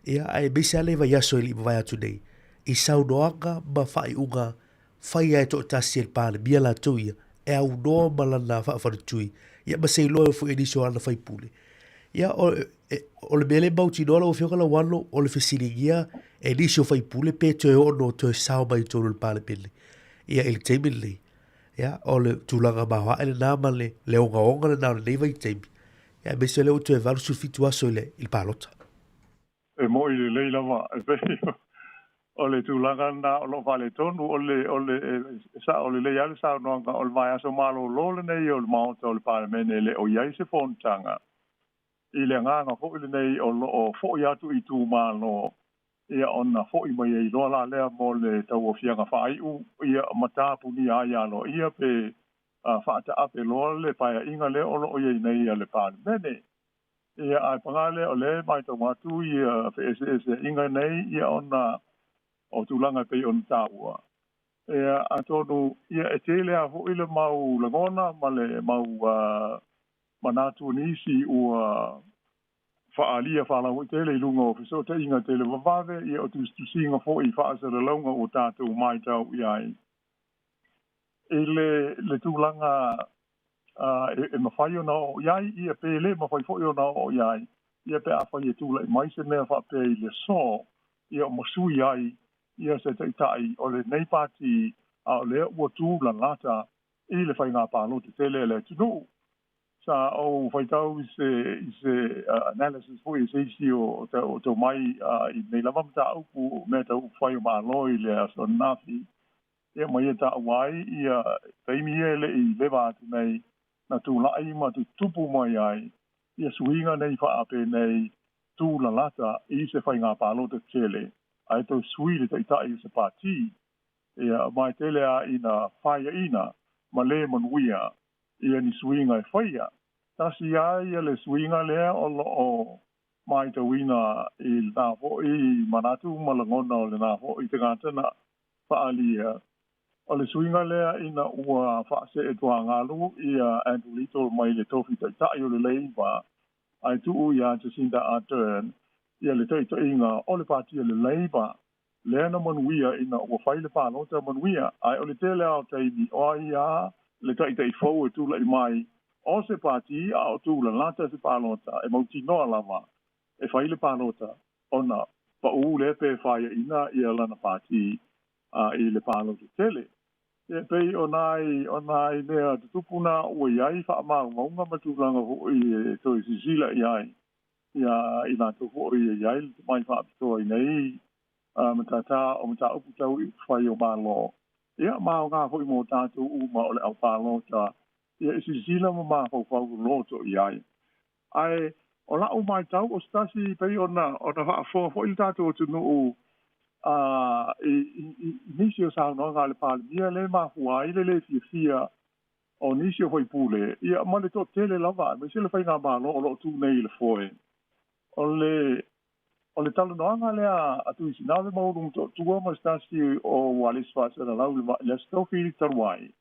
[SPEAKER 1] Ia, aemaise lava le vaiaso e le i mavae atu nei, i saunoaga ma faaiuga fai a e toatasi e le Palemia latou ia, e aunoa ma lana faafaletui, ia ma se iloa foi e nisi o ana faipule. Ia, o, e, o le mea lea e mautinoa lau Afioga Lauano, o le fesiligia e nisi o faipule pe toe oo no toe sao mai i totonu o le Palemene. Ia, i le taimi lenei. Ia, o le tulaga maoae lena ma le, le ogaoga lena o lenei vaitaimi. Ia, aemaise o lea ua toe 87 aso i le, i le palota.
[SPEAKER 4] E mo'i lelei lava, e pei o le tulaga lena o lo o faaletonu, o le, o le, e sao lelei lava le saunoaga, o le vaiaso malolo lenei o le Maota o le Palemene e le o i ai se fonotaga. I le agaga foi lenei o lo o foi atu i itumalo, ia ona foi mai ai loa la lea mo le tauaofiaga faaiu, ia ma tapunia ai aloaia pe faataape loa le paeaiga lea o lo o i ai nei a le Palemene. Ia, ae paga lea, o lea e matau atu ia feeseeseaiga nei, ia ona o tulaga e pei ona taua. Ia, atonu, ia, e tele lava foi le mau lagona ma le mau manatu o nisi ua faaalia faalauaitele i luga o fesootaiga televavave, ia o tusitusiga foi faasalalauga ua tatou matau i ai i le tulaga e mafai ona oo i ai, ia pe le mafai foi ona oo i ai, ia pe afai e tulai mai se mea faapea i le aso, ia ma sui ai ia se taitai o lenei pati, a o lea ua tu lalata i le faiga palota tele a le atunuu. Sa ou faitau i se i se analysis foi a se isi o o tomai i lenei lava mataupu mea tau upufai o Malo i le aso ananafi, Ia ma ia taua ai ia taimi ia e le i leva atu nei na tulai ma tutupu mai ai ia suiga nei faapenei tu lalata i se faiga palota tele ae toe sui le taitai o se pati. Ia ma e tele a ina faiaina ma le manuia ia ni suiga e faia. Tasi a ia le suiga lea o lo o maitauina i lena foi manatu ma lagona o lena foi tagata na faaalia. O le suiga lea ina ua faasee tuagalu ia Andrew Little mai le tofi taitai o le Labour ae tuu iā Jacinda Ardern ia le taitaiga o le pati a le Labour lea na manuia ina ua fai le palota manuia. Ae o le tele lava o taimi o ai lava le taitai fou e tulai mai o se pati a o tulalata se palota e mautinoa lava e fai le palota ona paʻū lea pe faiaina ia lana pati i le palota tele. E pei o nai o nai mea tutupu na ua i ai faamaumauga ma tulaga foi e toe silasila i ai ia i latou foi e i ai le tomai faapitoa i nei matata o mataupu tau i upufai o Malo. Ia ma aoga foi mo tatou uma o le au palota ia e silasila ma mafaufau loloto i ai. Ae o la'u matau o se tasi pei ona ona faafofoga foi le tatou atunuu a i i nisi o saunoaga a le Palemia lea e mafua ai le lē fiafia o nisi o faipule ia ma le toatele lava aemaise le faigamalo o lo o tu nei i le foe. O le o le talanoaga lea a Tuisinave ma Ulumotootua ma se tasi o ualesi faasalalau i le Aso Tofi talu ai,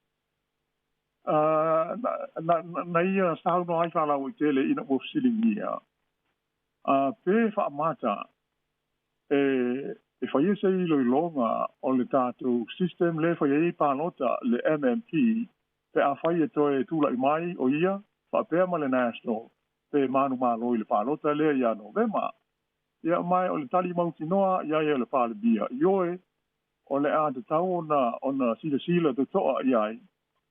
[SPEAKER 4] na, na ia saunoa ai faalauaitele ina ua fesiligia pe faamata e e faia se iloiloga o le tatou system lea e fai ai palota le MMP pe afai e toe tulai mai o ia faapea ma le National pe manumalo i le palota lea ia Novema. Ia ma o le tali mautinoa ia ia le Palemia, ioe. o le a tatau ona silasila totoa i ai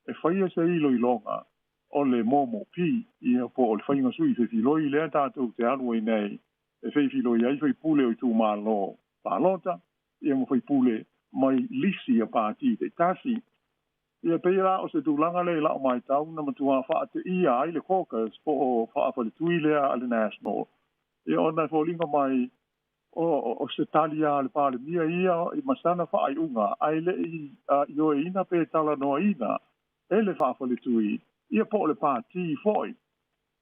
[SPEAKER 4] e faia se iloiloga o le MOMP, ia po o le faiga sui fefiloi lea tatou te alu ai nei e feifiloi ai faipule o itumalo palota, ia ma faipule mai lisi a pati taitasi. Ia pei la o se tulaga lea i lau matau na matua faateia ai le caucus po o faafaletui lea a le National, ia ona e foliga mai o se tali a le Palemia ia i masana faaiuga ae le i ioeina pe talanoaina e le faafaletui, ia po o le pati foi.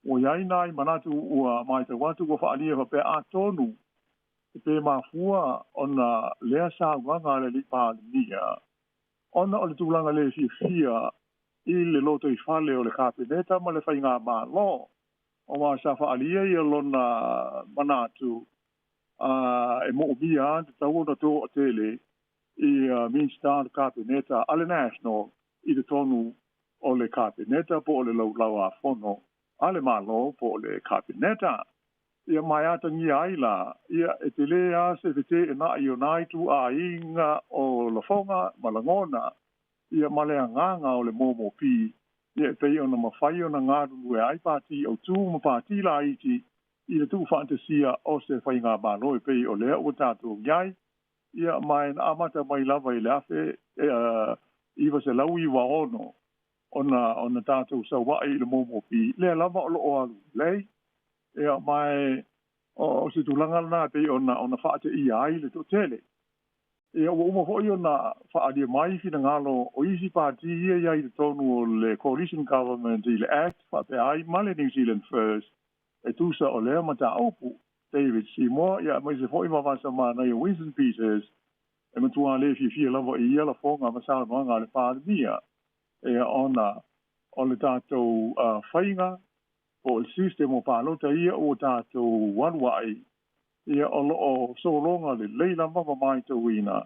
[SPEAKER 4] Ua i ai nai manatu ua matau atu ua faaalia faapea atonu e pe mafua ona lea saunoaga a le alii Palemia ona o le tulaga le fiafia i le lotoifale o le Kapeneta ma le faigamalo, aua sa faaalia ia lona manatu e moomia a tatau ona toatele i Minista o le Kapeneta a le National i totonu o le Kapeneta po o le laulauafono a le Malo po o le Kapeneta. Ia ma e atagia ai la, ia e tele lava se feteenai o nā ituaiga o lafoga ma lagona, ia ma le agaga o le MOMP, ia e pei ona mafai ona galulue ai pati autū ma pati laiti i le tuufaatasia o se faigamalo e pei o lea ua tatou i ai. Ia ma e na amata mai lava i le 1996 ona tatou saua'i i le MOMP, lea lava o loo alu lelei. Ia ma e o se tulaga lena e pei ona faateia ai le toatele. Ia ua uma foi ona faaalia mai finagalo o isi pati ia i ai i totonu o le Coalition Government i le Act faapea ai ma le New Zealand First e tusa o lea mataupu. David Seymour, ia aemaise foi Vavasa Manaia Winston Peters e matua le fiafia lava i ia lafoga ma saunoaga a le Palemia, ia ona o le tatou faiga po o le system o palota ia ua tatou alu ai, ia o loo sologa lelei lava ma matauina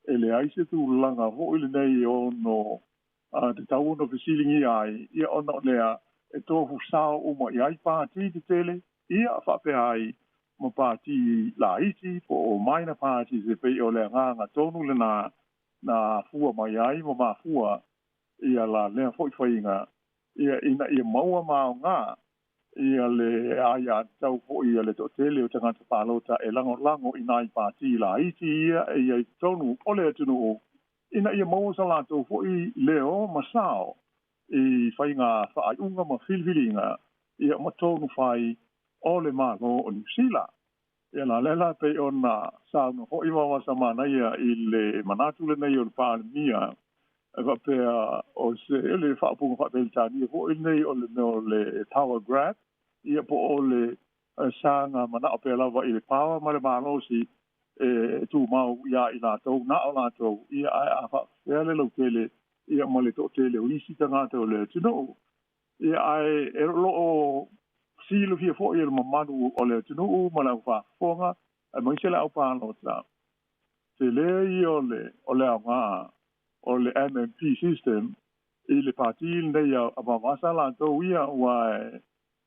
[SPEAKER 4] e leai se tulaga foi lenei e ono tatau ona fesiligia ai, ia ona o lea e tofu sao uma i ai pati tetele, ia faapea ai ma pati laiti po o minor parties, e pei o le agaga tonu lena na afua mai ai ma mafua ia la lea foi faiga, ia ina ia maua ma aoga ia le aiatatau foi a le toatele o tagata palota e lagolago i nai pati laiti ia e i ai totonu o le atunuu, ina ia maua sa latou foi leo ma sao i faiga faaiuga ma filifiliga, ia ma tonu fai o le Malo o Niu Sila. Ia la lea la pei ona saunoa foi Vavasa Manaia i le manatu lenei o le Palemia e faapea o se le faaupuga faa-Peretania foi lenei o le mea o le power grab, ia po o le saga manao pea lava i le power ma le malosi e tumau iā i latou na o latou, ia ae a faapefea le lautele ia ma le toatele o isi tagata o le atunuu. Ia ae e loo silafia foi e le mamalu o le atunuu ma le aufaafofoga aemaise le aupalota tele ia o le aoga o le MMP system i le pati lenei a Vavasa latou ia, ua e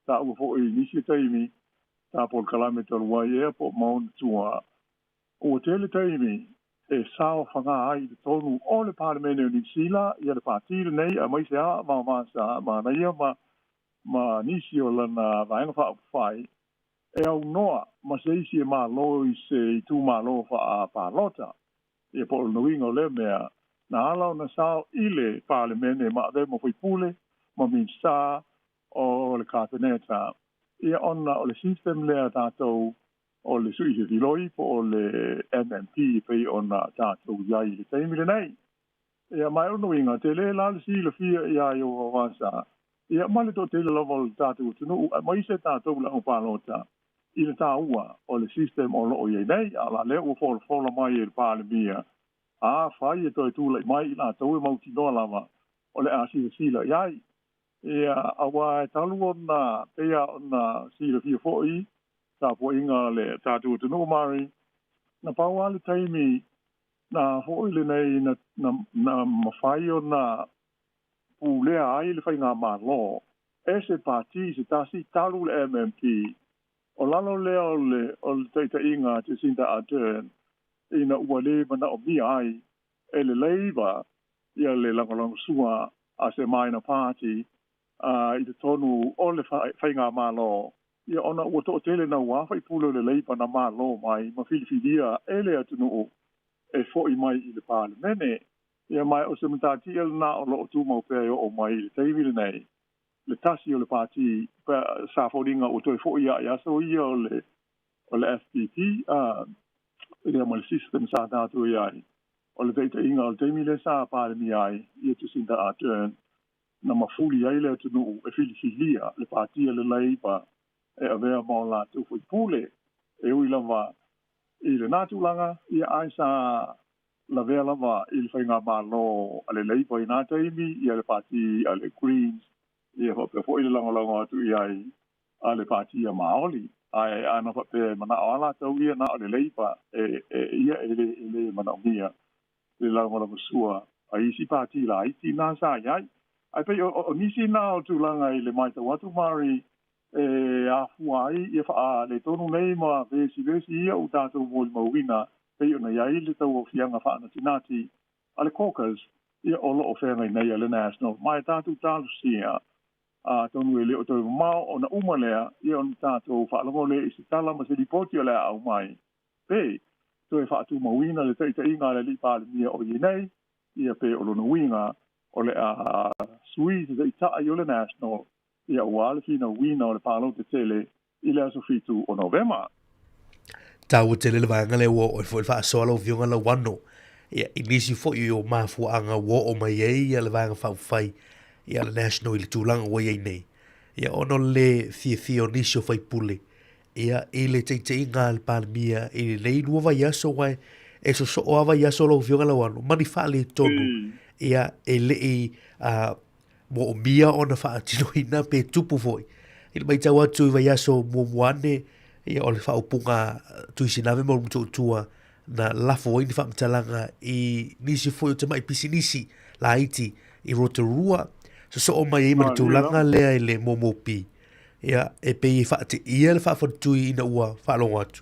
[SPEAKER 4] taua foi i nisi o taimi sa polokalame talu ai ea po o maona tua ua tele taimi e saofaga ai i totonu o le Palemene o Niu Sila ia le pati lenei aemaise a Vavasa Manaia ma nisi o lana vaega faaupufai e aunoa ma se isi e malo i se itumalo faapalota. Ia po o le uiga o lea mea na ala ona sao i le Palemene ma avea ma faipule ma Minista o le Kapeneta, ia ona o le system lea tatou o le sui fefiloi po o le MMP pei ona tatou i ai i le taimi lenei. Ia ma e o lona uiga tele la le silafia iā ia Vavasa, ia ma le toatele lava o le tatou atunuu aemaise tatou le aupalota i le taua o le system o loo i ai nei, a o la lea ua folafola mai e le Palemia afai e toe tulai mai i latou e mautinoa lava o le a silasila i ai. Ia aua e talu ona pei lava ona silafia foi tapuaiga a le tatou atunuu Mari, na pau lava le taimi na foi lenei na mafai ona pulea ai le faigamalo e se pati se tasi talu le MMP o lalo lea o le taitaiga a Jacinda Ardern ina ua le manaomia ai e le Labour ia le lagolagosua a se minor party i totonu o le faigamalo, ia ona ua toatele nauā faipule o le Labour na malo mai ma filifilia e le atunuu e fo'i mai i le Palemene. Ia ma o se matatia lena o loo tumau pea e oo mai i le taimi lenei, le tasi o le pati sa foliga ua toe fo'i lava i aso ia o le FPP ia ma le system sa tatou i ai o le taitaiga o le taimi lea sa Palemia ai ia Jacinda Ardern, na mafuli ai le atunuu e filifilia le pati a le Labour e avea ma o latou faipule. E ui lava i lena tulaga, ia ae sa lavea lava i le faigamalo a le Labour i na taimi ia le pati a le Greens, ia faapea foi le lagolago atu i ai a le pati a Maori. Ae ana faapea e manao lava latou ia na o le Labour e ia e le manaomia le lagolagosua a isi pati laiti na sa i ai. Ae pei o nisi na o tulaga i le matau atu Mari e afua ai ia faaletonu nei ma vesivesi ia ua tatou molimauina pei ona i ai le tauaofiaga faanatinati a le caucus ia o loo feagai nei a le National. Ma e tatou talosia atonu e le o toe mamao ona uma lea ia ona tatou faalogo lea i se tala ma se lipoti o le a aumai pe toe faatumauina le taitaiga a le alii Palemia o i nei ia pe o lona uiga o le a sui se taitai o le National ia aua le finauina o le palota tele i le aso 7 o Novema.
[SPEAKER 1] Taua tele le vaega lea ua oo ai foi le faasoa lau Afioga Lauano ia i nisi foi o mafuaaga ua oo mai ai ia le Vaega Faaupufai ia le National i le tulaga ua i ai nei. Ia ona o le fiafia o nisi o faipule ia i le taitaiga a le Palemia i lenei lua vaiaso aua e sosoo lava vaiaso lau Afioga Lauano ma ni faaletonu ia e le i moomia ona faatinoina pe tupu foi. I le matau atu i vaiaso muamua ane, ia o le faaupuga Tuisinave ma Motootua na lafo ai ni faamatalaga i nisi foi o tamai pisinisi laiti i Rotorua, sosoo mai ai ma le tulaga lea i le MOMOP. Ia, e pei e faateia le faafaletui ina ua faalogo atu.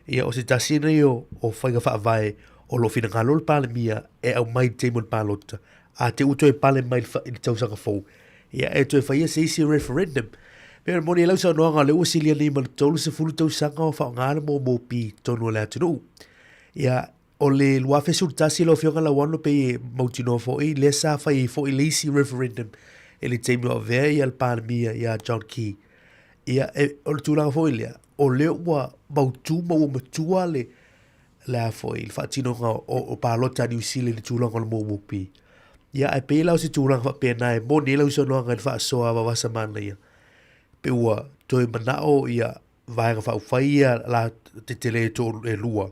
[SPEAKER 1] Ia, o se tasi lenei o, o faiga faavae o lo o finagalo le Palemia e aumai i le taimi o le palota. A te ua toe pale mai i le tausaga fou, ia e toe faia se isi referendum. Pei ona moni ai lau saunoaga, o lea ua silia nei ma le 30 tausaga o faaaoga le MOMOP i totonu o le atunuu. Ia, o le 2011 lau Afioga Lauano pei e mautinoa foi, lea sa fai ai foi le isi referendum i le taimi o avea ia le Palemia ia John Key. Ia, e, o le tulaga foi lea, o lea ua mautu ma ua matua le, le a foi, le faatinoga o, o palota a Niu Sila i le tulaga o le MOMOP. Ia, ae pei la o se tulaga faapena e moni ai lau saunoaga i le faasoa a Vavasa Manaia. Pe ua toe manao ia Vaega Faaupufai ia la tetele e lua,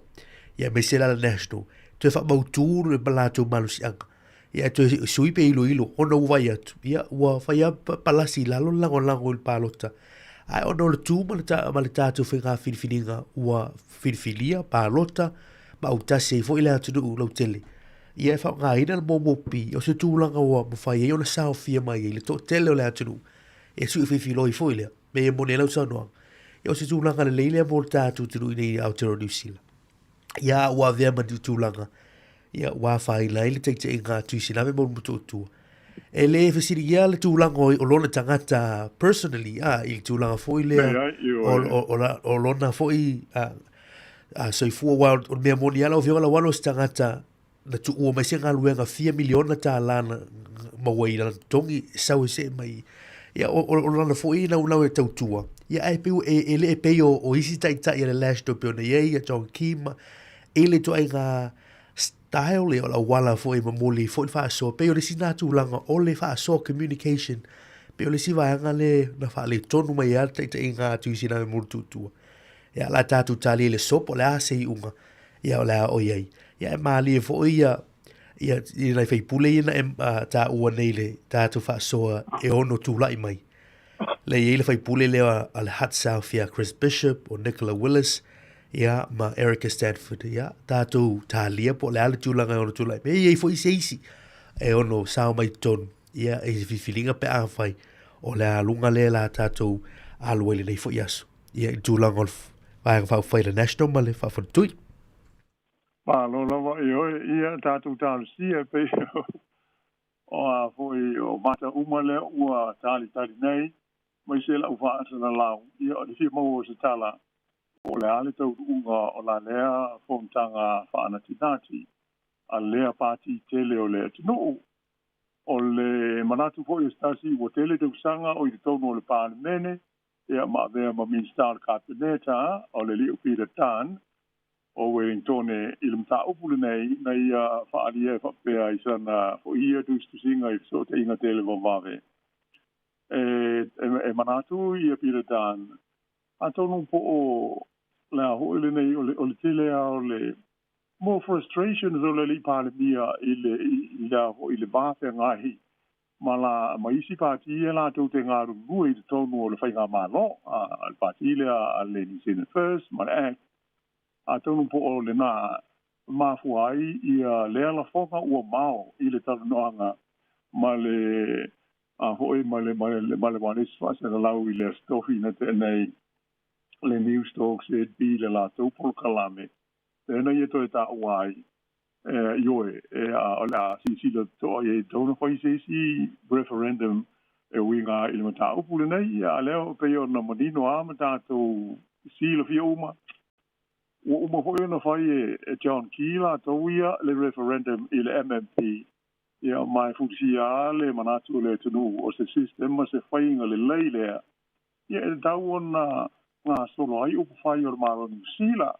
[SPEAKER 1] ia aemaise la le National, toe faamautu le latou malosiaga. Ia toe sui pe iloilo, ona ua vaai atu, ia ua fai lava palasi i lalo le lagolago i le palota. Ae ona o le tu ma le, ma le tatou faiga filifiliga ua filifilia, palota, ma autasi ai foi le atunuu lautele. Ia e faaaogaina le MOMOP, o se tulaga ua mafai ai ona saofia mai ai le toatele o le atunuu e sui filifiloi foi lea. Me e moni ai lau saunoaga. Ia o se tulaga lelei lea mo le tatou atunuu i nei Aotearoa Niu Sila. Ia ua avea ma ni tulaga ia ua afaina ai le taitaiga a Tuisilame ma Motootua. E le fesiligia le tulaga o lona tagata personally a i le tulaga foi lea o lona foi soifua aua o le mea moni lava lau Afioga Lauano o se tagata na tuua mai se galuega fia miliona tālā na maua i lana totogi, sau e see mai. Ia, o, o, o lana foi naunau e tautua. Ia, ae pei, e, e le e pei o, o isi taitai a le National pei ona i ai ia John Key ma i le ituaiga style ia o le auala foi e momoli ai foi le faasoa. Pei o le isi nā tulaga o le faasoa communication. Pei o le isi vaega le na faaletonu mai ai le taitaiga a Tuisiname Muritutua. Ia, la tatou talia i le sopo, o le a se iuga ia o le a o i ai. Ia e mālie foi ia ia i nai faipule ia na e taua nei le tatou faasoa e ono tulai mai. Le i ai le faipule lea a le Hutt South ia Chris Bishop o Nicola Willis ia ma Erica Stanford ia tatou talia po o le a le tulaga e ono tulai mai. E i ai foi se isi e ono sao mai totonu ia i se filifiliga pe afai o le aluga lea la tatou alu ai lenei foi aso. Ia i le tulaga o le Vaega Faaupufai a le National ma le Faafaletui.
[SPEAKER 4] Malo lava i oe, ia tatou talosia e pei o a foi o mata uma lea ua talitali nei, aemaise lau faasalalau, ia o le fia maua o se tala po o le a le taunuuga o la lea fonotaga faanatinati a lea pati tele o le atunuu. O le manatu foi o se tasi ua tele tausaga o i totonu o le Palemene, ia ma avea ma Minisita o le Kapeneta, o le alii o Peter Dunn, o Wellingtone i le mataupu lenei na ia faaalia e faapea i sana foi ia tusitusiga i fesootaiga televavave. E, e, e manatu ia Peter Dunn, atonu po o le a foi lenei o le, o le tele lava o le more frustrations o le alii Palemia i le, i, i le a foi i le va feagai ma la, ma isi pati ia latou te galulue i totonu o le faigamalo, a, a le pati lea a le New Zealand First ma le Act, atonu po o lena mafua ai ia lea lafoga ua mao i le talanoaga ma le a foi ma le ma le ma le ualesi faasalalau i le Aso Tofi na tea nei le Newstalk ZB le latou polokalame lea na ia toe taua ai ioe e o le a silasila totoa i ai e tatau ona fai se isi referendum e uiga i le mataupu lenei. Ia a lea e pei ona manino lava ma tatou silafia uma, ua uma foi ona fai e John Key latou ia le referendum i le MMP, ia ma e fulisia lava le manatu o le atunuu o se system ma se faiga lelei lea, ia e tatau ona gasolo ai upufai o le Malo o Niu Sila.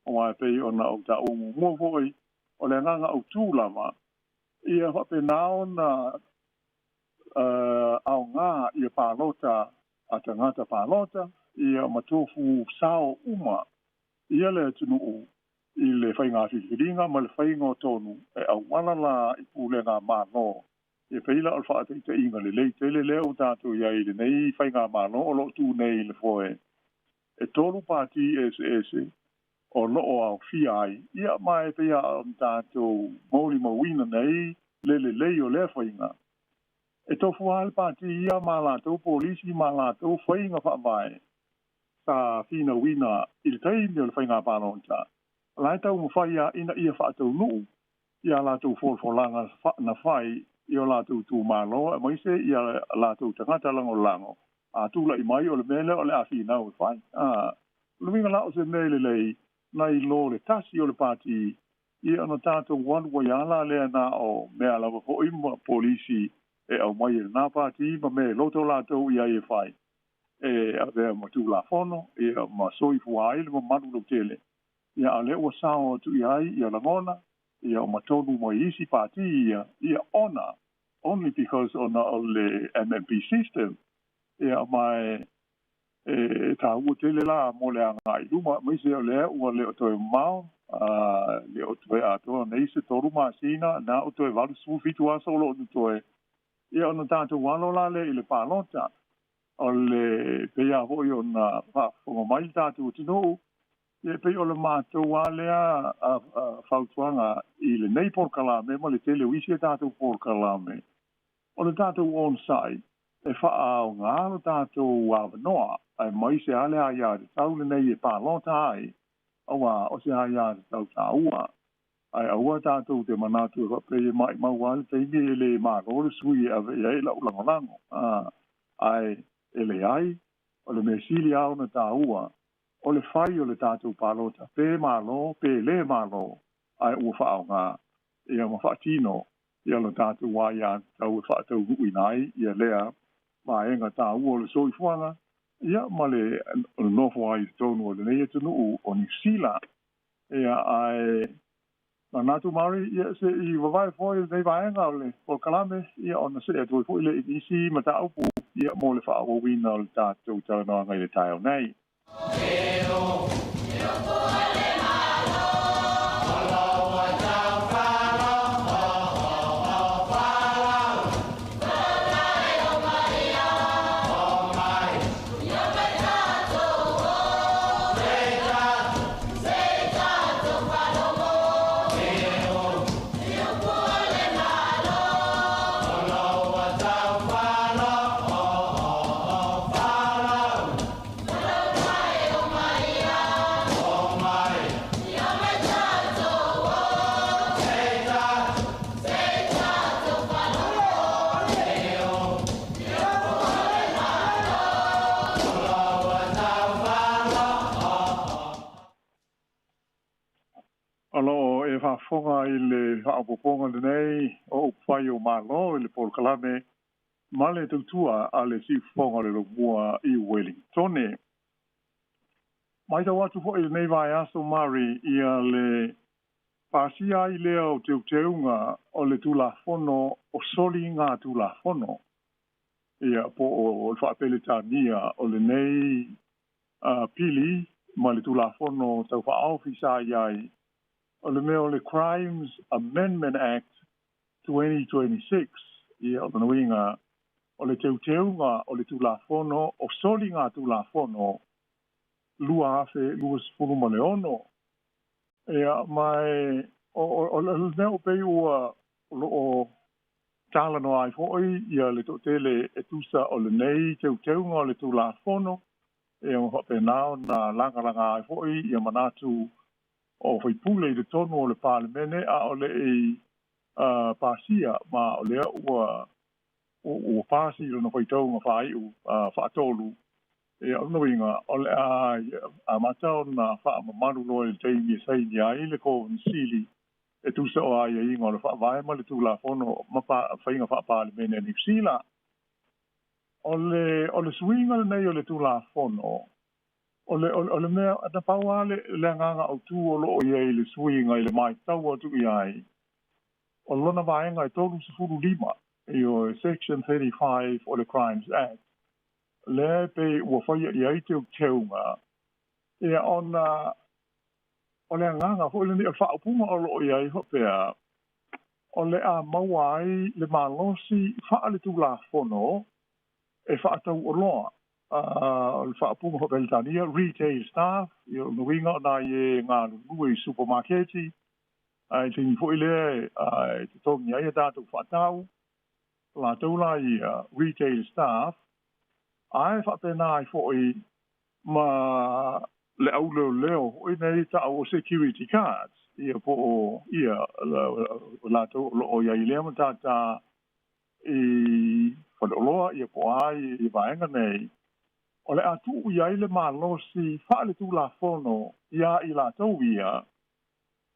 [SPEAKER 4] Aua e pei ona ou taua muamua foi, o le agaga autū lava, ia faapena ona aoga ia palota a tagata palota, ia ma tofu sao uma ia le atunuu i le faiga filifiliga ma le faiga o tonu e auala la i pulega Malo. Ia pei la o le faataitaiga lelei tele lea ua tatou i ai i lenei faigamalo o lo o tu nei i le foe. E tolu pati eseese o lo o aofia ai, ia ma e pei lava ona tatou molimauina nei le lelei o lea faiga. E tofu lava le pati ia ma latou polisi ma latou faiga faavae sa finauina i le taimi o le faiga palota, o la e taumafai lava ina ia faataunuu i a latou folafolaga na fai i o latou itumalo aemaise i a latou tagata lagolago, a tulai mai o le mea lea o le a finau e fai. A, o le uiga la o se mea lelei nai lo le tasi o le pati, ia ona tatou alu ai lava la lea na o mea lava foi ma polisi e aumai e lena pati ma mea e loto latou i ai e fai, e avea ma Tulafono, ia ma soifua ai le mamalu lautele. Ia a o lea ua sao atu i ai ia lagona, ia ma tonu mai isi pati ia, ia ona, only because ona o le MMP system, ia ma e, e taua tele la mo le agai i luma, aemaise o lea ua le o toe mamao, a le o toe atoa nei se tolu masina, na o toe 87 aso o lo o totoe, ia ona tatou alo la lea i le palota. O le pei lava foi ona faafofoga mai le tatou atunuu, ia e pei o le matou lava lea fautuaga i lenei polokalame ma le tele o isi a tatou polokalame, o le tatou onosai e faaaoga lo tatou avanoa aemaise lava le aiatatau lenei e palota ai, aua o se aiatatau taua. Ae aua tatou te manatu e faapea e maimau lava le taimi e le malo le sui e ave i ai lau lagolago. Ae e leai, o le mea sili lava ona taua, o le fai o le tatou palota pe malo pe le malo, ae ua faaaoga ia ma faatino ia lo tatou aiatatau e faataunuuina ai ia lea vaega taua o le soifuaga ia ma le nofo ai i totonu o lenei atunuu o Niu Sila. Ia, ae manatu Mari, ia se i vavae foi lenei vaega o le polokalame, ia ona see atu ai foi lea i nisi mataupu ia mo le faaauauina o le tatou talanoaga i le taeao nei. faafofoga i le faaopoopoga lenei o upufai o Malo i le polokalame ma le tautua a le siufofoga o le Laumua i Uelintone. Matau atu foi i lenei vaiaso Mari ia le pasia ai lea o teuteuga o le Tulafono o Soliga Tulafono ia po o le faapeletania o lenei pili ma le Tulafono Tau Faaofi sa i ai o le mea o le Crimes Amendment Act 2026, ia o lona uiga o le teuteuga o le Tulafono o Soliga Tulafono 2026. Ia ma e o le mea o pei ua o lo o talanoa ai foi ia le toatele e tusa o lenei teuteuga o le Tulafono, ia ma faapena ona lagalaga ai foi ia manatu o faipule i totonu o le Palemene a o le i pasia, ma o lea ua pasi lona faitauga faaiu faatolu. Ia o lona uiga o le a amata ona faamamalu loa i le taimi e saini ai le Konesili e tusa o aiaiga o le Faavae ma le Tulafono ma faiga faa-Palemene a Niu Sila. O le suiga lenei o le Tulafono, o le mea na pau lava le agaga autu o lo o i ai i le suiga i le matau atu i ai, o lona vaega e 35, ioe, Section 35 o le Crimes Act, lea e pei ua faia i ai teuteuga, ia ona o le agaga foi lenei o le faaupuga o lo o i ai faapea, o le a maua ai le malosi faaletulafono e faatauoloa, o le faaupuga faa-Peretania, retail staff, ia o lona uiga o nai e galulue i supamaketi, ae taimi foi lea e totogi ai a tatou faatau, latou la ia retail staff, ae faapena ai foi ma le auleoleo foi nei ta'u o security guards, ia po o ia latou o lo o i ai i lea matata i faleoloa, ia po o a i vaega nei, o le a tuu i ai le malosi faaletulafono iā i latou ia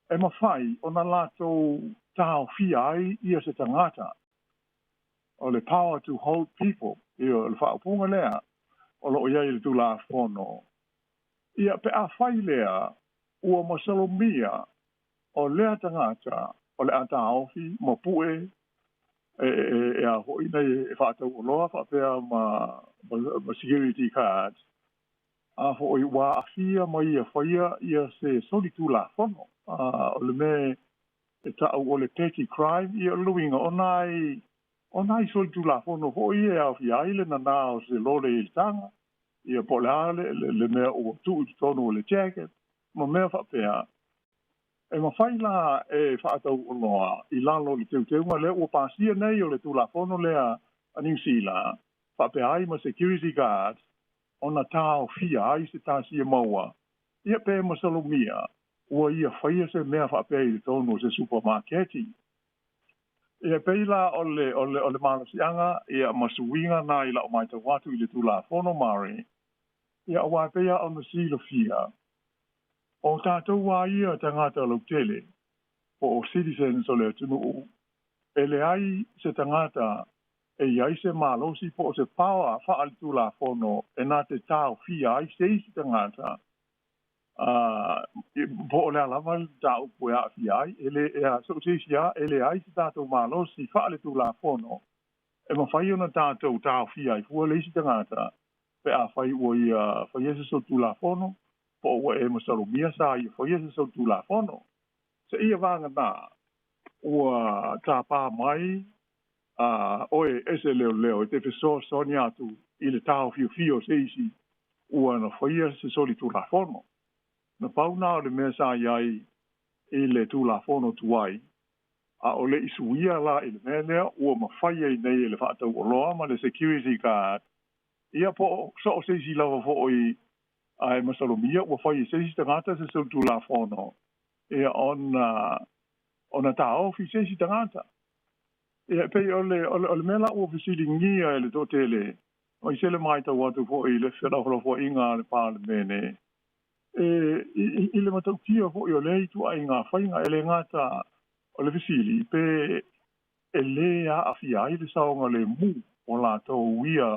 [SPEAKER 4] e mafai ona latou taofia ai ia se tagata, o le power to hold people, ia o le faaupuga lea o lo o i ai i le Tulafono. Ia pe afai lea ua masalomia o lea tagata o le a taofi ma pue e a foi nei e faatauoloa faapea ma security guards, a foi ua aafia ma ia faia ia se solitulafono, o le mea e ta'u o le petty crime, ia o le uiga o nai solitulafono foi e aofia ai le nanā o se lole i le taga, ia po o le a le mea ua tuu i totonu o le jacket ma mea faapea. E mafai la e faatauoloa i lalo o le teuteuga lea ua pasia nei o le Tulafono lea a Niu Sila faapea ai ma security guards ona taofia ai se tasi e maua, ia pe masalomia ua ia faia se mea faapea i totonu o se supamaketi. Ia pei la o le malosiaga ia ma suiga na i la'u matau atu i le Tulafono Mari, ia aua pei lava ona silafia o tatou a ia tagata lautele po o citizens o le atunuu, e leai se tagata e i ai se malosi po o se power faaletulafono e na te taofia ai se isi tagata, po o le a lava le mataupu e aafia ai, e le so o se isi lava, e leai se tatou malosi faaletulafono e mafai ona tatou taofia ai fua le isi tagata pe afai ua ia faia se solitulafono po o ua e masalomia sa ia faia se solitulafono. Seia vagana ua tapā mai oe e se leoleo e te fesoasoani atu i le taofiofia o se isi ua na faia se solitulafono. Na pau na o le mea sa i ai i le Tulafono tuai, a o le i suia la i le mea lea ua mafai ai nei e le faatauoloa ma le security guard, ia po o so o se isi lava foi ae masalomia ua fai e se isi tagata se solitulafono, ia ona taofi se isi tagata. Ia pei o le mea la ua fesiligia e le toatele, aemaise le matau atu foi i le felafolafoaiga a le Palemene. E, i, i le matautia fo'i o lea ituaiga faiga e lē gata o le fesili pe e lē aafia ai le saogalemu o latou ia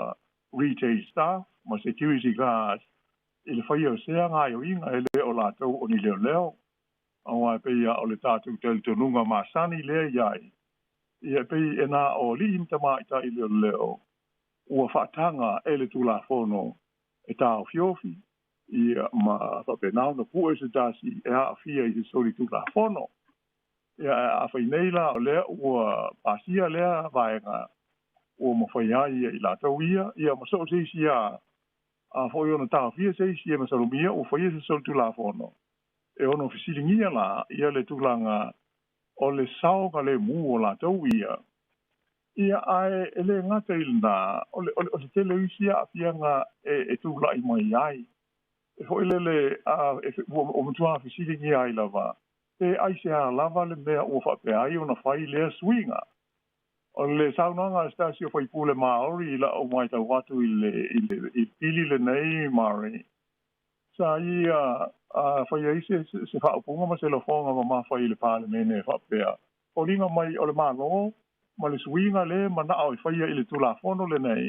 [SPEAKER 4] retail staff ma security guards i le faia o sea gaoioiga e lē o latou o ni leoleo auā e pei a o le tatou talitonuga masani lea i ai ia e pei e na o alii ma tamaitai leoleo ua faataga e le Tulafono e taofiofi ia ma faapena ona pue se tasi e aafia i se solitulafono. Ia ae afai nei la o lea ua pasia lea vaega ua mafai ai e i latou ia, ia ma so o se isi a a foi ona taofia se isi e masalomia ua faia se solitulafono e ono fesiligia la ia le tulaga o le saogalemu o latou ia. Ia, ae e lē gata i lenā, o le, o le, o se tele o isi aafiaga e, e tula'i mai ai. E foi lele, a, e, ua, ua matuā fesiligia ai lava, pe aisea lava le mea ua faapea ai ona fai lea suiga. O le saunoaga a se tasi o faipule Māori i la'u matau atu i le, i le, i le pili lenei, Murray, sa ia a, fai ai se, se, se faaupuga ma se lafoga mamafa i le Palemene e faapea, Foliga mai o le Malo ma le suiga lē manao e faia i le Tulafono lenei,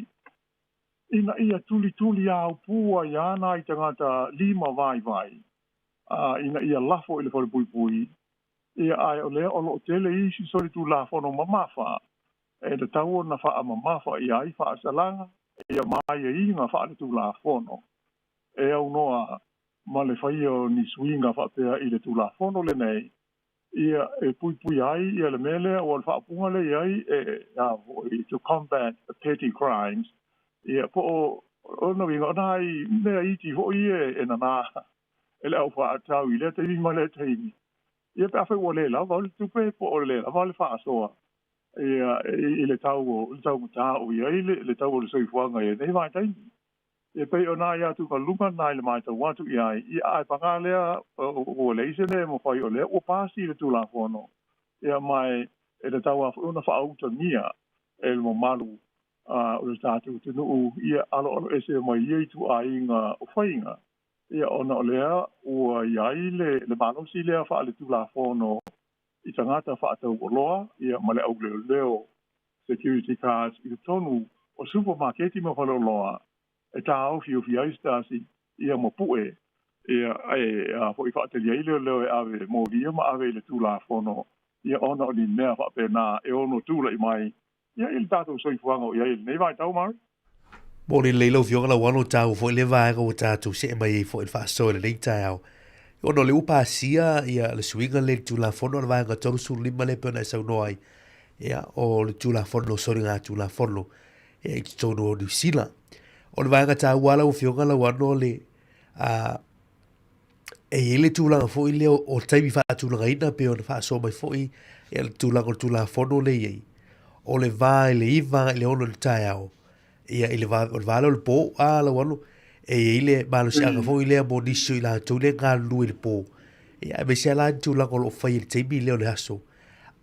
[SPEAKER 4] ina ia tulituliaupū ai ana i tagata lima vaivai, a ina ia lafo i le falepuipui, ia ae o lea o loo tele isi solitulafono mamafa e tatau ona faamamafa i ai faasalaga ia ma aiaiga faaletulafono e aunoa ma le faia o ni suiga faapea i le Tulafono lenei ia e puipuia ai ia le mea lea ua le faaupuga lea i ai e a foi to combat petty crimes ia po o ona uiga o nai mea iti foi ia e nanā e le au faatau i lea taimi ma lea taimi ia pe afai ua le lava le tupe po o le lava le faasoa ia i le tau o le taumatā o i ai le tau o le soifuaga i lenei vaitaimi. E pei o nai atugaluga na i le matau atu i ai, ia ae pagā lea ua leai se mea e mafai o lea ua pasi le Tulafono, ia ma e tatau lava foi ona faautagia e le mamalu o le tatou atunuu ia aloaloese mai ia ituaiga o faiga, ia ona o lea ua i ai le malosi lea faaletulafono i tagata faatauoloa ia ma le auleoleo security guards i totonu o supamaketi ma faleoloa e taofiofi ai se tasi ia ma pue ia e a foi faatali ai leoleo e ave molia ma ave i le Tulafono ia ona o ni mea faapena e ono tula'i mai ia i le tatou soifuaga o i ai i lenei vaitau. Murray.
[SPEAKER 1] Mo le lelei lau Afioga Lauano, taua foi lea vaega ua tatou see mai ai foi i le faasoa i lenei taeao. Ona o lea ua pasia ia le suiga lea i le Tulafono o le vaega 35 lea e pei ona e saunoa ai, ia, o le Tulafono o Soligatulafono ia, i totonu o Niu Sila. O le vaega taua lau Afioga Lauano le a, e i ai le tulaga foi lea o taimi faatulagaina pei ona faasoa mai foi ia le tulaga o le Tulafono lea i ai. O le va i le 9 i le 6 i le taeao, ia i le va, o le va lea o le pō, a Lauano, e i ai le malosiaga foi lea mo nisi o i latou lea e galulue i le pō. Ia, aemaise lava la ni tulaga o lo o fai i le taimi lea o le aso.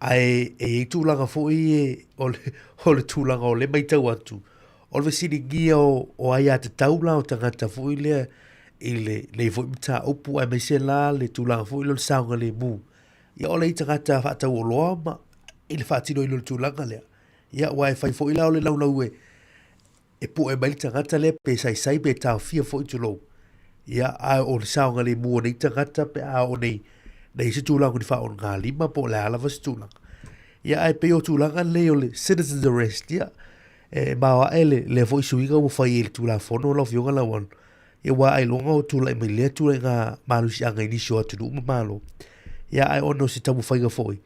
[SPEAKER 1] Ae e i ai tulaga foi e, o le, o le tulaga o lea e matau atu, o le fesiligia o, o aiatatau la o tagata foi lea i lenei foi mataupu, aemaise la le tulaga foi lea o le saogalemu. Ia o le tagata faatauoloa ma i le faatinoina o le tulaga lea. Ia, aua e fai foi la o le laulau e, e pue mai le tagata lea pe saisai pe taofia foi tulou. Ia, a o le saogalemu o nei tagata pe a o nei, nei se tulaga o ni faaogalima po o le a lava se tulaga. Ia, ae pei o tulaga nei o le citizen's arrest, ia, e maoae le, lea foi suiga ua fai i le Tulafono lau Afioga Lauano. Ia, aua ailoga o tulai mai lea tulaga malosiaga i nisi o atunuu ma Malo. Ia, ae ona o se taumafaiga foi,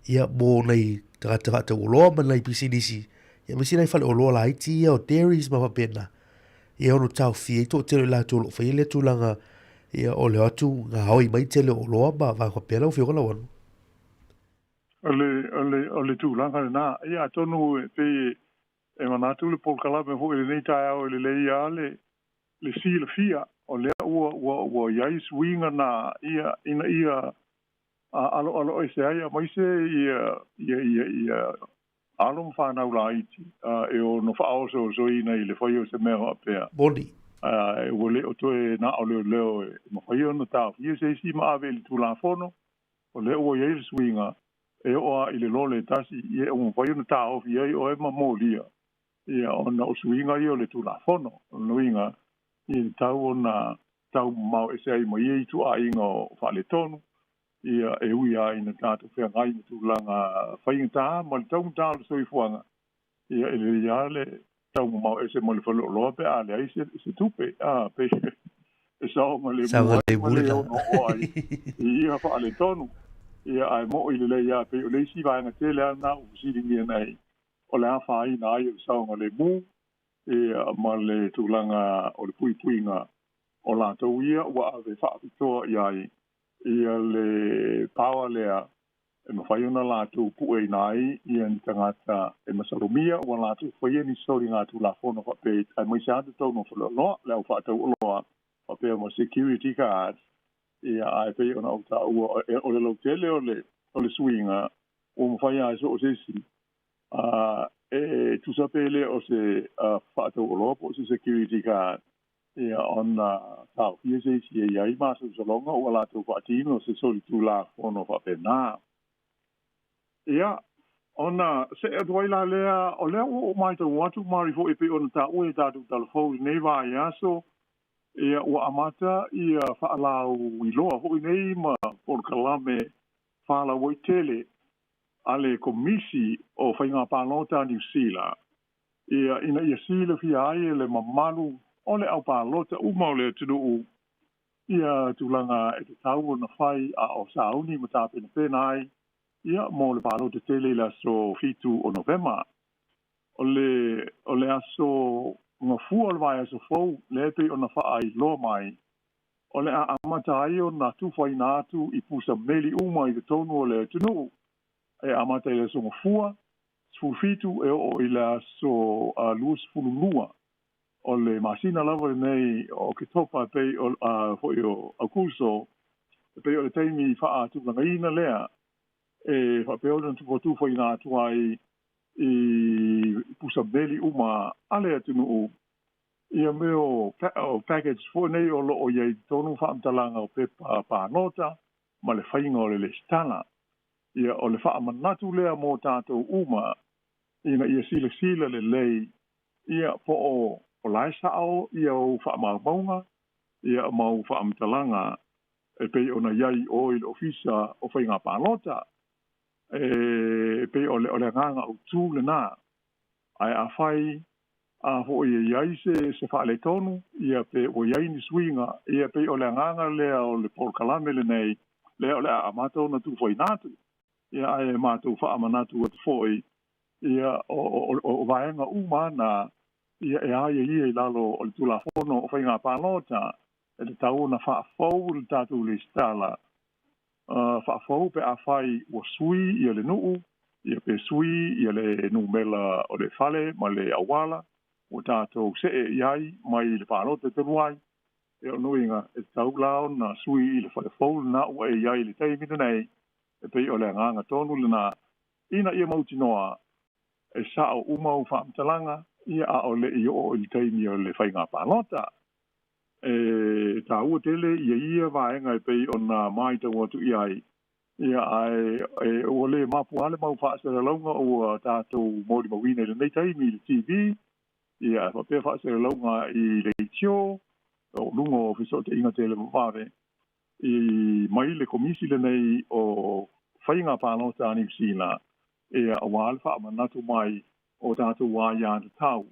[SPEAKER 1] ia, mo nai tagata faatauoloa ma nai pisinisi, ia, aemaise nai faleoloa laiti ia o dairies ma faapena, ia ono taofia ai toatele o i latou o lo o faia lea tulaga, ia, o le o atu gaoi mai tele o oloa ma vaega faapea lau Afioga Lauano.
[SPEAKER 4] O le, o le, o le tulaga lenā. Ia, atonu e pei e manatu le polokalame foi i lenei taeao e lelei lava le, le silafia o lea ua, ua, ua i ai suiga na, ia, ina ia aloaloese ai aemaise ia, ia, ia, ia alo ma fanau laiti e ono faaosoosoina i le faia o se mea faapea.
[SPEAKER 1] Moni.
[SPEAKER 4] Ae ua le o toe na o leoleo e mafai ona taofia se isi ma ave i le Tulafono, o lea ua i ai le suiga e oo lava i le lole e tasi, ia ua mafai ona taofi ai oe ma molia, ia ona o suiga ia o le Tulafono. O lona uiga, ia e tatau ona taumamao ese ai ma ia ituaiga o faaletonu, ia e ui lava ina tatou feagai ma tulaga faigata ma le taugata o le soifuaga, ia e lelei lava le taumamao ese ma le faleoloa pe a leai se tupe, a, pei e saogalemu ai ma le ono oo ai i ia faaletonu. Ia, ae mo'i lelei lava, pei o le isi vaega tele lava lena ua fesiligia nei, o le afaina ai o le saogalemu, ia, ma le tulaga o le puipuiga o latou ia ua ave faapitoa i ai ia le power lea e mafai ona latou pueina ai ia ni tagata e masalomia ua latou faia ni soligatulafono faapea aemaise lava totonu o faleoloa, le au faatau oloa faapea ma security guards. Ia, ae pei ona ou taua, o le lautele o le suiga ua mafai lava e so o se isi e tusa pe le o se faatau oloa po o se security guard ia ona taofia se isi e i ai masalosaloga ua latou faatino se solitulafono faapena. Ia, ona see atu ai la lea, o lea ua ou matau atu mari foi e pei ona taua i tatou talafou i lenei vaiaso, ia ua amata ia faalauiloa foi nei ma polokalame faalauaitele a le Komisi o Faiga Palota a Niu Sila, ia, ina ia silafia ai e le mamalu o le au palota uma o le atunuu ia tulaga e tatau ona fai a o sauni ma tapenapena ai ia mo le palota tele i le aso 7 o Novema. O le, o le aso Gafua o le vaiaso fou lea e pei ona faailoa mai, o le a amata ai ona tufaina atu i pusa meli uma i totonu o le atunuu. E amata i le aso Gafua 17 e oo i le aso 22 o le masina lava lenei o Oketopa e pei o foi o Aukuso, e pei o le taimi faatulagaina lea e faapea ona tufatufaina atu ai i pusa meli uma a le atunuu ia mea o package foi nei o lo o i ai i totonu faamatalaga o pepa palota ma le faiga o le lesitala. Ia, o le faamanatu lea mo tatou uma ina ia silasila lelei ia po o la e sao ia ou faamaumauga ia ma ou faamatalaga e pei ona i ai i o i le Ofisa o Faiga Palota. E pei o le agaga autu lena. Ae afai a foi e i ai se faaletonu, ia pe ua i ai ni suiga, ia pei o le agaga lea o le polokalame lenei, lea o le a amata ona tufaina atu. Ia ae matou faamanatu atu foi, ia o vaega uma na, ia e aiaia i lalo o le Tulafono o Faiga Palota, e tatau ona faafou le tatou lesitala, faafou pe afai ua sui ia le nuu, ia pe sui ia le numera o le fale ma le auala ua tatou see i ai mai le palota talu ai. E o nuiga e tatau la ona sui i le fale fou lena ua e i ai i le taimi lenei, e pei o le agaga tonu lena ina ia mautinoa e sao uma ou faamatalaga, ia a o le i oo i le taimi o le faiga palota. E taua tele ia ia vaega e pei ona matau atu i ai, ia ae e, ua le mapua le mau faasalalauga ua tatou molimauina i lenei taimi i le TV, ia ae faapea faasalalauga i leitio o luga o fesootaiga televavave i mai le Komisi lenei o Faiga Palota a Niu Sila, ia aua le faamanatu mai o tatou aiatatau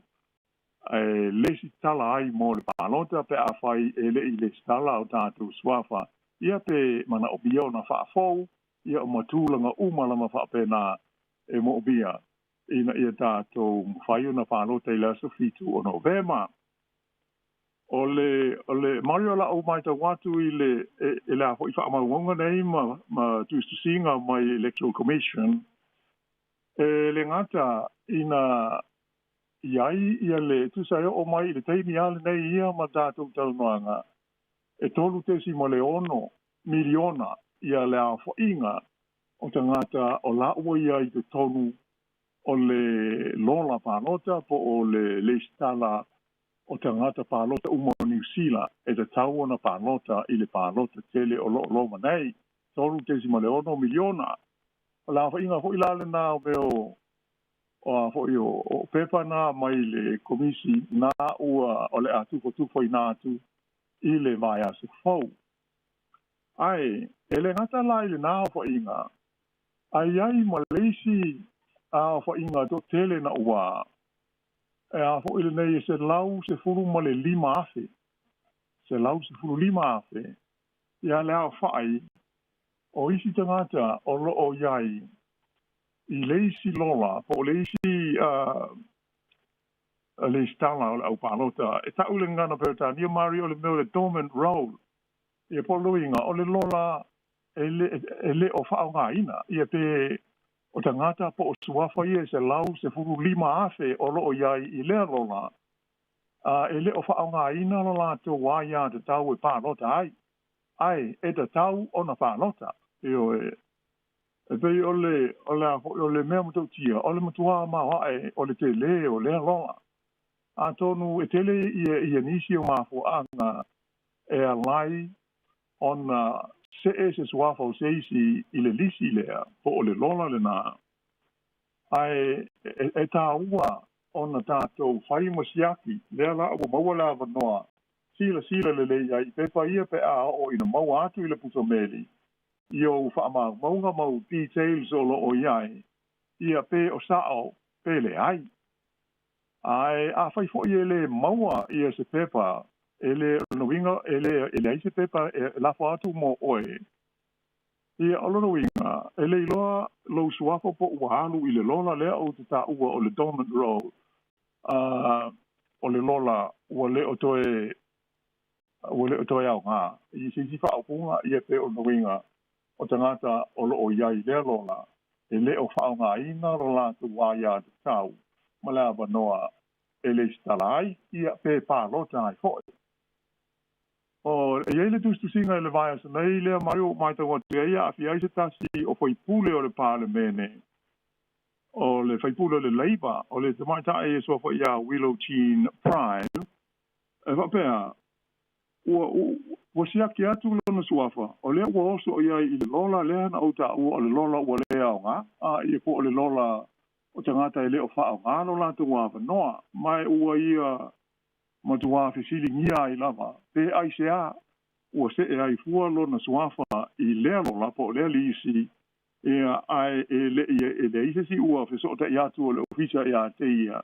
[SPEAKER 4] e lesitala ai mo le palota pe afai e le i lesitala o tatou suafa, ia pe manaomia ona faafou, ia ma tulaga uma lava faapena e moomia ina ia tatou mafai ona palota i le aso 7 o Novema. O le Mario la ou matau atu i le e le a foi faamaumauga nei ma tusitusiga mai Electoral Commission, e le gata ina i ai ia le tusa e oo mai i le taimi lava lenei ia ma tatou talanoaga, e 3.6 miliona ia le aofaiga o tagata o la ua i ai i totonu o le lola palota po o le lesitala o tagata palota uma o Niu Sila e tatau ona palota i le palota tele o lo o loma nei, 3.6 miliona. O le aofaiga foi la lena o mea o o a foi o, o pepa na mai le komisi na ua o le a tufatufaina atu i le vaiaso fou. Ae e le gata la i lena aofaiga, ae i ai ma le isi aofaiga toatele naua, e a foi lenei e 115,000, 115,000 ia le aofai o isi tagata o lo o i ai i le isi lola po o le isi lesitala o le aupalota e ta'u i le gagana Peretania Mari o le mea o le dormant roll, ia po o le uiga o le lola e le e le o faaaogaina, ia pe o tagata po o suafa ia e 115,000 o lo o i ai i lea lola, a e le o faaaogaina lo latou aiatatau e palota ai, ae e tatau ona palota. Ioe. E pei o le, o le a foi, o le mea matautia, o le matuā maoae o le tele o lea lola. Atonu e tele ia, ia nisi o mafuaaga e alai ona see se suafa o se isi i le lisi lea, po o le lola lena. Ae e, e tāua ona tātou fai ma siaki, lea la ua maua le avanoa, silasila lelei ai i pepa ia pe a oo ina maua atu i le pusa meli, i ou faamaumauga ma ou details o lo o i ai, ia pe o sao pe leai. Ae afai foi e le maua ia se pepa, e le, o lona uiga e le, e leai se pepa e lafo atu mo oe, ia o lona uiga e le iloa lou suafa po ua alu i le lola lea ou te taua o le dormant roll, a, o le lola ua le o toe, ua le o toe aoga i se isi faaupuga, ia pe o lona uiga o tagata o lo o i ai i lea lola e le o faaaogaina lo latou aiatatau ma le avanoa e lesitala ai, ia pe palota ai foi. O, e i ai le tusitusiga i le vaiaso nei lea mai ua ou matau atu i ai e aafia ai se tasi o faipule o le Palemene, o le faipule o le Labour, o le tamaitai e suafa ia Willow Jean Prime, e faapea, Ua, ua siaki atu lona suafa, o lea ua oso i ai i le lola lea na ou taua o le lola ua le aoga, a ia po o le lola o tagata e le o faaaoga lo latou avanoa, ma e ua ia matuā fesiligia ai lava pe aisea ua see ai fua lona suafa i lea lola po o lea lisi, ia, ae e le i e leai se isi ua fesootai atu o le ofisa ia te ia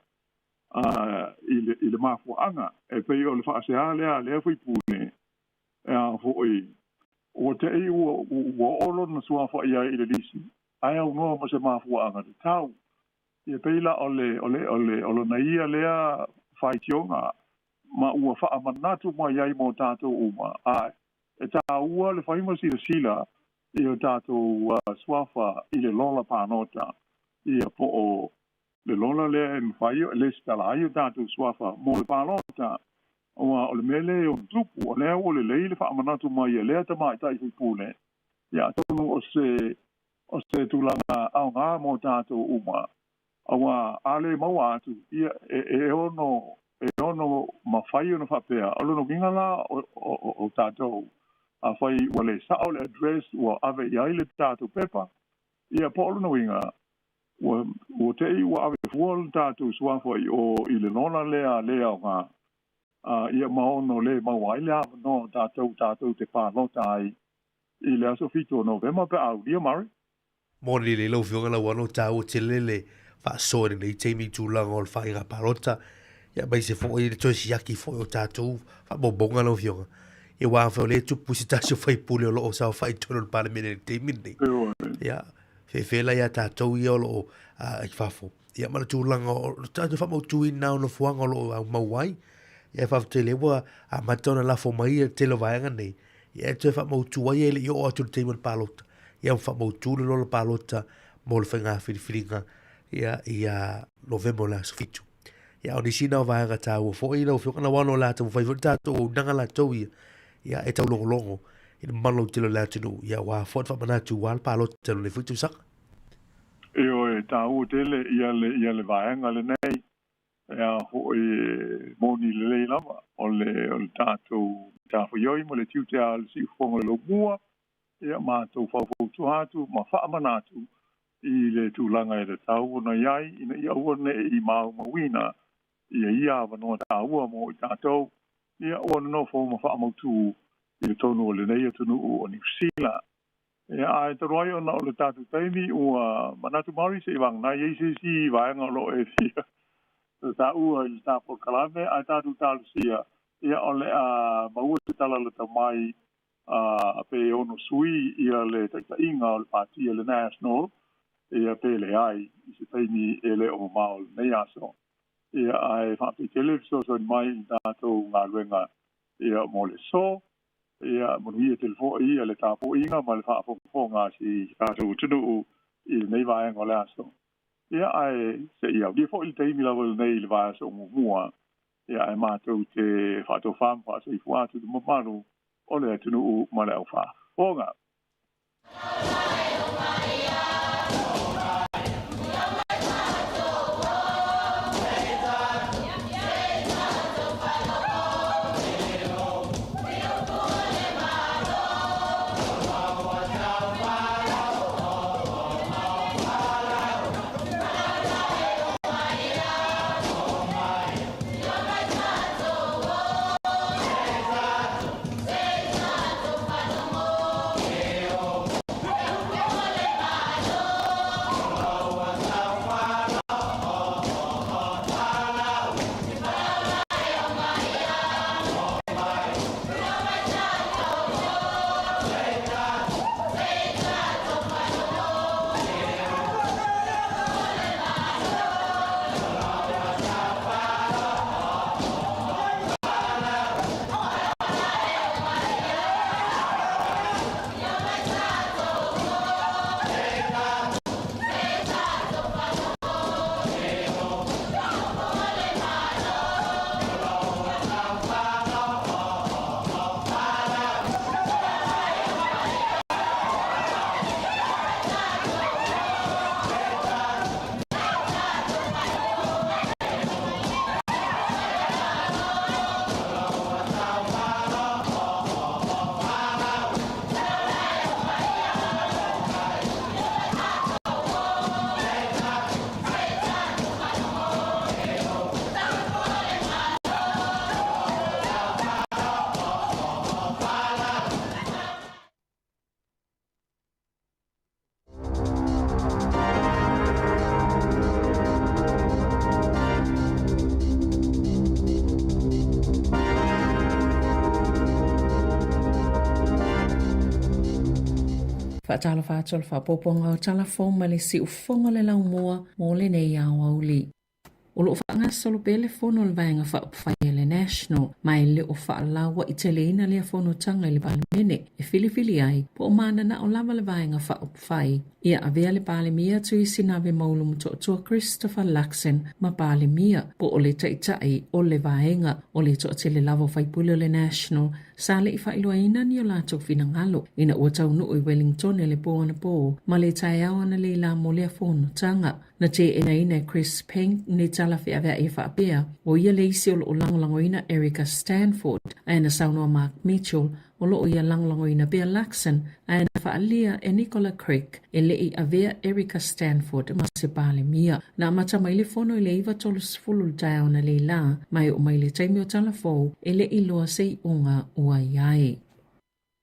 [SPEAKER 4] i le, i le mafuaaga e pei o le faasea lea a lea faipule, e a foi, ua te i ua, ua oo lona suafa i ai i le lisi, ae aunoa ma se mafuaaga tatau. Ia pei la o le, o le, o le, o lona ia lea faitioga, ma ua faamanatu mai ai mo tatou uma, a e tāua le fai ma silasila i o tatou suafa i le lola pālota, ia po o le lola lea e mafai e lesitala ai o tatou suafa mo le palota, aua o le mea lea e ono tupu, o lea ua lelei le faamanatu mai e lea tamaitai faipule, ia atonu o se o se tulaga aoga mo tatou uma, aua a le maua atu, ia e e ono e ono mafai ona faapea, o lona uiga la o o o tatou, afai ua le sao le address ua ave i ai le tatou pepa, ia po o lona uiga, Ua, ua te i ua ave fua le tatou suafa i o i le lola lea le aoga, a ia ma ono le maua ai le avanoa o tatou tatou te palota ai i le aso 7 o Novema pe a aulia, Murray.
[SPEAKER 1] Moni lelei lau Afioga Lauano, taua tele le faasoa i lenei taimi i tulaga o le faiga palota, ia aemaise foi le toe siaki foi o tatou faamaumauga lau Afioga. Ia aua afai o lea e tupu i se tasi o faipule o lo o saofai i totonu o le Palemene i le taimi lenei. Ia, fefe la ia tatou ia o lo o i fafo. Ia ma le tulaga o le tatou faamautuina o nofoaga o lo o aumau ai. Ia e faafetai lea ua amata ona lafo mai ia le tele o vaega nei. Ia e toe faamautu ai e le i oo atu i le taimi o le palota. Ia ua faamautu le lola palota mo le faiga filifiliga ia ia Novema o le aso 7. Ia o nisi na o vaega taua foi lau Afioga Lauano o le a taumafai foi le tatou auaunaga latou ia ia e taulogologo i le mamalu lautele o le atunuu ia aua foi le faamanatu aua le palota i lenei foi tausaga.
[SPEAKER 4] Ioe, e taua tele ia le, ia le vaega lenei. E a foʻi e moni lelei lava o le o le tatou matafaioi ma le tiute a le siufofoga o le laumua, ia matou faufautua atu ma faamanatu i le tulaga e tatau ona i ai ina ia aua ne i maumauina ia ia avanoa taua mo i tatou, ia ua nonofo ma faamautu i totonu o lenei atunuu o Niu Sila. Ia, ae talu ai ona o le tatou taimi ua manatu maoli se i vagana i ai se isi vaega o lo o e fia taua i le ta polokalame, ae tatou talosia, ia o le a maua se tala lata mai pe ono sui ia le taitaiga o le pati a le National, ia pe leai i se taimi e le o mamao i lenei aso. Ia, ae faafetai tele le fesoasoani mai i le tatou galuega ia mo le aso. Ia manuia tele foi ia le tapuaiga ma le faafogafoga a si tatou atunuu i lenei vaega o le aso. Ia ae se i aulia foi le taimi lava lenei i le vaiaso muamua, ia ae matou te faatofa ma faasoifua atu i le mamalu o le atunuu ma le aufaafofoga.
[SPEAKER 3] Faatalofa atu o le faaopoopoga o Tala Fou ma le Siufofoga o le Laumua mo lenei aoauli. O lo o faagasolo pea le fono a le Vaega Faaupufai a le National, ma e le o faalauaiteleina lea fonotaga i le Palemene e filifili ai po o mananao lava le Vaega Faaupufai ia avea le Palemia Tuisinave Maulu Motootua Christopher Luxon ma Palemia po o le Taitai o le Vaega o le toatele lava o faipule o le National sa le i faailoaina ni o latou finagalo ina ua taunuu i Wellington i le po anapo ma le taeao analeila mo lea fonotaga. Na teenaina e Chris Peng ni tala feaveai e faapea, ʻo ia le isi o lo o lagolagoina Erica Stanford, ae na saunoa Mark Mitchell, o lo o ia lagolagoina pea Luxon, ae na faaalia e Nicola Craik e le i avea Erica Stanford ma se Palemia. Na amata mai le fono i le 9:30 i le taeao analeila, ma e oo mai le taimi o tala fou e le i loa se iuga ua i ai.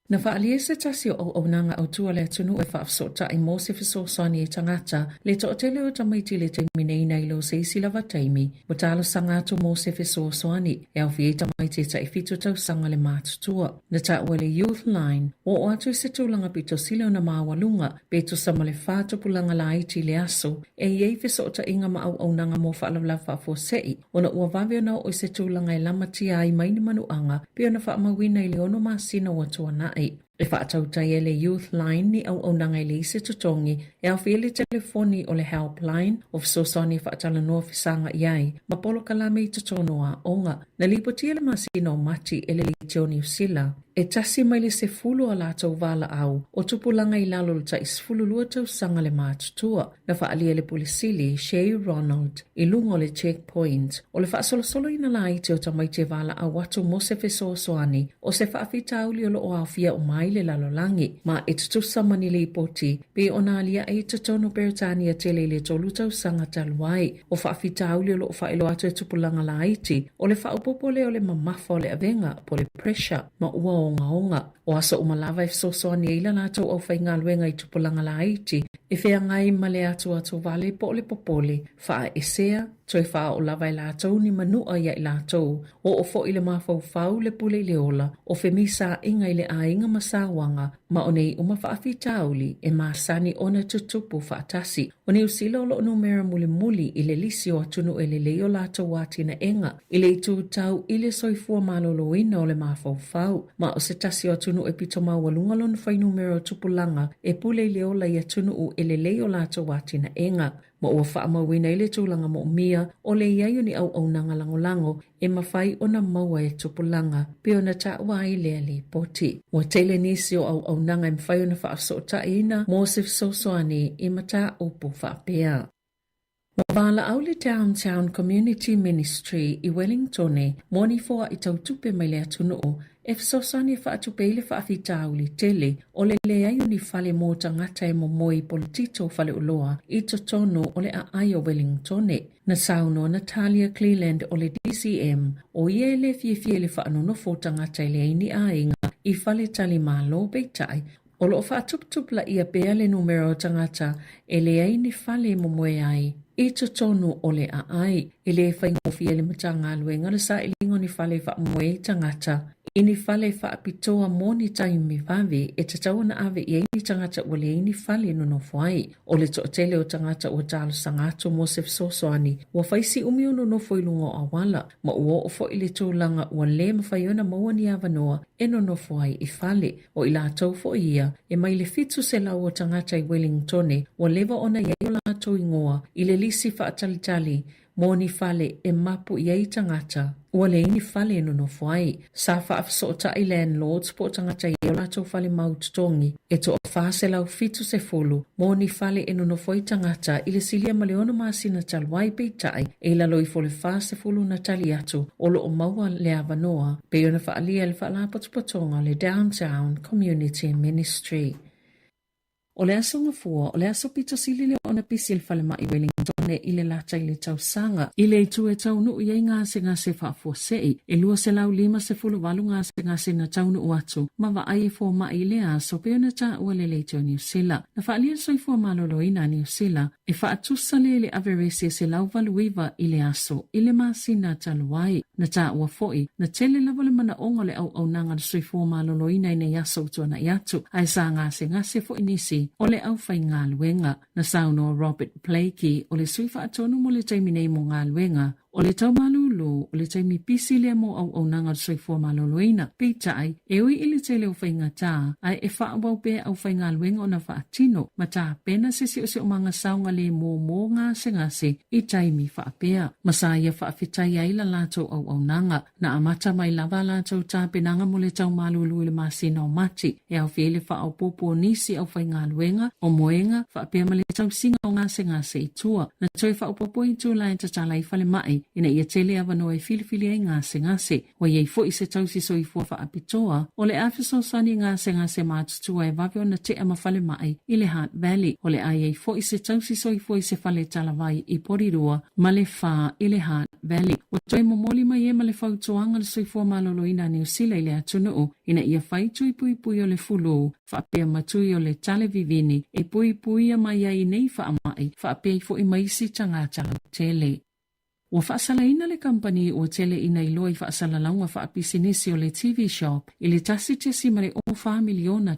[SPEAKER 3] Na faaalia se tasi o auaunaga autu a le atunuu e faafesootai mo se fesoasoani i tagata le toatele o tamaiti i le taimi nei nai lo se isi lava taimi ua talosaga atu mo se fesoasoani e aofia ai tamaiti e tai-7 tausaga le matutua. Na taua e le Youth Line ua oo atu i se tulaga pito sili ona maualuga pe tusa ma le 4 tupulaga laiti i le aso e i ai fesootaiga ma auaunaga mo faalavelave faafuasei ona ua vave ona oo i se tulaga e lamatia ai mai ni manuaga pei ona faamauina i le 6 masina ua tuanai. E faatautai ai le Youth Line ni auaunaga e leai se totogi e aofia ai le telefoni o le Helpline o fesoasoani e faatalanoa fesaga i ai ma polokalame i totonu o aoga. Na lipotia le masina o Mati e le Leitio Niu Sila. E tasi mai le sefulu o a latou valaau o tupulaga i lalo o le tai 12 tausaga le matutua. Na faaalia e le Pule Sili, Shay Ronald, i luga o le Checkpoint, o le faasolosoloina laiti o tamaiti e valaau atu mo se fesoasoani o se faafitauli o lo o aofia uma ai le lalolagi, ma e tutusa ma ni lipoti pei ona aliae i totonu o Peretania tele i le tolu tausaga talu ai. O faafitauli o lo o faailoa atu e tupulaga laiti, o le faaopoopo lea o le mamafa o le avega, po o le pressure, ma ua ogaoga. O aso uma lava e fesoasoani ai la latou aufaigaluega i tupulaga laiti e feagai ma le atuatuvale po o le popole, faaesea, toe faaoo lava e latou ni manua ia i latou, oo foi le mafaufau, le pule i le ola, o femisaaiga i le aiga ma sauaga, ma o nei uma faafitauli e masani ona tutupu faatasi. O Niu Sila o lo o numera mulimuli i le lisi o atunuu e lelei o latou atinaega i le itu tau i le soifua maloloina o le mafaufau, ma o se tasi o atunuu e pito maualuga lona fuainumera o tupulaga e pule i le ola i atunuu e lelei o latou atinaega, ma ua faamauina ai le tulaga moomia o le i ai o ni auaunaga lagolago e mafai ona maua e tupulaga, pei ona taua ai lea lipoti. Ua tele nisi o auaunaga e mafai ona faafesootaiina mo se fesoasoani i mataupu faapea. Ua valaau le Downtown Community Ministry i Wellingtone mo ni foai tautupe mai le atunuu e fesoasoani e faatupe ai le faafitauli tele o le leai o ni fale mo tagata e momoe i polotito o faleoloa i totonu o le aai o Wellingtone. Na saunoa Natalia Cleland o le DCM, o ia e le fiafia i le faanonofo o tagata e leai ni aiga i faletalimalo peitai o lo o faatuputupulaia pea le numera o tagata e leai ni fale e momoe ai i totonu o le aai. E le faigofie i le Matagaluega le sailiga o ni fale e faamoe ai tagata i ni fale faapitoa mo ni taimi vave e tatau ona ave i ai ni tagata ua leai ni fale e nonofo ai. O le toatele o tagata ua talosaga atu mo se fesoasoani ua fai si umi o nonofo i luga o auala ma ua oo foi i le tulaga ua le mafai ona maua ni avanoa e nonofo ai i fale. O i latou foi ia e mai le 700 o tagata i Wellingtone ua leva ona i ai o latou igoa i le lisi faatalitali mo ni fale e mapu i ai tagata ua leai ni fale e nonofo ai. Sa faafesootai landlords po o tagata i ai o latou fale mau totogi e toa 470 mo ni fale e nonofo ai tagata i le silia ma le ono masina talu ai peitai e i lalo ifo o le 40 na tali atu o lo o maua le avanoa pei ona faaalia e le Faalapotopotoga o le Downtown Community Ministry. O le Aso Gafua, o le aso pito sili lea ona pisi i le falemai Wellingtone i le lata i le tausaga. I le itu e taunuu i ai gasegase faafuasei, e 258 gasegase na taunuu atu ma vaai e fomai i lea aso pei ona taua le Leitio Niu Sila. Na faaalia le soifua maloloina a Niu Sila e faatusa lea i le averese e 189 i le aso i le masina talu ai. Na taua foi, na tele lava le manaoga o le auaunaga a le soifua maloloina i nei aso ua tuanai atu, ae sa gasegase foi nisi o le aufaigaluega. Na saunoa Robert Blakey, o le sui faatonu mo le taimi nei mo galuega, O le tau malūlū, o le taimi pisi lea mo auaunaga o le soifua maloloina. Peitai, e ui i le tele o faigata, ae e faaauau pea aufaigaluega ona faatino ma tapena se siosiomaga saogalemu mo gasegase i taimi faapea. Ma sa ia faafetai ai la latou auaunaga. Na amata mai lava a latou tapenaga mo le tau malūlū i le masina o Mati, e aofia ai le faaopoopo o nisi aufaigaluega, o moega, faapea ma le tausiga o gasegase i tua. Na toe faaopoopo itula e tatala ai falemai ina ia tele avanoa e filifili ai gasegase. Ua i ai foi se tausi soifua faapitoa o le a fesoasoani i gasegase matutua e vave ona tea ma falemai i le Hutt Valley. O le a i ai foi se tausi soifua i se fale talavai i Porirua ma le Fā i le Hutt Valley. Ua toe momoli mai ai ma le fautuaga le soifua maloloina a Niu Sila i le atunuu ina ia fai tui puipui o le fulu faapea ma tui o le tale vivini e puipuia mai ai nei faamai faapea ai foi ma isi tagata lautele. Ua faasalaina le kamupani ua tele ina iloa i faasalalauga faapisinisi o le TV Shop i le $1.04 miliona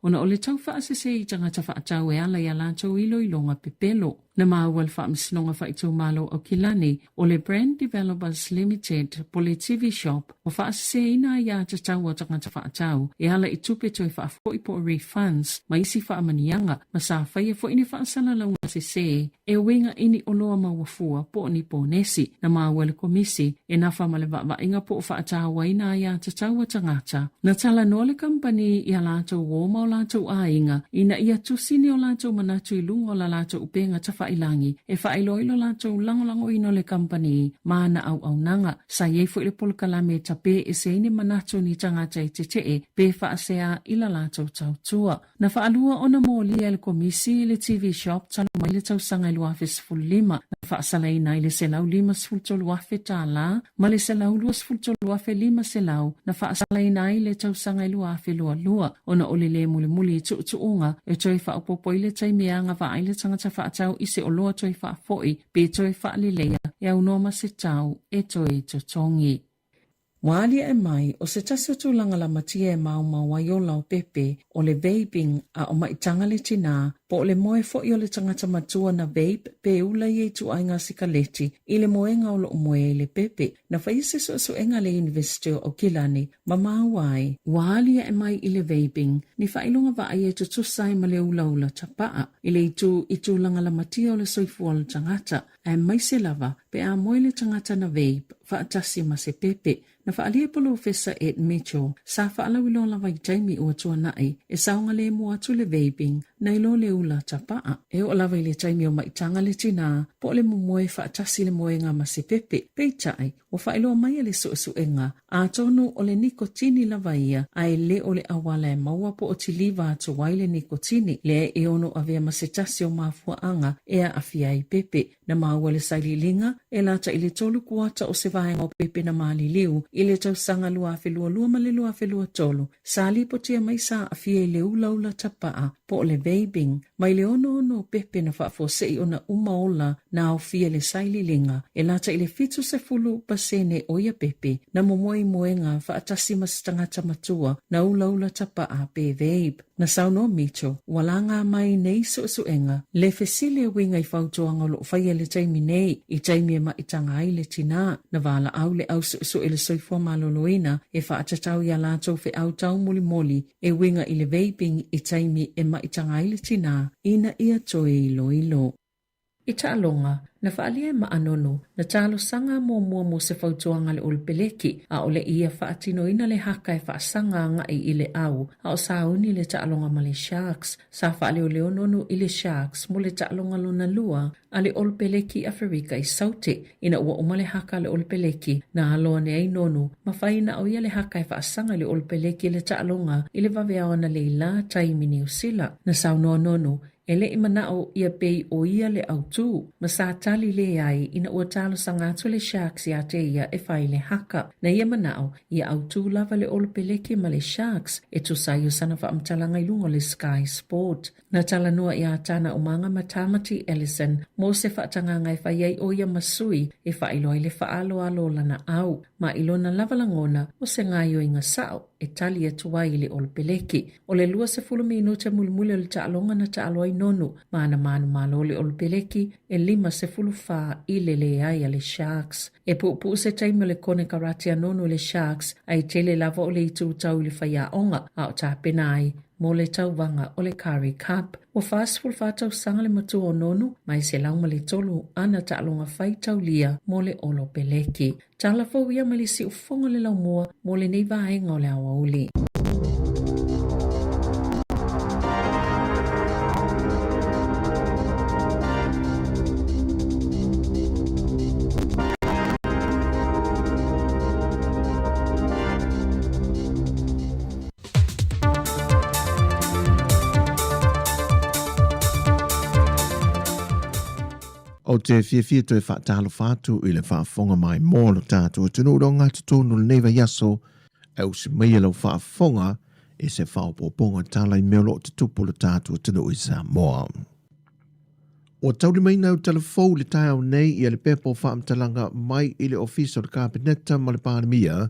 [SPEAKER 3] ona o le tau faasese i tagata faatau e ala i a latou iloiloga pepelo. Na maua le Faamasinoga Faaitumalo o Aukilani, o le Brand Developers Limited po le TV Shop ua faaseseina aiatatau a tagata faatau e ala i tupe toe faafoi po o refunds ma isi faamaniaga ma sa faia foi ni faasalalauga sese e uiga i ni oloa maua fua po o ni ponesi. Na maua e le Komisi e nafa ma le vaavaaiga po o faatauaina aiatatau a tagata. Na talanoa le kamupani i a latou uo ma o latou aiga ina ia tusi ni o latou manatu i luga o la latou upega tafailagi e faailoa ai lo latou lagolagoina o le kamupani ma ana auaunaga. Sa i ai foi le polokalame e tape ese ai ni manatu o ni tagata e teteʻe pe faasea i la latou tautua. Na faalua ona molia e le Komisi i le TV Shop talu mai le tausaga e 2015, na faasalaina ai le $153,000 ma le $123,500 na faasalaina ai le tausaga e 2022 ona o le lē mulimuli i tuutuuga e toe faaopoopo ai le taimi e agavaa ai le tagata faatau i se oloa toe faafoi pe toe faaleleia e aunoa ma se tau e toe totogi. Ua aliae mai, o se tasi o tulaga lamatia e maomao ai ola o pepe, o le vaping a o maitaga le tinā, po o le moe foi o le tagata matua na vape pe ula ia ituaiga sikaleti i le moega o loo moe ai le pepe. Na faia se suesuega a le Iunivesite o Aukilani ma maua ai, ua aliae mai i le vaping ni faailoga vaaia e tutusa ai ma le ulaula tapaa i le itu i tulaga lamatia o le soifua o le tagata, aemaise lava pe a moe le tagata na vape faatasi ma se pepe. Na faaalia e Polofesa Ed Mitchell, sa faalauiloa lava i taimi ua tuanai e saogalemu atu le vaping nai lo le ula tapaa. E oo lava i le taimi o maitaga le tinā po o le momoe faatasi le moega ma se pepe. Peitai, ua faailoa mai e le suesuega, atonu o le nikotini lava ia, a e le o le auala e maua po o tiliva atu ai le nikotini, lea e ono avea ma se tasi o mafuaaga e aafia ai pepe. Na maua le sailiiliga, e lata i le tolu kuata o se vaega o pepe na maliliu i le tausaga 2022 ma le 2023, Sa lipotia mai sa aafia i le ulaula tapaa po o le vaping mai le 66 o pepe na faafuasei ona uma ola na aofia le sailiiliga e lata i le 70% o ia pepe na momoe i moega faatasi ma se tagata matua na ulaula tapaa pe vape. Na saunoa Mitchell, ua laga mai nei suesuega le fesili e uiga i fautuaga o lo o faia i le taimi nei i taimi e maitaga ai le tinā na valaau le au suesue i le soifua maloloina e faatatau i a latou feau taumolimoli e uiga i le vaping i taimi e maitaga ai le tinā ina ia toe iloilo. I taaloga, na faaalia e Maanono, na talosaga muamua mo se fautuaga a le Olopeleki, ʻaʻole ia faatinoina le haka e faasaga agai i le au, a o sauni le taaloga ma le Sharks. Sa faaleoleo Nonu i le Sharks mo le taaloga lona lua a le Olopeleki i Aferika i Saute. Ina ua uma le haka a le Olopeleki, na alo ane ai Nonu, ma fai na o ia le haka e faasaga i le Olopeleki i le taaloga i le vaveao analeila taimi Niusila. Na saunoa Nonu, E le i manaʻo ʻia pei ʻo ia le autū, ma sa tali leai ina ua talosaga atu le Sharks iā te ia e fai le haka. Na ia manaʻo, ia autū lava le Olopeleki ma le Sharks e tusa ai o sana faamatalaga i luga o le Sky Sport. Na talanoa iā Tana Umaga ma Tamati Ellison mo se faatagaga e fai ai ʻo ia ma sui e faailoa ai le faaaloalo o lana au, ma i lona lava lagona o se gaoioiga saʻo e tali atu ai i le Olopeleki. O le 20 minute mulimuli o le taaloga na taalo ai Nonu ma ana manumalo o le Olopeleki e 54 i le leai a le Sharks. E puupuu se taimi o le konekarate a Nonu i le Sharks a e tele lava o le itu tau i le faiaoga a o tapena ai mo le tauvaga o le Currie Cup. Ua 44 tausaga le matua o Nonu ma e 103 ana taaloga fai taulia mo le Olopeleki. Tala fou ia mai le siufofoga o le laumua mo lenei vaega o le aoauli.
[SPEAKER 10] Ou te fiafia toe faatalofa atu i le faafofoga mai mo lo tatou atunuu i loga atu tonu lenei vaiaso e usi mai e lau faafofoga i se faaopoopoga tala i mea o lo o tutupu lo tatou atunuu i Samoa. Ua taulimaina au tala fou i le taeao nei ia le pepa o faamatalaga mai i le Ofisa o le Kapeneta ma le Palemia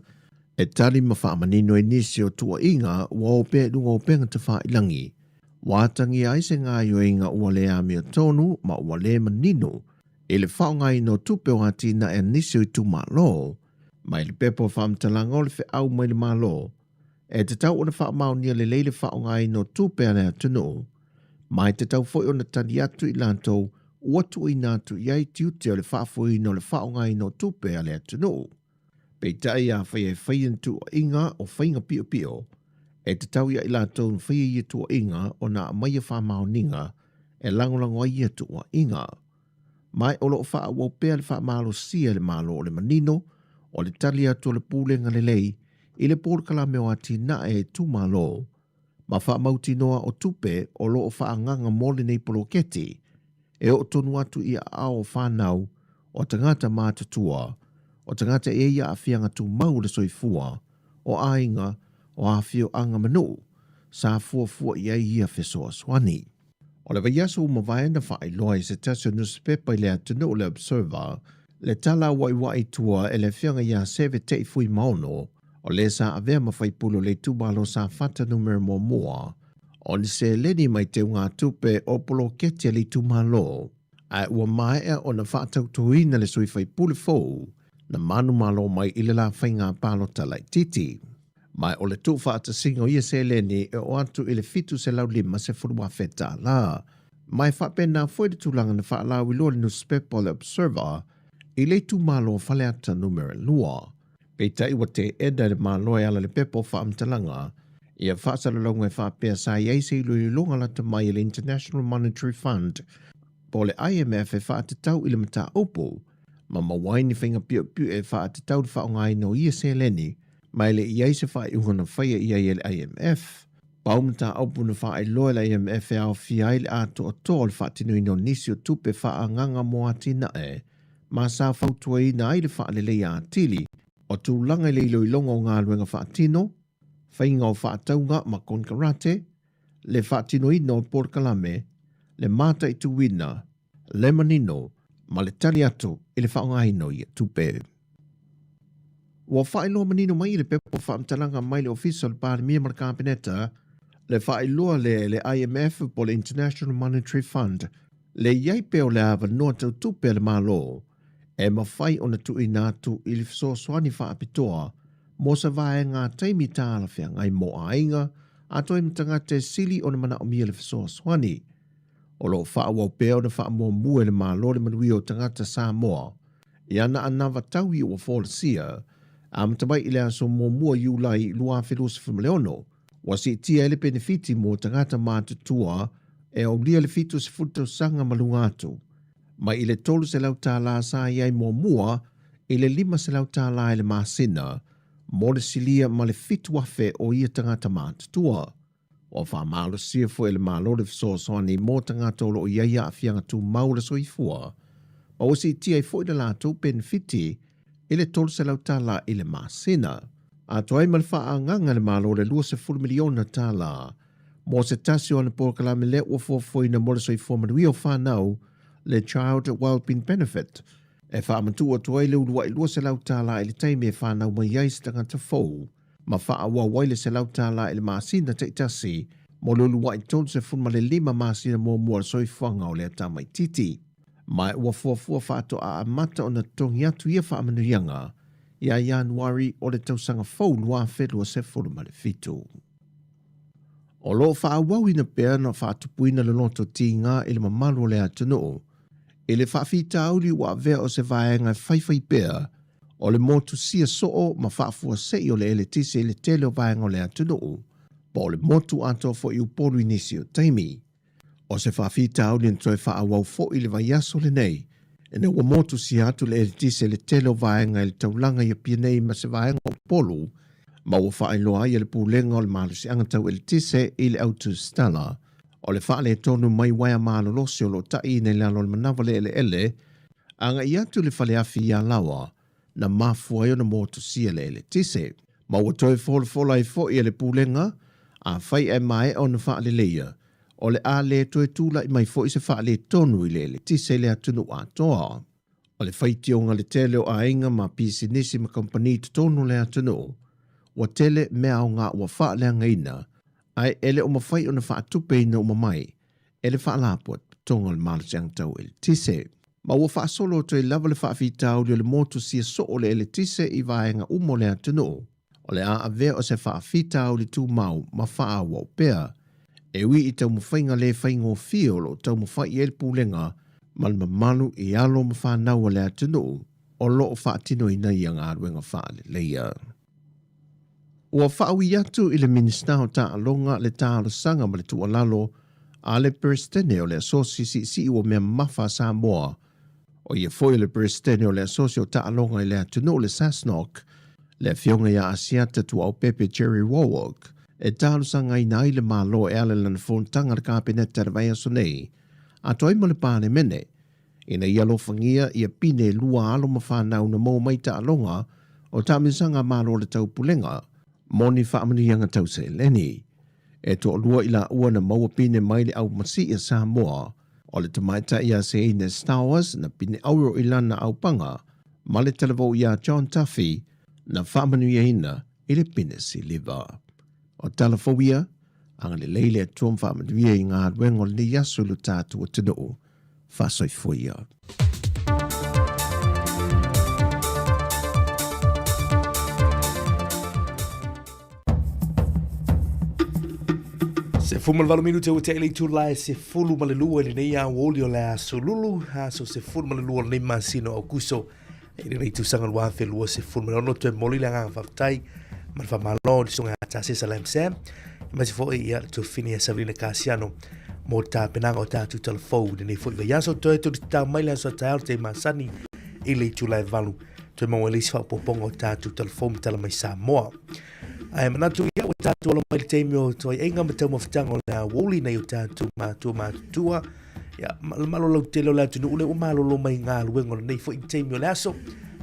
[SPEAKER 10] e tali ma faamanino ai nisi o tuuaiga ua o pea i luga o upega tafailagi. Ua atagia ai se gaoioiga ua le amiotonu ma ua le manino i le faaaogaina o tupe o atinae a nisi o itumalo. Mai le pepa o faamatalaga o le feau mai le Malo, e tatau ona faamaonia lelei le faaaogaina o tupe a le atunuu, ma e tatau foi ona tali atu i latou ua tuuina atu i ai tiute o le faafoeina o le faaaogaina o tupe a le atunuu. Peitai, afai e faia ni tuuaiga o faiga piopio, e tatau ia i latou na faia ia tuuaiga ona aumaia faamaoniga e lagolago ai ia tuuaiga. Ma o lo o faaauau pea le faamalosia e le Malo o le manino o le tali atu o le pulega lelei i le polokalame o atinae a itumalo ma faamautinoa o tupe o lo o faaagaga mo lenei poloketi e oo tonu atu i aao o fanau, o tagata matutua, o tagata e i ai aafiaga tumau o le soifua, o aiga, o afioaga ma nuu, sa fuafua i ai ia fesoasoani. O le vaiaso ua mavae na faailoa i se tasi o nusipepa i le atunuu le Observer, le tala auaiuai i tua e le afioga ia Seve Tei Fuimaono, o le sa avea ma faipule o le itumalo Safata numera muamua, o ni seleni mai teugatupe o poloketi a le itumalo, ae ua maea ona faatautoina le sui faipule fou na manumalo mai i le la faiga palota laitiiti. Ma o le tuufaatasiga o ia seleni e oo atu i le $750,000. Ma e faapena foi le tulaga na faalauiloa le nusipepa o le Observer i le itumalo o Faleata Numera 2. Peitai ua teena e le Malo e ala i le pepa o faamatalaga ia faasalalauga e faapea sa i ai se iloiloga lata mai a le International Monetary Fund po o le IMF e faatatau i le mataupu ma maua ai ni faiga piopio e faatatau le faaaogaina o ia seleni ma e le i ai se faaiuga na faia i ai e le IMF. Pau mataupu na faailoa e le IMF e aofia ai le atoatoa o le faatinoina o nisi o tupe faaagaga mo atinae ma sa fautuaina ai le faaleleia atili o tulaga i le iloiloga o galuega faatino, faiga o faatauga ma konekarate, le faatinoina o polokalame, le mataituina, le manino ma le tali atu i le faaaogaina o ia tupe. Ua faailoa manino mai i le pepa o faamatalaga mai le Ofisa o le Palemia ma le Kapeneta le faailoa lea e le IMF po o le International Monetary Fund le i ai pea o le avanoa tau tupe a le Malo e mafai ona tuuina atu i le fesoasoani faapitoa mo se vaega taimi talafeagai mo aiga atoa ai ma tagata e sili ona manaomia le fesoasoani. O lo o faaauau pea ona faamuamua e le Malo le manuia o tagata Samoa i ana anava taui ua folasia amata mai i le aso 1 Iulai 2026, ua siitia ai le penefiti mo tagata matutua e aulia le 70 tausaga ma luga atu, mai i le $300 sa i ai muamua i le $500 i le masina mo le silia ma le 7,000 o ia tagata matutua. Ua faamalosia foi e le Malo le fesoasoani mo tagata o lo o i ai aafiaga tumau o le soifua, ma ua siitia ai foi le latou penefiti i le $300 i le masina. Atoa ai ma le faaagaga e le Malo le $20 miliona mo se tasi o ana polokalame lea ua fuafuaina mo le soifua manuia o fanau, le Child Wellbeing Benefit, e faamatuu atu ai le uluai $200 i le taimi e fanau mai ai se tagata fou. ma faaauau ai le $100 i le masina taitasi mo le uluai 35 masina muamua o le soifuaga o lea tamaitiiti. Ma ua fuafua faatoa amata ona totogi atu ia faamanuiaga ia Ianuari o le tausaga fou 2027. O lo o faaauauina pea ona faatupuina le loto tiga i le mamalu o le atunuu i le faafitauli ua avea o se vaega e faifai pea o le motusia soo ma faafuasei o le eletise i le tele o vaega o le atunuu, po o le motu atoa foi i Upolu i nisi o taimi. O se faafitauli na toe faaauau foi i le vaiaso lenei, ina ua motusia atu le eletise i le tele o vaega i le taulaga i Apia nei ma se vaega o Upolu, ma ua faailoa ai e le Pulega o le Malosiaga Tau Eletise i le au tusitala o le faaletonu mai uaea malolosi o lo o ta'iina i lalo o le manava le eleele Agai atu le faleafi i Alaoa, na mafua ai ona motusia le eletise. Ma ua toe folafola ai foi e le Pulega, afai ae maea ona faaleleia, o le a le toe tulai mai foi se faaletonu i le eletise i le atunuu atoa. O le faitioga le tele o aiga ma pisinisi ma kamupani i totonu o le atunuu, ua tele mea aoga ua faaleagaina. Ae e le o mafai ona faatupeina uma mai e le Faalapotopotoga o le Malosiaga Tau Eletise. Ma ua faasolo atu ai lava le faafitauli o le motusia soo o le eletise i vaega uma o le atunuu, o le a avea o se faafitauli tumau ma faaauau pea. E ui i taumafaiga le faigofie o lo o taumafai i ai le Pulega ma le mamalu i alo ma fanau a le atunuu o lo o faatinoina ia galuega faaleleia. Ua faaui atu i le Minisita o Taaloga le talosaga ma le tuualalo a le Peresetene o le Asosi Siisii ua Mea Mamafa a Samoa, o ia foi o le Peresetene o le Asosi o Taaloga i le atunuu le SASNOC, le Afioga ia Asiata Tuaopepe Jerry Wowok, e talosagaina ai le Malo e ala i lana fonotaga a le Kapeneta i le vaiaso nei, atoa ai ma le Palemene, ina ia alofagia ia pine lua alo ma fanau na maua mai taaloga o taamilosaga a Malo o le Taupulega mo ni faamanuiaga tau seleni. E toalua i laua na maua pine mai le au Masi'i a Samoa, o le tamaitai ia Seine Stowers na pine auro i lana aupaga ma le talavou iā John Duffy na faamanuiaina i le pine siliva. O tala fou ia, agalelei le Atua ma faamanuia i galuega o lenei aso i lo tatou atunuu. Faasoifua ia.
[SPEAKER 1] 18 minute ua tea i le itula e 12 i lenei aoauli o le aso Lulu, aso 12 o lenei masina o Aukuso i lenei tausaga 2026. Toe momoli le agaga faafetai ma le faamalo i le susuga ia Tasesa Lam Sam, aemaise foi ia le tuafafine ia Savelina Kasiano mo le tapenaga o tatou talafou i lenei foi vaiaso. Toe tolitao mai le aso a taeao le taimi masani i le itula e 8 toe maua ai le isi faaopoopoga o tatou talafou ma tala mai Samoa. Ae manatu ia ua tatou alo mai le taimi o toaiaiga ma taumafataga o le aoauli nei o tatou matua matutua. Ia, le malo lautele o le atunuu lea ua malolo mai galuega o lenei foi taimi o le aso.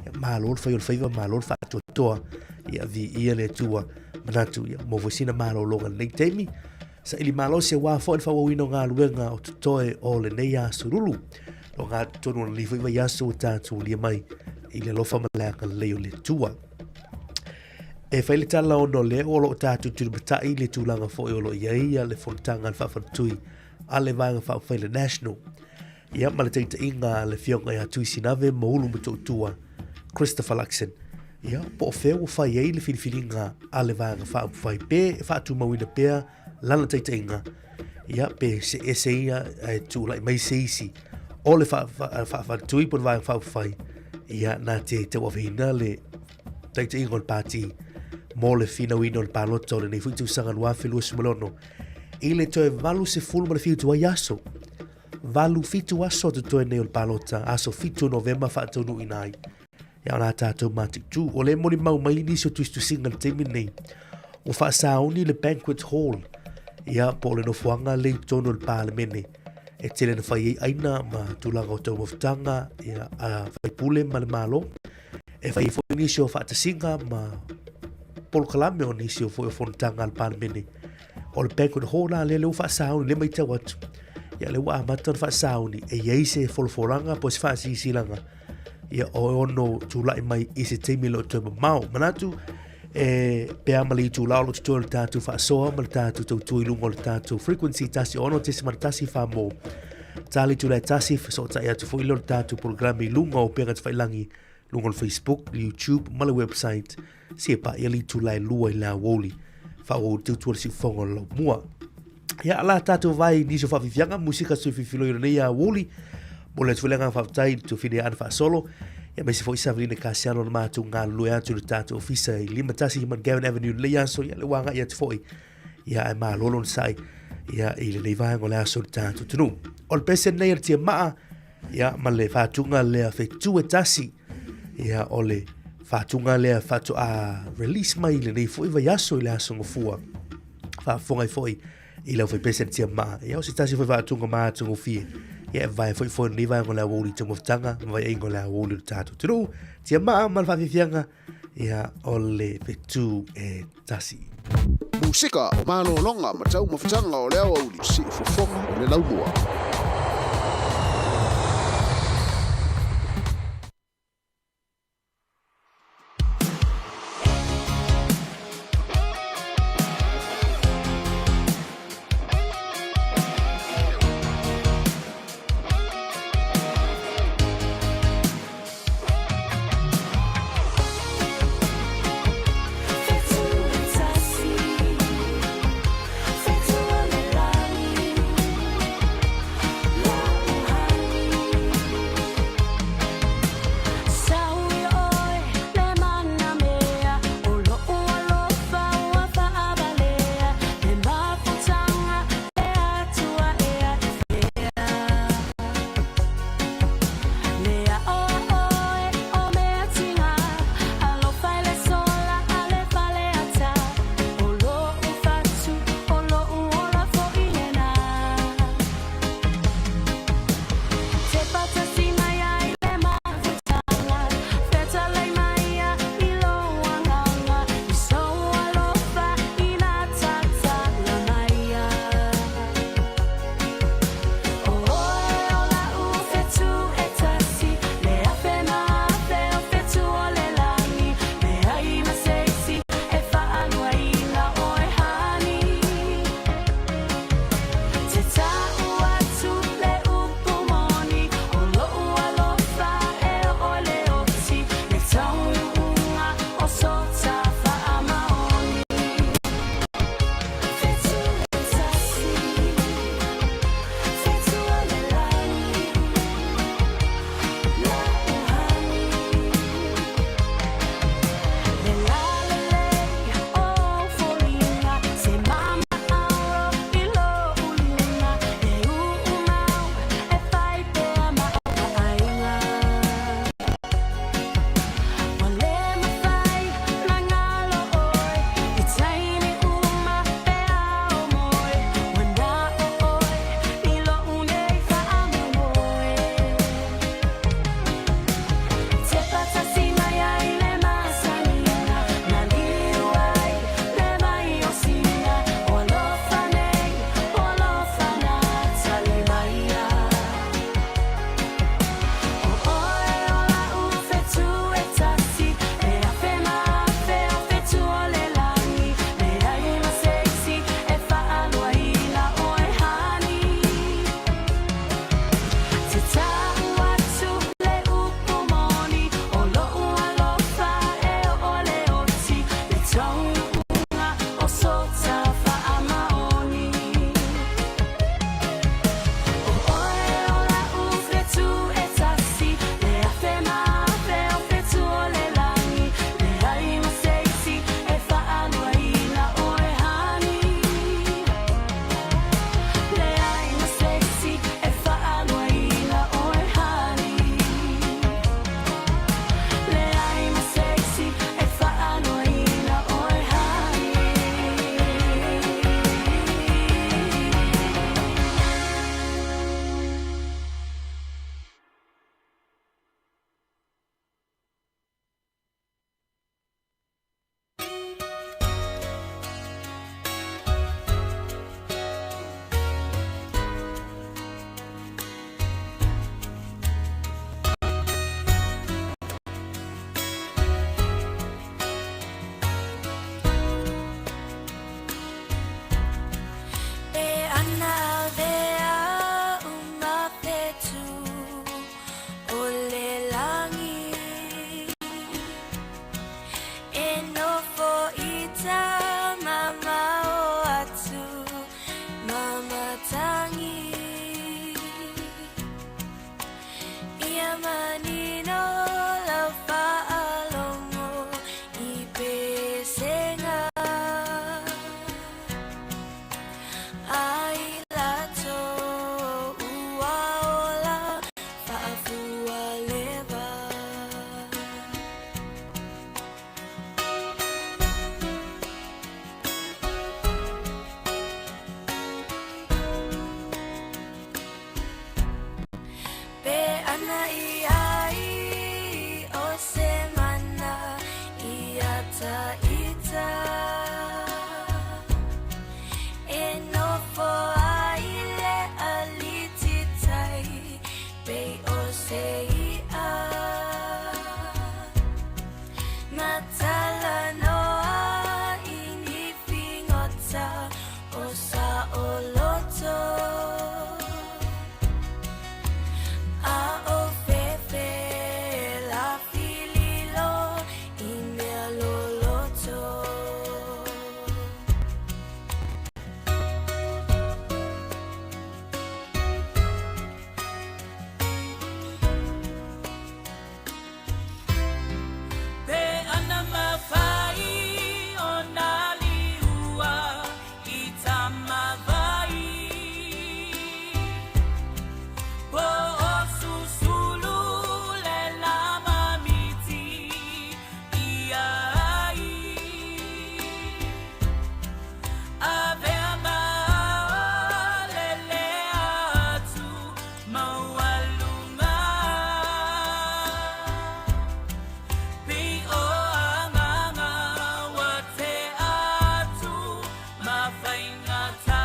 [SPEAKER 1] Ia, malo le fai o le faiva, malo le faatoatoa. Ia, viia le Atua. Manatu, ia, maua foi sina malologa i lenei taimi. Saili malosi aua foi le faaauauina o galuega o totoe o lenei aso lulu. O ngā tonu o lenei foi vaiaso ua tatou aulia mai i le alofa ma le agalelei o le Atua. E fai le tala ona o lea o lo o tatou tulimatai le tulaga foi o lo o i ai le fonotaga a le faafaletui a le Vaega Faaupufai le National, ia ma le taitaiga a le Afioga ia Tui Sinave ma Ulu Motootua Christopher Luxon. Ia, po o fea ua fai ai le filifiliga a le Vaega Faaupufai pe e faatumauina pea lana taitaiga, ia pe see ese ia ae tulai mai se isi o le faafaletui po o le Vaega Faaupufai, ia na te tauaveina le taitaiga o le pati mo le finauina o le palota o lenei foi tausaga 2026 i le toe 87 ai aso. 87 aso totoe nei o le palota, aso 7 o Novema faataunuuina ai. Ia o la tātou matutu. O le molimau mai nisi o tusitusiga i le taimi lenei. Ua faasauni le banquet hall, ia po o le nofoaga lea i totonu o le Palemene e tele na fai ai aina ma tulaga o taumafataga ia, a faipule ma le Malo. E fai ai foi nisi o faatasiga ma polokalame o nisi o foi o fonotaga a le Palemene. O le banquet hall la lea, lea ua faasauni, lea matau atu. Ia lea ua amata ona faasauni e i ai se folafolaga po o se faasilasilaga ia o e ono tulai mai i se taimi le o toe mamao. Manatu e pea ma le itula o lo o totoe o le tatou faasoa ma le tatou tautua i luga o le tatou frequency 16.1 whamō. Tā le itula e tasi, fesootai atu foi lea o le tatou polokalame i luga o upega tafailangi, luga o le Facebook, YouTube ma le website se paia le itula e lua i le aoauli faaauau le tautua le siufofoga o le laumua. Ia, la tātou vai nisi o faafiafiaga, musika sui filifiloi o lenei aoauli. Mo le atu foi le agaga faafetai i le tuafine Ana Faasolo, ia aemaise foi Savelina Kasiano na matou galulue atu i le tatou ofisa i 51 Mount Gavin Avenue i lenei aso, ia le ua agai atu foi, ia ae malo le onosai, ia i lenei vaega o le aso i le tatou atunuu. O le pese lenei a le Tiamaa, ia ma le faatuga lea fetu e tasi, ia o le faatuga lea faatoa release mai i lenei foi vaiaso i le aso Gafua. Faafofoga ai foi i le aufaipese a le Tiamaa, ia o se tasi foi faatuga matagofie, ia e vae foi foi lenei vaega o le aoauli i taumafataga ma vaeaiga o le aoauli o le tatou atunuu. Tiamaa ma le faafiafiaga, ia o le fetu e tasi.
[SPEAKER 20] Musika, malologa ma taumafataga o le aoauli, siufofoga o le laumua.
[SPEAKER 21] o Saʻoloto. A ʻo Fefe lafi lilo i mea loloto. Pe ana mawhai o nā liua i Tamawai. Po o Susulu le lama miti i ai. Avea ma o lele atu maualuga. Pei o agaga ua te atu ma faigata.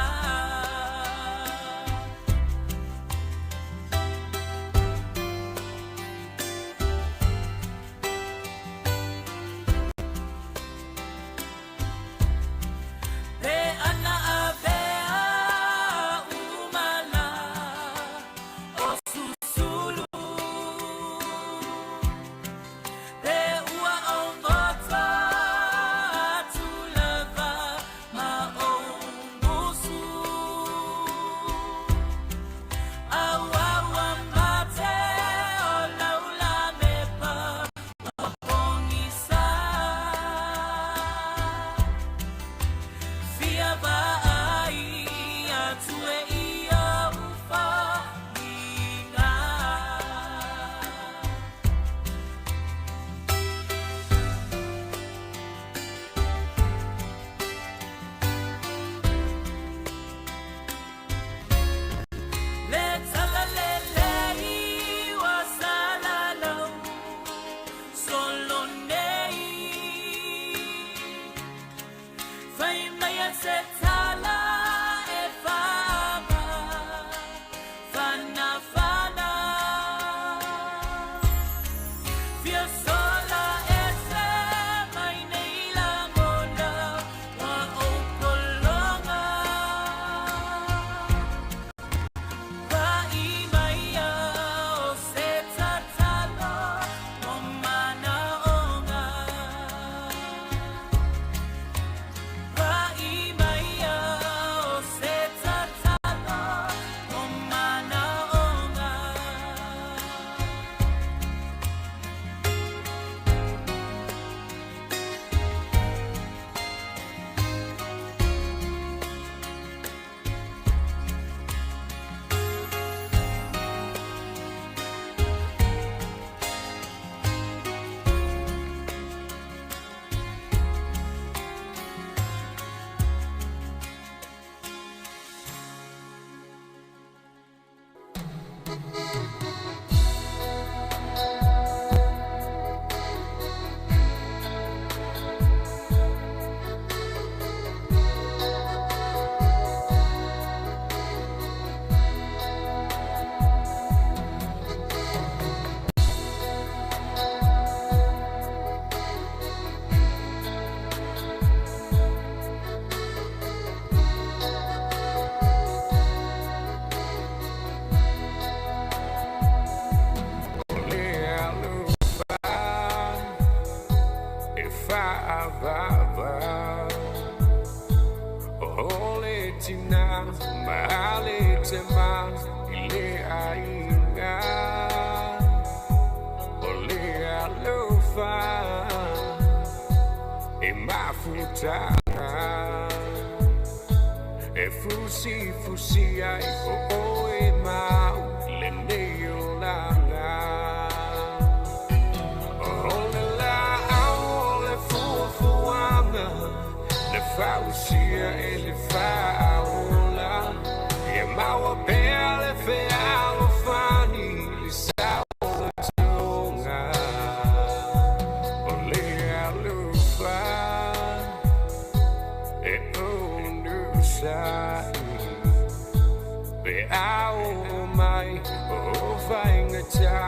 [SPEAKER 21] Pe ana avea umala o Susulu. Pe ua ogoto atu lava ma o musu. Auaua mate o laula mepa ua pogisa. Fia vaai atu e ia uwhaniga. Le tala lelei ua salalau solo nei. Fai mai a se tala e whaama, whana whana. Fia sola e se mai nei langona ua ou pologa. Paʻi mai a o se tatalo o manaʻoga. Paʻi mai a o se tatalo o manaʻoga.
[SPEAKER 9] E fusi fusi ai o oe mau lenei olaga. O le laau o le fuafuaga, le fausia e le faaola. Ia maua pea le fealofani i le saolotoga. O le alofa e onosai, pe a oo mai o faigata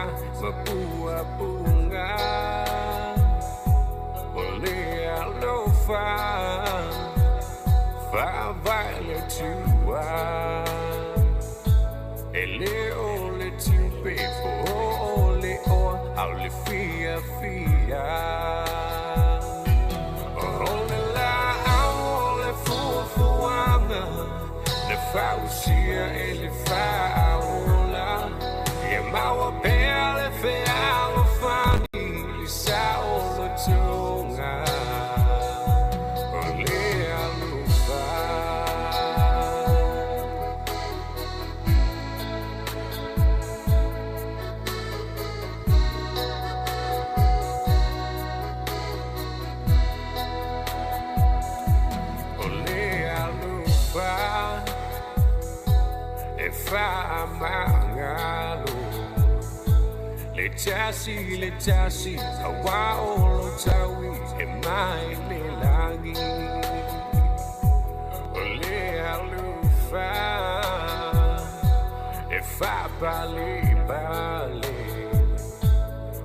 [SPEAKER 9] ma puapuga. O le alofa Faavae le Atua. E le o le tupe po o le oa, a o le fiafia. O le laau o le fuafuaga, na fausia e le Faaola. Ia maua pea le fealofani, le saolotoga o le alofa. O le alofa e faamagalo le tasi le tasi, auā o lo taui e mai le lagi. O le alofa e faapalepale,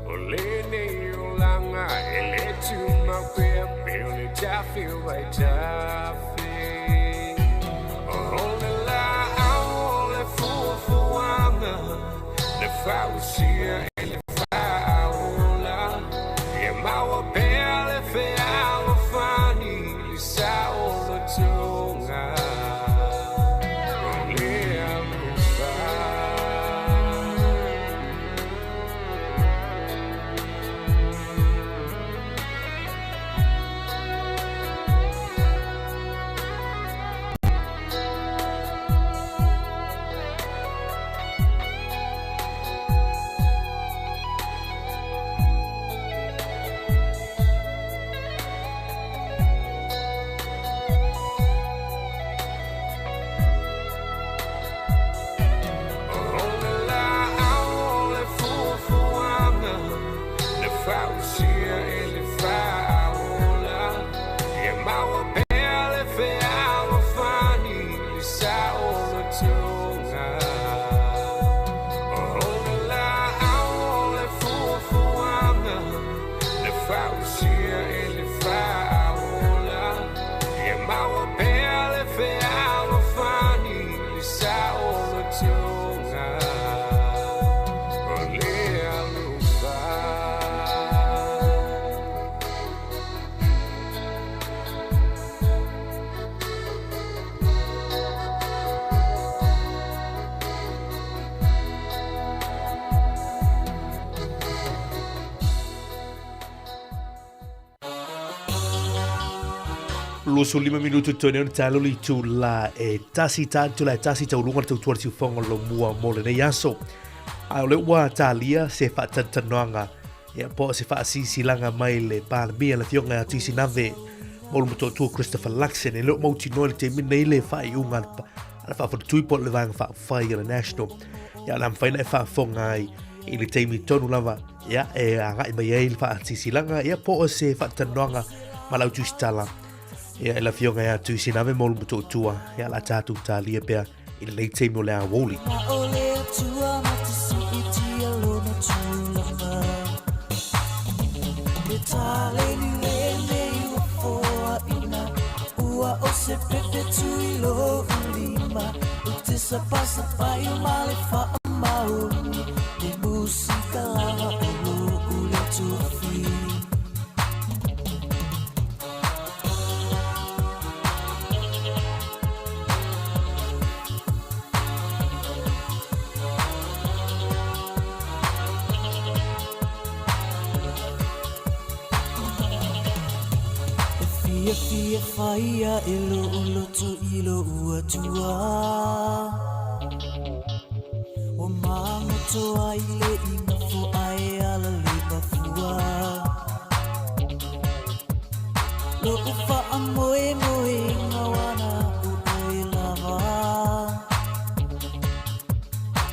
[SPEAKER 9] o lenei olaga e lē tumau pea, pe o le tafe o aitafe. O le laau o le fuafuaga, na fausia e le Faaola. Ia maua pea le fealofani, le saolotoga o le alofa. O le laau o le fuafuaga, na fausia e le Faaola. Ia maua pea le fealofani, le saolotoga o le laau o le fuafuaga, na fausia e le Faaola. Ia maua pea le fealofani, le saolotoga o le alofa.
[SPEAKER 1] 25 minutu tone ona talo le itula e tasi tatu la e tasi tauluga le tautua le siufoga o lomua mo lenei aso. A o le ua talia se faatantanoaga ia po o se faasilasilaga mai le Palemia le Afioga ia Tuisi Nave mo le Motootua Christopher Luxon e le o mautinoa i le taimi lenei le faaiuga a le faafatutui po o le Vaega Faaupufai a le National. Ia o le a mafai ona e faafofoga ai i le taimi tonu lava ia e agai mai ai le faasilasilaga ia po o se faatalanoaga ma lau tusitala ia e le Afioga ia Tuisi Nave mo le Motootua ia o le a tatou talia pea i lenei taimi o le aoauli.
[SPEAKER 21] Fiafia faia e lou loto i lou Atua. Ua magoto ai le igafo ae ala le mafua. Lou faamoemoega ua na o oe lava.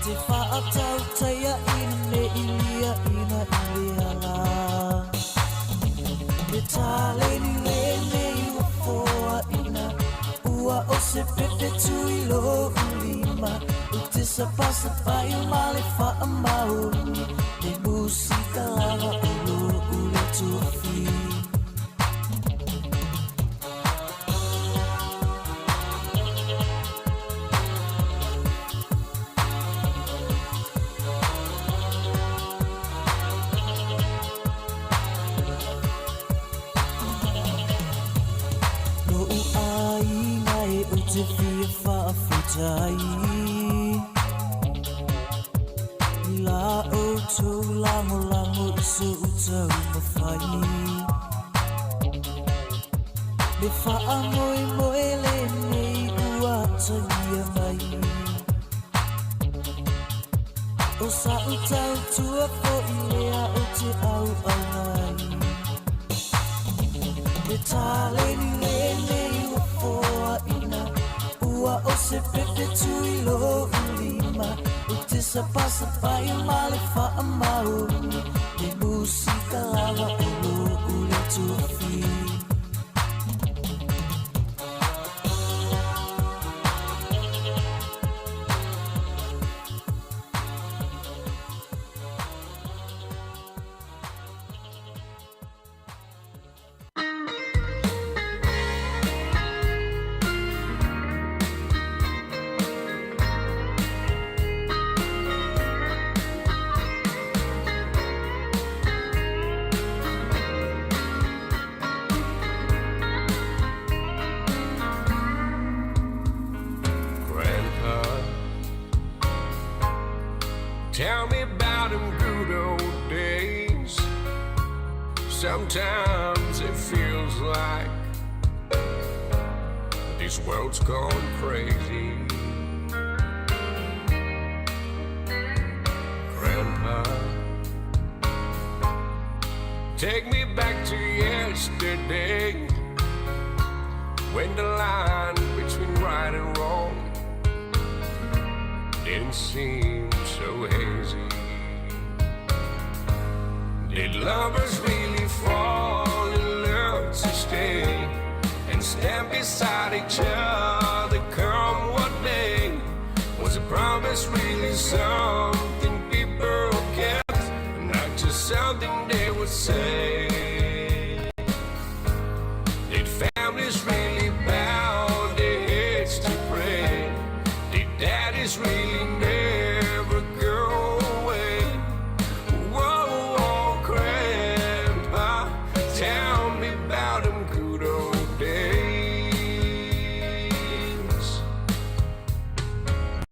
[SPEAKER 21] Te faatautaia ina ne i liaina i le ala. E taleni lenei ua foaina, ua o se pepe tui lou lima. Ou te sapasapai ma le faamaoni, le musika lava o lou loto fi. te fia faafetai I la outou lagolago i so'u taumafai Le faamoemoe lenei ua atagia mai O sa'u tautua fo'i lea o te auauna ai Le taleni lenei ua foaina Ua o se pepe tui lo'u lima Ou te sapasapai ma le faamaoni Le musika lava o lo'u lea tofi.
[SPEAKER 9] Grandpa, tell me about them good old days. Sometimes it feels like this world's gone crazy. Grandpa, take me back to yesterday when the line between right and wrong didn't seem so hazy. Did lovers really fall in love to stay and stand beside each other come what may? Was a promise really something people kept, not just something they would say? Did families really bow their heads to pray? Did daddies really never go away? Whoa, whoa, Grandpa, tell me about them good old days.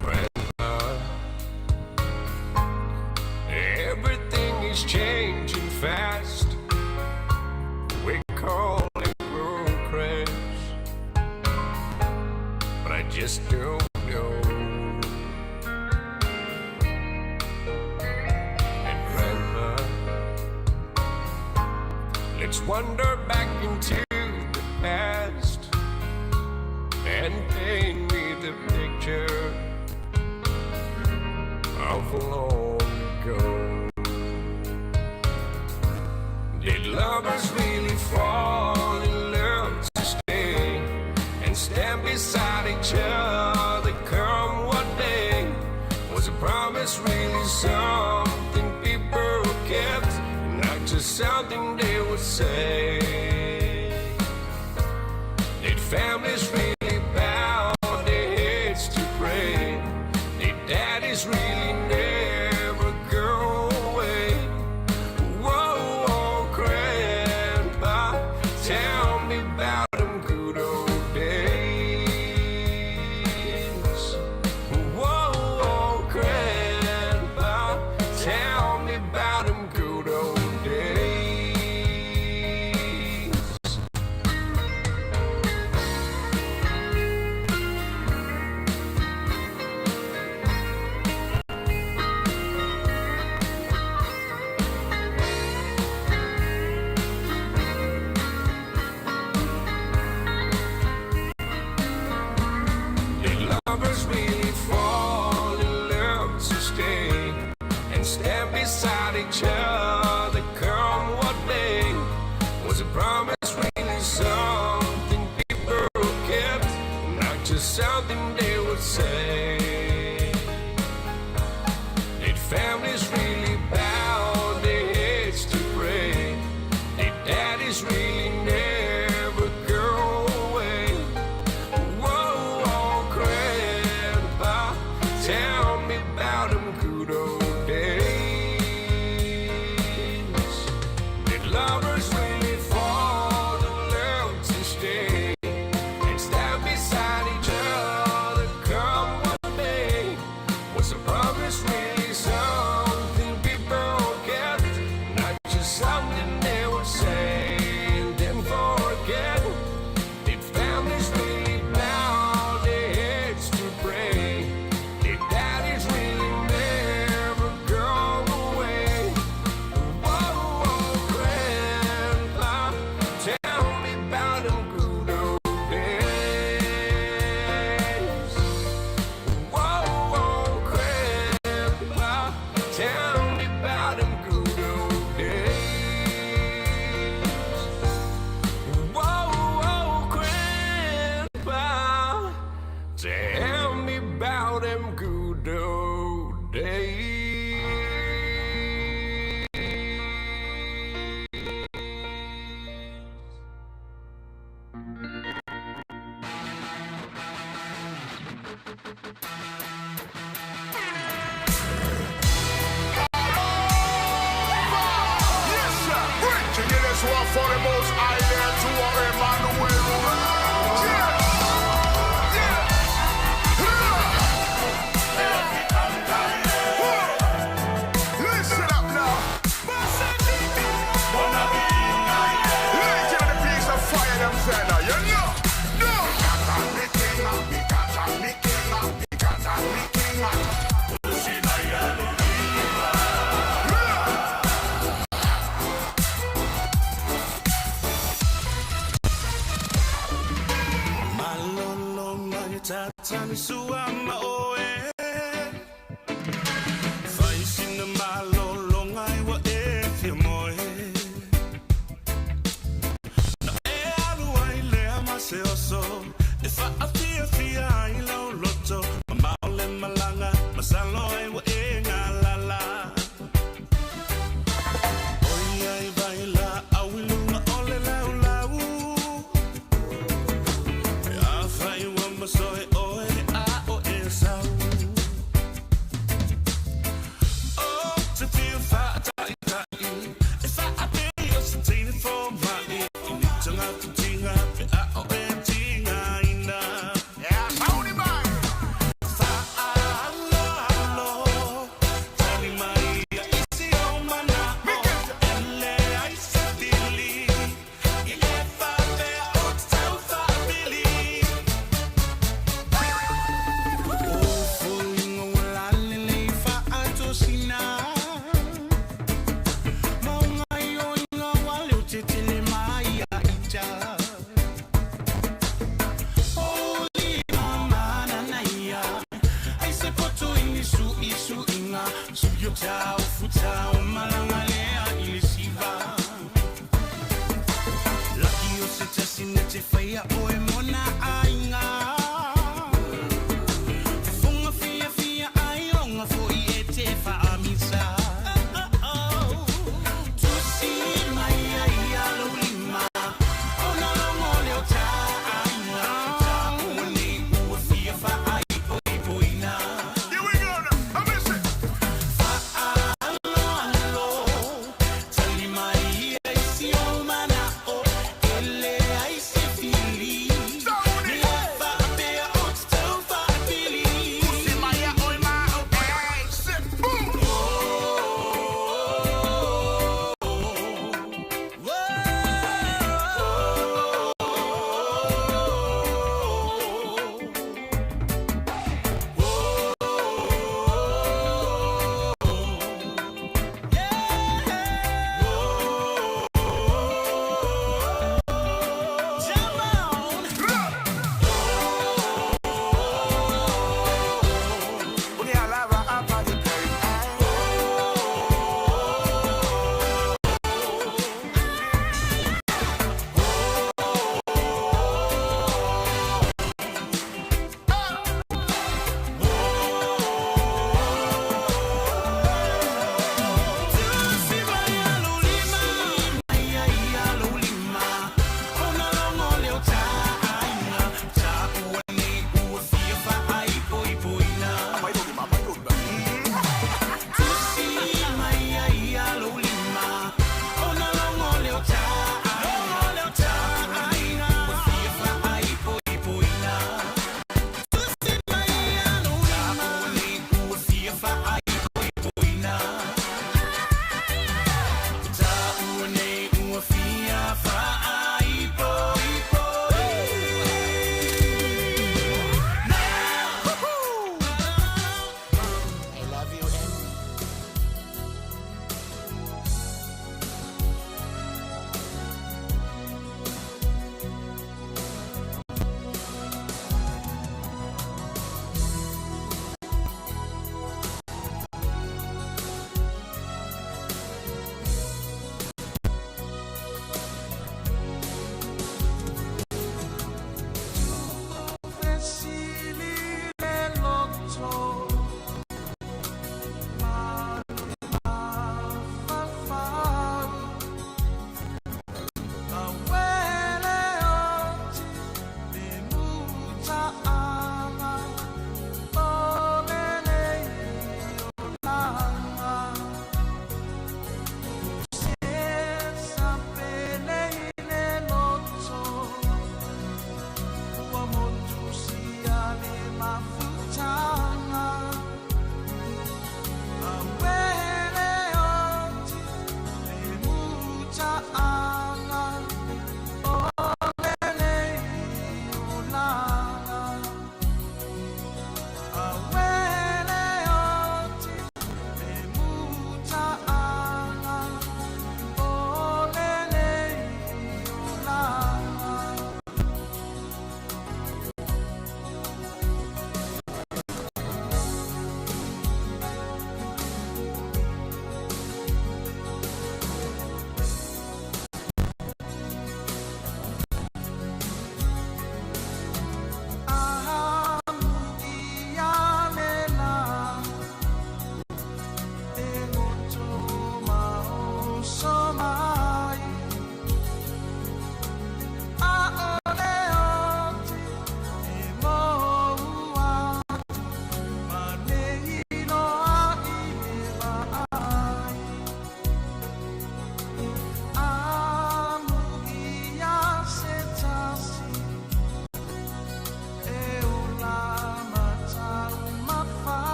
[SPEAKER 9] Grandpa, everything is changing fast. We call it progress, but I just don't know. And Grandpa, let's wander back into the past and paint me the picture of long ago. Did lovers really fall in love to stay and stand beside each other come what may? Was a promise really something people kept, not just something they would say? Did families really bow their heads to pray? Did daddies really never go away? Whoa, whoa, Grandpa, tell me about them good old days. Whoa, whoa, Grandpa, tell me about them good old days. Did lovers really fall in love to stay and stand beside each other come what may? Was a promise really something people kept, not just something they would say? Did families really bow their heads to pray? Did daddies really never go away? Whoa, whoa, Grandpa, tell me about them good old days. Did lovers really fall in love to stay and stand beside each Tell me about them good old days.
[SPEAKER 20] Yes, sir. Bridging it is one for the most high there to our Emmanuel. Yeah. Yeah. Listen up now. Lighting the piece of fire, them say now. You know. No.
[SPEAKER 7] Malolo ngai tatani sua maoe Fai sina malolo ngai wa e fia moe Na e alu ai lea ma se oso E whaafia fia ai lau loto Ma maole malanga masalo ai wa e ngā lala Oi ai vai la au i lunga o le lau lau A whai wa masoe oe a o e sau O te whiu whaatai tai E whaapei o se teine fō mai I ni tanga tinga pe a o e tinga ina
[SPEAKER 20] Yeah, Tony man.
[SPEAKER 7] Whaalo alo Tani mai a isi o mana o Ele ai se tili I le whapea o te tau whaapili
[SPEAKER 2] Lucky o se tasi na te whaia oe mona ainga Funga fia fia ai onga foi e te whaamisa Tusi mai ai a lima Ona longo leo ta ainga Ta uni ua fia wha ai oi poina
[SPEAKER 20] Here we go now. I miss it.
[SPEAKER 2] Alo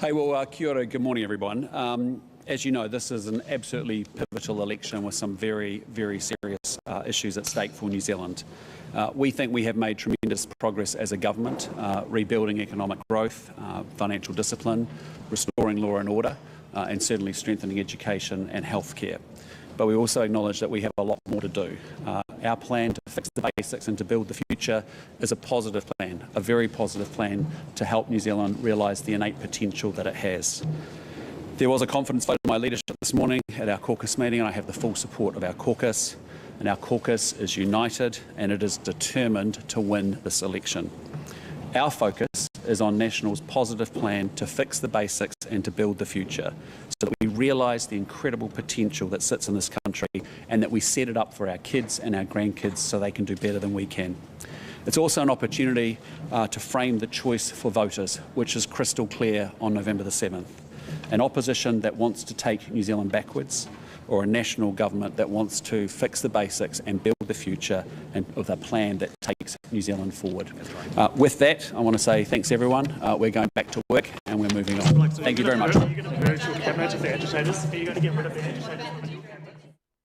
[SPEAKER 6] Hey, well, uh, kia ora, good morning, everyone. Um, as you know, this is an absolutely pivotal election with some very, very serious uh, issues at stake for New Zealand. Uh, we think we have made tremendous progress as a government, uh, rebuilding economic growth, uh, financial discipline, restoring law and order, uh, and certainly strengthening education and healthcare. But we also acknowledge that we have a lot more to do. Uh, our plan to fix the basics and to build the future is a positive plan, a very positive plan to help New Zealand realise the innate potential that it has. There was a confidence vote in my leadership this morning at our caucus meeting, and I have the full support of our caucus. And our caucus is united and it is determined to win this election. Our focus is on National's positive plan to fix the basics and to build the future so that we realise the incredible potential that sits in this country and that we set it up for our kids and our grandkids so they can do better than we can. It's also an opportunity uh, to frame the choice for voters, which is crystal clear on November the 7th. An opposition that wants to take New Zealand backwards, or a national government that wants to fix the basics and build the future and with a plan that takes New Zealand forward. Right. Uh, with that, I want to say thanks everyone. Uh, we're going back to work and we're moving on. Thank you very much.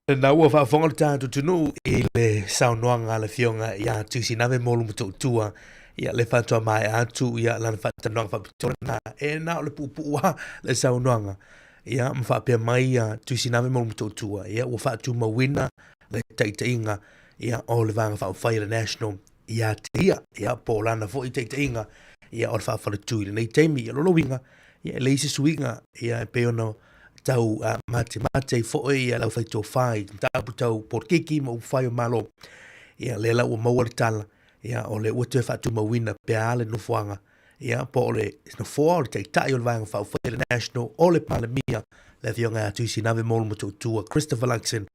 [SPEAKER 1] Lena ua faafofoga le tatou atunuu i le saunoaga a le Afioga ia Tuisinave Molu Motootua, ia le faatoa maea atu ia lana faatalanoaga faapitoa lena e na o le puupuu lava le saunoaga. Ia ma faapea mai ia Tuisinave Molu Motootua, ia ua faatumauina le taitaiga ia o le Vaega Faaupufai a le National ia te ia, ia po o lana foi taitaiga ia o le faafaletui i lenei taimi. Ia lona uiga, ia e leai se suiga ia e pei ona tau uh, matemate ai foi ia lau faitofa i mataupu tau polokiki ma upu fai o Malo. Ia lea la ua maua le tala, ia o le ua toe faatumauina pea le nofoaga ia po o le nofoa o le taitai o le Vaega Faaupufai a le National o le Palemia le Afioga ia Tuisinave Molu Motootua Christopher Luxon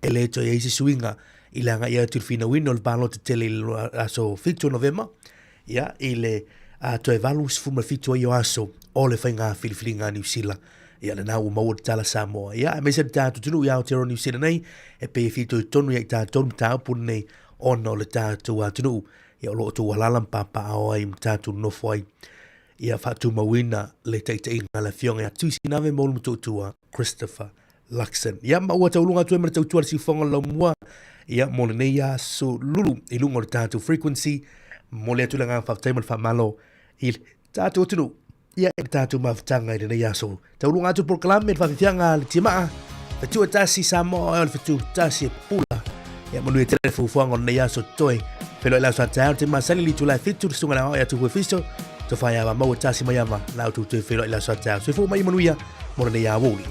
[SPEAKER 1] e le toe i ai se suiga i le agai atu i le finauina o le palota tele i le aso 7 o Novema ia i le a toe 87 ai o aso o le faiga filifiliga a Niu Sila. Ia lena ua maua le tala Samoa. Ia aemaise le tatou atunuu i Aotearoa Niu Sila nei e pei e fitoitonu ia i tatou le mataupu lenei ona o le tatou atunuu. Ia o lo o outou alaala ma papaaao ai ma tatou nonofo ai. Ia faatumauina le taitaiga a le Afioga ia Tuisinave Molu Motootua Christopher Luxon. Ia ma ua tauluga atu ai ma le tautua le siufoga o le laumua ia mo lenei aso lulu i luga o le tatou frequency. Momoli atu le agaga faafetai ma le faamalo i le tatou atunuu ia i le tatou mafutaga i lenei aso. Tauluga atu polokalame le faafiafiaga a le tiamaa. Fetu e tasi Samoa o le fetu tasi e pula. Ia manuia tele le fuafuaga o lenei aso toe. Feiloai le aso a taeao te masani li tulae fitu le susuga le aoao ia Tupu Efiso. Tofa ia maua tasi mai ama la outou toe feiloai le aso a taeao. Soifua mai manuia mo lenei aoauli.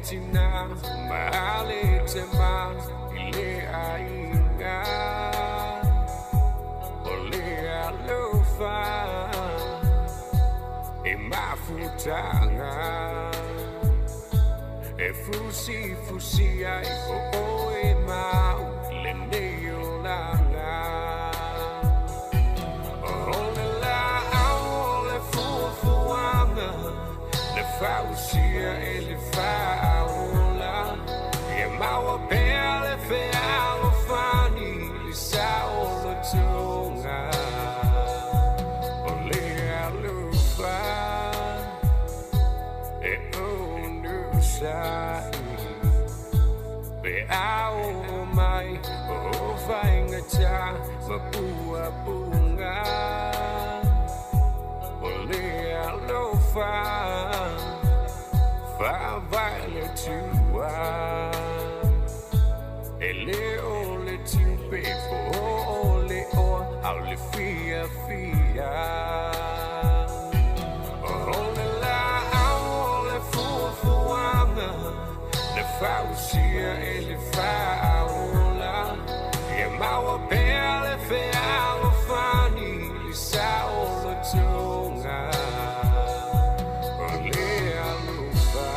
[SPEAKER 9] tina ma le tema i le aiga O le alofa e mafutaga E fusi fusi ai o oe mau lenei olaga O le laau o le fuafuaga Na fausia e le faaola Ia maua pea le fealofani Le saolotoga O le alofa E onosai Pe a oo mai o faigata ma puapuga O le alofa faavae le Atua E le o le tupe po o le oa a o le fiafia O le laau o le fuafuaga Na fausia e le faaola Ia maua pea le fealofani Le saolotoga O le alofa.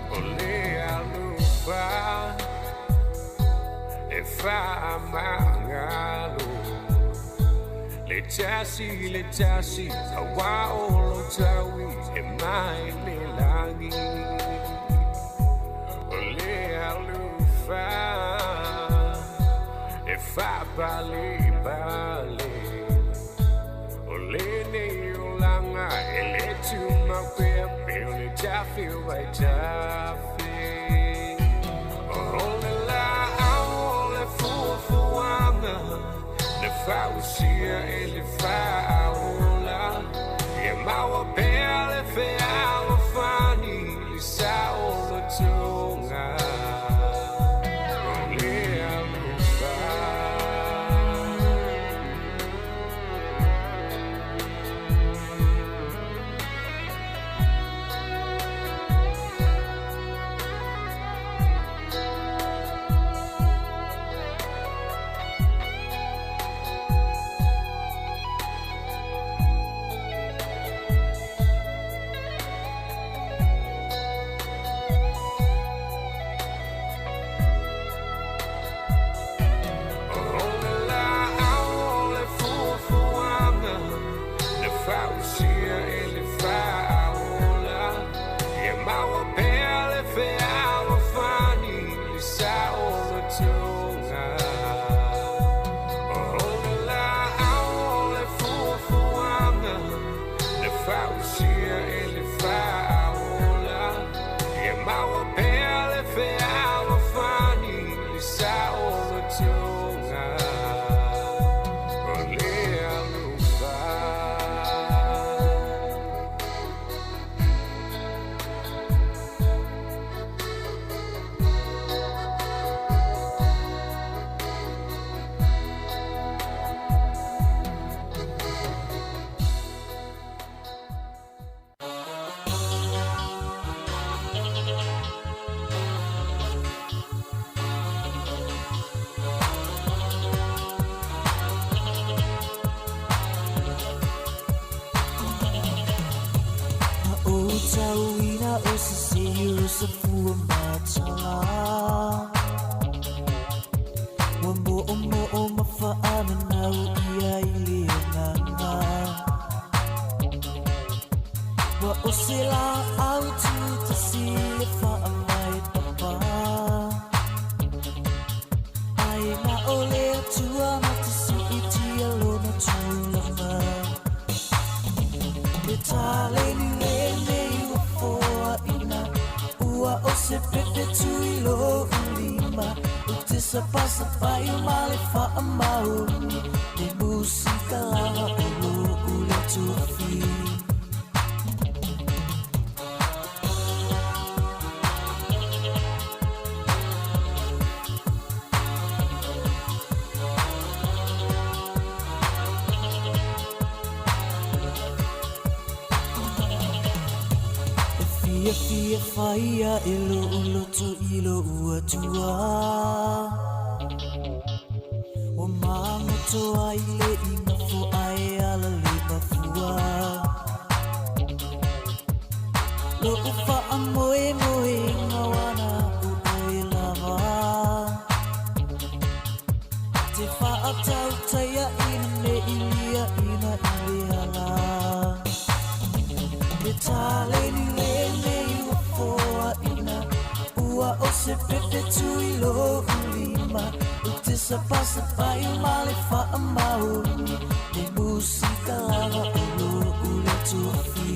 [SPEAKER 9] O le alofa e faamagalo Le tasi le tasi auā o lo taui e mai le lagi O le alofa e faapalepale O lenei olaga e lē tumau pea pe o le tafe o vaitafe O le laau o le fuafuaga Na fausia e le faaola Ia maua pea le fealofani Le saolotoga O le alofa. O le laau o le fuafuaga Na fausia e le faaola Ia maua pea le fealofani Le saolotoga O le laau o le fuafuaga Na fausia e le faaola Ia maua pea le fealofani Le saolotoga O le alofa.
[SPEAKER 21] Na ou tauina o se siu sa fua matala Ua mo'omo'o ma fa'amanau ia i le agaga Ua ose la'au tutasi le fa'amae papa Ae na o le Atua na te si'itia lona tulaga E taleni lenei ua foaina Ua o se pepe tui lo'u lima Ou te sapasapai ma le faamaoni Le musika lava o lo'u lea tofi. fia faia e lo'u loto i lo'u Atua. Ua magoto ai le igafo ae ala le mafua. Lo'u faamoemoega ua na o oe lava. Te faatautaiaina me i liaina i le ala. E taleni lenei ua foaina, ua o se pepe tui lo'u lima. Ou te sapasapai ma le faamaoni, le musika lava o lo'u leo tofi.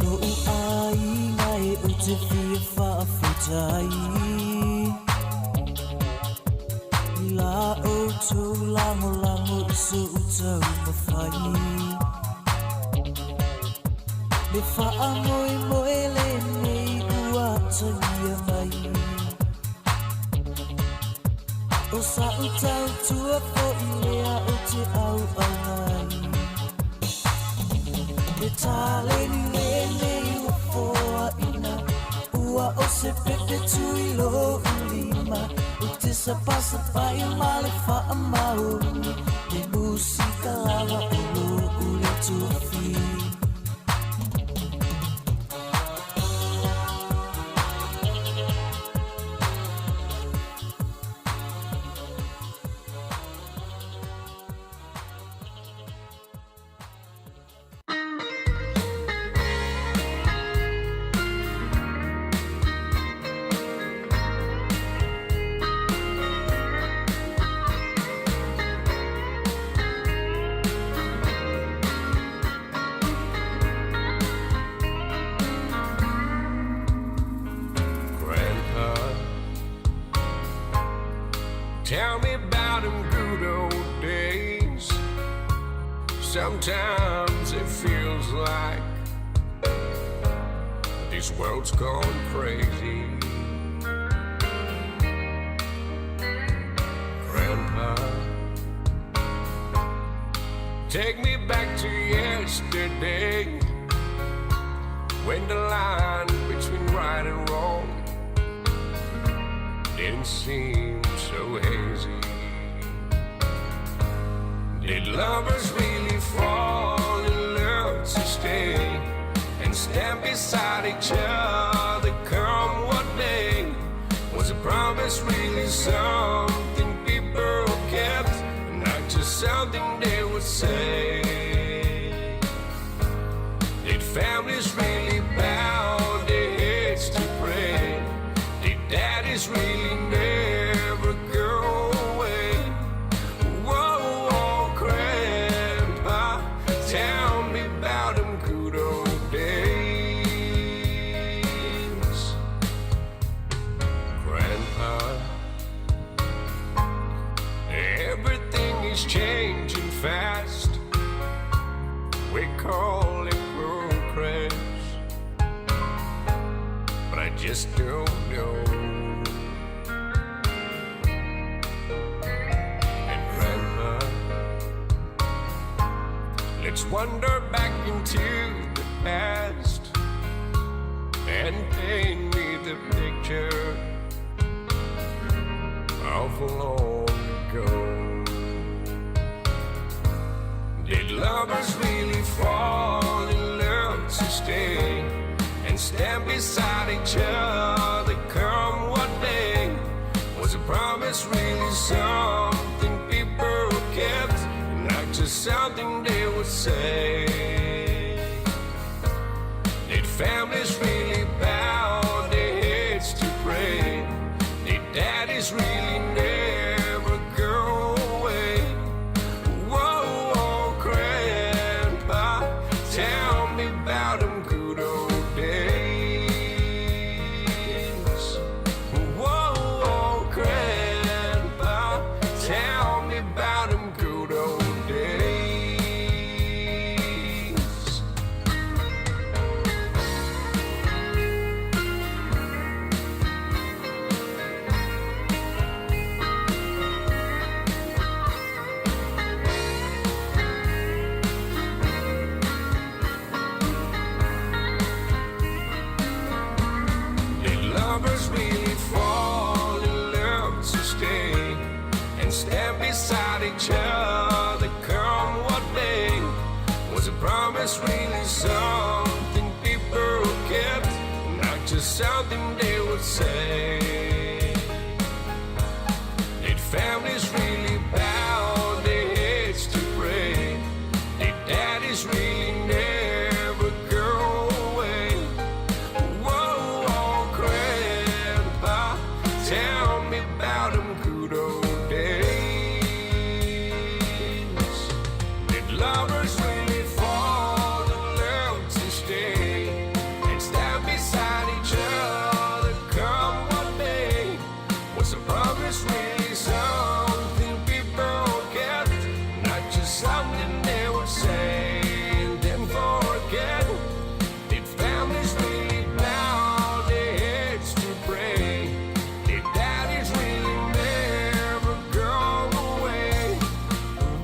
[SPEAKER 21] Lo'u aiga e ou te fia faafetai I la outou lagolago i so'u taumafai Le faamoemoe lenei ua talia mai O sa'u tautua fo'i lea ou te auauna ai. Le taleni lenei ua foaina, ua o se pepe tui lo'u lima. Ou te sapasapai ma le faamaoni, le musika lava o lo'u leo tofi.
[SPEAKER 9] Grandpa, tell me about them good old days. Sometimes it feels like this world's gone crazy. Grandpa, take me back to yesterday when the line between right and wrong didn't seem so hazy. Did lovers really fall in love to stay and stand beside each other come what may? Was a promise really something people kept, not just something they would say? Did families really bow their heads to pray? Did daddies really never go away? Whoa, whoa, Grandpa, tell me about them good old days. Grandpa, everything is changing fast. We call it progress, but I just don't know. And Grandpa, let's wander back into the past and paint me the picture of long ago. Did lovers really fall in love to stay and stand beside each other come what may? Was a promise really something people kept, not just something they would say? Did families really bow their heads to pray? Did daddies really never go away? Whoa, whoa, Grandpa, tell me about them good old days. Whoa, whoa, Grandpa, tell me about them good old days. each other, come what may? Was a promise really something people kept, not just something they would say? Did families really bow their heads to pray? Did daddies really never go away? Whoa, oh, Grandpa, tell me about them good old days. Did lovers really fall in love to stay and stand beside each other, come what may? Was a promise really something people kept, not just something they would say and then forget? Did families really bow their heads to pray? Did daddies really never go away?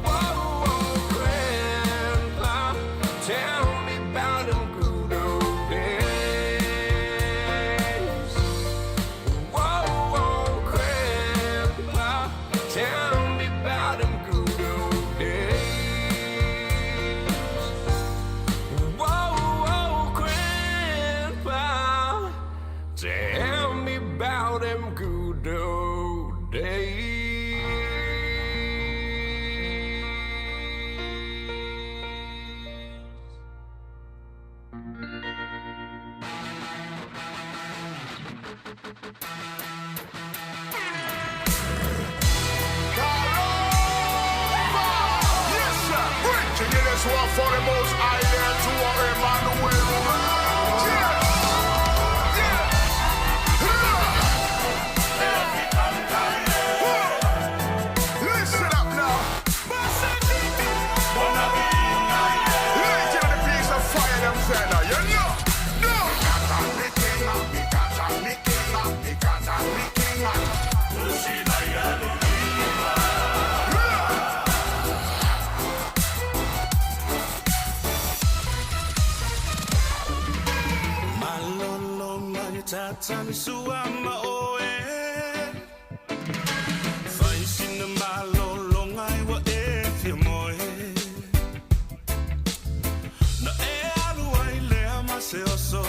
[SPEAKER 9] Whoa, oh, Grandpa, tell me about them good old days. Whoa, oh, Grandpa, tell me about them good old days. Whoa, oh, Grandpa, tell me about them good old days.
[SPEAKER 20] Yes, sir. Preaching it is one for the most high there to our Emmanuel. Yeah. Yeah. Listen up now. Light in the piece of fire, them say now, you know. No.
[SPEAKER 2] Malolo mai sua ma oe Fai sina malolo ngai wa e fia moe Na e alu ai lea ma se oso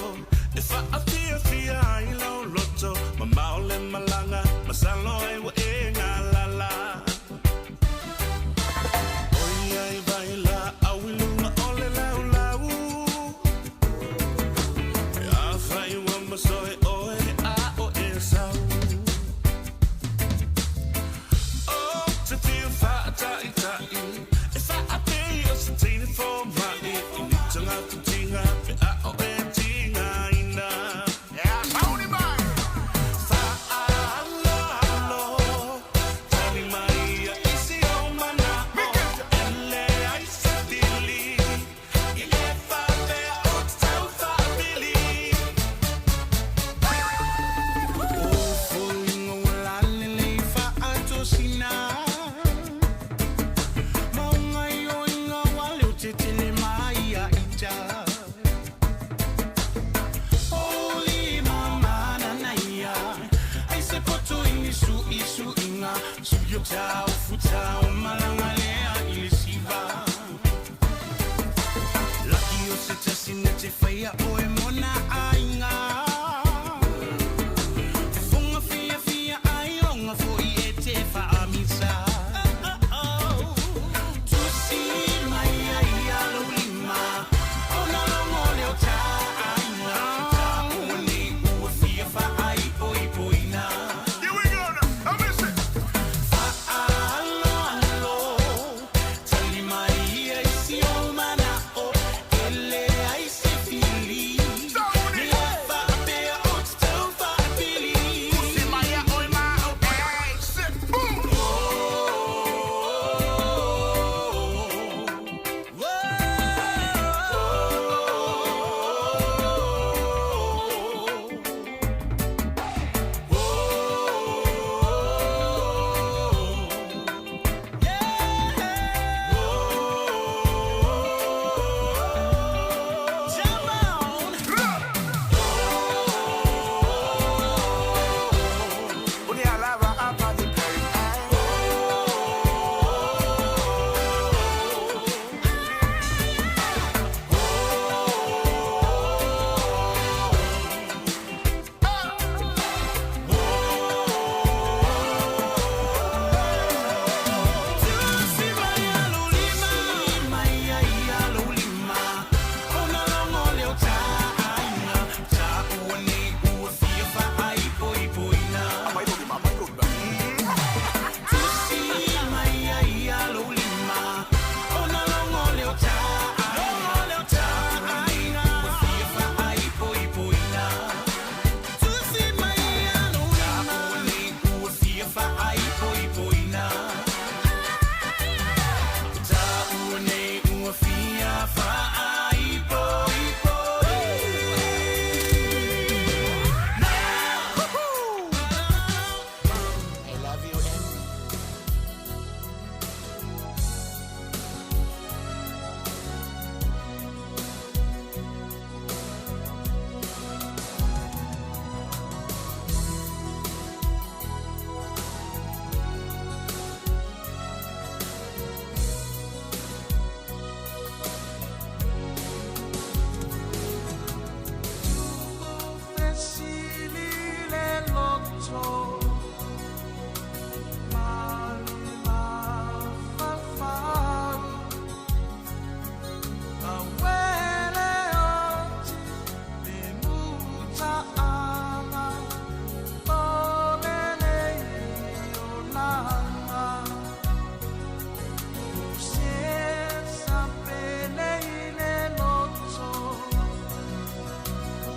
[SPEAKER 2] E fa a fia fia ai lau loto Ma maole malanga masalo ai wa e ngā lala Oi ai vai la au i lunga o le lau lau E a whai wa masoe oe a o e sau.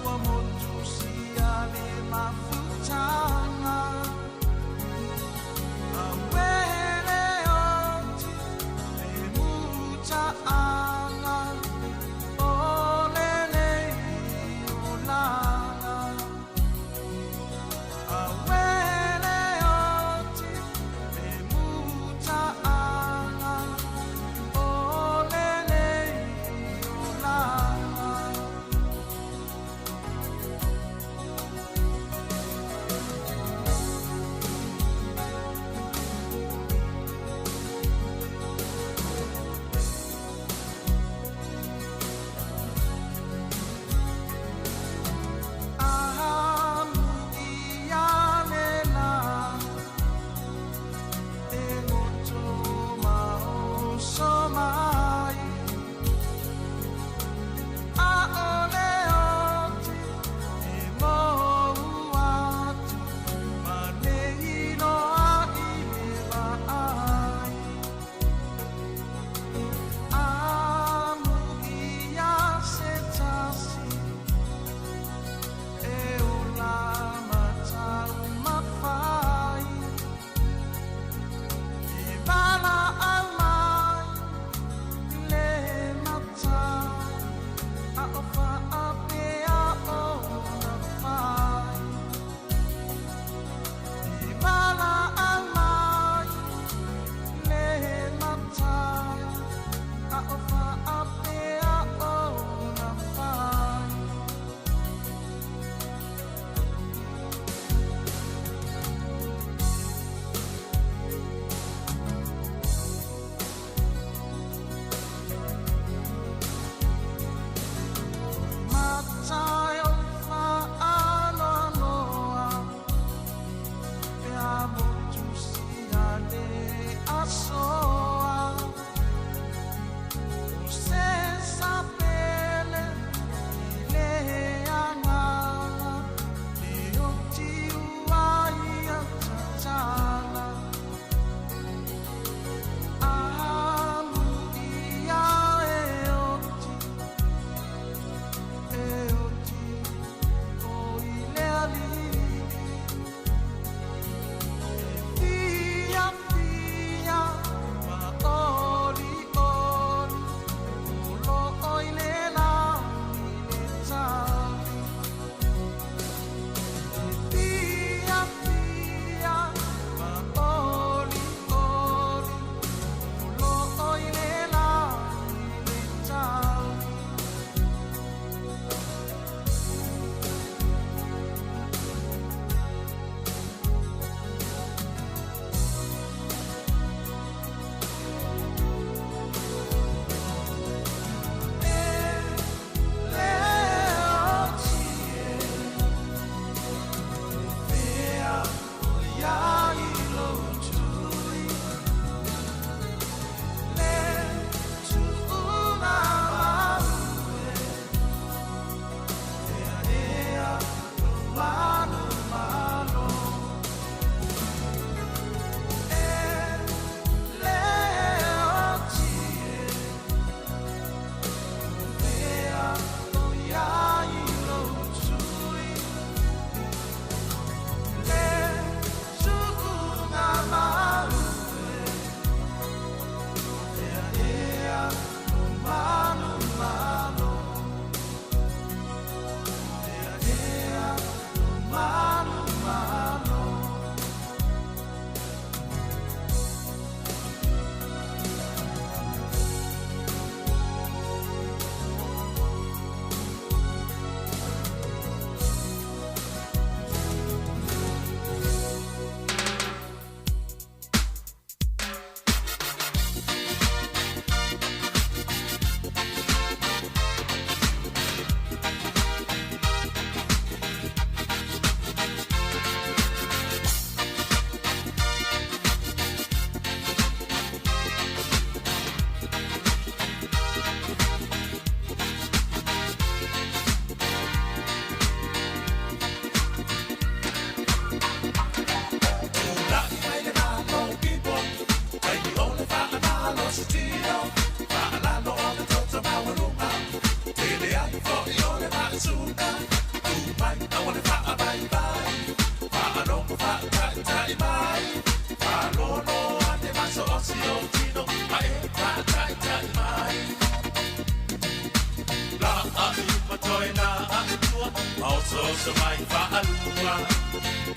[SPEAKER 2] Ua motu sia le mafutaga.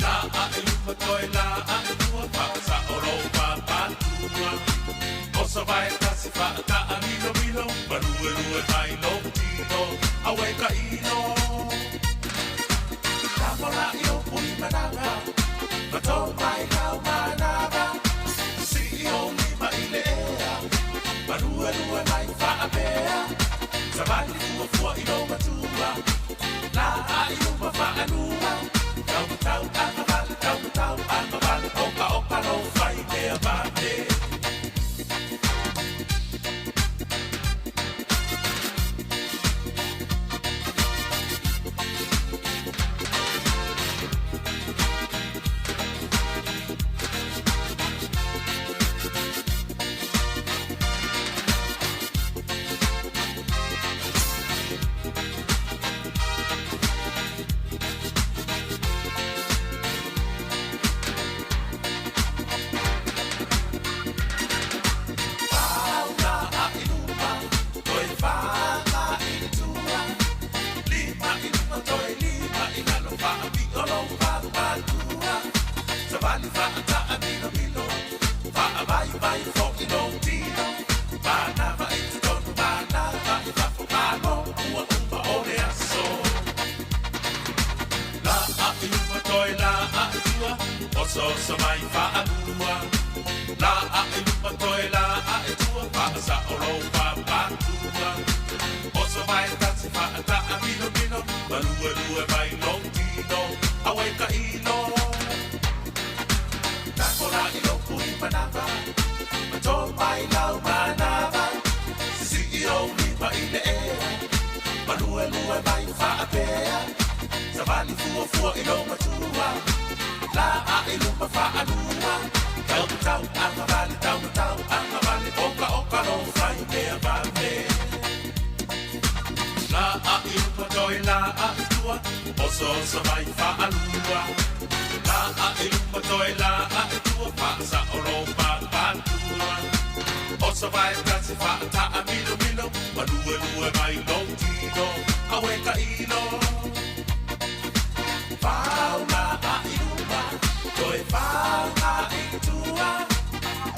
[SPEAKER 2] La a i luma toe la a i tua Whaasao lo papatua Osa vai tasi whaata a milo milo Marue rue mai lo tino Awe ka ino Tapola i o pui manawa Mato mai kau manawa Si i o lima i le ea Marue rue mai whaapea Savali fua fua i lo matua La a i luma whaanua Tau tau angavale, tau tau angavale Oka oka lo whai mea mate. Osa osa mai whaalua La a i luma toe la a i tua Whaasa o lo papatua Osa vai tasi whaata a milo milo Malue lue mai lo tino Awe ka ilo Takora i lo pui manawa Mato mai lau manawa Sisi i o lima i le ea Malue lue mai whaapea Savali fua fua i lo matua La a i luma whaalua Tau tau angavale, tau tau angavale Oka oka lo whai mea vale. La a i luma toi la a i tua Osa osa mai whaalua La a i luma toi la a i tua Whaasa o lo papatua Osa vai tasi whaata a milo milo Malue lue mai lo tino Awe ka ilo Whau la a i luma Toi whau a i tua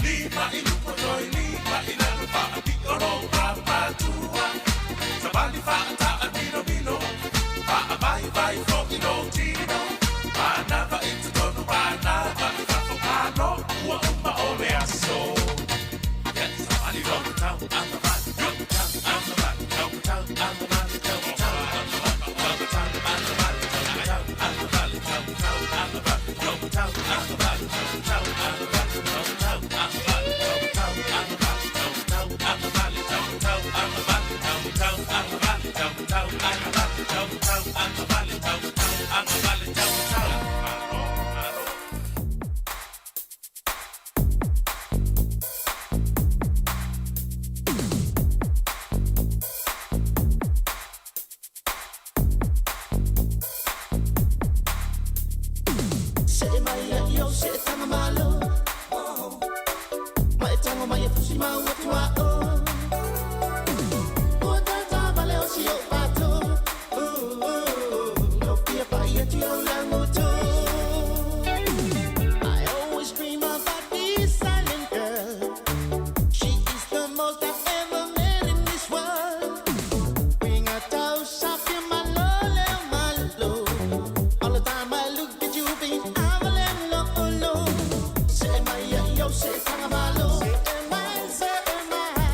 [SPEAKER 2] Lima i luma toi lima i lalo Whaapi o lo papatua Savali whaata a milo milo Whaa vai vai fo i lo tino Manawa i totonu manawa i whafo Malo ua uma o le aso. Yes, savali lo tau angavale Tau tau angavale Tau tau angavale Tau tau angavale Tau tau angavale Tau tau angavale Tau tau angavale Tau tau angavale Tau tau angavale Tau tau angavale Tau tau angavale Tau tau angavale Tau tau angavale Tau tau angavale Tau tau angavale Tau tau angavale Tau tau angavale Tau tau
[SPEAKER 21] Se mai ia i o se tanga malo. Ma e tango mai e fusi mau atua o. Ua tata vale o si o pato. No fia pa ia tu o lango to. I always dream about this silent girl. She is the most I've ever met in this world. Bring a tau safi malole malo. All the time I look at you, being lo lo. Se mai ia i o se tanga malo. Se mai, se mai.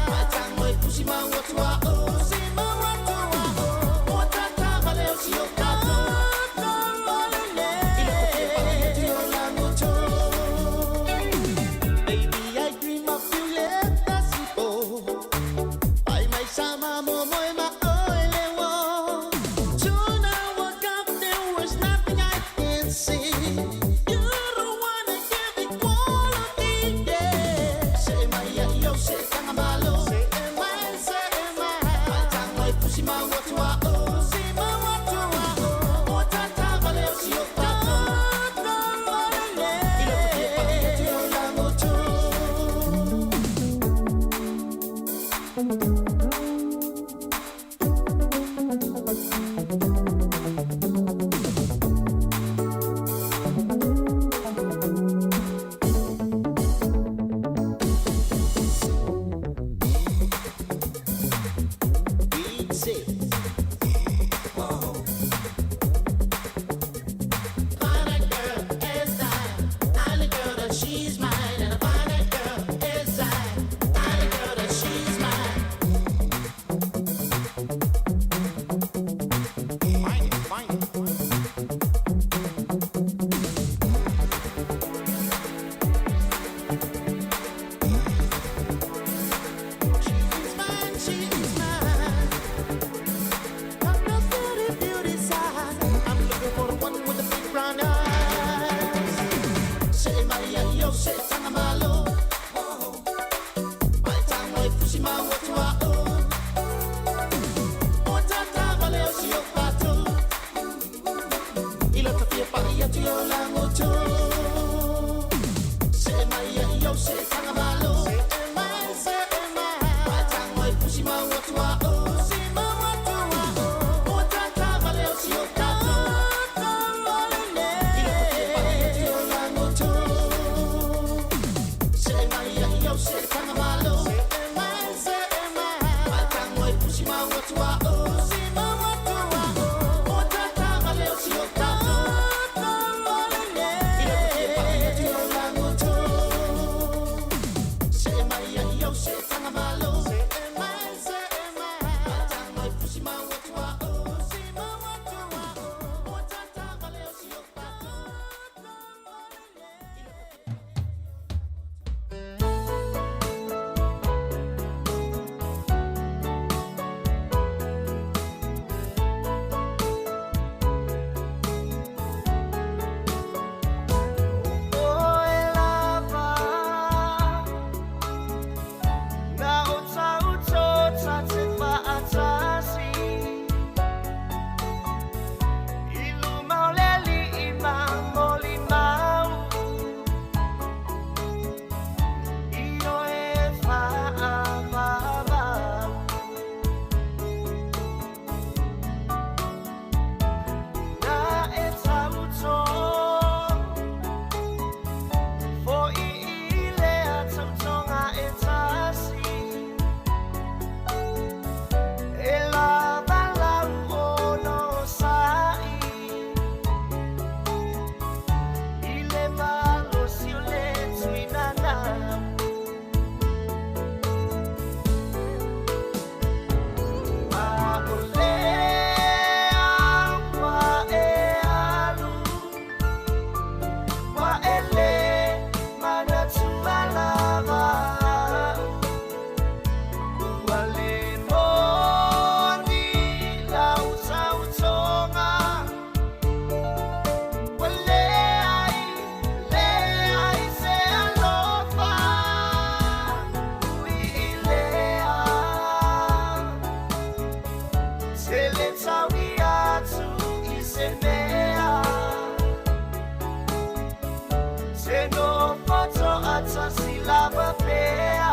[SPEAKER 21] Se nofo to'atasi lava pea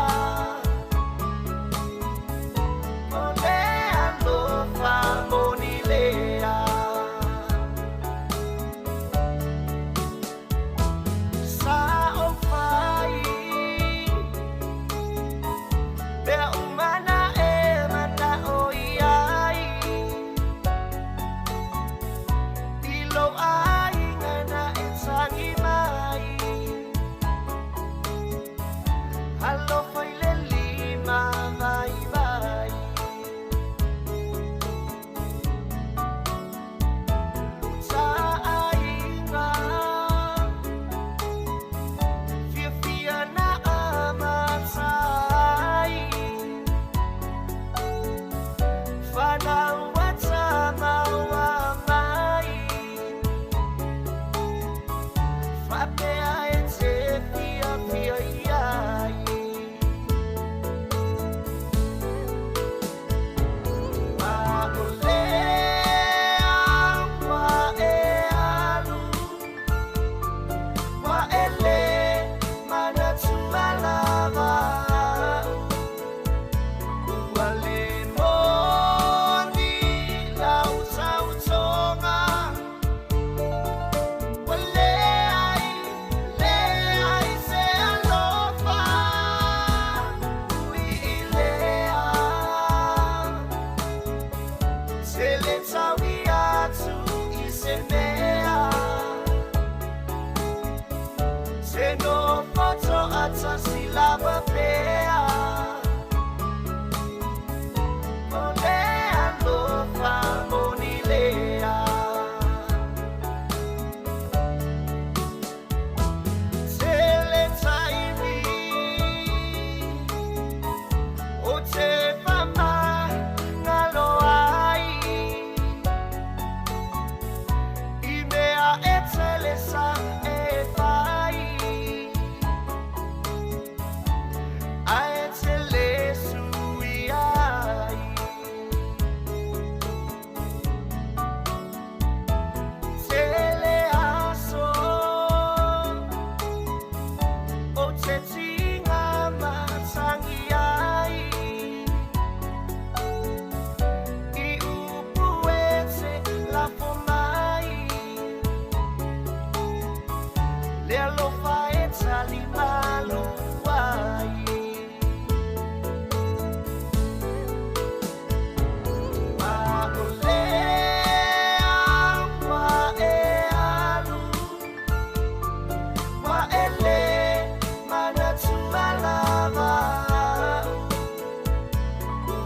[SPEAKER 21] O le alofa moni lea Sa o fai Mea uma na e mana'o i ai I lou aiga na e tagi mai Alofa i le lima vaivai Luta aiga Fiafia na amata ai Fanau a tama ua mai Faapea e te fiafia i ai Ma o lea ua e alu Ua e lē manatua lava a'u Ua lē moni lau tautoga Ua leai, leai se alofa Ui i lea Tele taui atu i se mea Se nofo to'atasi lava pea O le alofa moni lea Tele taimi O te faamagalo ai I mea e tele sa e fai Ae te lē sui ai Tele aso O te tiga matagi ai I upu e te lafo mai Le alofa e talimalu ai Ma o lea ua e alu Ua e lē manatua lava a'u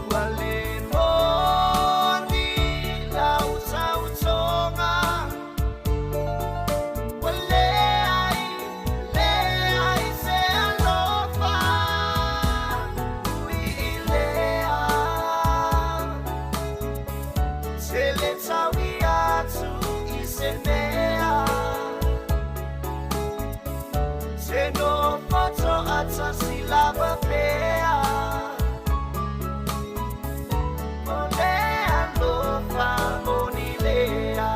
[SPEAKER 21] Ua lē moni lau tautoga Ua leai, leai se alofa Ui i lea Tele taui atu i se mea Se nofo to'atasi lava pea O le alofa moni lea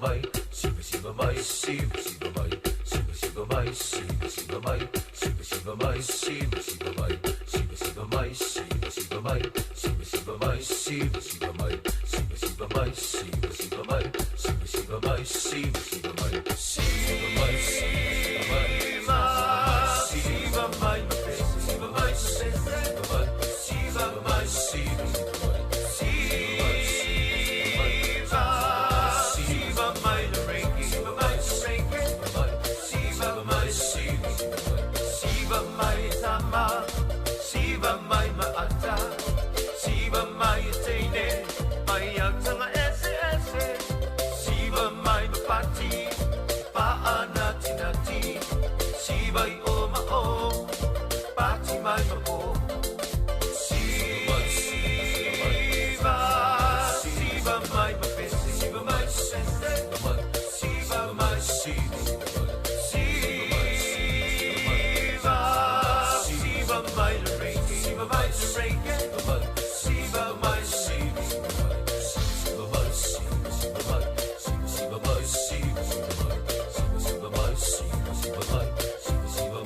[SPEAKER 2] mai, siva siva mai, siva siva mai, siva siva mai, siva siva mai, siva siva mai, siva siva mai, siva siva mai, siva siva mai, siva siva mai, siva siva mai, siva siva mai, siva siva mai, siva siva mai, siva siva mai, siva mai, siva mai, siva mai, siva mai, siva mai, siva mai, siva mai, siva mai, siva mai, siva mai, siva mai, siva mai, siva mai tama, siva mai maata, siva mai teine, mai autanga ese ese, siva mai mapati, paana tinati, siva i o ma o, pati mai mapo. Siva, siva mai mapese, siva mai mapese, siva mai, siva Siva, siva mai reggae, siva mai reggae, siva mai, siva siva mai, siva mai, siva mai, siva mai, siva mai, siva mai, siva siva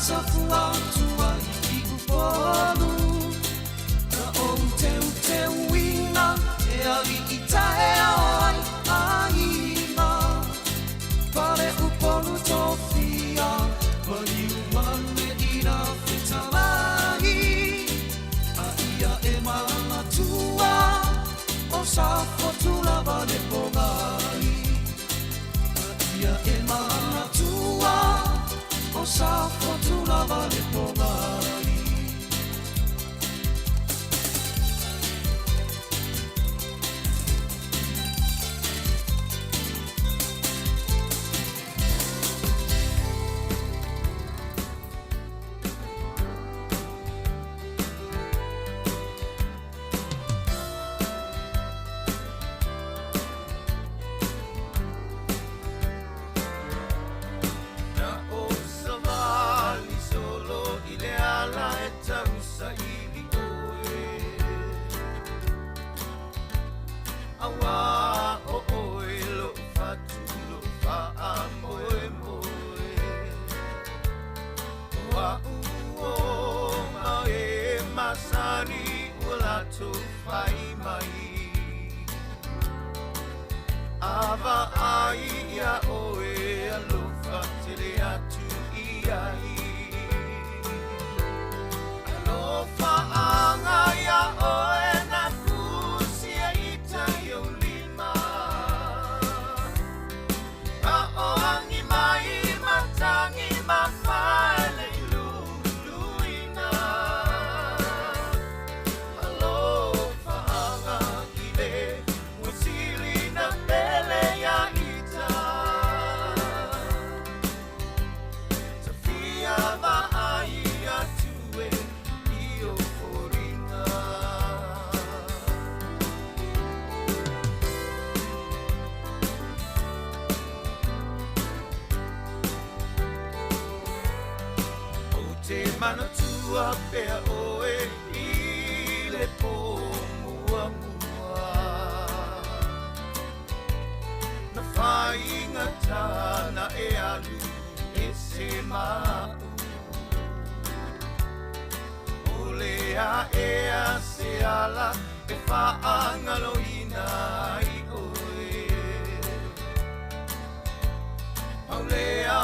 [SPEAKER 21] safua atu ai i Upolu. Na ou teuteuina e aliʻi taeao ai aiga. Pale Upolu tofia, maliu male i na fetalai. A ia e manatua, o Safotu lava le pogai. A ia e manatua, o Safotu lava le pogai.
[SPEAKER 2] Na ou savali solo i le ala e tausaili oe. Auā o oe lo'u fatu, lo'u faamoemoe. O a'u o ma e masani ua latou fai mai. A vaai iā oe alofa tele atu i ai. Alofa anga iā oe na fusia ita i ou lima. A o agi mai matagi ma fale i luluina. Alofa anga i le muasili na pele ia ita. Tafia vaai atu e i o foliga. Ou te manatua pea oe i le pō muamua. Na faigata na e alu ese ma'u. O le aʻea se ala e faagaloina ai oe. Pau lea